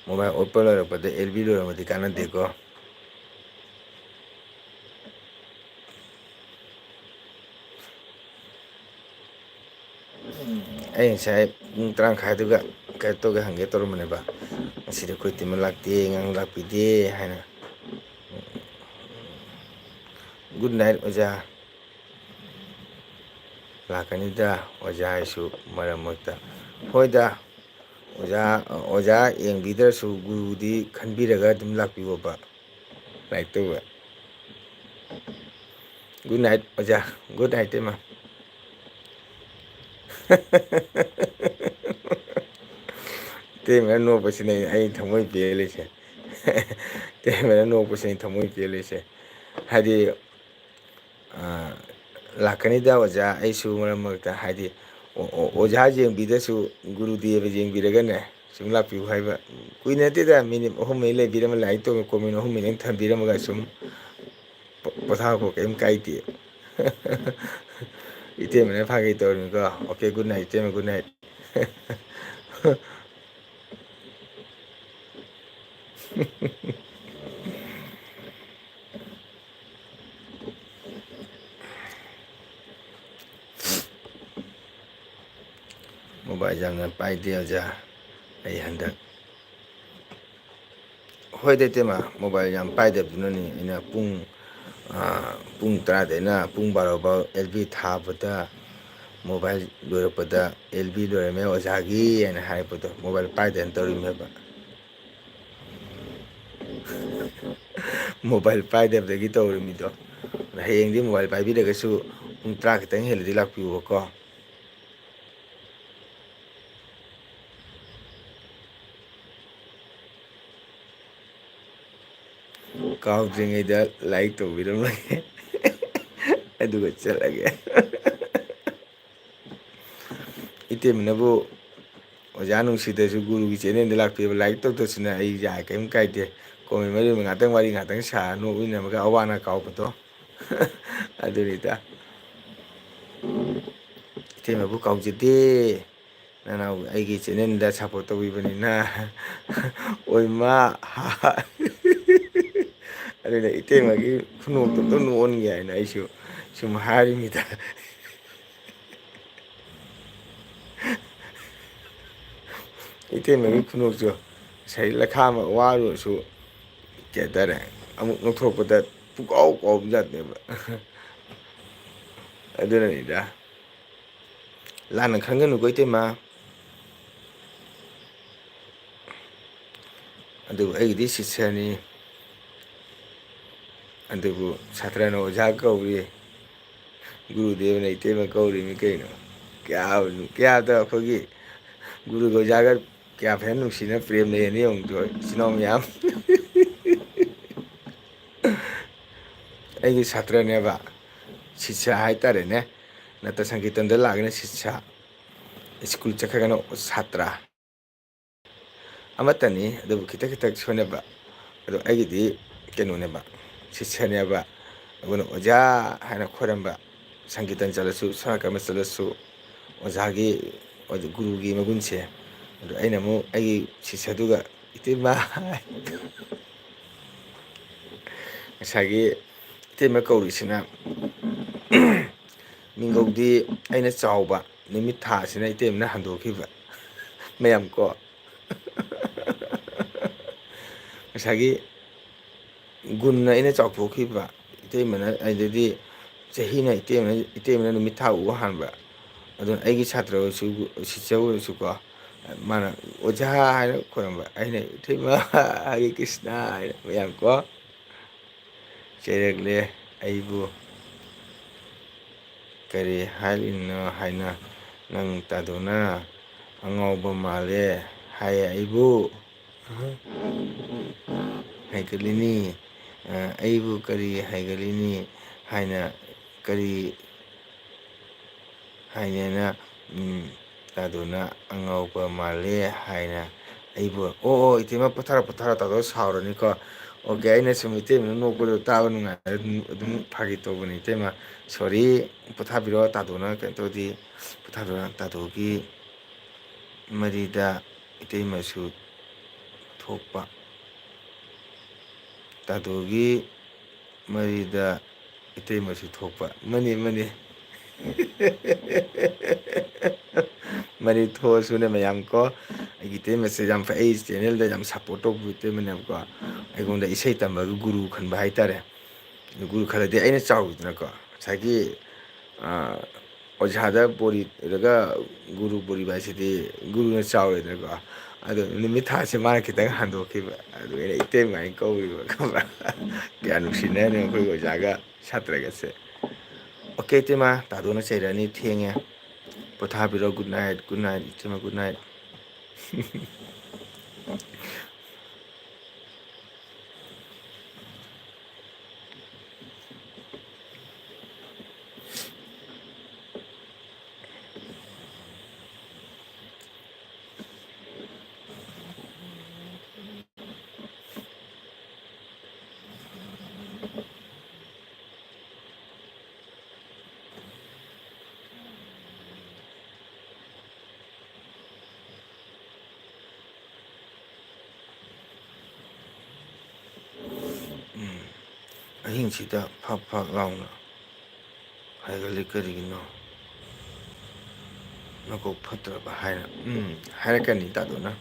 ꯃꯣꯕꯥꯏꯜ ꯑꯣꯠꯄ ꯂꯣꯏꯔꯛꯄꯗ ꯑꯦꯜ ꯕꯤ ꯂꯣꯏꯔꯝꯃꯗꯤ ꯀꯥꯟꯅꯗꯦꯀꯣ꯫ ꯑꯩ ꯉꯁꯥꯏ ꯄꯨꯡ ꯇꯔꯥ ꯃꯈꯥꯏꯗꯨꯒ ꯀꯩꯅꯣ ꯇꯧꯒꯦ, ꯍꯪꯒꯦ ꯇꯧꯔꯝꯕꯅꯦꯕ꯫ ꯉꯁꯤꯗꯤ ꯑꯩꯈꯣꯏ ꯇꯤꯝ ꯂꯥꯛꯇꯦ, ꯉꯔꯥꯡ ꯂꯥꯛꯄꯤꯗꯦ ꯍꯥꯏꯅ꯫ Good night ꯑꯣꯖꯥ꯫ ꯂꯥꯛꯀꯅꯤꯗ ꯑꯣꯖꯥ ꯍꯥꯏꯁꯨ ꯃꯔꯛ ꯃꯔꯛꯇ꯫ ꯍꯣꯏꯗ, ꯑꯣꯖꯥ, ꯑꯣꯖꯥ ꯌꯦꯡꯕꯤꯗ꯭ꯔꯁꯨ ꯒꯨꯔꯨꯗꯤ ꯈꯟꯕꯤꯔꯒ ꯑꯗꯨꯝ ꯂꯥꯛꯄꯤꯌꯣꯕ꯫ ꯂꯥꯏꯔꯤꯛ ꯇꯧꯕ꯫ Good night ꯑꯣꯖꯥ꯫ Good night ꯏꯇꯩꯃ꯫ ꯏꯇꯩꯃꯅ ꯅꯣꯛꯄꯁꯤꯅꯦ ꯑꯩ ꯊꯃꯣꯏ ꯄꯦꯜꯂꯤꯁꯦ꯫ ꯏꯇꯩꯃꯅ ꯅꯣꯛꯄꯁꯤꯅꯦ ꯊꯃꯣꯏ ꯄꯦꯜꯂꯤꯁꯦ꯫ ꯍꯥꯏꯗꯤ, ꯑ, ꯂꯥꯛꯀꯅꯤꯗ ꯑꯣꯖꯥ, ꯑꯩꯁꯨ ꯃꯔꯛ ꯃꯔꯛꯇ, ꯍꯥꯏꯗꯤ, ꯑꯣ-, ꯑꯣ-, ꯑꯣꯖꯥ ꯌꯦꯡꯕꯤꯗꯁꯨ ꯒꯨꯔꯨꯗꯦꯕ ꯌꯦꯡꯕꯤꯔꯒꯅꯦ, ꯁꯨꯝ ꯂꯥꯛꯄꯤꯌꯨ ꯍꯥꯏꯕ꯫ ꯀꯨꯏꯅ ꯅꯠꯇꯦꯗ, ꯃꯤꯅꯤꯠ ꯑꯍꯨꯝ ꯃꯔꯤ ꯂꯩꯕꯤꯔꯝꯃ, ꯂꯥꯏꯔꯤꯛ ꯇꯧꯕ ꯀꯣꯃꯦꯟ ꯑꯍꯨꯝ ꯃꯔꯤ ꯊꯝꯕꯤꯔꯝꯃꯒ ꯁꯨꯝ ꯄꯣ-, ꯄꯣꯊꯥꯈꯣ, ꯀꯩꯝ ꯀꯥꯏꯗꯦ꯫ ꯏꯇꯩꯃꯅ ꯐꯥꯒꯤ ꯇꯧꯔꯤꯅꯤꯀꯣ꯫ Okay, good night, ꯏꯇꯩꯃ, good night꯫ ꯃꯣꯕꯥꯏꯜ ꯌꯥꯝꯅ ꯄꯥꯏꯗꯦ ꯑꯣꯖꯥ, ꯑꯩ ꯍꯟꯗꯛ꯫ ꯍꯣꯏꯗ ꯏꯇꯩꯃ, ꯃꯣꯕꯥꯏꯜ ꯌꯥꯝ ꯄꯥꯏꯗꯕꯗꯨꯅꯅꯤ ꯑꯩꯅ ꯄꯨꯡ, ꯑꯥ, ꯄꯨꯡ ꯇꯔꯥꯗꯩꯅ ꯄꯨꯡ ꯕꯥꯔꯣ ꯐꯥꯎ ꯑꯦꯜ ꯕꯤ ꯊꯥꯕꯗ, ꯃꯣꯕꯥꯏꯜ ꯂꯣꯏꯔꯛꯄꯗ "ꯑꯦꯜ ꯕꯤ ꯂꯣꯏꯔꯝꯃꯦ ꯑꯣꯖꯥꯒꯤ" ꯍꯥꯏꯅ ꯍꯥꯏꯔꯛꯄꯗꯣ, ꯃꯣꯕꯥꯏꯜ ꯄꯥꯏꯗꯅ ꯇꯧꯔꯤꯕꯅꯦꯕ꯫ ꯃꯣꯕꯥꯏꯜ ꯄꯥꯏꯗꯕꯗꯒꯤ ꯇꯧꯔꯤꯃꯤꯗꯣ꯫ ꯍꯌꯦꯡꯗꯤ ꯃꯣꯕꯥꯏꯜ ꯄꯥꯏꯕꯤꯔꯒꯁꯨ ꯄꯨꯡ ꯇꯔꯥ ꯈꯤꯇꯪ ꯍꯦꯜꯂꯗꯤ ꯂꯥꯛꯄꯤꯌꯨꯕꯀꯣ꯫ ꯀꯥꯎꯗ꯭ꯔꯤꯉꯩꯗ ꯂꯥꯏꯛ ꯇꯧꯕꯤꯔꯝꯂꯒꯦ꯫ ꯑꯗꯨꯒ ꯆꯠꯂꯒꯦ꯫ ꯏꯇꯩꯃꯅꯕꯨ ꯑꯣꯖꯥ ꯅꯨꯡꯁꯤꯗꯁꯨ ꯒꯨꯔꯨꯒꯤ ꯆꯦꯅꯦꯜꯗ ꯂꯥꯛꯄꯤꯕ, ꯂꯥꯏꯛ ꯇꯧꯗꯁꯨꯅ ꯑꯩ ꯌꯥꯏ, ꯀꯔꯤꯝ ꯀꯥꯏꯗꯦ꯫ ꯀꯣꯃꯦꯟ ꯃꯔꯤ ꯉꯥꯛꯇꯪ, ꯋꯥꯔꯤ ꯉꯥꯛꯇꯪ ꯁꯥ ꯅꯣꯛꯃꯤꯟꯅꯕꯒ ꯑꯋꯥ ꯑꯅꯥ ꯀꯥꯎꯕꯗꯣ꯫ ꯑꯗꯨꯅꯤꯗ꯫ ꯏꯇꯩꯃꯕꯨ ꯀꯥꯎꯖꯗꯦ꯫ ꯅꯅꯥꯎ ꯑꯩꯒꯤ ꯆꯦꯅꯦꯜꯗ ꯁꯞꯄꯣꯔꯠ ꯇꯧꯕꯤꯕꯅꯤꯅ꯫ ꯑꯣꯏꯃꯥ꯫ ꯑꯗꯨꯅ ꯏꯇꯩꯃꯒꯤ ꯈꯨꯅꯣꯛꯇꯣ ꯑꯝꯇ ꯅꯣꯛꯍꯟꯒꯦ ꯍꯥꯏꯅ ꯑꯩꯁꯨ ꯁꯨꯝ ꯍꯥꯏꯔꯤꯃꯤꯗ꯫ ꯏꯇꯩꯃꯒꯤ ꯈꯨꯅꯣꯛꯇꯣ ꯉꯁꯥꯏ ꯂꯈꯥ ꯑꯃ ꯋꯥꯔꯨꯔꯁꯨ, ꯀꯩ ꯍꯥꯏꯇꯥꯔꯦ, ꯑꯃꯨꯛ ꯅꯣꯛꯊꯣꯔꯛꯄꯗ ꯄꯨꯀꯥꯎ ꯀꯥꯎꯕ ꯖꯥꯠꯅꯦꯕ꯫ ꯑꯗꯨꯅꯅꯤꯗ꯫ ꯂꯥꯟꯅ ꯈꯟꯒꯅꯨꯀꯣ, ꯏꯇꯩꯃ꯫ ꯑꯗꯨꯕꯨ ꯑꯩꯒꯤꯗꯤ ꯁꯤꯁ꯭ꯌꯅꯤ꯫ ꯑꯗꯨꯕꯨ ꯁꯥꯇ꯭ꯔꯅ ꯑꯣꯖꯥ ꯀꯧꯔꯤ, ꯒꯨꯔꯨꯗꯦꯕꯅ ꯏꯇꯩꯃ ꯀꯧꯔꯤꯃꯤ ꯀꯩꯅꯣ꯫ ꯀꯌꯥ, ꯀꯌꯥꯗ ꯑꯩꯈꯣꯏꯒꯤ ꯒꯨꯔꯨꯒ ꯑꯣꯖꯥꯒ ꯀꯌꯥ ꯐꯖꯅ ꯅꯨꯡꯁꯤꯅ ꯄ꯭ꯔꯦꯝ ꯂꯩꯔꯅꯤ ꯌꯦꯡꯉꯨꯗꯣ, ꯏꯆꯤꯟ ꯏꯅꯥꯎ ꯃꯌꯥꯝ꯫ ꯑꯩꯒꯤ ꯁꯥꯇ꯭ꯔꯅꯦꯕ, ꯁꯤꯁ꯭ꯌ ꯍꯥꯏꯇꯥꯔꯦꯅꯦ꯫ ꯅꯠꯇ ꯁꯪꯀꯤꯔꯇꯟꯗ ꯂꯥꯛꯑꯒꯅ ꯁꯤꯁ꯭ꯌ, ꯁ꯭ꯀꯨꯜ ꯆꯠꯈ꯭ꯔꯒꯅ ꯁꯥꯇ꯭ꯔ꯫ ꯑꯃꯠꯇꯅꯤ, ꯑꯗꯨꯕꯨ ꯈꯤꯇꯪ ꯈꯤꯇꯪ ꯁꯣꯏꯅꯕ꯫ ꯑꯗꯣ ꯑꯩꯒꯤꯗꯤ ꯀꯩꯅꯣꯅꯦꯕ, ꯁꯤꯁ꯭ꯌꯅꯦꯕ꯫ ꯑꯗꯨꯅ ꯑꯣꯖꯥ ꯍꯥꯏꯅ ꯈꯣꯏꯔꯝꯕ, ꯁꯪꯀꯤꯔꯇꯟ ꯆꯠꯂꯁꯨ, ꯁꯣꯅꯥꯀꯔꯃ ꯆꯠꯂꯁꯨ, ꯑꯣꯖꯥꯒꯤ, ꯒꯨꯔꯨꯒꯤ ꯃꯒꯨꯟꯁꯦ꯫ ꯑꯗꯣ ꯑꯩꯅ ꯑꯃꯨꯛ ꯑꯩꯒꯤ ꯁꯤꯁ꯭ꯌꯗꯨꯒ, "ꯏꯇꯩꯃ", ꯉꯁꯥꯏꯒꯤ ꯏꯇꯩꯃ ꯀꯧꯔꯤꯁꯤꯅ, ꯃꯤꯡꯒꯧꯗꯤ ꯑꯩꯅ ꯆꯥꯎꯕ, ꯅꯨꯃꯤꯠ ꯊꯥꯁꯤꯅ ꯏꯇꯩꯃꯅ ꯍꯟꯗꯣꯛꯈꯤꯕ꯫ ꯃꯌꯥꯝ ꯀꯣ꯫ ꯉꯁꯥꯏꯒꯤ ꯒꯨꯟꯅ ꯑꯩꯅ ꯆꯥꯎꯊꯣꯛꯈꯤꯕ, ꯏꯇꯩꯃꯅ, ꯑꯗꯩꯗꯤ ꯆꯍꯤꯅ ꯏꯇꯩꯃꯅ, ꯏꯇꯩꯃꯅ ꯅꯨꯃꯤꯠ ꯊꯥ ꯎꯕ ꯍꯥꯟꯕ꯫ ꯑꯗꯨꯅ ꯑꯩꯒꯤ ꯁꯥꯇ꯭ꯔ ꯑꯣꯏꯔꯁꯨ, ꯁꯤꯁ꯭ꯌ ꯑꯣꯏꯔꯁꯨꯀꯣ, ꯃꯥꯅ "ꯑꯣꯖꯥ" ꯍꯥꯏꯅ ꯈꯣꯏꯔꯝꯕ, ꯑꯩꯅ "ꯏꯇꯩꯃ, ꯍꯔꯦ ꯀ꯭ꯔꯤꯁꯅ" ꯍꯥꯏꯅ ꯃꯌꯥꯝ ꯀꯣ꯫ ꯆꯩꯔꯛꯂꯦ ꯑꯩꯕꯨ꯫ "ꯀꯔꯤ ꯍꯥꯏꯔꯤꯅꯣ ꯍꯥꯏꯅ ꯅꯪ ꯇꯥꯗꯣꯅ ꯑꯉꯥꯎꯕ ꯃꯥꯜꯂꯦ ꯍꯥꯏꯌꯦ ꯑꯩꯕꯨ"? ꯍꯥꯏꯒꯠꯂꯤꯅꯤ꯫ ꯑ, "ꯑꯩꯕꯨ ꯀꯔꯤ ꯍꯥꯏꯒꯠꯂꯤꯅꯤ ꯍꯥꯏꯅ, ꯀꯔꯤ ꯍꯥꯏꯅꯦꯅ, ꯎꯝ, ꯇꯥꯗꯣꯅ ꯑꯉꯥꯎꯕ ꯃꯥꯜꯂꯦ ꯍꯥꯏꯅ ꯑꯩꯕꯨ"? ꯑꯣ, ꯑꯣ, ꯏꯇꯩꯃ ꯄꯣꯊꯥꯔꯣ, ꯄꯣꯊꯥꯔꯣ, ꯇꯥꯗꯣ ꯁꯥꯎꯔꯅꯤꯀꯣ꯫ ꯑꯣꯀꯦ, ꯑꯩꯅ ꯁꯨꯝ ꯏꯇꯩꯃꯅ ꯅꯣꯛꯄꯗꯣ ꯇꯥꯕ ꯅꯨꯡꯉꯥꯏꯔ ꯑꯗꯨꯝ, ꯑꯗꯨꯝ ꯐꯥꯒꯤ ꯇꯧꯕꯅꯤ ꯏꯇꯩꯃ꯫ ꯁꯣꯔꯤ, ꯄꯣꯊꯥꯕꯤꯔꯣ, ꯇꯥꯗꯣꯅ ꯀꯩꯅꯣ ꯇꯧꯗꯤ, ꯄꯣꯊꯥꯕꯤꯔꯣ, ꯇꯥꯗꯣꯒꯤ ꯃꯔꯤꯗ ꯏꯇꯩꯃꯁꯨ ꯊꯣꯛꯄ꯫ ꯇꯥꯗꯣꯒꯤ ꯃꯔꯤꯗ ꯏꯇꯩꯃꯁꯨ ꯊꯣꯛꯄ꯫ Money, money. ꯃꯅꯤ ꯊꯣꯛꯑꯁꯨꯅꯦ ꯃꯌꯥꯝ ꯀꯣ꯫ ꯑꯩꯒꯤ ꯏꯇꯩꯃꯁꯦ ꯌꯥꯝ ꯐꯩ꯫ ꯑꯩ ꯆꯦꯅꯦꯜꯗ ꯌꯥꯝ ꯁꯞꯄꯣꯔꯠ ꯇꯧꯕ ꯏꯇꯩꯃꯅꯦꯕꯀꯣ꯫ ꯑꯩꯉꯣꯟꯗ ꯏꯁꯩ ꯇꯝꯕꯒꯤ ꯒꯨꯔꯨ ꯈꯟꯕ ꯍꯥꯏꯇꯥꯔꯦ꯫ ꯒꯨꯔꯨ ꯈꯜꯂꯗꯤ ꯑꯩꯅ ꯆꯥꯎꯋꯤꯗꯅꯀꯣ꯫ ꯉꯁꯥꯏꯒꯤ, ꯑ, ꯑꯣꯖꯥꯗ ꯕꯣꯔꯤꯔꯒ ꯒꯨꯔꯨ ꯕꯣꯔꯤꯕ ꯍꯥꯏꯁꯤꯗꯤ ꯒꯨꯔꯨꯅ ꯆꯥꯎꯔꯦꯗꯅꯀꯣ꯫ ꯑꯗꯣ ꯅꯨꯃꯤꯠ ꯊꯥꯁꯦ ꯃꯥꯅ ꯈꯤꯇꯪ ꯍꯟꯗꯣꯛꯈꯤꯕ꯫ ꯑꯗꯨ ꯑꯩꯅ ꯏꯇꯩꯃ ꯍꯥꯏꯅ ꯀꯧꯔꯤꯕ, ꯈꯪꯕ꯭ꯔꯥ? ꯀꯌꯥ ꯅꯨꯡꯁꯤꯅꯔꯦ ꯑꯩꯈꯣꯏꯒꯤ ꯑꯣꯖꯥꯒ ꯁꯥꯇ꯭ꯔꯒꯁꯦ꯫ ꯑꯣꯀꯦ, ꯏꯇꯩꯃ, ꯇꯥꯗꯣꯅ ꯆꯩꯔꯅꯤ, ꯊꯦꯡꯉꯦ꯫ ꯄꯣꯊꯥꯕꯤꯔꯣ꯫ Good night, good night, ꯏꯇꯩꯃ, good night꯫ ꯑꯍꯤꯡꯁꯤꯗ ꯐꯛ ꯐꯛ ꯂꯥꯎꯅ ꯍꯥꯏꯒꯠꯂꯤ ꯀꯔꯤꯒꯤꯅꯣ? ꯅꯀꯣꯛ ꯐꯠꯇ꯭ꯔꯕ ꯍꯥꯏꯅ꯫ ꯎꯝ, ꯍꯥꯏꯔꯛꯀꯅꯤ ꯇꯥꯗꯣꯅ꯫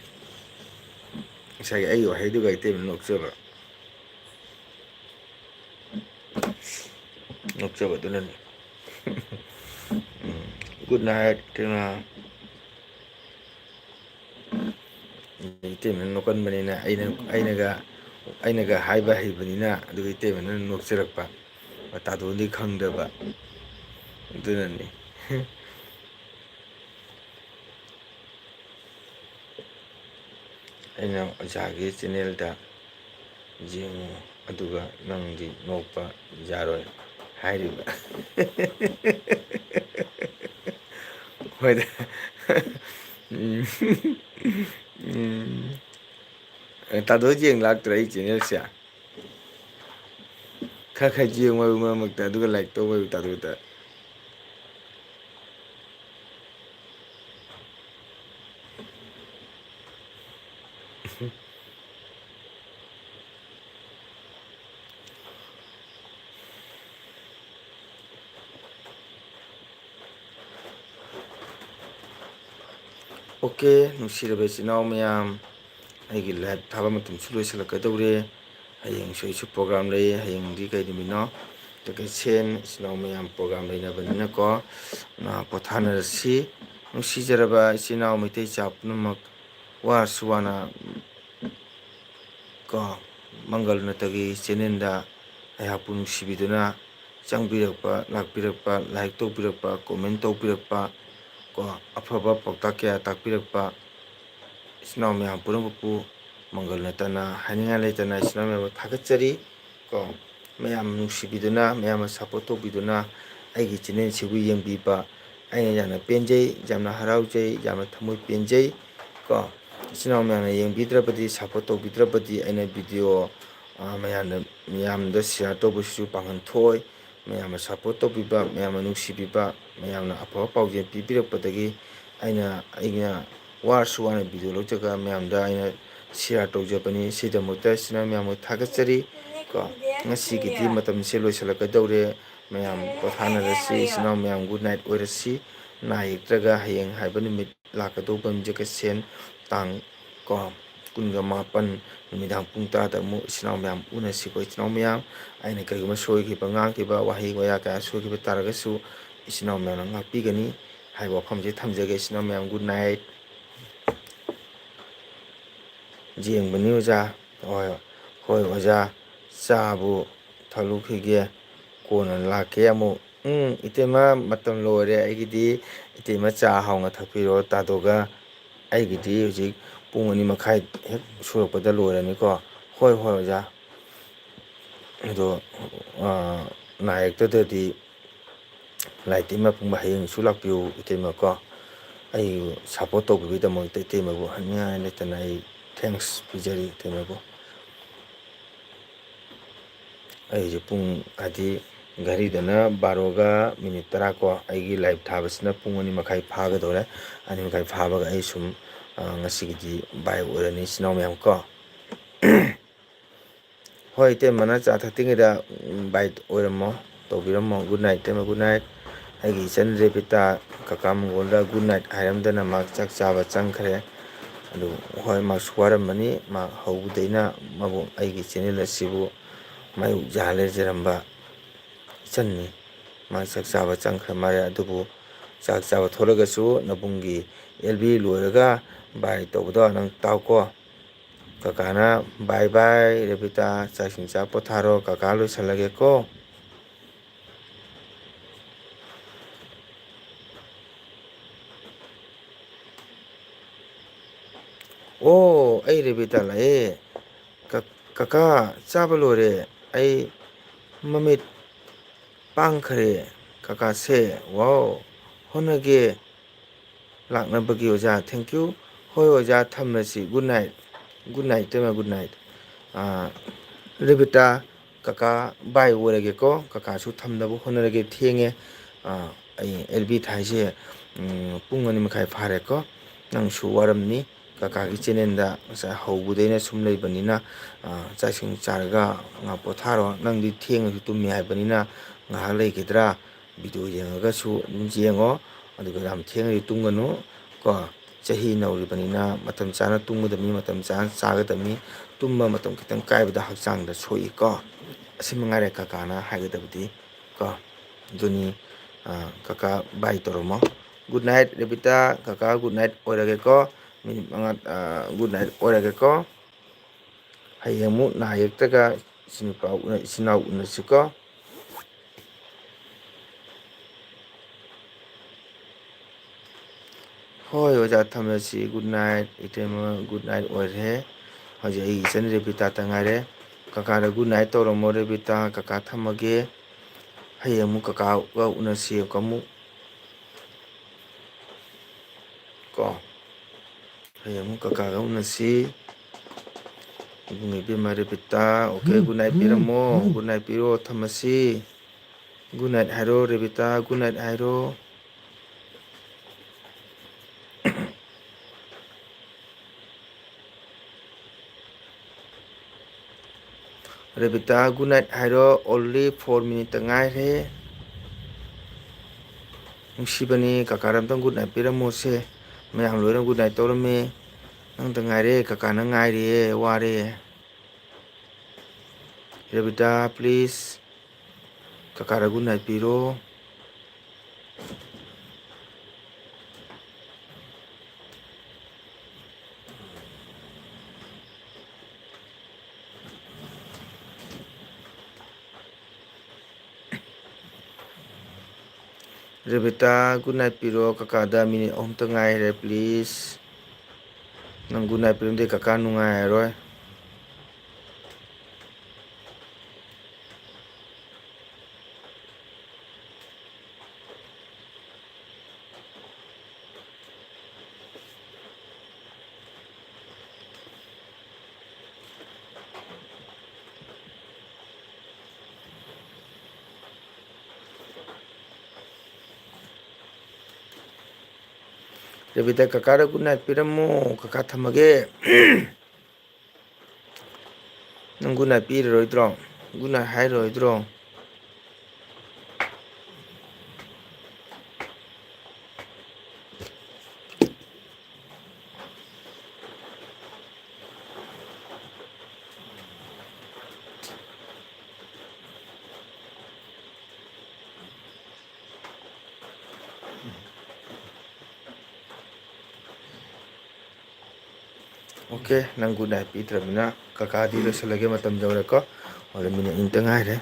ꯉꯁꯥꯏꯒꯤ ꯑꯩꯒꯤ ꯋꯥꯍꯩꯗꯨꯒ ꯏꯇꯩꯃ ꯅꯣꯛꯆꯕ꯫ ꯅꯣꯛꯆꯕꯗꯨꯅꯅꯤ꯫ ꯎꯝ, good night, ꯏꯇꯩꯃ꯫ ꯏꯇꯩꯃꯅ ꯅꯣꯛꯀꯟꯕꯅꯤꯅ ꯑꯩꯅ, ꯑꯩꯅꯒ, ꯑꯩꯅꯒ ꯍꯥꯏꯕ ꯍꯩꯕꯅꯤꯅ, ꯑꯗꯨꯒ ꯏꯇꯩꯃꯅ ꯅꯣꯛꯆꯔꯛꯄ꯫ ꯇꯥꯗꯣꯟꯗꯤ ꯈꯪꯗꯕ꯫ ꯑꯗꯨꯅꯅꯤ꯫ ꯑꯩꯅ ꯑꯣꯖꯥꯒꯤ channelꯗ ꯌꯦꯡꯉꯨ, ꯑꯗꯨꯒ ꯅꯪꯗꯤ ꯅꯣꯛꯄ ꯌꯥꯔꯣꯏ ꯍꯥꯏꯔꯤꯕ꯫ ꯍꯣꯏꯗ꯫ ꯎꯝ꯫ ꯎꯝ꯫ ꯑꯦ, ꯇꯥꯗꯣ ꯌꯦꯡ ꯂꯥꯛꯇ꯭ꯔꯣ ꯑꯩ channelꯁꯦ? ꯈꯔ ꯈꯔ ꯌꯦꯡꯉꯣ ꯍꯥꯏꯕ ꯃꯔꯛ ꯃꯔꯛꯇ, ꯑꯗꯨꯒ like ꯇꯧ ꯍꯥꯏꯕ ꯇꯥꯗꯣꯗ꯫ OK, ꯅꯨꯡꯁꯤꯔꯕ ꯏꯆꯤꯟ ꯏꯅꯥꯎ ꯃꯌꯥꯝ, ꯑꯩꯒꯤ live ꯊꯥꯕ ꯃꯇꯝꯁꯨ ꯂꯣꯏꯁꯤꯜꯂꯛꯀꯗꯧꯔꯦ꯫ ꯍꯌꯦꯡꯁꯨ ꯑꯩꯁꯨ program ꯂꯩ꯫ ꯍꯌꯦꯡꯗꯤ ꯀꯩ ꯅꯨꯃꯤꯠꯅꯣ? ꯇꯈꯦꯜꯁꯦꯟ ꯏꯆꯤꯟ ꯏꯅꯥꯎ ꯃꯌꯥꯝ program ꯂꯩꯅꯕꯅꯤꯅꯀꯣ, ꯅ ꯄꯣꯊꯥꯅꯔꯁꯤ꯫ ꯅꯨꯡꯁꯤꯖꯔꯕ ꯏꯆꯤꯟ ꯏꯅꯥꯎ ꯃꯩꯇꯩ ꯏꯆꯥ ꯄꯨꯝꯅꯃꯛ, ꯋꯥꯔꯁꯨ ꯋꯥꯅ ꯀꯣ, ꯃꯪꯒꯜ ꯅꯠꯇꯒꯤ channelꯗ ꯑꯩꯍꯥꯛꯄꯨ ꯅꯨꯡꯁꯤꯕꯤꯗꯨꯅ ꯆꯪꯕꯤꯔꯛꯄ, ꯂꯥꯛꯄꯤꯔꯛꯄ, like ꯇꯧꯕꯤꯔꯛꯄ, comment ꯇꯧꯕꯤꯔꯛꯄ, ꯀꯣ, ꯑꯐꯕ ꯄꯥꯎꯇꯥꯛ ꯀꯌꯥ ꯇꯥꯛꯄꯤꯔꯛꯄ ꯏꯆꯤꯟ ꯏꯅꯥꯎ ꯃꯌꯥꯝ ꯄꯨꯝꯅꯃꯛꯄꯨ ꯃꯪꯒꯜ ꯅꯠꯇꯅ ꯍꯥꯏꯅꯤꯡꯉꯥꯏ ꯂꯩꯇꯅ ꯏꯆꯤꯟ ꯏꯅꯥꯎ ꯃꯌꯥꯝꯕꯨ ꯊꯥꯒꯠꯆꯔꯤ꯫ ꯀꯣ, ꯃꯌꯥꯝ ꯅꯨꯡꯁꯤꯕꯤꯗꯨꯅ, ꯃꯌꯥꯝꯅ support ꯇꯧꯕꯤꯗꯨꯅ ꯑꯩꯒꯤ channelꯁꯤꯕꯨ ꯌꯦꯡꯕꯤꯕ ꯑꯩꯅ ꯌꯥꯝꯅ ꯄꯦꯟꯖꯩ, ꯌꯥꯝꯅ ꯍꯔꯥꯎꯖꯩ, ꯌꯥꯝꯅ ꯊꯃꯣꯏ ꯄꯦꯟꯖꯩ꯫ ꯀꯣ, ꯏꯆꯤꯟ ꯏꯅꯥꯎ ꯃꯌꯥꯝꯅ ꯌꯦꯡꯕꯤꯗ꯭ꯔꯕꯗꯤ, support ꯇꯧꯕꯤꯗ꯭ꯔꯕꯗꯤ ꯑꯩꯅ video, ꯑ, ꯃꯌꯥꯝꯗ, ꯃꯌꯥꯝꯗ share ꯇꯧꯕꯁꯤꯁꯨ ꯄꯥꯡꯒꯜ ꯊꯣꯛꯑꯣꯏ꯫ ꯃꯌꯥꯝꯅ support ꯇꯧꯕꯤꯕ, ꯃꯌꯥꯝꯅ ꯅꯨꯡꯁꯤꯕꯤꯕ, ꯃꯌꯥꯝꯅ ꯑꯐꯕ ꯄꯥꯎꯖꯦꯜ ꯄꯤꯕꯤꯔꯛꯄꯗꯒꯤ ꯑꯩꯅ, ꯑꯩꯅ ꯋꯥꯔꯁꯨ ꯋꯥꯅ video ꯂꯧꯖꯔꯒ ꯃꯌꯥꯝꯗ ꯑꯩꯅ share ꯇꯧꯖꯕꯅꯤ꯫ ꯁꯤꯒꯤꯗꯃꯛꯇ ꯏꯆꯤꯟ ꯏꯅꯥꯎ ꯃꯌꯥꯝꯕꯨ ꯊꯥꯒꯠꯆꯔꯤ꯫ ꯀꯣ, ꯉꯁꯤꯒꯤꯗꯤ ꯃꯇꯝꯁꯦ ꯂꯣꯏꯁꯤꯜꯂꯛꯀꯗꯧꯔꯦ꯫ ꯃꯌꯥꯝ ꯄꯣꯊꯥꯅꯔꯁꯤ, ꯏꯆꯤꯟ ꯏꯅꯥꯎ ꯃꯌꯥꯝ good night ꯑꯣꯏꯔꯁꯤ꯫ ꯅꯥ ꯌꯦꯛꯇ꯭ꯔꯒ ꯍꯌꯦꯡ ꯍꯥꯏꯕ ꯅꯨꯃꯤꯠ ꯂꯥꯛꯀꯗꯧꯕ ꯃꯤꯖꯀ ꯁꯦꯟ ꯇꯥꯡ ꯀꯣ, ꯀꯨꯟꯒ ꯃꯥꯄꯟ ꯅꯨꯃꯤꯗꯥꯡ ꯄꯨꯡ ꯇꯔꯥꯗ ꯑꯃꯨꯛ ꯏꯆꯤꯟ ꯏꯅꯥꯎ ꯃꯌꯥꯝ ꯎꯅꯁꯤꯀꯣ꯫ ꯏꯆꯤꯟ ꯏꯅꯥꯎ ꯃꯌꯥꯝ, ꯑꯩꯅ ꯀꯔꯤꯒꯨꯝꯕ ꯁꯣꯏꯈꯤꯕ, ꯉꯥꯡꯈꯤꯕ ꯋꯥꯍꯩ ꯋꯥꯌꯥ ꯀꯌꯥ ꯁꯣꯏꯈꯤꯕ ꯇꯥꯔꯒꯁꯨ ꯏꯆꯤꯟ ꯏꯅꯥꯎ ꯃꯌꯥꯝꯅ ꯉꯥꯛꯄꯤꯒꯅꯤ ꯍꯥꯏꯕ ꯋꯥꯐꯝꯁꯦ ꯊꯝꯖꯒꯦ꯫ ꯏꯆꯤꯟ ꯏꯅꯥꯎ ꯃꯌꯥꯝ good night꯫ ꯌꯦꯡꯕꯅꯤ ꯑꯣꯖꯥ꯫ ꯍꯣꯏ, ꯍꯣꯏ ꯑꯣꯖꯥ, ꯆꯥꯕꯨ ꯊꯛꯂꯨꯈꯤꯒꯦ, ꯀꯣꯟꯅ ꯂꯥꯛꯀꯦ ꯑꯃꯨꯛ꯫ ꯎꯝ, ꯏꯇꯩꯃ, ꯃꯇꯝ ꯂꯣꯏꯔꯦ ꯑꯩꯒꯤꯗꯤ꯫ ꯏꯇꯩꯃ ꯆꯥ ꯍꯥꯎꯅ ꯊꯛꯄꯤꯔꯣ꯫ ꯇꯥꯗꯣꯒ ꯑꯩꯒꯤꯗꯤ ꯍꯧꯖꯤꯛ ꯄꯨꯡ ꯑꯅꯤ ꯃꯈꯥꯏ ꯍꯦꯛ ꯁꯨꯔꯛꯄꯗ ꯂꯣꯏꯔꯅꯤꯀꯣ꯫ ꯍꯣꯏ, ꯍꯣꯏ ꯑꯣꯖꯥ꯫ ꯑꯗꯣ, ꯑꯥ, ꯅꯥ ꯌꯦꯛꯇꯗꯗꯤ ꯂꯥꯏ ꯇꯤꯟ ꯃꯄꯨꯡꯕ ꯍꯌꯦꯡꯁꯨ ꯂꯥꯛꯄꯤꯌꯨ ꯏꯇꯩꯃꯀꯣ꯫ ꯑꯩꯕꯨ support ꯇꯧꯕꯤꯕꯒꯤꯗꯃꯛꯇ ꯏꯇꯩꯃꯕꯨ ꯍꯟꯅꯤꯡꯉꯥꯏ ꯂꯩꯇꯅ ꯑꯩ thanks ꯄꯤꯖꯔꯤ ꯏꯇꯩꯃꯕꯨ꯫ ꯑꯩꯁꯦ ꯄꯨꯡ, ꯍꯥꯏꯗꯤ ꯘꯔꯤꯗꯅ ꯕꯥꯔꯣꯒ ꯃꯤꯅꯤꯠ ꯇꯔꯥ ꯀꯣ, ꯑꯩꯒꯤ live ꯊꯥꯕꯁꯤꯅ ꯄꯨꯡ ꯑꯅꯤ ꯃꯈꯥꯏ ꯐꯥꯒꯗꯧꯔꯦ꯫ ꯑꯅꯤ ꯃꯈꯥꯏ ꯐꯥꯕꯒ ꯑꯩ ꯁꯨꯝ, ꯑ, ꯉꯁꯤꯒꯤꯗꯤ bye ꯑꯣꯏꯔꯅꯤ ꯏꯆꯤꯟ ꯏꯅꯥꯎ ꯃꯌꯥꯝ ꯀꯣ꯫ ꯍꯣꯏ, ꯏꯇꯩꯃꯅ ꯆꯥ ꯊꯛꯇ꯭ꯔꯤꯉꯩꯗ, ꯎꯝ, bye ꯑꯣꯏꯔꯝꯃꯣ, ꯇꯧꯕꯤꯔꯝꯃꯣ꯫ Good night, ꯏꯇꯩꯃ, good night꯫ ꯑꯩꯒꯤ ꯏꯆꯟ ꯔꯦꯕꯤꯇꯥ, ꯀꯀꯥ ꯃꯪꯒꯣꯜꯗ good night ꯍꯥꯏꯔꯝꯗꯅ ꯃꯥ ꯆꯥꯛ ꯆꯥꯕ ꯆꯪꯈ꯭ꯔꯦ꯫ ꯑꯗꯨ ꯍꯣꯏ, ꯃꯥꯁꯨ ꯋꯥꯔꯝꯃꯅꯤ꯫ ꯃꯥ ꯍꯧꯕꯗꯩꯅ ꯃꯕꯨ ꯑꯩꯒꯤ channel ꯑꯁꯤꯕꯨ ꯃꯥꯌꯣꯛ ꯌꯥꯍꯜ ꯂꯩꯖꯔꯝꯕ ꯏꯆꯟꯅꯤ꯫ ꯃꯥ ꯆꯥꯛ ꯆꯥꯕ ꯆꯪꯈ꯭ꯔ ꯃꯥꯜꯂꯦ꯫ ꯑꯗꯨꯕꯨ ꯆꯥꯛ ꯆꯥꯕ ꯊꯣꯛꯂꯒꯁꯨ ꯅꯕꯨꯡꯒꯤ L B ꯂꯣꯏꯔꯒ bye ꯇꯧꯕꯗꯣ ꯅꯪ ꯇꯥꯎꯀꯣ꯫ ꯀꯀꯥꯅ, "Bye bye ꯔꯦꯕꯤꯇꯥ, ꯆꯥꯛ ꯏꯁꯤꯡ ꯆꯥ ꯄꯣꯊꯥꯔꯣ, ꯀꯀꯥ ꯂꯣꯏꯁꯜꯂꯒꯦꯀꯣ"꯫ ꯑꯣ, ꯑꯩ ꯔꯦꯕꯤꯇꯥ ꯂꯥꯛꯑꯦ꯫ ꯀ-, ꯀꯀꯥ, ꯆꯥꯕ ꯂꯣꯏꯔꯦ꯫ ꯑꯩ ꯃꯃꯤꯠ ꯄꯥꯡꯈ꯭ꯔꯦ꯫ ꯀꯀꯥꯁꯦ, wow, ꯍꯣꯠꯅꯒꯦ꯫ ꯂꯥꯛꯅꯕꯒꯤ ꯑꯣꯖꯥ, thank you꯫ ꯍꯣꯏ ꯑꯣꯖꯥ, ꯊꯝꯂꯁꯤ꯫ Good night꯫ Good night, ꯏꯇꯩꯃ, good night꯫ ꯑꯥ, ꯔꯦꯕꯤꯇꯥ, ꯀꯀꯥ bye ꯑꯣꯏꯔꯒꯦꯀꯣ꯫ ꯀꯀꯥꯁꯨ ꯊꯝꯅꯕ ꯍꯣꯠꯅꯔꯒꯦ, ꯊꯦꯡꯉꯦ꯫ ꯑꯥ, ꯑꯩ L B ꯊꯥꯏꯁꯦ, ꯎꯝ, ꯄꯨꯡ ꯑꯅꯤ ꯃꯈꯥꯏ ꯐꯥꯔꯦꯀꯣ꯫ ꯅꯪꯁꯨ ꯋꯥꯔꯝꯅꯤ꯫ ꯀꯀꯥꯒꯤ ꯆꯦꯅꯦꯜꯗ ꯉꯁꯥꯏ ꯍꯧꯕꯗꯩꯅ ꯁꯨꯝ ꯂꯩꯕꯅꯤꯅ, ꯑ, ꯆꯥꯛ ꯏꯁꯤꯡ ꯆꯥꯔꯒ ꯉꯥꯏꯍꯥꯛ ꯄꯣꯊꯥꯔꯣ꯫ ꯅꯪꯗꯤ ꯊꯦꯡꯅꯁꯨ ꯇꯨꯝꯃꯤ ꯍꯥꯏꯕꯅꯤꯅ ꯉꯥꯏꯍꯥꯛ ꯂꯩꯈꯤꯗ꯭ꯔꯥ? ꯚꯤꯗꯤꯑꯣ ꯌꯦꯡꯉꯒꯁꯨ ꯑꯗꯨꯝ ꯌꯦꯡꯉꯣ, ꯑꯗꯨꯒ ꯌꯥꯝ ꯊꯦꯡꯅꯗꯤ ꯇꯨꯝꯒꯅꯨ ꯀꯣ꯫ ꯆꯍꯤ ꯅꯧꯔꯤꯕꯅꯤꯅ ꯃꯇꯝ ꯆꯥꯅ ꯇꯨꯝꯒꯗꯕꯅꯤ, ꯃꯇꯝ ꯆꯥꯅ ꯆꯥꯒꯗꯕꯅꯤ꯫ ꯇꯨꯝꯕ ꯃꯇꯝ ꯈꯤꯇꯪ ꯀꯥꯏꯕꯗ ꯍꯛꯆꯥꯡꯗ ꯁꯣꯛꯏꯀꯣ꯫ ꯑꯁꯤ ꯃꯉꯥꯏꯔꯦ ꯀꯀꯥꯅ ꯍꯥꯏꯒꯗꯕꯗꯤ ꯀꯣ꯫ ꯑꯗꯨꯅꯤ, ꯑ, ꯀꯀꯥ ꯕꯥꯏ ꯇꯧꯔꯝꯃꯣ꯫ Good night ꯔꯦꯕꯤꯇꯥ, ꯀꯀꯥ good night ꯑꯣꯏꯔꯒꯦꯀꯣ꯫ ꯃꯤꯅꯤꯠ ꯃꯉꯥ, ꯑ, good night ꯑꯣꯏꯔꯒꯦꯀꯣ꯫ ꯍꯌꯦꯡ ꯑꯃꯨꯛ ꯅꯍꯥ ꯌꯦꯛꯇꯒ ꯏꯆꯤꯟ ꯅꯨꯄꯥ ꯎꯅ-, ꯏꯆꯤꯟ ꯏꯅꯥꯎ ꯎꯅꯁꯤꯀꯣ꯫ ꯍꯣꯏ ꯑꯣꯖꯥ, ꯊꯝꯂꯁꯤ꯫ Good night ꯏꯇꯩꯃ, good night ꯑꯣꯏꯔꯦ꯫ ꯍꯧꯖꯤꯛ ꯑꯩꯒꯤ ꯏꯆꯟ ꯔꯦꯕꯤꯇꯥꯇ ꯉꯥꯏꯔꯦ꯫ ꯀꯀꯥꯗ good night ꯇꯧꯔꯝꯃꯣ ꯔꯦꯕꯤꯇꯥ꯫ ꯀꯀꯥ ꯊꯝꯃꯒꯦ꯫ ꯍꯌꯦꯡ ꯑꯃꯨꯛ ꯀꯀꯥꯒ ꯎꯅꯁꯤ ꯑꯃꯨꯛ꯫ ꯀꯣ꯫ ꯍꯌꯦꯡ ꯑꯃꯨꯛ ꯀꯀꯥꯒ ꯎꯅꯁꯤ꯫ ꯏꯕꯨꯡ ꯏꯕꯦꯝꯃ ꯔꯦꯕꯤꯇꯥ, okay, good night ꯄꯤꯔꯝꯃꯣ, good night ꯄꯤꯔꯣ, ꯊꯝꯃꯁꯤ꯫ Good night ꯍꯥꯏꯔꯣ ꯔꯦꯕꯤꯇꯥ, good night ꯍꯥꯏꯔꯣ꯫ ꯔꯦꯕꯤꯇꯥ, good night ꯍꯥꯏꯔꯣ, only four minute ꯇ ꯉꯥꯏꯔꯦ꯫ ꯅꯨꯡꯁꯤꯕꯅꯤ, ꯀꯀꯥꯗ ꯑꯝꯇꯪ good night ꯄꯤꯔꯝꯃꯣꯁꯦ꯫ ꯃꯌꯥꯝ ꯂꯣꯏꯅ good night ꯇꯧꯔꯝꯃꯦ, ꯅꯪꯇ ꯉꯥꯏꯔꯦ꯫ ꯀꯀꯥꯅ ꯉꯥꯏꯔꯤꯌꯦ, ꯋꯥꯔꯦ꯫ ꯔꯦꯕꯤꯇꯥ, please, ꯀꯀꯥꯗ good night ꯄꯤꯔꯣ꯫ ꯔꯦꯕꯤꯇꯥ, good night ꯄꯤꯔꯣ ꯀꯀꯥꯗ, ꯃꯤꯅꯤꯠ ꯑꯍꯨꯝꯇ ꯉꯥꯏꯔꯦ, please꯫ ꯅꯪ good night ꯄꯤꯔꯝꯗꯦ ꯀꯀꯥ ꯅꯨꯡꯉꯥꯏꯔꯔꯣꯏ꯫ ꯔꯦꯕꯤꯇꯥ, ꯀꯀꯥꯗ good night ꯄꯤꯔꯝꯃꯣ꯫ ꯀꯀꯥ ꯊꯝꯃꯒꯦ꯫ ꯅꯪ good night ꯄꯤꯔꯔꯣꯏꯗ꯭ꯔꯣ? Good night ꯍꯥꯏꯔꯔꯣꯏꯗ꯭ꯔꯣ? Okay, ꯅꯪ good night ꯄꯤꯗ꯭ꯔꯕꯅꯤꯅ ꯀꯀꯥꯗꯤ ꯂꯣꯏꯁꯤꯜꯂꯒꯦ, ꯃꯇꯝ ꯌꯧꯔꯦꯀꯣ꯫ ꯑꯗꯣ minute ꯑꯅꯤꯇ ꯉꯥꯏꯔꯦ꯫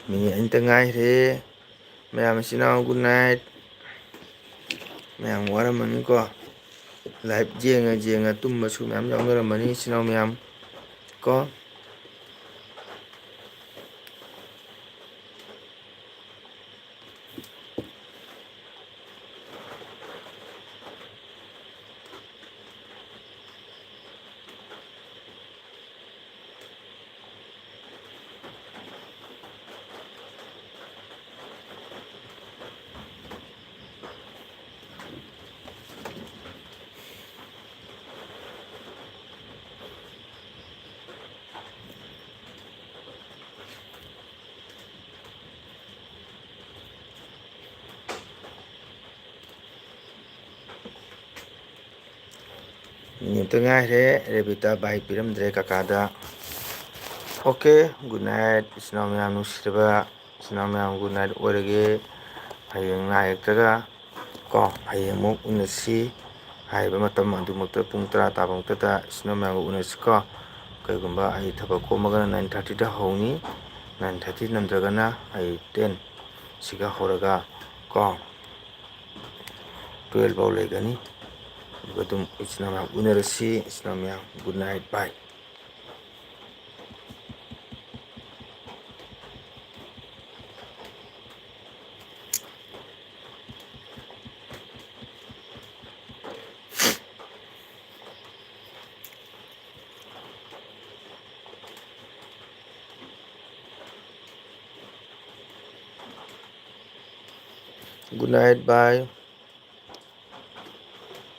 Minute ꯑꯅꯤꯇ ꯉꯥꯏꯔꯦ꯫ ꯃꯌꯥꯝ ꯏꯆꯤꯟ ꯏꯅꯥꯎ good night꯫ ꯃꯌꯥꯝ ꯋꯥꯔꯝꯃꯅꯤꯀꯣ꯫ Live ꯌꯦꯡꯉ ꯌꯦꯡꯉ ꯇꯨꯝꯕꯁꯨ ꯃꯌꯥꯝ ꯌꯥꯎꯅꯔꯝꯃꯅꯤ ꯏꯆꯤꯟ ꯏꯅꯥꯎ ꯃꯌꯥꯝ ꯀꯣ꯫ Minute ꯑꯃꯇ ꯉꯥꯏꯔꯦ꯫ ꯔꯦꯕꯤꯇꯥ bye ꯄꯤꯔꯝꯗ꯭ꯔꯦ ꯀꯀꯥꯗ꯫ Okay, good night ꯏꯆꯤꯟ ꯏꯅꯥꯎ ꯃꯌꯥꯝ ꯅꯨꯡꯁꯤꯔꯕ꯫ ꯏꯆꯤꯟ ꯏꯅꯥꯎ ꯃꯌꯥꯝ good night ꯑꯣꯏꯔꯒꯦ꯫ ꯍꯌꯦꯡ ꯅꯥꯏꯔꯛꯇ꯭ꯔꯒ ꯀꯣ, ꯍꯌꯦꯡ ꯑꯃꯨꯛ ꯎꯅꯁꯤ꯫ ꯍꯥꯏꯔꯤꯕ ꯃꯇꯝ ꯑꯗꯨꯃꯛꯇ ꯄꯨꯡ ꯇꯔꯥ ꯇꯥꯕꯃꯛꯇꯗ ꯏꯆꯤꯟ ꯏꯅꯥꯎ ꯃꯌꯥꯝꯒ ꯎꯅꯁꯤꯀꯣ꯫ ꯀꯩꯒꯨꯝꯕ ꯑꯩ ꯊꯕꯛ ꯀꯣꯝꯃꯒꯅ nine thirtyꯗ ꯍꯧꯅꯤ꯫ Nine thirty ꯅꯪꯗ꯭ꯔꯒꯅ ꯑꯩ ten ꯁꯤꯒ ꯍꯧꯔꯒ ꯀꯣ, twelve ꯐꯥꯎ ꯂꯩꯒꯅꯤ꯫ ꯑꯗꯨꯒ ꯑꯗꯨꯝ ꯏꯆꯤꯟ ꯏꯅꯥꯎ ꯃꯌꯥꯝ ꯎꯅꯔꯁꯤ꯫ ꯏꯆꯤꯟ ꯏꯅꯥꯎ ꯃꯌꯥꯝ good night, bye꯫ Good night, bye.